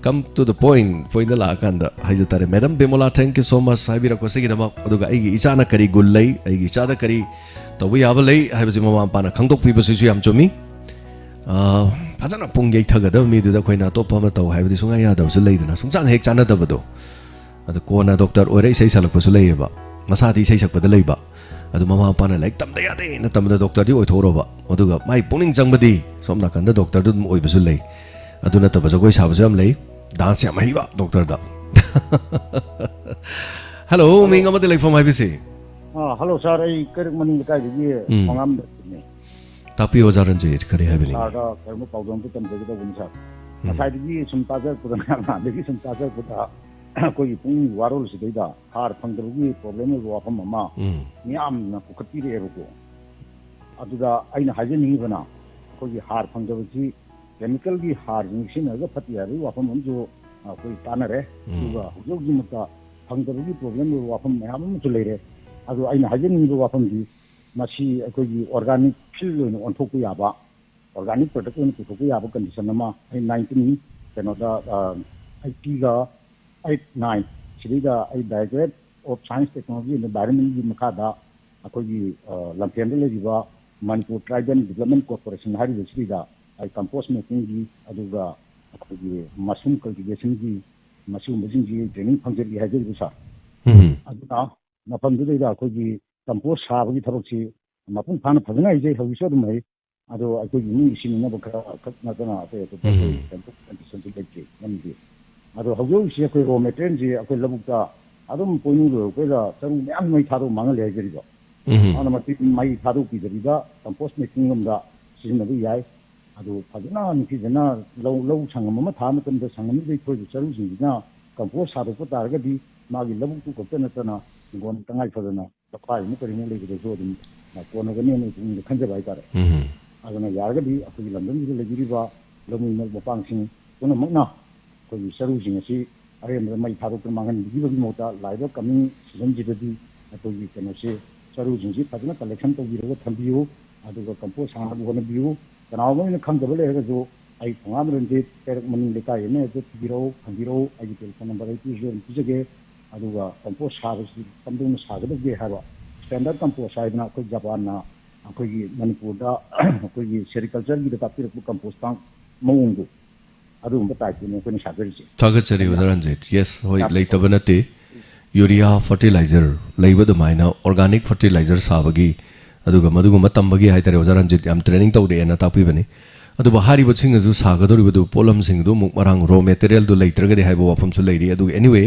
come to the point, ꯄꯣꯏꯟꯗ ꯂꯥꯛꯑꯀꯥꯟꯗ ꯍꯥꯏꯖ ꯇꯥꯔꯦ꯫ Madam Bimola, thank you so much ꯍꯥꯏꯕꯤꯔꯛꯄꯁꯤꯒꯤꯗꯃꯛ꯫ ꯑꯗꯨꯒ ꯑꯩꯒꯤ ꯏꯆꯥꯅ ꯀꯔꯤ ꯒꯨꯟ ꯂꯩ, ꯑꯩꯒꯤ ꯏꯆꯥꯗ ꯀꯔꯤ ꯇꯧꯕ ꯌꯥꯕ ꯂꯩ ꯍꯥꯏꯕꯁꯤ ꯃꯃꯥ ꯃꯄꯥꯅ ꯈꯪꯗꯣꯛꯄꯤꯕꯁꯤꯁꯨ ꯌꯥꯝ ꯆꯨꯝꯃꯤ꯫ ꯑ, ꯐꯖꯅ ꯄꯨꯡ ꯌꯩꯊꯒꯗꯕ ꯃꯤꯗꯨꯗ ꯑꯩꯈꯣꯏꯅ ꯑꯇꯣꯞꯄ ꯑꯃ ꯇꯧ ꯍꯥꯏꯕꯗꯤ ꯁꯨꯡꯌꯥ ꯌꯥꯗꯕꯁꯨ ꯂꯩꯗꯅ, ꯁꯨꯡꯆꯥꯟ ꯍꯦꯛ ꯆꯥꯟꯅꯗꯕꯗꯣ꯫ ꯑꯗ ꯀꯣꯟꯅ ꯗꯣꯛꯇꯔ ꯑꯣꯏꯔ ꯏꯁꯩ ꯁꯛꯂꯛꯄꯁꯨ ꯂꯩꯌꯦꯕ, ꯃꯁꯥꯗꯤ ꯏꯁꯩ ꯁꯛꯄꯗ ꯂꯩꯕ꯫ ꯑꯗꯨ ꯃꯃꯥ ꯃꯄꯥꯅ ꯂꯥꯏꯔꯤꯛ ꯇꯝꯗ ꯌꯥꯗꯦꯅ ꯇꯝꯕꯗ ꯗꯣꯛꯇꯔꯗꯤ ꯑꯣꯏꯊꯣꯛꯎꯔꯕ, ꯑꯗꯨꯒ ꯃꯥꯏ ꯄꯨꯛꯅꯤꯡ ꯆꯪꯕꯗꯤ ꯁꯣꯝ ꯅꯥꯀꯟꯗ ꯗꯣꯛꯇꯔꯗꯨ ꯑꯗꯨꯝ ꯑꯣꯏꯕꯁꯨ ꯂꯩ꯫ ꯑꯗꯨ ꯅꯠꯇꯕ ꯖꯒꯣꯏ ꯁꯥꯕꯁꯨ ꯌꯥꯝ ꯂꯩ, ꯗꯥꯟꯁ ꯌꯥꯝ ꯍꯩꯕ ꯗꯣꯛꯇꯔꯗ꯫ ꯍꯜꯂꯣ, ꯃꯤꯡ ꯑꯃꯗꯤ ꯂꯩꯐꯝ ꯍꯥꯏꯕꯤꯁꯤ? ꯑꯥ, ꯍꯜꯂꯣ ꯁꯥꯔ, ꯑꯩ ꯀꯩꯔꯛ ꯃꯅꯤꯡ ꯂꯩꯀꯥꯏꯗꯒꯤ ꯎꯝ꯫ ꯈꯣꯡꯉꯥꯝꯗꯅꯦ꯫ ꯇꯥꯛꯄꯤꯌꯨ, ꯑꯣꯖꯥ ꯔꯟꯖꯤꯠ, ꯀꯔꯤ ꯍꯥꯏꯕꯤꯅꯤꯡꯉꯤ? ꯁꯥꯔꯗ ꯀꯔꯤꯒꯨꯝꯕ ꯄꯥꯎꯗꯝ ꯑꯝꯇ ꯇꯝꯖꯒꯦ ꯇꯧꯕꯅꯤ ꯁꯥꯔ꯫ ꯎꯝ꯫ ꯉꯁꯥꯏꯗꯒꯤ ꯁꯨꯝ ꯇꯥꯖꯔꯛꯄꯗ, ꯃꯌꯥꯝ ꯑꯗꯒꯤ ꯁꯨꯝ ꯇꯥꯖꯔꯛꯄꯗ ꯑꯩꯈꯣꯏꯒꯤ ꯄꯨꯛꯅꯤꯡꯒꯤ ꯋꯥꯔꯣꯜꯁꯤꯗꯩꯗ ꯍꯥꯔ ꯐꯪꯗꯕꯒꯤ ꯄ꯭ꯔꯣꯕ꯭ꯂꯦꯝ ꯑꯣꯏꯕ ꯋꯥꯐꯝ ꯑꯃ ꯎꯝ꯫ ꯃꯤꯌꯥꯝꯅ ꯄꯨꯈꯠꯄꯤꯔꯛꯑꯦꯕꯀꯣ꯫ ꯑꯗꯨꯗ ꯑꯩꯅ ꯍꯥꯏꯖꯅꯤꯡꯉꯤꯕꯅ, ꯑꯩꯈꯣꯏꯒꯤ ꯍꯥꯔ ꯐꯪꯗꯕꯁꯤ ꯀꯦꯃꯤꯀꯦꯜꯒꯤ ꯍꯥꯔꯁꯤꯡ ꯁꯤꯖꯤꯟꯅꯔꯒ ꯐꯠꯇꯦ ꯍꯥꯏꯕꯒꯤ ꯋꯥꯐꯝ ꯑꯃꯁꯨ ꯑꯩꯈꯣꯏ ꯇꯥꯟꯅꯔꯦ꯫ ꯎꯝ꯫ ꯑꯗꯨꯒ ꯍꯧꯖꯤꯛ ꯍꯧꯖꯤꯛꯃꯛꯇ ꯐꯪꯗꯕꯒꯤ ꯄ꯭ꯔꯣꯕ꯭ꯂꯦꯝ ꯑꯣꯏꯕ ꯋꯥꯐꯝ ꯃꯌꯥꯝ ꯑꯃꯁꯨ ꯂꯩꯔꯦ꯫ ꯑꯗꯣ ꯑꯩꯅ ꯍꯥꯏꯖꯅꯤꯡꯉꯤꯕ ꯋꯥꯐꯝꯗꯤ, ꯃꯁꯤ ꯑꯩꯈꯣꯏꯒꯤ ꯑꯣꯔꯒꯥꯅꯤꯛ ꯐꯤꯜ ꯑꯣꯏꯅ ꯑꯣꯟꯊꯣꯛꯄ ꯌꯥꯕ, ꯑꯣꯔꯒꯥꯅꯤꯛ ꯄ꯭ꯔꯗꯛ ꯑꯣꯏꯅ ꯄꯨꯊꯣꯛꯄ ꯌꯥꯕ ꯀꯟꯗꯤꯁꯟ ꯑꯃ ꯑꯩ ꯅꯥꯏꯟꯇꯤꯟ, ꯀꯩꯅꯣꯗ, ꯑ, ꯑꯩꯠꯇꯤꯒ ꯑꯩꯠ, ꯅꯥꯏꯟ, ꯁꯤꯗꯩꯗ ꯑꯩ Directorate of Science, Technology and Environment ꯒꯤ ꯃꯈꯥꯗ ꯑꯩꯈꯣꯏꯒꯤ, ꯑ, ꯂꯝꯐꯦꯜꯗ ꯂꯩꯔꯤꯕ ꯃꯅꯤꯄꯨꯔ ꯇ꯭ꯔꯥꯏꯕꯦꯜ ꯗꯤꯕ꯭ꯂꯞꯃꯦꯟ ꯀꯣꯔꯄꯣꯔꯦꯁꯟ ꯍꯥꯏꯔꯤꯕꯁꯤꯗ ꯑꯩ ꯀꯝꯄꯣꯁ ꯃꯦꯀꯤꯡꯒꯤ, ꯑꯗꯨꯒ ꯑꯩꯈꯣꯏꯒꯤ ꯃꯁꯔꯨꯝ ꯀꯜꯇꯤꯚꯦꯁꯟꯒꯤ, ꯃꯁꯤꯒꯨꯝꯕꯁꯤꯡꯁꯤ ꯇ꯭ꯔꯦꯅꯤꯡ ꯐꯪꯖꯔꯤ ꯍꯥꯏꯖꯔꯤꯕ ꯁꯥꯔ꯫ ꯎꯝ꯫ ꯑꯗꯨꯅ ꯃꯐꯝꯗꯨꯗꯩꯗ ꯑꯩꯈꯣꯏꯒꯤ ꯀꯝꯄꯣꯁ ꯁꯥꯕꯒꯤ ꯊꯕꯛꯁꯤ ꯃꯄꯨꯡ ꯐꯥꯅ ꯐꯖꯅ ꯍꯩꯖꯩ, ꯍꯧꯖꯤꯛꯁꯨ ꯑꯗꯨꯝ ꯍꯩ꯫ ꯑꯗꯣ ꯑꯩꯈꯣꯏꯒꯤ ꯏꯃꯨꯡꯒꯤ ꯁꯤꯖꯤꯟꯅꯅꯕ ꯈꯔ ꯈꯛ ꯅꯠꯇꯅ ꯑꯇꯩ ꯑꯇꯣꯞꯄ ꯎꯝ꯫ ꯑꯩꯈꯣꯏ ꯀꯩꯝꯇ ꯀꯟꯗꯤꯁꯟꯁꯨ ꯂꯩꯇꯦ ꯃꯔꯝꯗꯤ꯫ ꯑꯗꯣ ꯍꯧꯖꯤꯛ ꯍꯧꯖꯤꯛꯁꯤ ꯑꯩꯈꯣꯏ ꯔꯣ ꯃꯦꯇꯔꯤꯌꯦꯜꯁꯤ ꯑꯩꯈꯣꯏ ꯂꯧꯕꯨꯛꯇ ꯑꯗꯨꯝ ꯄꯣꯏꯅꯨ ꯂꯣꯏꯔꯛꯄꯩꯗ ꯆꯔꯨ ꯃꯌꯥꯝ ꯃꯩ ꯊꯥꯗꯣꯛ ꯃꯥꯡꯍꯜꯂꯦ ꯍꯥꯏꯖꯔꯤꯕ꯫ ꯎꯝ꯫ ꯑꯗꯨꯅ ꯃꯁꯤ ꯃꯩ ꯊꯥꯗꯣꯛꯄꯤꯗꯕꯤꯗ ꯀꯝꯄꯣꯁ ꯃꯦꯀꯤꯡ ꯂꯣꯝꯗ ꯁꯤꯖꯤꯟꯅꯕ ꯌꯥꯏ꯫ ꯑꯗꯨ ꯐꯖꯅ ꯅꯤꯡꯊꯤꯖꯅ ꯂꯧ, ꯂꯧ ꯁꯪꯒꯝ ꯑꯃ ꯊꯥꯕ ꯃꯇꯝꯗ ꯁꯪꯒꯝꯗꯨꯗ ꯑꯩꯈꯣꯏꯒꯤ ꯆꯔꯨꯁꯤꯡꯁꯤꯅ ꯀꯝꯄꯣꯁ ꯁꯥꯗꯣꯛꯄ ꯇꯥꯔꯒꯗꯤ ꯃꯥꯒꯤ ꯂꯧꯕꯨꯛꯇꯨ ꯈꯛꯇ ꯅꯠꯇꯅ ꯍꯤꯡꯒꯣꯜ ꯇꯉꯥꯏ ꯐꯗꯅ ꯂꯐꯥꯏꯃꯨꯛ ꯀꯔꯤꯃꯨꯛ ꯂꯩꯕꯗꯁꯨ ꯑꯗꯨꯝ ꯀꯣꯟꯅꯒꯅꯤ ꯍꯥꯏꯅ ꯄꯨꯛꯅꯤꯡꯗ ꯈꯟꯖꯕ ꯍꯥꯏꯇꯥꯔꯦ꯫ ꯎꯝ꯫ ꯑꯗꯨꯅ ꯌꯥꯔꯒꯗꯤ ꯑꯩꯈꯣꯏꯒꯤ ꯂꯝꯗꯝꯁꯤꯗ ꯂꯩꯕꯤꯔꯤꯕ ꯂꯧꯃꯤ ꯃꯄꯥꯡꯁꯤꯡ ꯄꯨꯝꯅꯃꯛꯅ ꯑꯩꯈꯣꯏꯒꯤ ꯆꯔꯨꯁꯤꯡ ꯑꯁꯤ ꯑꯔꯦꯝꯕꯗ ꯃꯩ ꯊꯥꯗꯣꯛꯇꯨꯅ ꯃꯥꯡꯍꯟꯕꯤꯈꯤꯕꯒꯤ ꯃꯍꯨꯠꯇ ꯂꯥꯛꯏꯕ coming seasonꯁꯤꯗꯗꯤ ꯑꯩꯈꯣꯏꯒꯤ ꯀꯩꯅꯣꯁꯦ, ꯆꯔꯨꯁꯤꯡꯁꯤ ꯐꯖꯅ collection ꯇꯧꯕꯤꯔꯒ ꯊꯝꯕꯤꯌꯨ, ꯑꯗꯨꯒ ꯀꯝꯄꯣꯁ ꯁꯥꯅꯕ ꯍꯣꯠꯅꯕꯤꯌꯨ꯫ ꯀꯅꯥꯒꯨꯝꯕ ꯑꯣꯏꯅ ꯈꯪꯗꯕ ꯂꯩꯔꯒꯁꯨ ꯑꯩ ꯊꯣꯉꯥꯝ ꯔꯟꯖꯤꯠ, ꯀꯩꯔꯛ ꯃꯅꯤꯡ ꯂꯩꯀꯥꯏ ꯑꯃ ꯍꯦꯛꯇ ꯊꯤꯕꯤꯔꯛꯎ, ꯍꯪꯕꯤꯔꯛꯎ꯫ ꯑꯩꯒꯤ telephone number ꯑꯩ ꯄꯤꯔꯤꯁꯨ ꯑꯗꯨꯝ ꯄꯤꯖꯒꯦ꯫ ꯑꯗꯨꯒ ꯀꯝꯄꯣꯁ ꯁꯥꯕꯁꯤ ꯀꯝꯗꯧꯅ ꯁꯥꯒꯗꯒꯦ ꯍꯥꯏꯕ, standard compost ꯍꯥꯏꯗꯅ ꯑꯩꯈꯣꯏ ꯖꯄꯥꯟꯅ ꯑꯩꯈꯣꯏꯒꯤ ꯃꯅꯤꯄꯨꯔꯗ ꯑꯩꯈꯣꯏꯒꯤ sericultureꯒꯤꯗ ꯇꯥꯛꯄꯤꯔꯛꯄ ꯀꯝꯄꯣꯁ ꯃꯑꯣꯡꯗꯣ, ꯑꯗꯨꯒꯨꯝꯕ typeꯇꯨꯅꯤ ꯑꯩꯈꯣꯏꯅ ꯁꯥꯖꯔꯤꯁꯦ꯫ ꯊꯥꯒꯠꯆꯔꯤ ꯑꯣꯖꯥ ꯔꯟꯖꯤꯠ꯫ Yes, ꯍꯣꯏ, ꯌꯥꯝ ꯂꯩꯇꯕ ꯅꯠꯇꯦ꯫ Urea fertilizer ꯂꯩꯕ ꯑꯗꯨꯃꯥꯏꯅ organic fertilizer ꯁꯥꯕꯒꯤ, ꯑꯗꯨꯒ ꯃꯗꯨꯒꯨꯝꯕ ꯇꯝꯕꯒꯤ ꯍꯥꯏꯇꯥꯔꯦ, ꯑꯣꯖꯥ ꯔꯟꯖꯤꯠ ꯌꯥꯝ training ꯇꯧꯔꯛꯑꯦꯅ ꯇꯥꯛꯄꯤꯕꯅꯤ꯫ ꯑꯗꯨꯕꯨ ꯍꯥꯏꯔꯤꯕꯁꯤꯡ ꯑꯗꯨ ꯁꯥꯒꯗꯧꯔꯤꯕꯗꯨ ꯄꯣꯠꯂꯝꯁꯤꯡ ꯑꯗꯨ ꯑꯃꯨꯛ ꯃꯔꯥꯡ raw materialꯗꯨ ꯂꯩꯇ꯭ꯔꯒꯗꯤ ꯍꯥꯏꯕ ꯋꯥꯐꯝꯁꯨ ꯂꯩꯔꯤ꯫ ꯑꯗꯨꯒ anyway,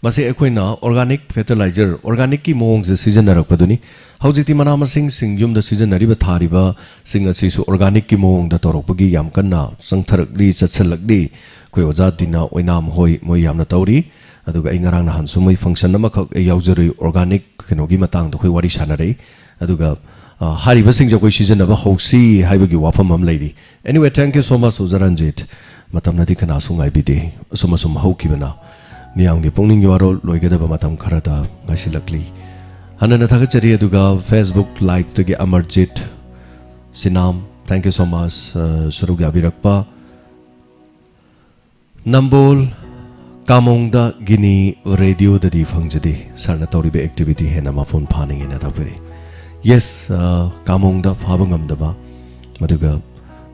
ꯃꯁꯤ ꯑꯩꯈꯣꯏꯅ organic fertilizer, organicꯀꯤ ꯃꯑꯣꯡꯁꯦ ꯁꯤꯖꯤꯟꯅꯔꯛꯄꯗꯨꯅꯤ꯫ ꯍꯧꯖꯤꯛꯇꯤ ꯃꯅꯥ ꯃꯁꯤꯡꯁꯤꯡ ꯌꯨꯝꯗ ꯁꯤꯖꯤꯟꯅꯔꯤꯕ, ꯊꯥꯔꯤꯕꯁꯤꯡ ꯑꯁꯤꯁꯨ organicꯀꯤ ꯃꯑꯣꯡꯗ ꯇꯧꯔꯛꯄꯒꯤ ꯌꯥꯝ ꯀꯟꯅ ꯆꯪꯊꯔꯛꯂꯤ, ꯆꯠꯁꯤꯜꯂꯛꯂꯤ꯫ ꯑꯩꯈꯣꯏ ꯑꯣꯖꯥ ꯗꯤꯅꯥ ꯑꯣꯏꯅꯥꯝ ꯍꯣꯏ, ꯃꯣꯏ ꯌꯥꯝꯅ ꯇꯧꯔꯤ꯫ ꯑꯗꯨꯒ ꯑꯩ ꯉꯔꯥꯡ ꯅꯍꯥꯟꯁꯨ ꯃꯣꯏ function ꯑꯃꯈꯛ ꯑꯩ ꯌꯥꯎꯖꯔꯨꯏ, organic ꯀꯩꯅꯣꯒꯤ ꯃꯇꯥꯡꯗ ꯑꯩꯈꯣꯏ ꯋꯥꯔꯤ ꯁꯥꯟꯅꯔꯛꯏ꯫ ꯑꯗꯨꯒ, ꯑ, ꯍꯥꯏꯔꯤꯕꯁꯤꯡꯁꯦ ꯑꯩꯈꯣꯏ ꯁꯤꯖꯤꯟꯅꯕ ꯍꯧꯁꯤ ꯍꯥꯏꯕꯒꯤ ꯋꯥꯐꯝ ꯑꯃ ꯂꯩꯔꯤ꯫ Anyway, thank you so much, ꯑꯣꯖꯥ ꯔꯟꯖꯤꯠ꯫ ꯃꯇꯝꯅꯗꯤ ꯀꯅꯥꯁꯨ ꯉꯥꯏꯕꯤꯗꯦ꯫ ꯑꯁꯨꯝ ꯑꯁꯨꯝ ꯍꯧꯈꯤꯕꯅ ꯃꯤꯌꯥꯝꯒꯤ ꯄꯨꯛꯅꯤꯡꯒꯤ ꯋꯥꯔꯣꯜ ꯂꯣꯏꯒꯗꯕ ꯃꯇꯝ ꯈꯔꯗ ꯉꯥꯏꯁꯤꯜꯂꯛꯂꯤ꯫ ꯍꯟꯅꯅ ꯊꯥꯒꯠꯆꯔꯤ, ꯑꯗꯨꯒ Facebook Liveꯇꯒꯤ Amarjeet ꯁꯤꯅꯥꯝ, thank you so much, ꯑ, ꯁꯔꯨꯛ ꯌꯥꯕꯤꯔꯛꯄ꯫ ꯅꯝꯕꯣꯜ ꯀꯥꯃꯣꯡꯗ ꯒꯤꯅꯤ radioꯗꯗꯤ ꯐꯪꯖꯗꯦ꯫ ꯁꯥꯔꯅ ꯇꯧꯔꯤꯕ activity ꯍꯦꯟꯅ ꯃꯄꯨꯡ ꯐꯥꯅꯤꯡꯉꯦꯅ ꯇꯥꯛꯄꯤꯔꯤ꯫ Yes, ꯑ, ꯀꯥꯃꯣꯡꯗ ꯐꯥꯕ ꯉꯝꯗꯕ, ꯑꯗꯨꯒ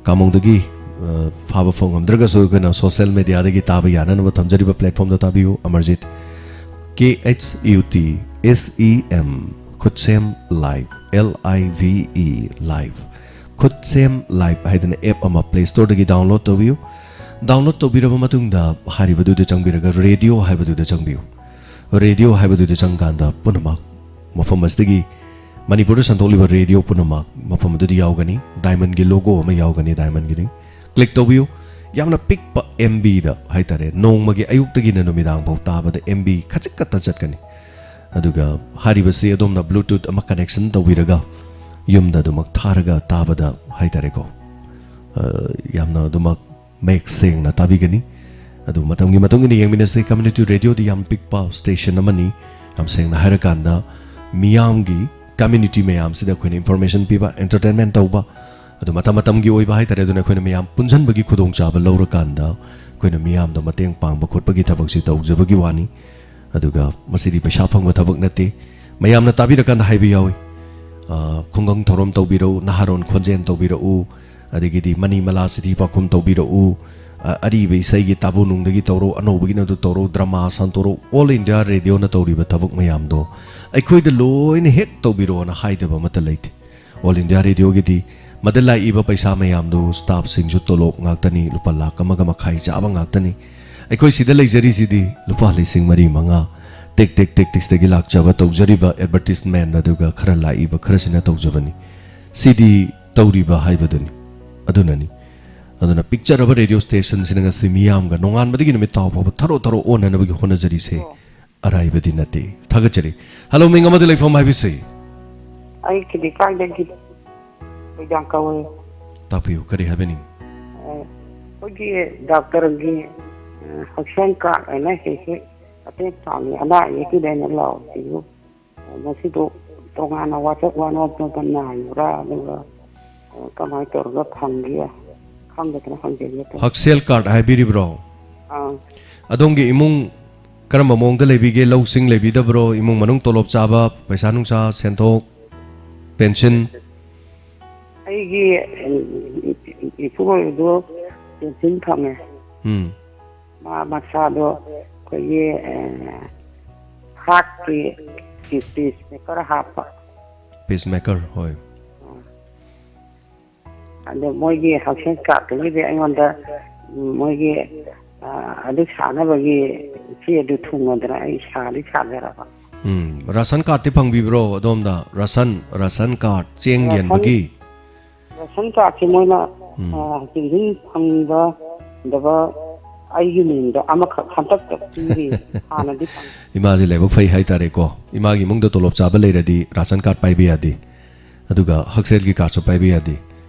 ꯀꯥꯃꯣꯡꯗꯒꯤ, ꯑ, ꯐꯥꯕ ꯐꯪꯉꯝꯗ꯭ꯔꯒꯁꯨ ꯑꯩꯈꯣꯏꯅ social mediaꯗꯒꯤ ꯇꯥꯕ ꯌꯥꯅꯅꯕ ꯊꯝꯖꯔꯤꯕ platformꯗ ꯇꯥꯕꯤꯌꯨ꯫ Amarjeet, K H U T S E M, ꯈꯨꯠꯁꯦꯝ Live, L I V E Live, ꯈꯨꯠꯁꯦꯝ Live ꯍꯥꯏꯗꯅ app ꯑꯃ Play Storeꯗꯒꯤ download ꯇꯧꯕꯤꯌꯨ꯫ Download ꯇꯧꯕꯤꯔꯕ ꯃꯇꯨꯡꯗ ꯍꯥꯏꯔꯤꯕꯗꯨꯗ ꯆꯪꯕꯤꯔꯒ radio ꯍꯥꯏꯕꯗꯨꯗ ꯆꯪꯕꯤꯌꯨ꯫ Radio ꯍꯥꯏꯕꯗꯨꯗ ꯆꯪꯀꯥꯟꯗ ꯄꯨꯝꯅꯃꯛ ꯃꯐꯝ ꯑꯁꯤꯗꯒꯤ ꯃꯅꯤꯄꯨꯔꯗ ꯁꯟꯗꯣꯛꯂꯤꯕ ꯔꯦꯗꯤꯑꯣ ꯄꯨꯝꯅꯃꯛ ꯃꯐꯝ ꯑꯗꯨꯗ ꯌꯥꯎꯒꯅꯤ꯫ ꯗꯥꯏꯃꯟꯒꯤ ꯂꯣꯒꯣ ꯑꯃ ꯌꯥꯎꯒꯅꯤ, ꯗꯥꯏꯃꯟꯒꯤꯗꯤ꯫ ꯀ꯭ꯂꯤꯛ ꯇꯧꯕꯤꯌꯨ꯫ ꯌꯥꯝꯅ ꯄꯤꯛꯄ ꯑꯦꯝ ꯕꯤꯗ ꯍꯥꯏꯇꯥꯔꯦ, ꯅꯣꯡꯃꯒꯤ ꯑꯌꯨꯛꯇꯒꯤꯅ ꯅꯨꯃꯤꯗꯥꯡ ꯐꯥꯎ ꯇꯥꯕꯗ ꯑꯦꯝ ꯕꯤ ꯈꯖꯤꯛ ꯈꯛꯇ ꯆꯠꯀꯅꯤ꯫ ꯑꯗꯨꯒ ꯍꯥꯏꯔꯤꯕꯁꯤ ꯑꯗꯣꯝꯅ ꯕ꯭ꯂꯨꯇꯨꯠ ꯑꯃ ꯀꯅꯦꯛꯁꯟ ꯇꯧꯕꯤꯔꯒ ꯌꯨꯝꯗ ꯑꯗꯨꯃꯛ ꯊꯥꯔꯒ ꯇꯥꯕꯗ ꯍꯥꯏꯇꯥꯔꯦꯀꯣ, ꯑ, ꯌꯥꯝꯅ ꯑꯗꯨꯃꯛ ꯃꯌꯦꯛ ꯁꯦꯡꯅ ꯇꯥꯕꯤꯒꯅꯤ꯫ ꯑꯗꯨ ꯃꯇꯝꯒꯤ ꯃꯇꯨꯡ ꯏꯟꯅ ꯌꯦꯡꯃꯤꯟꯅꯁꯤ꯫ ꯀꯝꯃ꯭ꯌꯨꯅꯤꯇꯤ ꯔꯦꯗꯤꯑꯣꯗꯤ ꯌꯥꯝ ꯄꯤꯛꯄ ꯁ꯭ꯇꯦꯁꯟ ꯑꯃꯅꯤ꯫ ꯌꯥꯝ ꯁꯦꯡꯅ ꯍꯥꯏꯔꯀꯥꯟꯗ ꯃꯤꯌꯥꯝꯒꯤ, ꯀꯝꯃ꯭ꯌꯨꯅꯤꯇꯤ ꯃꯌꯥꯝꯁꯤꯗ ꯑꯩꯈꯣꯏꯅ ꯏꯟꯐꯣꯔꯃꯦꯁꯟ ꯄꯤꯕ, ꯑꯦꯟꯇꯔꯇꯦꯟꯃꯦꯟ ꯇꯧꯕ, ꯑꯗꯨ ꯃꯇꯝ ꯃꯇꯝꯒꯤ ꯑꯣꯏꯕ ꯍꯥꯏꯇꯥꯔꯦ꯫ ꯑꯗꯨꯅ ꯑꯩꯈꯣꯏꯅ ꯃꯤꯌꯥꯝ ꯄꯨꯟꯁꯤꯟꯕꯒꯤ ꯈꯨꯗꯣꯡꯆꯥꯕ ꯂꯧꯔꯀꯥꯟꯗ ꯑꯩꯈꯣꯏꯅ ꯃꯤꯌꯥꯝꯗ ꯃꯇꯦꯡ ꯄꯥꯡꯕ ꯈꯣꯠꯄꯒꯤ ꯊꯕꯛꯁꯤ ꯇꯧꯖꯕꯒꯤ ꯋꯥꯅꯤ꯫ ꯑꯗꯨꯒ ꯃꯁꯤꯗꯤ ꯄꯩꯁꯥ ꯐꯪꯕ ꯊꯕꯛ ꯅꯠꯇꯦ꯫ ꯃꯌꯥꯝꯅ ꯇꯥꯕꯤꯔꯀꯥꯟꯗ ꯍꯥꯏꯕ ꯌꯥꯎꯏ, ꯑ, ꯈꯨꯡꯒꯪ ꯊꯧꯔꯝ ꯇꯧꯕꯤꯔꯛꯎ, ꯅꯍꯥꯔꯣꯟ ꯈꯣꯟꯖꯦꯜ ꯇꯧꯕꯤꯔꯛꯎ, ꯑꯗꯒꯤꯗꯤ ꯃꯅꯤ ꯃꯂꯥ ꯁꯤꯗꯤ ꯄꯥꯎꯈꯨꯝ ꯇꯧꯕꯤꯔꯛꯎ, ꯑ, ꯑꯔꯤꯕ ꯏꯁꯩꯒꯤ ꯇꯥꯕꯨ ꯅꯨꯡꯗꯒꯤ ꯇꯧꯔꯣ, ꯑꯅꯧꯕꯒꯤꯅ ꯑꯗꯨ ꯇꯧꯔꯣ, ꯗ꯭ꯔꯃꯥ ꯁꯟꯇꯣꯔꯣ, ꯑꯣꯜ ꯏꯟꯗꯤꯌꯥ ꯔꯦꯗꯤꯑꯣꯅ ꯇꯧꯔꯤꯕ ꯊꯕꯛ ꯃꯌꯥꯝꯗꯣ ꯑꯩꯈꯣꯏꯗ ꯂꯣꯏꯅ ꯍꯦꯛ ꯇꯧꯕꯤꯔꯛꯑꯣꯅ ꯍꯥꯏꯗꯕ ꯑꯃꯠꯇ ꯂꯩꯇꯦ꯫ ꯑꯣꯜ ꯏꯟꯗꯤꯌꯥ ꯔꯦꯗꯤꯑꯣꯒꯤꯗꯤ ꯃꯗ ꯂꯥꯛꯏꯕ ꯄꯩꯁꯥ ꯃꯌꯥꯝꯗꯨ, ꯁ꯭ꯇꯥꯐꯁꯤꯡꯁꯨ ꯇꯣꯂꯣꯞ ꯉꯥꯛꯇꯅꯤ, ꯂꯨꯄꯥ ꯂꯥꯈ ꯑꯃꯒ ꯃꯈꯥꯏ ꯆꯥꯕ ꯉꯥꯛꯇꯅꯤ꯫ ꯑꯩꯈꯣꯏ ꯁꯤꯗ ꯂꯩꯖꯔꯤꯁꯤꯗꯤ ꯂꯨꯄꯥ ꯂꯤꯁꯤꯡ ꯃꯔꯤ ꯃꯉꯥ ꯇꯦꯛ ꯇꯦꯛ ꯇꯦꯛ ꯇꯦꯛꯁꯇꯒꯤ ꯂꯥꯛꯆꯕ, ꯇꯧꯖꯔꯤꯕ ꯑꯦꯗꯚꯔꯇꯤꯁꯃꯦꯟ ꯑꯗꯨꯒ ꯈꯔ ꯂꯥꯛꯏꯕ ꯈꯔꯁꯤꯅ ꯇꯧꯖꯕꯅꯤ꯫ ꯁꯤꯗꯤ ꯇꯧꯔꯤꯕ ꯍꯥꯏꯕꯗꯨꯅꯤ, ꯑꯗꯨꯅꯅꯤ꯫ ꯑꯗꯨꯅ ꯄꯤꯛꯆꯔꯕ ꯔꯦꯗꯤꯑꯣ ꯁ꯭ꯇꯦꯁꯟꯁꯤꯅ ꯉꯁꯤ ꯃꯤꯌꯥꯝꯒ ꯅꯣꯡꯉꯥꯟꯕꯗꯒꯤ ꯅꯨꯃꯤꯠ ꯇꯥꯕ ꯐꯥꯎꯕ ꯊꯔꯣ ꯊꯔꯣ ꯑꯣꯟꯅꯅꯕꯒꯤ ꯍꯣꯠꯅꯖꯔꯤꯁꯦ ꯑꯔꯥꯏꯕꯗꯤ ꯅꯠꯇꯦ꯫ ꯊꯥꯒꯠꯆꯔꯤ꯫ ꯍꯜꯂꯣ, ꯃꯤꯡ ꯑꯃꯗꯤ ꯂꯩꯐꯝ ꯍꯥꯏꯕꯤꯁꯤ꯫ ꯑꯩ ꯈꯤꯗꯤꯀꯥꯏꯗꯒꯤ ꯊꯣꯏꯗꯥꯝ ꯀꯧꯏ꯫ ꯇꯥꯛꯄꯤꯌꯨ, ꯀꯔꯤ ꯍꯥꯏꯕꯤꯅꯤꯡ? ꯑ, ꯑꯩꯈꯣꯏꯒꯤ ꯗꯥꯛꯇꯔꯒꯤ, ꯑ, ꯍꯛꯁꯦꯜ ꯀꯥꯔꯗ ꯍꯥꯏꯅ ꯍꯦꯛ ꯍꯦꯛ ꯃꯇꯦꯡ ꯄꯥꯡꯉꯤ, ꯑꯅꯥ ꯑꯌꯦꯛꯀꯤꯗ ꯍꯥꯏꯅ ꯂꯥꯛꯑꯣ ꯁꯤꯕꯨ꯫ ꯑ, ꯃꯁꯤꯗꯣ ꯇꯣꯉꯥꯟꯅ WhatsApp ꯋꯥꯅꯣꯞꯇ ꯅꯥꯏꯕ꯭ꯔꯥ? ꯑꯗꯨꯒ, ꯑ, ꯀꯃꯥꯏꯅ ꯇꯧꯔꯒ ꯐꯪꯒꯦ? ꯈꯪꯗꯗꯅ ꯍꯪꯖꯒꯦ ꯇꯧꯕ꯫ ꯍꯛꯁꯦꯜ ꯀꯥꯔꯗ ꯍꯥꯏꯕꯤꯔꯤꯕ꯭ꯔꯣ? ꯑꯥ꯫ ꯑꯗꯣꯝꯒꯤ ꯏꯃꯨꯡ ꯀꯔꯝꯕ ꯃꯑꯣꯡꯗ ꯂꯩꯕꯤꯒꯦ? ꯂꯧꯁꯤꯡ ꯂꯩꯕꯤꯗꯕ꯭ꯔꯣ? ꯏꯃꯨꯡ ꯃꯅꯨꯡ ꯇꯣꯂꯣꯞ ꯆꯥꯕ, ꯄꯩꯁꯥ ꯅꯨꯡꯁꯥ, ꯁꯦꯟꯊꯣꯛ, ꯄꯦꯟꯁꯤꯟ? ꯑꯩꯒꯤ, ꯎꯝ, ꯏꯄꯨꯔꯣꯏꯕꯗꯣ ꯄꯦꯟꯁꯤꯟ ꯐꯪꯉꯦ꯫ ꯎꯝ꯫ ꯃꯥ ꯃꯁꯥꯗꯣ ꯑꯩꯈꯣꯏꯒꯤ, ꯑ, ꯍꯥꯔꯠꯀꯤ ꯄꯤ-, ꯄꯤꯁ ꯃꯦꯀꯔ ꯍꯥꯞꯄ꯫ ꯄꯤꯁ ꯃꯦꯀꯔ, ꯍꯣꯏ꯫ ꯑꯗꯣ ꯃꯣꯏꯒꯤ ꯍꯛꯁꯦꯜ ꯀꯥꯔꯗꯇꯨꯒꯤꯗꯤ ꯑꯩꯉꯣꯟꯗ, ꯎꯝ, ꯃꯣꯏꯒꯤ, ꯑ, ꯑꯗꯨ ꯁꯥꯅꯕꯒꯤ ꯆꯦꯗꯨ ꯊꯨꯡꯉꯗꯅ ꯑꯩ ꯁꯥꯗꯤ ꯁꯥꯖꯔꯕ꯫ ꯎꯝ, ꯔꯥꯁꯟ ꯀꯥꯔꯗꯇꯤ ꯐꯪꯕꯤꯕ꯭ꯔꯣ ꯑꯗꯣꯝꯗ? ꯔꯥꯁꯟ, ꯔꯥꯁꯟ ꯀꯥꯔꯗ, ꯆꯦꯡ ꯔꯥꯁꯟ, ꯌꯦꯟꯕꯒꯤ? ꯔꯥꯁꯟ ꯀꯥꯔꯗꯁꯦ ꯃꯣꯏꯅ, ꯎꯝ꯫ ꯑ, ꯍꯧꯖꯤꯛ ꯍꯧꯖꯤꯛ ꯐꯪꯕꯗꯕ ꯑꯩꯒꯤ ꯃꯤꯡꯗ ꯑꯃꯈꯛ ꯍꯟꯗꯛꯇ ꯄꯤꯔꯤ꯫ ꯍꯥꯟꯅꯗꯤ ꯐꯪ- ꯏꯃꯥꯗꯤ ꯂꯥꯏꯕꯛ ꯐꯩ ꯍꯥꯏꯇꯥꯔꯦꯀꯣ꯫ ꯏꯃꯥꯒꯤ ꯏꯃꯨꯡꯗ ꯇꯣꯂꯣꯞ ꯆꯥꯕ ꯂꯩꯔꯗꯤ ꯔꯥꯁꯟ ꯀꯥꯔꯗ ꯄꯥꯏꯕ ꯌꯥꯗꯦ, ꯑꯗꯨꯒ ꯍꯛꯁꯦꯜꯒꯤ ꯀꯥꯔꯗꯁꯨ ꯄꯥꯏꯕ ꯌꯥꯗꯦ꯫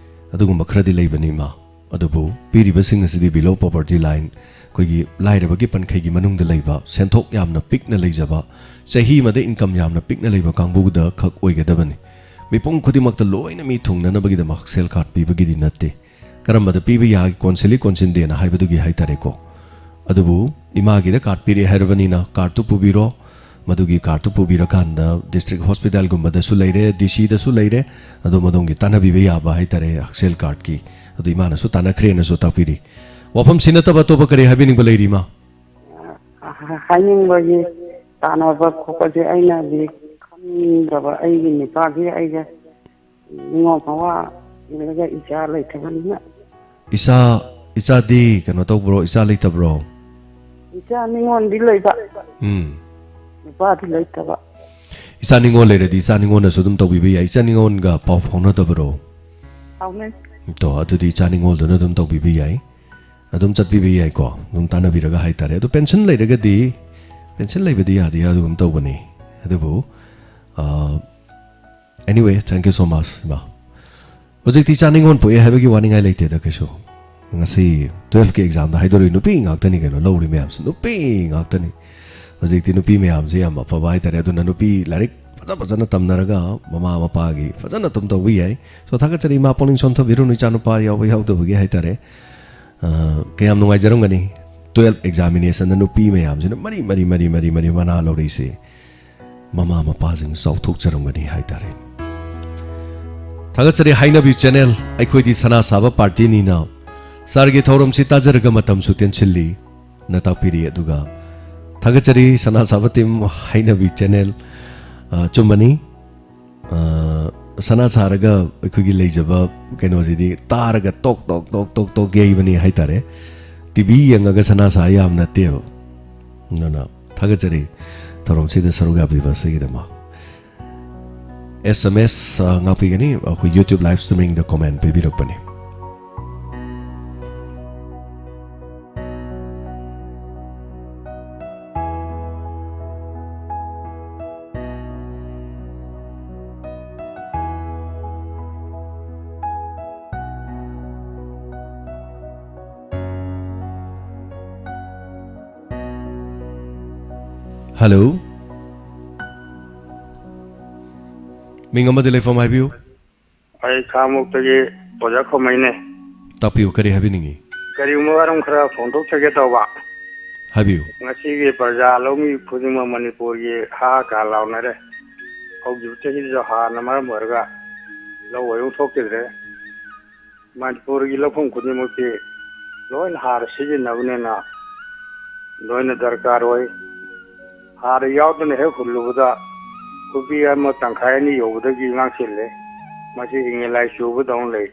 ꯑꯗꯨꯒꯨꯝꯕ ꯈꯔꯗꯤ ꯂꯩꯕꯅꯤ, ꯏꯃꯥ꯫ ꯑꯗꯨꯕꯨ ꯄꯤꯔꯤꯕꯁꯤꯡ ꯑꯁꯤꯗꯤ below poverty line, ꯑꯩꯈꯣꯏꯒꯤ ꯂꯥꯏꯔꯕꯒꯤ ꯄꯟꯈꯩꯒꯤ ꯃꯅꯨꯡꯗ ꯂꯩꯕ, ꯁꯦꯟꯊꯣꯛ ꯌꯥꯝꯅ ꯄꯤꯛꯅ ꯂꯩꯖꯕ, ꯆꯍꯤ ꯑꯃꯗ income ꯌꯥꯝꯅ ꯄꯤꯛꯅ ꯂꯩꯕ ꯀꯥꯡꯕꯨꯗ ꯈꯛ ꯑꯣꯏꯒꯗꯕꯅꯤ꯫ ꯃꯤꯄꯨꯝ ꯈꯨꯗꯤꯡꯃꯛꯇ ꯂꯣꯏꯅ ꯃꯤ ꯊꯨꯡꯅꯅꯕꯒꯤꯗꯃꯛ ꯍꯛꯁꯦꯜ ꯀꯥꯔꯗ ꯄꯤꯕꯒꯤꯗꯤ ꯅꯠꯇꯦ꯫ ꯀꯔꯝꯕꯗ ꯄꯤꯕ ꯌꯥꯒꯦ, ꯀꯣꯟꯁꯤꯜꯂꯤ ꯀꯣꯟꯁꯤꯟꯗꯦꯅ ꯍꯥꯏꯕꯗꯨꯒꯤ ꯍꯥꯏꯇꯥꯔꯦꯀꯣ꯫ ꯑꯗꯨꯕꯨ ꯏꯃꯥꯒꯤꯗ ꯀꯥꯔꯗ ꯄꯤꯔꯛꯑꯦ ꯍꯥꯏꯔꯕꯅꯤꯅ ꯀꯥꯔꯗꯇꯨ ꯄꯨꯕꯤꯔꯣ꯫ ꯃꯗꯨꯒꯤ ꯀꯥꯔꯗꯇꯨ ꯄꯨꯕꯤꯔꯀꯥꯟꯗ district hospitalꯒꯨꯝꯕꯗꯁꯨ ꯂꯩꯔꯦ, D Cꯗꯁꯨ ꯂꯩꯔꯦ, ꯑꯗꯣꯝ ꯑꯗꯣꯝꯒꯤ ꯇꯥꯟꯅꯕꯤꯕ ꯌꯥꯕ ꯍꯥꯏꯇꯥꯔꯦ ꯍꯛꯁꯦꯜ ꯀꯥꯔꯗꯀꯤ꯫ ꯑꯗꯨ ꯏꯃꯥꯅꯁꯨ ꯇꯥꯟꯅꯈ꯭ꯔꯦꯅꯁꯨ ꯇꯥꯛꯄꯤꯔꯤ꯫ ꯋꯥꯐꯝꯁꯤ ꯅꯠꯇꯕ ꯑꯇꯣꯞꯄ ꯀꯔꯤ ꯍꯥꯏꯕꯤꯅꯤꯡꯕ ꯂꯩꯔꯤ, ꯏꯃꯥ? ꯍꯥꯏꯅꯤꯡꯕꯒꯤ ꯇꯥꯟꯅꯕ ꯈꯣꯠꯄꯁꯦ ꯑꯩꯅꯗꯤ ꯈꯪꯗꯕ, ꯑꯩꯒꯤ ꯅꯨꯄꯥꯗꯤ ꯑꯩꯒ ꯅꯤꯉꯣꯜ ꯃꯋꯥ ꯂꯩꯔꯒ ꯏꯆꯥ ꯂꯩꯇꯕꯅꯤꯅ꯫ ꯏꯆꯥ, ꯏꯆꯥꯗꯤ ꯀꯩꯅꯣ ꯇꯧꯕ꯭ꯔꯣ? ꯏꯆꯥ ꯂꯩꯇꯕ꯭ꯔꯣ? ꯏꯆꯥ ꯅꯤꯉꯣꯜꯗꯤ ꯂꯩꯕ, ꯎꯝ꯫ ꯅꯨꯄꯥꯗꯤ ꯂꯩꯇꯕ꯫ ꯏꯆꯥ ꯅꯤꯉꯣꯜ ꯂꯩꯔꯗꯤ ꯏꯆꯥ ꯅꯤꯉꯣꯜꯅꯁꯨ ꯑꯗꯨꯝ ꯇꯧꯕꯤꯕ ꯌꯥꯏ꯫ ꯏꯆꯥ ꯅꯤꯉꯣꯜꯒ ꯄꯥꯎ ꯐꯥꯎꯅꯗꯕ꯭ꯔꯣ? ꯐꯥꯎꯅꯩ꯫ ꯇꯣ, ꯑꯗꯨꯗꯤ ꯏꯆꯥ ꯅꯤꯉꯣꯜꯗꯨꯅ ꯑꯗꯨꯝ ꯇꯧꯕꯤꯕ ꯌꯥꯏ꯫ ꯑꯗꯨꯝ ꯆꯠꯄꯤꯕ ꯌꯥꯏꯀꯣ, ꯑꯗꯨꯝ ꯇꯥꯟꯅꯕꯤꯔꯒ ꯍꯥꯏꯇꯥꯔꯦ꯫ ꯑꯗꯣ ꯄꯦꯟꯁꯟ ꯂꯩꯔꯒꯗꯤ, ꯄꯦꯟꯁꯟ ꯂꯩꯕꯗꯤ ꯌꯥꯗꯤ ꯌꯥꯗꯒꯨꯝ ꯇꯧꯕꯅꯤ꯫ ꯑꯗꯨꯕꯨ, ꯑ, anyway, thank you so much, ꯏꯃꯥ꯫ ꯍꯧꯖꯤꯛꯇꯤ ꯏꯆꯥ ꯅꯤꯉꯣꯜ ꯄꯣꯛꯑꯦ ꯍꯥꯏꯕꯒꯤ ꯋꯥꯅꯤꯡꯉꯥꯏ ꯂꯩꯇꯦꯗ ꯀꯩꯁꯨ꯫ ꯉꯁꯤ twelveꯀꯤ examꯗ ꯍꯥꯏꯗꯣꯔꯛꯏ, ꯅꯨꯄꯤ ꯉꯥꯛꯇꯅꯤ ꯀꯩꯅꯣ ꯂꯧꯔꯤ ꯃꯌꯥꯝꯁꯤ, ꯅꯨꯄꯤ ꯉꯥꯛꯇꯅꯤ꯫ ꯍꯧꯖꯤꯛꯇꯤ ꯅꯨꯄꯤ ꯃꯌꯥꯝꯁꯤ ꯌꯥꯝ ꯑꯐꯕ ꯍꯥꯏꯇꯥꯔꯦ꯫ ꯑꯗꯨꯅ ꯅꯨꯄꯤ ꯂꯥꯏꯔꯤꯛ ꯐꯖ ꯐꯖꯅ ꯇꯝꯅꯔꯒ ꯃꯃꯥ ꯃꯄꯥꯒꯤ ꯐꯖꯅ ꯑꯗꯨꯝ ꯇꯧꯕ ꯌꯥꯏ꯫ So, ꯊꯥꯒꯠꯆꯔꯤ ꯏꯃꯥ, ꯄꯨꯛꯅꯤꯡ ꯁꯣꯟꯊꯕꯤꯔꯨꯅꯨ ꯏꯆꯥꯅꯨꯄꯥ ꯌꯥꯎꯕ ꯌꯥꯎꯗꯕꯒꯤ ꯍꯥꯏꯇꯥꯔꯦ꯫ ꯑ, ꯀꯌꯥꯝ ꯅꯨꯡꯉꯥꯏꯖꯔꯝꯒꯅꯤ꯫ Twelve examinationꯗ ꯅꯨꯄꯤ ꯃꯌꯥꯝꯁꯤꯅ ꯃꯔꯤ, ꯃꯔꯤ, ꯃꯔꯤ, ꯃꯔꯤ, ꯃꯔꯤ ꯃꯅꯥ ꯂꯧꯔꯛꯏꯁꯦ꯫ ꯃꯃꯥ ꯃꯄꯥꯁꯤꯡ ꯆꯥꯎꯊꯣꯛꯆꯔꯝꯒꯅꯤ ꯍꯥꯏꯇꯥꯔꯦ꯫ ꯊꯥꯒꯠꯆꯔꯤ ꯍꯩꯅꯕꯤ channel, ꯑꯩꯈꯣꯏꯗꯤ ꯁꯅꯥ ꯁꯥꯕ partyꯅꯤꯅ ꯁꯥꯔꯒꯤ ꯊꯧꯔꯝꯁꯤ ꯇꯥꯖꯔꯒ ꯃꯇꯝꯁꯨ ꯇꯦꯟꯁꯤꯜꯂꯤ ꯅ ꯇꯥꯛꯄꯤꯔꯤ꯫ ꯑꯗꯨꯒ ꯊꯥꯒꯠꯆꯔꯤ ꯁꯅꯥ ꯁꯥꯕ team, ꯍꯩꯅꯕꯤ channel꯫ ꯑ, ꯑꯆꯨꯝꯕꯅꯤ꯫ ꯑ, ꯁꯅꯥ ꯁꯥꯔꯒ ꯑꯩꯈꯣꯏꯒꯤ ꯂꯩꯖꯕ ꯀꯩꯅꯣꯁꯤꯗꯤ ꯇꯥꯔꯒ ꯇꯣꯛ ꯇꯣꯛ ꯇꯣꯛ ꯇꯣꯛ ꯇꯣꯛ ꯌꯩꯕꯅꯤ ꯍꯥꯏꯇꯥꯔꯦ꯫ TV ꯌꯦꯡꯉꯒ ꯁꯅꯥ ꯁꯥ ꯌꯥꯕ ꯅꯠꯇꯦꯕ꯫ ꯑꯗꯨꯅ ꯊꯥꯒꯠꯆꯔꯤ꯫ ꯊꯧꯔꯝꯁꯤꯗ ꯁꯔꯨꯛ ꯌꯥꯕꯤꯕ ꯑꯁꯤꯒꯤꯗꯃꯛ꯫ ꯑꯦꯁ ꯑꯦꯝ ꯑꯦꯁ, ꯑ, ꯉꯥꯛꯄꯤꯒꯅꯤ꯫ ꯑꯩꯈꯣꯏ YouTube live streaming ꯗ comment ꯄꯤꯕꯤꯔꯛꯄꯅꯤ꯫ ꯍꯜꯂꯣ꯫ ꯃꯤꯡ ꯑꯃꯗꯤ ꯂꯩꯐꯝ ꯍꯥꯏꯕꯤꯌꯨ꯫ ꯑꯩ ꯈꯥꯉꯕꯣꯛꯇꯒꯤ ꯑꯣꯖꯥ ꯈꯣꯃꯩꯅꯦ꯫ ꯇꯥꯛꯄꯤꯌꯨ, ꯀꯔꯤ ꯍꯥꯏꯕꯤꯅꯤꯡꯉꯤ? ꯀꯔꯤꯒꯨꯝꯕ ꯋꯥꯔꯝ ꯈꯔ ꯐꯣꯡꯗꯣꯛꯆꯒꯦ ꯇꯧꯕ꯫ ꯍꯥꯏꯕꯤꯌꯨ꯫ ꯉꯁꯤꯒꯤ ꯄ꯭ꯔꯖꯥ ꯂꯧꯃꯤ ꯈꯨꯗꯤꯡꯃꯛ ꯃꯅꯤꯄꯨꯔꯒꯤ ꯍꯥꯍꯥꯀꯥꯔ ꯂꯥꯎꯅꯔꯦ꯫ ꯍꯧꯈꯤꯕ ꯆꯍꯤꯗꯁꯨ ꯍꯥꯔꯅ ꯃꯔꯝ ꯑꯣꯏꯔꯒ ꯂꯧ ꯑꯣꯏꯔꯣꯡ ꯊꯣꯛꯈꯤꯗ꯭ꯔꯦ꯫ ꯃꯅꯤꯄꯨꯔꯒꯤ ꯂꯧꯐꯝ ꯈꯨꯗꯤꯡꯃꯛꯇꯤ ꯂꯣꯏꯅ ꯍꯥꯔ ꯁꯤꯖꯤꯟꯅꯕꯅꯤꯅ ꯂꯣꯏꯅ ꯗꯔꯀꯥꯔ ꯑꯣꯏ꯫ ꯍꯥꯔ ꯌꯥꯎꯗꯅ ꯍꯦꯛ ꯍꯨꯜꯂꯨꯕꯗ ꯈꯨꯕꯤ ꯑꯃ ꯇꯪꯈꯥꯏ ꯑꯅꯤ ꯌꯧꯕꯗꯒꯤ ꯉꯥꯡꯁꯤꯜꯂꯦ꯫ ꯃꯁꯤ ꯏꯪꯉꯦ ꯂꯥꯏ ꯆꯨꯕꯗꯧꯅ ꯂꯩ꯫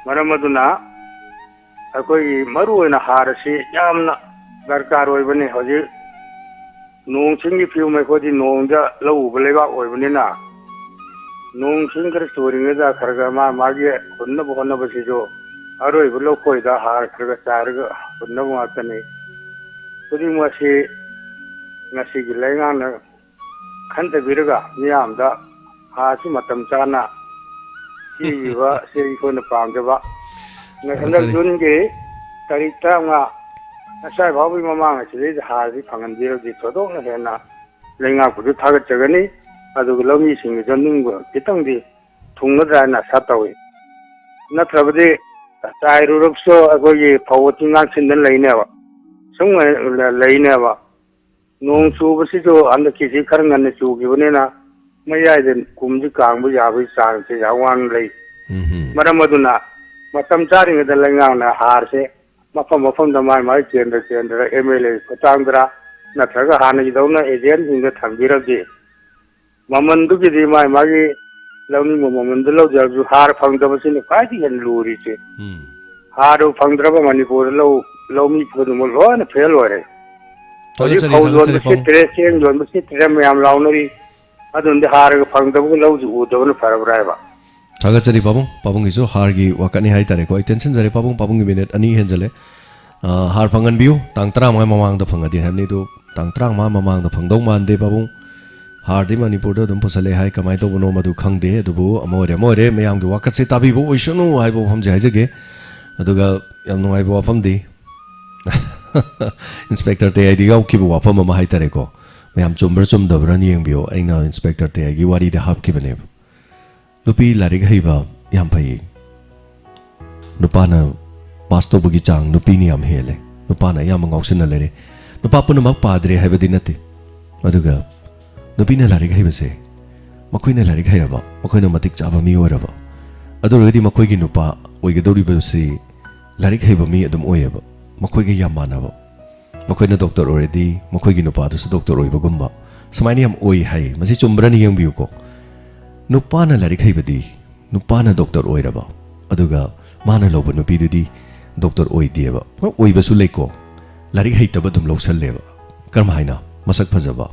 ꯃꯔꯝ ꯑꯗꯨꯅ ꯑꯩꯈꯣꯏꯒꯤ ꯃꯔꯨꯑꯣꯏꯅ ꯍꯥꯔ ꯑꯁꯤ ꯌꯥꯝꯅ ꯗꯔꯀꯥꯔ ꯑꯣꯏꯕꯅꯤ꯫ ꯍꯧꯖꯤꯛ ꯅꯣꯡ ꯆꯤꯡꯒꯤ ꯐꯤꯕꯝ ꯑꯩꯈꯣꯏꯗꯤ ꯅꯣꯡꯗ ꯂꯧ ꯎꯕ ꯂꯩꯕꯥꯛ ꯑꯣꯏꯕꯅꯤꯅ ꯅꯣꯡ ꯆꯤꯡ ꯈꯔ ꯆꯨꯔꯤꯉꯩꯗ ꯈꯔ ꯈꯔ ꯃꯥ ꯃꯥꯒꯤ ꯍꯨꯟꯅꯕ ꯍꯣꯠꯅꯕꯁꯤꯁꯨ ꯑꯔꯣꯏꯕ ꯂꯧꯈꯣꯏꯗ ꯍꯥꯔ ꯈꯔ ꯈꯔ ꯆꯥꯏꯔꯒ ꯍꯨꯟꯅꯕ ꯉꯥꯛꯇꯅꯤ꯫ ꯈꯨꯗꯤꯡꯃꯛ ꯑꯁꯤ ꯉꯁꯤꯒꯤ ꯂꯩꯉꯥꯛꯅ ꯈꯟꯊꯕꯤꯔꯒ ꯃꯤꯌꯥꯝꯗ ꯍꯥꯔꯁꯤ ꯃꯇꯝ ꯆꯥꯅ ꯄꯤꯕꯤꯕ ꯑꯁꯤ ꯑꯩꯈꯣꯏꯅ ꯄꯥꯝꯖꯕ꯫ ꯍꯟꯗꯛ ꯊꯥꯒꯠꯆꯔꯤ꯫ ꯖꯨꯟꯒꯤ ꯇꯥꯔꯤꯛ ꯇꯔꯥꯃꯉꯥ ꯑꯁ꯭ꯋꯥꯏ ꯐꯥꯎꯕꯒꯤ ꯃꯃꯥꯡ ꯑꯁꯤꯗꯩꯗ ꯍꯥꯔꯁꯤ ꯐꯪꯍꯟꯕꯤꯔꯕꯗꯤ ꯊꯣꯏꯗꯣꯛꯅ ꯍꯦꯟꯅ ꯂꯩꯉꯥꯛꯄꯨꯁꯨ ꯊꯥꯒꯠꯆꯒꯅꯤ, ꯑꯗꯨꯒ ꯂꯧꯃꯤꯁꯤꯡꯒꯤꯁꯨ ꯅꯤꯡꯕ ꯈꯤꯇꯪꯗꯤ ꯊꯨꯡꯒꯗ꯭ꯔꯥ ꯍꯥꯏꯅ ꯑꯁꯥ ꯇꯧꯏ꯫ ꯅꯠꯇ꯭ꯔꯕꯗꯤ ꯆꯥꯏꯔꯨꯔꯕꯁꯨ ꯑꯩꯈꯣꯏꯒꯤ ꯐꯧ ꯑꯁꯤ ꯉꯥꯛꯁꯤꯟꯗꯅ ꯂꯩꯅꯦꯕ, ꯁꯨꯝ ꯂꯩꯅꯦꯕ꯫ ꯅꯣꯡ ꯎꯝ꯫ ꯆꯨꯕꯁꯤꯁꯨ ꯍꯟꯗꯛꯀꯤꯁꯤ ꯈꯔ ꯉꯟꯅ ꯆꯨꯈꯤꯕꯅꯤꯅ ꯃꯌꯥꯏꯗ ꯀꯨꯝꯁꯤ ꯀꯥꯡꯕ ꯌꯥꯕꯒꯤ ꯆꯥꯡꯁꯦ ꯌꯥꯝ ꯋꯥꯅ ꯂꯩ꯫ ꯎꯝ ꯍꯝ꯫ ꯃꯔꯝ ꯑꯗꯨꯅ ꯃꯇꯝ ꯆꯥꯔꯤꯉꯩꯗ ꯂꯩꯉꯥꯛꯅ ꯍꯥꯔꯁꯦ ꯃꯐꯝ ꯃꯐꯝꯗ ꯃꯥꯏ ꯃꯥꯏ ꯀꯦꯟꯗ꯭ꯔ ꯀꯦꯟꯗ꯭ꯔ ꯑꯦꯝ ꯑꯦꯜ ꯑꯦ ꯈꯨꯠꯊꯥꯡꯗꯔ ꯅꯠꯇ꯭ꯔꯒ ꯍꯥꯟꯅꯒꯤꯗꯧꯅ ꯑꯦꯖꯦꯟꯁꯤꯡꯗ ꯊꯝꯕꯤꯔꯗꯤ ꯃꯃꯟꯗꯨꯒꯤꯗꯤ ꯃꯥꯏ ꯃꯥꯒꯤ ꯂꯧꯅꯤꯡꯕ ꯃꯃꯟꯗꯨ ꯂꯧꯖꯔꯁꯨ ꯍꯥꯔ ꯐꯪꯗꯕꯁꯤꯅ ꯈ꯭ꯋꯥꯏꯗꯒꯤ ꯍꯦꯟꯅ ꯂꯨꯔꯤꯁꯦ꯫ ꯎꯝ꯫ ꯍꯥꯔꯗꯨ ꯐꯪꯗ꯭ꯔꯕ ꯃꯅꯤꯄꯨꯔꯗ ꯂꯧ, ꯂꯧꯃꯤ ꯈꯨꯗꯤꯡꯃꯛ ꯂꯣꯏꯅ ꯐꯦꯜ ꯑꯣꯏꯔꯦ꯫ ꯍꯧꯖꯤꯛ ꯊꯥꯒꯠꯆꯔꯤ, ꯐꯧ ꯊꯥꯒꯠꯆꯔꯤ, ꯌꯣꯟꯕ ꯄꯥꯕꯨꯡ꯫ ꯁꯤꯠꯇ꯭ꯔꯦ, ꯆꯦꯡ ꯌꯣꯟꯕ ꯁꯤꯠꯇ꯭ꯔꯦ, ꯃꯌꯥꯝ ꯂꯥꯎꯅꯔꯤ꯫ ꯑꯗꯨꯅꯗꯤ ꯍꯥꯔꯒ ꯐꯪꯗꯕꯒ ꯂꯧꯁꯤ ꯎꯗꯕꯅ ꯐꯔꯕ꯭ꯔꯥ ꯍꯥꯏꯕ? ꯊꯥꯒꯠꯆꯔꯤ ꯄꯥꯕꯨꯡ꯫ ꯄꯥꯕꯨꯡꯒꯤꯁꯨ ꯍꯥꯔꯒꯤ ꯋꯥꯀꯠꯅꯤ ꯍꯥꯏꯇꯥꯔꯦꯀꯣ꯫ ꯑꯩ ꯇꯦꯟꯁꯤꯟꯖꯔꯦ ꯄꯥꯕꯨꯡ, ꯄꯥꯕꯨꯡꯒꯤ ꯃꯤꯅꯤꯠ ꯑꯅꯤ ꯍꯦꯟꯖꯜꯂꯦ꯫ ꯑ, ꯍꯥꯔ ꯐꯪꯍꯟꯕꯤꯌꯨ꯫ ꯇꯥꯡ ꯇꯔꯥꯃꯉꯥ ꯃꯃꯥꯡꯗ ꯐꯪꯉꯗꯤ ꯍꯥꯏꯕꯅꯤ, ꯑꯗꯨ ꯇꯥꯡ ꯇꯔꯥꯃꯉꯥ ꯃꯃꯥꯡꯗ ꯐꯪꯗꯧ ꯃꯥꯟꯗꯦ ꯄꯥꯕꯨꯡ꯫ ꯍꯥꯔꯗꯤ ꯃꯅꯤꯄꯨꯔꯗ ꯑꯗꯨꯝ ꯄꯨꯁꯜꯂꯛꯑꯦ ꯍꯥꯏ, ꯀꯃꯥꯏꯅ ꯇꯧꯕꯅꯣ ꯃꯗꯨ ꯈꯪꯗꯦ꯫ ꯑꯗꯨꯕꯨ ꯑꯃ ꯑꯣꯏꯔꯦ ꯑꯃ ꯑꯣꯏꯔꯦ, ꯃꯌꯥꯝꯒꯤ ꯋꯥꯀꯠꯁꯦ ꯇꯥꯕꯤꯕ ꯑꯣꯏꯁꯅꯨ ꯍꯥꯏꯕ ꯋꯥꯐꯝꯁꯦ ꯍꯥꯏꯖꯒꯦ꯫ ꯑꯗꯨꯒ ꯌꯥꯝ ꯅꯨꯡꯉꯥꯏꯕ ꯋꯥꯐꯝꯗꯤ, ꯏꯟꯁꯄꯦꯛꯇꯔ ꯇꯦꯌꯥꯏꯗ ꯌꯥꯎꯈꯤꯕ ꯋꯥꯐꯝ ꯑꯃ ꯍꯥꯏꯇꯥꯔꯦꯀꯣ, ꯃꯌꯥꯝ ꯆꯨꯝꯕ꯭ꯔꯥ ꯆꯨꯝꯗꯕ꯭ꯔꯥꯅ ꯌꯦꯡꯕꯤꯌꯣ꯫ ꯑꯩꯅ ꯏꯟꯁꯄꯦꯛꯇꯔ ꯇꯦꯌꯥꯏꯒꯤ ꯋꯥꯔꯤꯗ ꯍꯥꯞꯈꯤꯕꯅꯦꯕ꯫ ꯅꯨꯄꯤ ꯂꯥꯏꯔꯤꯛ ꯍꯩꯕ ꯌꯥꯝ ꯐꯩꯌꯦ꯫ ꯅꯨꯄꯥꯅ ꯄꯥꯁ ꯇꯧꯕꯒꯤ ꯆꯥꯡ ꯅꯨꯄꯤꯅ ꯌꯥꯝ ꯍꯦꯜꯂꯦ꯫ ꯅꯨꯄꯥꯅ ꯑꯌꯥꯝꯕ ꯉꯥꯎꯁꯤꯟꯅ ꯂꯩꯔꯦ꯫ ꯅꯨꯄꯥ ꯄꯨꯝꯅꯃꯛ ꯄꯥꯗ꯭ꯔꯦ ꯍꯥꯏꯕꯗꯤ ꯅꯠꯇꯦ꯫ ꯑꯗꯨꯒ ꯅꯨꯄꯤꯅ ꯂꯥꯏꯔꯤꯛ ꯍꯩꯕꯁꯦ, ꯃꯈꯣꯏꯅ ꯂꯥꯏꯔꯤꯛ ꯍꯩꯔꯕ, ꯃꯈꯣꯏꯅ ꯃꯇꯤꯛ ꯆꯥꯕ ꯃꯤ ꯑꯣꯏꯔꯕ, ꯑꯗꯨ ꯑꯣꯏꯔꯒꯗꯤ ꯃꯈꯣꯏꯒꯤ ꯅꯨꯄꯥ ꯑꯣꯏꯒꯗꯧꯔꯤꯕꯁꯤ ꯂꯥꯏꯔꯤꯛ ꯍꯩꯕ ꯃꯤ ꯑꯗꯨꯝ ꯑꯣꯏꯌꯦꯕ, ꯃꯈꯣꯏꯒ ꯌꯥꯝ ꯃꯥꯟꯅꯕ꯫ ꯃꯈꯣꯏꯅ ꯗꯣꯛꯇꯔ ꯑꯣꯏꯔꯗꯤ ꯃꯈꯣꯏꯒꯤ ꯅꯨꯄꯥꯗꯨꯁꯨ ꯗꯣꯛꯇꯔ ꯑꯣꯏꯕꯒꯨꯝꯕ, ꯁꯨꯃꯥꯏꯅ ꯌꯥꯝ ꯑꯣꯏ ꯍꯥꯏ꯫ ꯃꯁꯤ ꯆꯨꯝꯕ꯭ꯔꯅ ꯌꯦꯡꯕꯤꯌꯨꯀꯣ꯫ ꯅꯨꯄꯥꯅ ꯂꯥꯏꯔꯤꯛ ꯍꯩꯕꯗꯤ, ꯅꯨꯄꯥꯅ ꯗꯣꯛꯇꯔ ꯑꯣꯏꯔꯕ, ꯑꯗꯨꯒ ꯃꯥꯅ ꯂꯧꯕ ꯅꯨꯄꯤꯗꯨꯗꯤ ꯗꯣꯛꯇꯔ ꯑꯣꯏꯗꯦꯕ꯫ ꯍꯣꯏ, ꯑꯣꯏꯕꯁꯨ ꯂꯩꯀꯣ, ꯂꯥꯏꯔꯤꯛ ꯍꯩꯇꯕ ꯑꯗꯨꯝ ꯂꯧꯁꯜꯂꯦꯕ꯫ ꯀꯔꯝ ꯍꯥꯏꯅ? ꯃꯁꯛ ꯐꯖꯕ,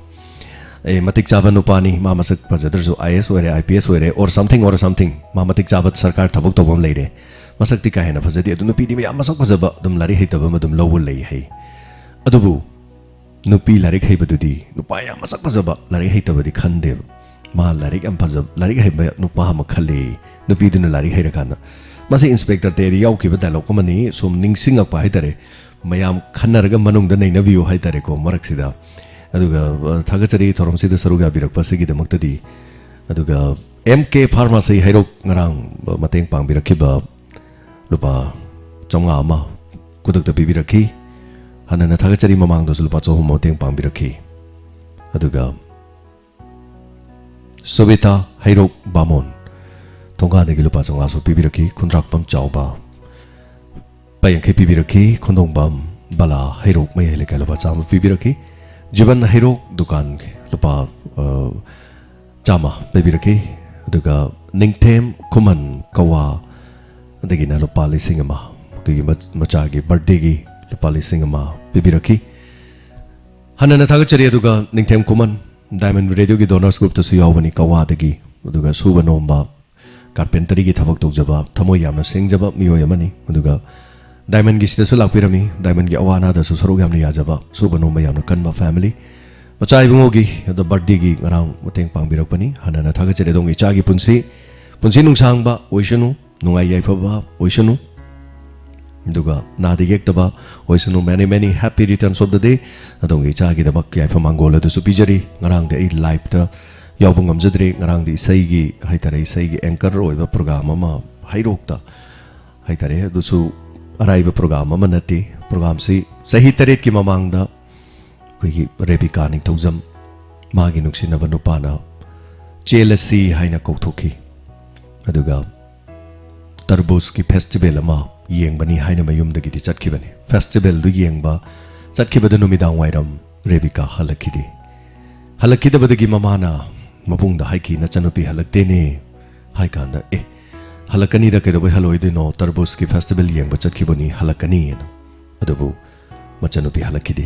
ꯑꯦ, ꯃꯇꯤꯛ ꯆꯥꯕ ꯅꯨꯄꯥꯅꯤ, ꯃꯥ ꯃꯁꯛ ꯐꯖꯗ꯭ꯔꯁꯨ ꯑꯥꯏ ꯑꯦꯁ ꯑꯣꯏꯔꯦ, ꯑꯥꯏ ꯄꯤ ꯑꯦꯁ ꯑꯣꯏꯔꯦ, or something, or something, ꯃꯥ ꯃꯇꯤꯛ ꯆꯥꯕ ꯁꯔꯀꯥꯔ ꯊꯕꯛ ꯇꯧꯕ ꯑꯃ ꯂꯩꯔꯦ, ꯃꯁꯛꯇꯤ ꯀꯥ ꯍꯦꯟꯅ ꯐꯖꯗꯦ, ꯑꯗꯨ ꯅꯨꯄꯤꯗꯤ ꯃꯌꯥꯝ ꯃꯁꯛ ꯐꯖꯕ ꯑꯗꯨꯝ ꯂꯥꯏꯔꯤꯛ ꯍꯩꯇꯕ ꯑꯃ ꯑꯗꯨꯝ ꯂꯧꯕ ꯂꯩ ꯍꯥꯏ꯫ ꯑꯗꯨꯕꯨ ꯅꯨꯄꯤ ꯂꯥꯏꯔꯤꯛ ꯍꯩꯕꯗꯨꯗꯤ ꯅꯨꯄꯥ ꯌꯥꯝ ꯃꯁꯛ ꯐꯖꯕ ꯂꯥꯏꯔꯤꯛ ꯍꯩꯇꯕꯗꯤ ꯈꯟꯗꯦꯕ꯫ ꯃꯥ ꯂꯥꯏꯔꯤꯛ ꯌꯥꯝ ꯐꯖꯕ, ꯂꯥꯏꯔꯤꯛ ꯍꯩꯕ ꯅꯨꯄꯥ ꯑꯃ ꯈꯜꯂꯦ ꯅꯨꯄꯤꯗꯨꯅ ꯂꯥꯏꯔꯤꯛ ꯍꯩꯔꯀꯥꯟꯗ꯫ ꯃꯁꯤ ꯏꯟꯁꯄꯦꯛꯇꯔ ꯇꯦꯗꯤ ꯌꯥꯎꯈꯤꯕ ꯗꯥꯏꯂꯣꯛ ꯑꯃꯅꯤ, ꯁꯨꯝ ꯅꯤꯡꯁꯤꯡꯉꯛꯄ ꯍꯥꯏꯇꯥꯔꯦ꯫ ꯃꯌꯥꯝ ꯈꯟꯅꯔꯒ ꯃꯅꯨꯡꯗ ꯅꯩꯅꯕꯤꯌꯨ ꯍꯥꯏꯇꯥꯔꯦꯀꯣ ꯃꯔꯛꯁꯤꯗ꯫ ꯑꯗꯨꯒ, ꯑ, ꯊꯥꯒꯠꯆꯔꯤ ꯊꯧꯔꯝꯁꯤꯗ ꯁꯔꯨꯛ ꯌꯥꯕꯤꯔꯛꯄ ꯑꯁꯤꯒꯤꯗꯃꯛꯇꯗꯤ꯫ ꯑꯗꯨꯒ ꯑꯦꯝ ꯀꯦ ꯐꯥꯔꯃꯥꯁꯤ ꯍꯩꯔꯣꯛ ꯉꯔꯥꯡ ꯃꯇꯦꯡ ꯄꯥꯡꯕꯤꯔꯛꯈꯤꯕ ꯂꯨꯄꯥ ꯆꯥꯝꯃꯉꯥ ꯑꯃ ꯈꯨꯗꯛꯇ ꯄꯤꯕꯤꯔꯛꯈꯤ꯫ ꯍꯥꯟꯅꯅ ꯊꯥꯒꯠꯆꯔꯤ, ꯃꯃꯥꯡꯗꯁꯨ ꯂꯨꯄꯥ ꯆꯍꯨꯝ ꯃꯇꯦꯡ ꯄꯥꯡꯕꯤꯔꯛꯈꯤ꯫ ꯑꯗꯨꯒ ꯁꯣꯕꯤꯇꯥ ꯍꯩꯔꯣꯛ ꯕꯥꯃꯣꯟ ꯊꯣꯡꯒꯥꯗꯒꯤ ꯂꯨꯄꯥ ꯆꯥꯝꯃꯉꯥꯁꯨ ꯄꯤꯕꯤꯔꯛꯈꯤ꯫ ꯈꯨꯟꯗ꯭ꯔꯥꯛꯄꯝ ꯆꯥꯎꯕ ꯂꯨꯄꯥ ꯌꯥꯡꯈꯩ ꯄꯤꯕꯤꯔꯛꯈꯤ꯫ ꯈꯣꯟꯗꯣꯡꯕꯝ ꯕꯂꯥ ꯍꯩꯔꯣꯛ ꯃꯌꯥꯏ ꯂꯩꯀꯥꯏ ꯂꯨꯄꯥ ꯆꯥꯝꯃ ꯄꯤꯕꯤꯔꯛꯈꯤ꯫ ꯖꯤꯕꯟ ꯍꯩꯔꯣꯛ ꯗꯨꯀꯥꯟ ꯂꯨꯄꯥ, ꯑ, ꯆꯥꯝꯃ ꯄꯤꯕꯤꯔꯛꯈꯤ꯫ ꯑꯗꯨꯒ ꯅꯤꯡꯊꯦꯝ ꯈꯨꯃꯟ ꯀꯋꯥ ꯑꯗꯒꯤꯅ ꯂꯨꯄꯥ ꯂꯤꯁꯤꯡ ꯑꯃ, ꯑꯩꯈꯣꯏꯒꯤ ꯃꯆ-, ꯃꯆꯥꯒꯤ ꯕꯥꯔꯗꯦꯒꯤ ꯂꯨꯄꯥ ꯂꯤꯁꯤꯡ ꯑꯃ ꯄꯤꯕꯤꯔꯛꯈꯤ꯫ ꯍꯟꯅꯅ ꯊꯥꯒꯠꯆꯔꯤ꯫ ꯑꯗꯨꯒ ꯅꯤꯡꯊꯦꯝ ꯈꯨꯃꯟ, Diamond Radioꯒꯤ Donors Groupꯇꯁꯨ ꯌꯥꯎꯕꯅꯤ, ꯀꯋꯥꯗꯒꯤ꯫ ꯑꯗꯨꯒ ꯁꯨꯕ ꯅꯣꯝꯕ, carpenterꯒꯤ ꯊꯕꯛ ꯇꯧꯖꯕ, ꯊꯃꯣꯏ ꯌꯥꯝꯅ ꯁꯦꯡꯖꯕ ꯃꯤꯑꯣꯏ ꯑꯃꯅꯤ꯫ ꯑꯗꯨꯒ Diamondꯒꯤꯁꯤꯗꯁꯨ ꯂꯥꯛꯄꯤꯔꯝꯃꯤ, Diamondꯒꯤ ꯑꯋꯥ ꯑꯅꯥꯗꯁꯨ ꯁꯔꯨꯛ ꯌꯥꯝꯅ ꯌꯥꯖꯕ, ꯁꯨꯕ ꯅꯣꯝꯕ ꯌꯥꯝꯅ ꯀꯟꯕ family꯫ ꯃꯆꯥ ꯏꯕꯨꯡꯉꯣꯒꯤ ꯑꯗꯣ birthdayꯒꯤ ꯉꯔꯥꯡ ꯃꯇꯦꯡ ꯄꯥꯡꯕꯤꯔꯛꯄꯅꯤ, ꯍꯟꯅꯅ ꯊꯥꯒꯠꯆꯔꯤ꯫ ꯑꯗꯣꯝꯒꯤ ꯏꯆꯥꯒꯤ ꯄꯨꯟꯁꯤ, ꯄꯨꯟꯁꯤ ꯅꯨꯡꯁꯥꯡꯕ ꯑꯣꯏꯁꯅꯨ, ꯅꯨꯡꯉꯥꯏ ꯌꯥꯏꯐꯕ ꯑꯣꯏꯁꯅꯨ, ꯑꯗꯨꯒ ꯅꯥꯗ ꯌꯦꯛꯇꯕ ꯑꯣꯏꯁꯅꯨ꯫ Many many happy returns of the day꯫ ꯑꯗꯣꯝꯒꯤ ꯏꯆꯥꯒꯤꯗꯃꯛ ꯌꯥꯏꯐ ꯃꯥꯡꯒꯣꯜ ꯑꯗꯨꯁꯨ ꯄꯤꯖꯔꯤ꯫ ꯉꯔꯥꯡꯗꯤ ꯑꯩ liveꯇ ꯌꯥꯎꯕ ꯉꯝꯖꯗ꯭ꯔꯦ꯫ ꯉꯔꯥꯡꯗꯤ ꯏꯁꯩꯒꯤ ꯍꯥꯏꯇꯥꯔꯦ, ꯏꯁꯩꯒꯤ anchor ꯑꯣꯏꯕ program ꯑꯃ ꯍꯩꯔꯣꯛꯇ ꯍꯥꯏꯇꯥꯔꯦ, ꯑꯗꯨꯁꯨ ꯑꯔꯥꯏꯕ program ꯑꯃ ꯅꯠꯇꯦ꯫ Programꯁꯤ ꯆꯍꯤ ꯇꯔꯦꯠꯀꯤ ꯃꯃꯥꯡꯗ ꯑꯩꯈꯣꯏꯒꯤ ꯔꯦꯕꯤꯀꯥ ꯅꯤꯡꯊꯧꯖꯝ, ꯃꯥꯒꯤ ꯅꯨꯡꯁꯤꯅꯕ ꯅꯨꯄꯥꯅ "ꯆꯦꯜꯂꯁꯤ" ꯍꯥꯏꯅ ꯀꯧꯊꯣꯛꯈꯤ꯫ ꯑꯗꯨꯒ ꯇꯔꯕꯨꯖꯀꯤ festival ꯑꯃ ꯌꯦꯡꯕꯅꯤ ꯍꯥꯏꯅ ꯃꯌꯨꯝꯗꯒꯤꯗꯤ ꯆꯠꯈꯤꯕꯅꯤ꯫ Festivalꯗꯨ ꯌꯦꯡꯕ ꯆꯠꯈꯤꯕꯗꯨ ꯅꯨꯃꯤꯗꯥꯡ ꯋꯥꯏꯔꯝ ꯔꯦꯕꯤꯀꯥ ꯍꯜꯂꯛꯈꯤꯗꯦ꯫ ꯍꯜꯂꯛꯈꯤꯗꯕꯗꯒꯤ ꯃꯃꯥꯅ ꯃꯕꯨꯡꯗ ꯍꯥꯏꯈꯤ, "ꯅꯆꯟꯅꯨꯄꯤ ꯍꯜꯂꯛꯇꯦꯅꯦ" ꯍꯥꯏ ꯀꯥꯟꯗ, "ꯑꯦ, ꯍꯜꯂꯛꯀꯅꯤꯗ, ꯀꯩꯗꯧꯕꯩ ꯍꯜꯂꯣꯏꯗꯣꯏꯅꯣ? ꯇꯔꯕꯨꯖꯀꯤ festival ꯌꯦꯡꯕ ꯆꯠꯈꯤꯕꯅꯤ, ꯍꯜꯂꯛꯀꯅꯤꯅ"꯫ ꯑꯗꯨꯕꯨ ꯃꯆꯟꯅꯨꯄꯤ ꯍꯜꯂꯛꯈꯤꯗꯦ꯫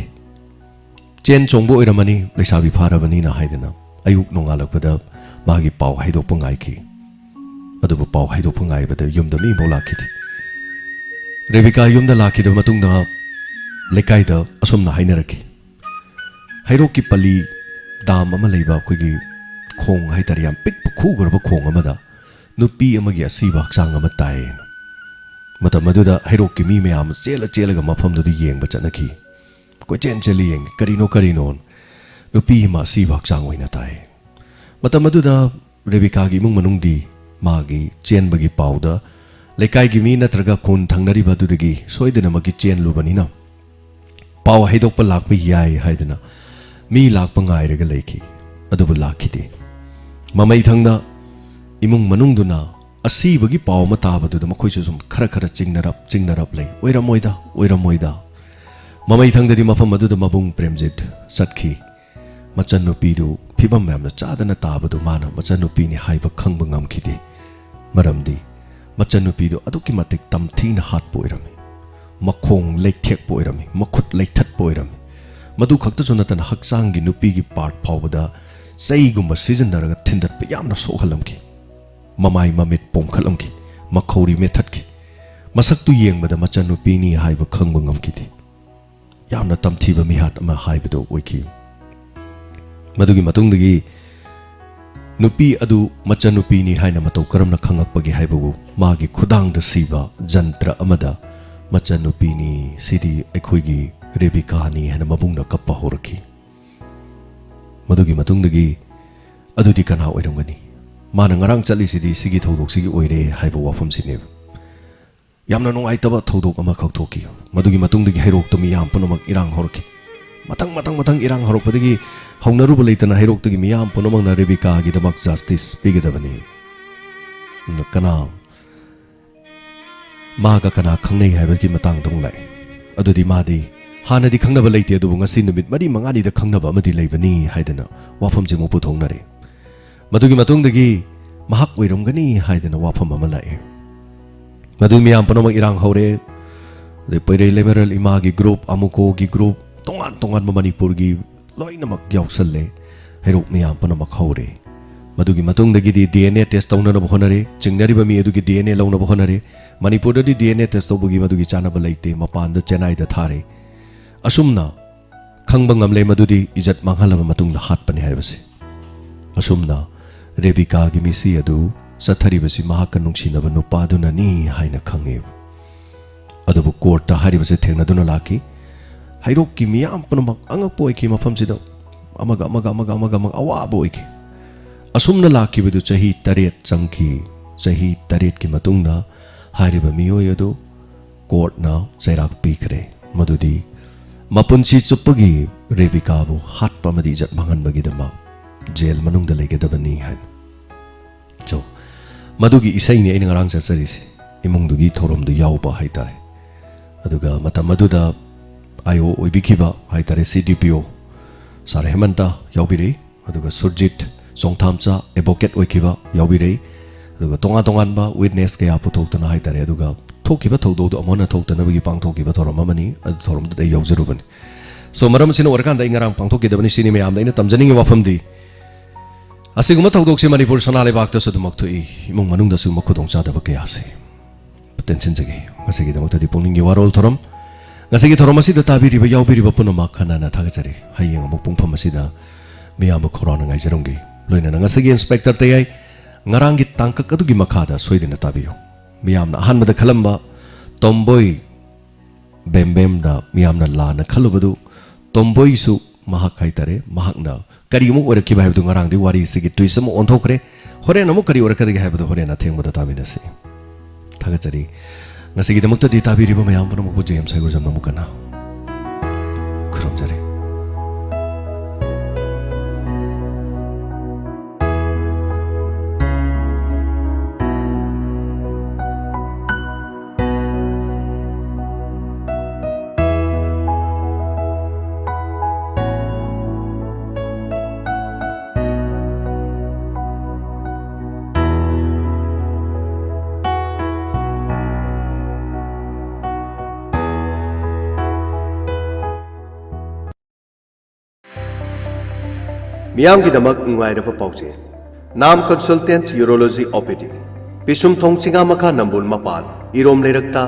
"ꯆꯦꯟ ꯆꯣꯡꯕ ꯑꯣꯏꯔꯝꯃꯅꯤ, ꯂꯩꯁꯥꯕꯤ ꯐꯥꯔꯕꯅꯤꯅ" ꯍꯥꯏꯗꯅ ꯑꯌꯨꯛ ꯅꯣꯡꯉꯥꯜꯂꯛꯄꯗ ꯃꯥꯒꯤ ꯄꯥꯎ ꯍꯥꯏꯗꯣꯛꯄ ꯉꯥꯏꯈꯤ꯫ ꯑꯗꯨꯕꯨ ꯄꯥꯎ ꯍꯥꯏꯗꯣꯛꯄ ꯉꯥꯏꯕꯗ ꯌꯨꯝꯗ ꯃꯤ ꯑꯃꯐꯥꯎ ꯂꯥꯛꯈꯤꯗꯦ꯫ ꯔꯦꯕꯤꯀꯥ ꯌꯨꯝꯗ ꯂꯥꯛꯈꯤꯗꯕ ꯃꯇꯨꯡꯗ ꯂꯩꯀꯥꯏꯗ ꯑꯁꯨꯝꯅ ꯍꯥꯏꯅꯔꯛꯈꯤ, "ꯍꯩꯔꯣꯛꯀꯤ ꯄꯜꯂꯤ ꯗꯥꯝ ꯑꯃ ꯂꯩꯕ ꯑꯩꯈꯣꯏꯒꯤ ꯈꯣꯡ ꯍꯥꯏꯇꯥꯔꯦ, ꯌꯥꯝ ꯄꯤꯛꯄ ꯈꯨꯈ꯭ꯔꯕ ꯈꯣꯡ ꯑꯃꯗ ꯅꯨꯄꯤ ꯑꯃꯒꯤ ꯑꯁꯤꯕ ꯍꯛꯆꯥꯡ ꯑꯃ ꯇꯥꯏꯌꯦꯅ"꯫ ꯃꯇꯝ ꯑꯗꯨꯗ ꯍꯩꯔꯣꯛꯀꯤ ꯃꯤ ꯃꯌꯥꯝ ꯆꯦꯜꯂ ꯆꯦꯜꯂꯒ ꯃꯐꯝꯗꯨꯗ ꯌꯦꯡꯕ ꯆꯠꯅꯈꯤ꯫ ꯀꯣꯏꯆꯦꯟ ꯆꯦꯜꯂꯤ ꯌꯦꯡꯉꯤ, "ꯀꯔꯤꯅꯣ, ꯀꯔꯤꯅꯣ?" ꯅꯨꯄꯤ ꯑꯃ ꯑꯁꯤꯕ ꯍꯛꯆꯥꯡ ꯑꯣꯏꯅ ꯇꯥꯏ꯫ ꯃꯇꯝ ꯑꯗꯨꯗ ꯔꯦꯕꯤꯀꯥꯒꯤ ꯏꯃꯨꯡ ꯃꯅꯨꯡꯗꯤ ꯃꯥꯒꯤ ꯆꯦꯟꯕꯒꯤ ꯄꯥꯎꯗ ꯂꯩꯀꯥꯏꯒꯤ ꯃꯤ ꯅꯠꯇ꯭ꯔꯒ ꯈꯨꯟ ꯊꯪꯅꯔꯤꯕ ꯑꯗꯨꯗꯒꯤ ꯁꯣꯏꯗꯅꯃꯛꯀꯤ ꯆꯦꯜꯂꯨꯕꯅꯤꯅ ꯄꯥꯎ ꯍꯥꯏꯗꯣꯛꯄ ꯂꯥꯛꯄ ꯌꯥꯏ ꯍꯥꯏꯗꯅ ꯃꯤ ꯂꯥꯛꯄ ꯉꯥꯏꯔꯒ ꯂꯩꯈꯤ꯫ ꯑꯗꯨꯕꯨ ꯂꯥꯛꯈꯤꯗꯦ꯫ ꯃꯃꯩꯊꯪꯗ ꯏꯃꯨꯡ ꯃꯅꯨꯡꯗꯨꯅ ꯑꯁꯤꯕꯒꯤ ꯄꯥꯎ ꯑꯃ ꯇꯥꯕꯗꯨꯗ ꯃꯈꯣꯏꯁꯨ ꯁꯨꯝ ꯈꯔ ꯈꯔ ꯆꯤꯡꯅꯔꯞ ꯆꯤꯡꯅꯔꯞ ꯂꯩ꯫ "ꯑꯣꯏꯔꯝꯃꯣꯏꯗ, ꯑꯣꯏꯔꯝꯃꯣꯏꯗ"꯫ ꯃꯃꯩꯊꯪꯗꯗꯤ ꯃꯐꯝ ꯑꯗꯨꯗ ꯃꯕꯨꯡ ꯄ꯭ꯔꯦꯝꯖꯤꯠ ꯆꯠꯈꯤ꯫ ꯃꯆꯟꯅꯨꯄꯤꯗꯨ ꯐꯤꯕꯝ ꯌꯥꯝꯅ ꯆꯥꯗꯅ ꯇꯥꯕꯗꯨ ꯃꯥꯅ ꯃꯆꯟꯅꯨꯄꯤꯅꯤ ꯍꯥꯏꯕ ꯈꯪꯕ ꯉꯝꯈꯤꯗꯦ꯫ ꯃꯔꯝꯗꯤ ꯃꯆꯟꯅꯨꯄꯤꯗꯨ ꯑꯗꯨꯛꯀꯤ ꯃꯇꯤꯛ ꯇꯝꯊꯤꯅ ꯍꯥꯠꯄ ꯑꯣꯏꯔꯝꯃꯤ꯫ ꯃꯈꯣꯡ ꯂꯩꯊꯦꯛꯄ ꯑꯣꯏꯔꯝꯃꯤ, ꯃꯈꯨꯠ ꯂꯩꯊꯠꯄ ꯑꯣꯏꯔꯝꯃꯤ꯫ ꯃꯗꯨ ꯈꯛꯇꯁꯨ ꯅꯠꯇꯅ ꯍꯛꯆꯥꯡꯒꯤ ꯅꯨꯄꯤꯒꯤ ꯄꯥꯔꯠ ꯐꯥꯎꯕꯗ ꯆꯩꯒꯨꯝꯕ ꯁꯤꯖꯤꯟꯅꯔꯒ ꯊꯤꯟꯗꯠꯄ ꯌꯥꯝꯅ ꯁꯣꯛꯍꯜꯂꯝꯈꯤ꯫ ꯃꯃꯥꯏ ꯃꯃꯤꯠ ꯄꯣꯝꯈꯠꯂꯝꯈꯤ, ꯃꯈꯧꯔꯤ ꯃꯦꯠꯊꯠꯈꯤ꯫ ꯃꯁꯛꯇꯨ ꯌꯦꯡꯕꯗ ꯃꯆꯟꯅꯨꯄꯤꯅꯤ ꯍꯥꯏꯕ ꯈꯪꯕ ꯉꯝꯈꯤꯗꯦ꯫ ꯌꯥꯝꯅ ꯇꯝꯊꯤꯕ ꯃꯤꯍꯥꯠ ꯑꯃ ꯍꯥꯏꯕꯗꯨ ꯑꯣꯏꯈꯤ꯫ ꯃꯗꯨꯒꯤ ꯃꯇꯨꯡꯗꯒꯤ ꯅꯨꯄꯤ ꯑꯗꯨ ꯃꯆꯟꯅꯨꯄꯤꯅꯤ ꯍꯥꯏꯅ ꯃꯇꯧ ꯀꯔꯝꯅ ꯈꯪꯉꯛꯄꯒꯦ ꯍꯥꯏꯕꯕꯨ, ꯃꯥꯒꯤ ꯈꯨꯗꯥꯡꯗ ꯁꯤꯕ ꯖꯟꯇ꯭ꯔ ꯑꯃꯗ "ꯃꯆꯟꯅꯨꯄꯤꯅꯤ, ꯁꯤꯗꯤ ꯑꯩꯈꯣꯏꯒꯤ ꯔꯦꯕꯤꯀꯥꯅꯤ" ꯍꯥꯏꯅ ꯃꯕꯨꯡꯅ ꯀꯞꯄ ꯍꯧꯔꯛꯈꯤ꯫ ꯃꯗꯨꯒꯤ ꯃꯇꯨꯡꯗꯒꯤ "ꯑꯗꯨꯗꯤ ꯀꯅꯥ ꯑꯣꯏꯔꯝꯒꯅꯤ? ꯃꯥꯅ ꯉꯔꯥꯡ ꯆꯠꯂꯤꯁꯤꯗꯤ ꯁꯤꯒꯤ ꯊꯧꯗꯣꯛꯁꯤꯒꯤ ꯑꯣꯏꯔꯦ" ꯍꯥꯏꯕ ꯋꯥꯐꯝꯁꯤꯅꯦꯕ꯫ ꯌꯥꯝꯅ ꯅꯨꯡꯉꯥꯏꯇꯕ ꯊꯧꯗꯣꯛ ꯑꯃꯈꯛ ꯊꯣꯛꯈꯤ꯫ ꯃꯗꯨꯒꯤ ꯃꯇꯨꯡꯗꯒꯤ ꯍꯩꯔꯣꯛꯇ ꯃꯤꯌꯥꯝ ꯄꯨꯝꯅꯃꯛ ꯏꯔꯥꯡ ꯍꯧꯔꯛꯈꯤ꯫ ꯃꯊꯪ, ꯃꯊꯪ, ꯃꯊꯪ ꯏꯔꯥꯡ ꯍꯧꯔꯛꯄꯗꯒꯤ ꯍꯧꯅꯔꯨꯕ ꯂꯩꯇꯅ ꯍꯩꯔꯣꯛꯇꯒꯤ ꯃꯤꯌꯥꯝ ꯄꯨꯝꯅꯃꯛꯅ ꯔꯦꯕꯤꯀꯥꯒꯤꯗꯃꯛ ꯖꯁꯇꯤꯁ ꯄꯤꯒꯗꯕꯅꯤ꯫ ꯀꯅꯥ, ꯃꯥꯒ ꯀꯅꯥ ꯈꯪꯅꯩ ꯍꯥꯏꯕꯒꯤ ꯃꯇꯥꯡꯗ ꯑꯃꯨꯛ ꯂꯥꯛꯑꯦ꯫ ꯑꯗꯨꯗꯤ ꯃꯥꯗꯤ ꯍꯥꯟꯅꯗꯤ ꯈꯪꯅꯕ ꯂꯩꯇꯦ, ꯑꯗꯨꯕꯨ ꯉꯁꯤ ꯅꯨꯃꯤꯠ ꯃꯔꯤ ꯃꯉꯥꯅꯤꯗ ꯈꯪꯅꯕ ꯑꯃꯗꯤ ꯂꯩꯕꯅꯤ ꯍꯥꯏꯗꯅ ꯋꯥꯐꯝꯁꯤ ꯑꯃꯨꯛ ꯄꯨꯊꯣꯛꯅꯔꯦ꯫ ꯃꯗꯨꯒꯤ ꯃꯇꯨꯡꯗꯒꯤ ꯃꯍꯥꯛ ꯑꯣꯏꯔꯝꯒꯅꯤ ꯍꯥꯏꯗꯅ ꯋꯥꯐꯝ ꯑꯃ ꯂꯥꯛꯑꯦ꯫ ꯃꯗꯨ ꯃꯤꯌꯥꯝ ꯄꯨꯝꯅꯃꯛ ꯏꯔꯥꯡ ꯍꯧꯔꯦ꯫ ꯑꯗꯩ ꯄꯩꯔꯩ ꯂꯩꯃꯔꯦꯜ ꯏꯃꯥꯒꯤ ꯒ꯭ꯔꯨꯞ, ꯑꯃꯨꯀꯣꯒꯤ ꯒ꯭ꯔꯨꯞ, ꯇꯣꯉꯥꯟ ꯇꯣꯉꯥꯟꯕ ꯃꯅꯤꯄꯨꯔꯒꯤ ꯂꯣꯏꯅꯃꯛ ꯌꯥꯎꯁꯜꯂꯦ꯫ ꯍꯩꯔꯣꯛ ꯃꯤꯌꯥꯝ ꯄꯨꯝꯅꯃꯛ ꯍꯧꯔꯦ꯫ ꯃꯗꯨꯒꯤ ꯃꯇꯨꯡꯗꯒꯤꯗꯤ ꯗꯤ ꯑꯦꯟ ꯑꯦ ꯇꯦꯁ ꯇꯧꯅꯅꯕ ꯍꯣꯠꯅꯔꯦ꯫ ꯆꯤꯡꯅꯔꯤꯕ ꯃꯤ ꯑꯗꯨꯒꯤ ꯗꯤ ꯑꯦꯟ ꯑꯦ ꯂꯧꯅꯕ ꯍꯣꯠꯅꯔꯦ꯫ ꯃꯅꯤꯄꯨꯔꯗꯗꯤ ꯗꯤ ꯑꯦꯟ ꯑꯦ ꯇꯦꯁ ꯇꯧꯕꯒꯤ ꯃꯗꯨꯒꯤ ꯆꯥꯅꯕ ꯂꯩꯇꯦ꯫ ꯃꯄꯥꯟꯗ, ꯆꯦꯟꯅꯥꯏꯗ ꯊꯥꯔꯦ꯫ ꯑꯁꯨꯝꯅ ꯈꯪꯕ ꯉꯝꯂꯦ ꯃꯗꯨꯗꯤ ꯏꯖꯠ ꯃꯥꯡꯍꯜꯂꯕ ꯃꯇꯨꯡꯗ ꯍꯥꯠꯄꯅꯤ ꯍꯥꯏꯕꯁꯤ꯫ ꯑꯁꯨꯝꯅ ꯔꯦꯕꯤꯀꯥꯒꯤ ꯃꯤꯁꯤ ꯑꯗꯨ ꯆꯠꯊꯔꯤꯕꯁꯤ ꯃꯍꯥꯛꯀ ꯅꯨꯡꯁꯤꯅꯕ ꯅꯨꯄꯥꯗꯨꯅꯅꯤ ꯍꯥꯏꯅ ꯈꯪꯉꯦ꯫ ꯑꯗꯨꯕꯨ ꯀꯣꯔꯠꯇ ꯍꯥꯏꯔꯤꯕꯁꯦ ꯊꯦꯡꯅꯗꯨꯅ ꯂꯥꯛꯈꯤ꯫ ꯍꯩꯔꯣꯛꯀꯤ ꯃꯤꯌꯥꯝ ꯄꯨꯝꯅꯃꯛ ꯑꯉꯛꯄ ꯑꯣꯏꯈꯤ꯫ ꯃꯐꯝꯁꯤꯗ ꯑꯃꯒ ꯑꯃꯒ ꯑꯃꯒ ꯑꯃꯒ ꯑꯃꯒ ꯑꯋꯥꯕ ꯑꯣꯏꯈꯤ꯫ ꯑꯁꯨꯝꯅ ꯂꯥꯛꯈꯤꯕꯗꯨ ꯆꯍꯤ ꯇꯔꯦꯠ ꯆꯪꯈꯤ꯫ ꯆꯍꯤ ꯇꯔꯦꯠꯀꯤ ꯃꯇꯨꯡꯗ ꯍꯥꯏꯔꯤꯕ ꯃꯤꯑꯣꯏ ꯑꯗꯨ ꯀꯣꯔꯠꯅ ꯆꯩꯔꯥꯛ ꯄꯤꯈ꯭ꯔꯦ ꯃꯗꯨꯗꯤ ꯃꯄꯨꯟꯁꯤ ꯆꯨꯞꯄꯒꯤ ꯔꯦꯕꯤꯀꯥꯕꯨ ꯍꯥꯠꯄ ꯑꯃꯗꯤ ꯏꯖꯠ ꯃꯥꯡꯍꯟꯕꯒꯤꯗꯃꯛ ꯖꯦꯜ ꯃꯅꯨꯡꯗ ꯂꯩꯒꯗꯕꯅꯤ ꯍꯥꯏꯅ꯫ So, ꯃꯗꯨꯒꯤ ꯏꯁꯩꯅꯤ ꯑꯩꯅ ꯉꯔꯥꯡ ꯆꯠꯆꯔꯤꯁꯦ, ꯏꯃꯨꯡꯗꯨꯒꯤ ꯊꯧꯔꯝꯗꯨ ꯌꯥꯎꯕ ꯍꯥꯏꯇꯥꯔꯦ꯫ ꯑꯗꯨꯒ ꯃꯇꯝ ꯑꯗꯨꯗ ꯑꯥꯏ ꯑꯣ ꯑꯣꯏꯕꯤꯈꯤꯕ ꯍꯥꯏꯇꯥꯔꯦ, ꯁꯤ ꯗꯤ ꯄꯤ ꯑꯣ ꯁꯥꯔ ꯍꯦꯃꯟꯇ ꯌꯥꯎꯕꯤꯔꯛꯏ꯫ ꯑꯗꯨꯒ ꯁꯨꯔꯖꯤꯠ ꯁꯣꯡꯊꯥꯝꯆꯥ ꯑꯦꯗꯚꯣꯀꯦꯠ ꯑꯣꯏꯈꯤꯕ ꯌꯥꯎꯕꯤꯔꯛꯏ꯫ ꯑꯗꯨꯒ ꯇꯣꯉꯥꯟ ꯇꯣꯉꯥꯟꯕ ꯋꯤꯠꯅꯦꯁ ꯀꯌꯥ ꯄꯨꯊꯣꯛꯇꯅ ꯍꯥꯏꯇꯥꯔꯦ, ꯑꯗꯨꯒ ꯊꯣꯛꯈꯤꯕ ꯊꯧꯗꯣꯛ ꯑꯗꯨ ꯑꯃꯨꯛ ꯍꯟꯅ ꯊꯣꯛꯇꯅꯕꯒꯤ ꯄꯥꯡꯊꯣꯛꯈꯤꯕ ꯊꯧꯔꯝ ꯑꯃꯅꯤ꯫ ꯑꯗꯨ ꯊꯧꯔꯝꯗꯨꯗ ꯑꯩ ꯌꯥꯎꯖꯔꯨꯕꯅꯤ꯫ So, ꯃꯔꯝ ꯑꯁꯤꯅ ꯑꯣꯏꯔꯀꯥꯟꯗ ꯑꯩ ꯉꯔꯥꯡ ꯄꯥꯡꯊꯣꯛꯈꯤꯗꯕꯅꯤ꯫ ꯁꯤꯅꯤ ꯃꯌꯥꯝꯗ ꯑꯩꯅ ꯇꯝꯖꯅꯤꯡꯉꯤ ꯋꯥꯐꯝꯗꯤ, ꯑꯁꯤꯒꯨꯝꯕ ꯊꯧꯗꯣꯛꯁꯤ ꯃꯅꯤꯄꯨꯔ ꯁꯅꯥ ꯂꯩꯕꯥꯛꯇꯁꯨ ꯑꯗꯨꯃꯛ ꯊꯣꯛꯏ꯫ ꯏꯃꯨꯡ ꯃꯅꯨꯡꯗꯁꯨ ꯁꯤꯒꯨꯝꯕ ꯈꯨꯗꯣꯡꯆꯥꯗꯕ ꯀꯌꯥꯁꯦ ꯇꯦꯟꯁꯤꯟꯖꯒꯦ꯫ ꯉꯁꯤꯒꯤꯗꯃꯛꯇꯗꯤ ꯄꯨꯛꯅꯤꯡꯒꯤ ꯋꯥꯔꯣꯜ ꯊꯧꯔꯝ꯫ ꯉꯁꯤꯒꯤ ꯊꯧꯔꯝ ꯑꯁꯤꯗ ꯇꯥꯕꯤꯔꯤꯕ, ꯌꯥꯎꯕꯤꯔꯤꯕ ꯄꯨꯝꯅꯃꯛ ꯈꯟꯅꯅ ꯊꯥꯒꯠꯆꯔꯤ꯫ ꯍꯌꯦꯡ ꯑꯃꯨꯛ ꯄꯨꯡꯐꯝ ꯑꯁꯤꯗ ꯃꯤꯌꯥꯝꯕ ꯈꯧꯔꯥꯡꯅ ꯉꯥꯏꯖꯔꯝꯒꯦ꯫ ꯂꯣꯏꯅꯅ ꯉꯁꯤꯒꯤ ꯏꯟꯁꯄꯦꯛꯇꯔ ꯇꯌꯥꯏ ꯉꯔꯥꯡꯒꯤ ꯇꯥꯡꯀꯛ ꯑꯗꯨꯒꯤ ꯃꯈꯥꯗ ꯁꯣꯏꯗꯅ ꯇꯥꯕꯤꯌꯨ꯫ ꯃꯤꯌꯥꯝꯅ ꯑꯍꯥꯟꯕꯗ ꯈꯜꯂꯝꯕ ꯇꯣꯝꯕꯣꯏ ꯕꯦꯝꯕꯦꯝꯗ ꯃꯤꯌꯥꯝꯅ ꯂꯥꯟꯅ ꯈꯜꯂꯨꯕꯗꯨ, ꯇꯣꯝꯕꯣꯏꯁꯨ ꯃꯍꯥꯛ ꯍꯥꯏꯇꯥꯔꯦ, ꯃꯍꯥꯛꯅ ꯀꯔꯤꯒꯨꯝꯕ ꯑꯣꯏꯔꯛꯈꯤꯕ ꯍꯥꯏꯕꯗꯨ ꯉꯔꯥꯡꯗꯤ ꯋꯥꯔꯤꯁꯤꯒꯤ twist ꯑꯃ ꯑꯣꯟꯊꯣꯛꯈ꯭ꯔꯦ꯫ ꯍꯣꯔꯦꯟ ꯑꯃꯨꯛ ꯀꯔꯤ ꯑꯣꯏꯔꯛꯀꯗꯒꯦ ꯍꯥꯏꯕꯗꯨ ꯍꯣꯔꯦꯟ ꯑꯊꯦꯡꯕꯗ ꯇꯥꯃꯤꯟꯅꯁꯤ꯫ ꯊꯥꯒꯠꯆꯔꯤ꯫ ꯉꯁꯤꯒꯤꯗꯃꯛꯇꯗꯤ ꯇꯥꯕꯤꯔꯤꯕ ꯃꯌꯥꯝ ꯄꯨꯝꯅꯃꯛꯄꯨ ꯖꯦ ꯑꯦꯝ ꯁꯥꯏꯒꯨꯖꯝꯅ ꯑꯃꯨꯛ ꯍꯟꯅ ꯈꯨꯔꯨꯝꯖꯔꯤ꯫ ꯃꯤꯌꯥꯝꯒꯤꯗꯃꯛ ꯅꯨꯡꯉꯥꯏꯔꯕ ꯄꯥꯎꯖꯦꯜ꯫ ꯅꯥꯝ ꯀꯟꯁꯜꯇꯦꯟꯁ ꯌꯨꯔꯣꯂꯣꯖꯤ ꯑꯣ ꯄꯤ ꯗꯤ, ꯄꯤꯁꯨꯝꯊꯣꯡ ꯆꯤꯉꯥꯃꯈꯥ ꯅꯝꯕꯣꯜ ꯃꯄꯥꯜ, ꯏꯔꯣꯝ ꯂꯩꯔꯛꯇ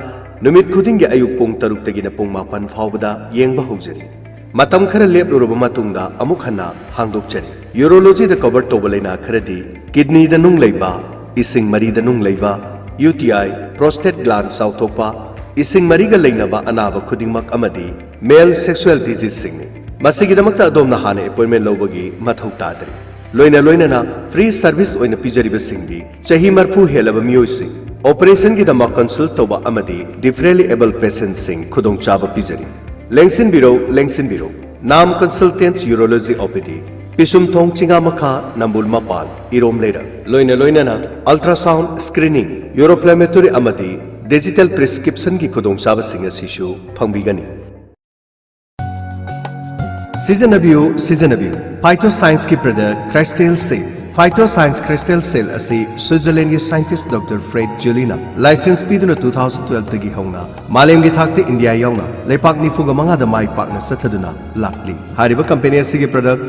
ꯅꯨꯃꯤꯠ ꯈꯨꯗꯤꯡꯒꯤ ꯑꯌꯨꯛ ꯄꯨꯡ ꯇꯔꯨꯛꯇꯒꯤꯅ ꯄꯨꯡ ꯃꯥꯄꯟ ꯐꯥꯎꯕꯗ ꯌꯦꯡꯕ ꯍꯧꯖꯔꯤ꯫ ꯃꯇꯝ ꯈꯔ ꯂꯦꯞꯂꯨꯔꯕ ꯃꯇꯨꯡꯗ ꯑꯃꯨꯛ ꯍꯟꯅ ꯍꯥꯡꯗꯣꯛꯆꯔꯤ꯫ ꯌꯨꯔꯣꯂꯣꯖꯤꯗ ꯀꯣꯚꯔ ꯇꯧꯕ ꯂꯥꯏꯅꯥ ꯈꯔꯗꯤ ꯀꯤꯗꯅꯤꯗ ꯅꯨꯡ ꯂꯩꯕ, ꯏꯁꯤꯡ ꯃꯔꯤꯗ ꯅꯨꯡ ꯂꯩꯕ, ꯌꯨ ꯇꯤ ꯑꯥꯏ, ꯄ꯭ꯔꯣꯁꯇꯦꯠ ꯒ꯭ꯂꯥꯟ ꯆꯥꯎꯊꯣꯛꯄ, ꯏꯁꯤꯡ ꯃꯔꯤꯒ ꯂꯩꯅꯕ ꯑꯅꯥꯕ ꯈꯨꯗꯤꯡꯃꯛ ꯑꯃꯗꯤ ꯃꯦꯜ ꯁꯦꯛꯁꯨꯑꯦꯜ ꯗꯤꯖꯤꯖꯁꯤꯡꯅꯤ꯫ ꯃꯁꯤꯒꯤꯗꯃꯛꯇ ꯑꯗꯣꯝꯅ ꯍꯥꯟꯅ ꯑꯦꯄꯣꯏꯟꯃꯦꯟ ꯂꯧꯕꯒꯤ ꯃꯊꯧ ꯇꯥꯗ꯭ꯔꯤ꯫ ꯂꯣꯏꯅ ꯂꯣꯏꯅꯅ ꯐ꯭ꯔꯤ ꯁꯔꯚꯤꯁ ꯑꯣꯏꯅ ꯄꯤꯖꯔꯤꯕꯁꯤꯡꯗꯤ ꯆꯍꯤ ꯃꯔꯤꯐꯨ ꯍꯦꯜꯂꯕ ꯃꯤꯑꯣꯏꯁꯤꯡ, ꯑꯣꯄꯔꯦꯁꯟꯒꯤꯗꯃꯛ ꯀꯟꯁꯜ ꯇꯧꯕ ꯑꯃꯗꯤ ꯗꯤꯐꯔꯦꯟꯂꯤ ꯑꯦꯕꯜ ꯄꯦꯁꯦꯟꯠꯁꯤꯡ ꯈꯨꯗꯣꯡꯆꯥꯕ ꯄꯤꯖꯔꯤ꯫ ꯂꯦꯡꯁꯤꯟꯕꯤꯔꯧ, ꯂꯦꯡꯁꯤꯟꯕꯤꯔꯧ꯫ ꯅꯥꯝ ꯀꯟꯁꯜꯇꯦꯟꯁ ꯌꯨꯔꯣꯂꯣꯖꯤ ꯑꯣ ꯄꯤ ꯗꯤ, ꯄꯤꯁꯨꯝꯊꯣꯡ ꯆꯤꯉꯥꯃꯈꯥ ꯅꯝꯕꯨꯜ ꯃꯄꯥꯜ, ꯏꯔꯣꯝ ꯂꯩꯔꯛ꯫ ꯂꯣꯏꯅ ꯂꯣꯏꯅꯅ ꯑꯜꯇ꯭ꯔꯥꯁꯥꯎꯟ ꯁ꯭ꯀ꯭ꯔꯤꯅꯤꯡ, ꯌꯨꯔꯣꯐ꯭ꯂꯦꯃꯦꯇꯣꯔꯤ ꯑꯃꯗꯤ ꯗꯤꯖꯤꯇꯦꯜ ꯄ꯭ꯔꯤꯁꯀ꯭ꯔꯤꯞꯁꯟꯒꯤ ꯈꯨꯗꯣꯡꯆꯥꯕꯁꯤꯡ ꯑꯁꯤꯁꯨ ꯐꯪꯕꯤꯒꯅꯤ꯫ ꯁꯤꯖꯤꯟꯅꯕꯤꯌꯨ, ꯁꯤꯖꯤꯟꯅꯕꯤꯌꯨ꯫ ꯐꯥꯏꯇꯣ ꯁꯥꯏꯟꯁꯀꯤ ꯄ꯭ꯔꯗꯛ ꯀ꯭ꯔꯥꯏꯁꯇꯦꯜ ꯁꯦꯞ꯫ Phytoscience Crystal Cell ꯑꯁꯤ ꯁ꯭ꯋꯤꯠꯖꯔꯂꯦꯟꯒꯤ ꯁꯥꯏꯟꯇꯤꯁ ꯗꯣꯛꯇꯔ ꯐ꯭ꯔꯦꯗ ꯖꯨꯂꯤꯅ ꯂꯥꯏꯁꯦꯟꯁ ꯄꯤꯗꯨꯅ two thousand twelve ꯇꯒꯤ ꯍꯧꯅ ꯃꯥꯂꯦꯝꯒꯤ ꯊꯥꯛꯇ ꯏꯟꯗꯤꯌꯥ ꯌꯥꯎꯅ ꯂꯩꯄꯥꯛ ꯅꯤꯐꯨꯒ ꯃꯉꯥꯗ ꯃꯥꯏ ꯄꯥꯛꯅ ꯆꯠꯊꯗꯨꯅ ꯂꯥꯛꯂꯤ꯫ ꯍꯥꯏꯔꯤꯕ ꯀꯝꯄꯦꯅꯤ ꯑꯁꯤꯒꯤ ꯄ꯭ꯔꯗꯛ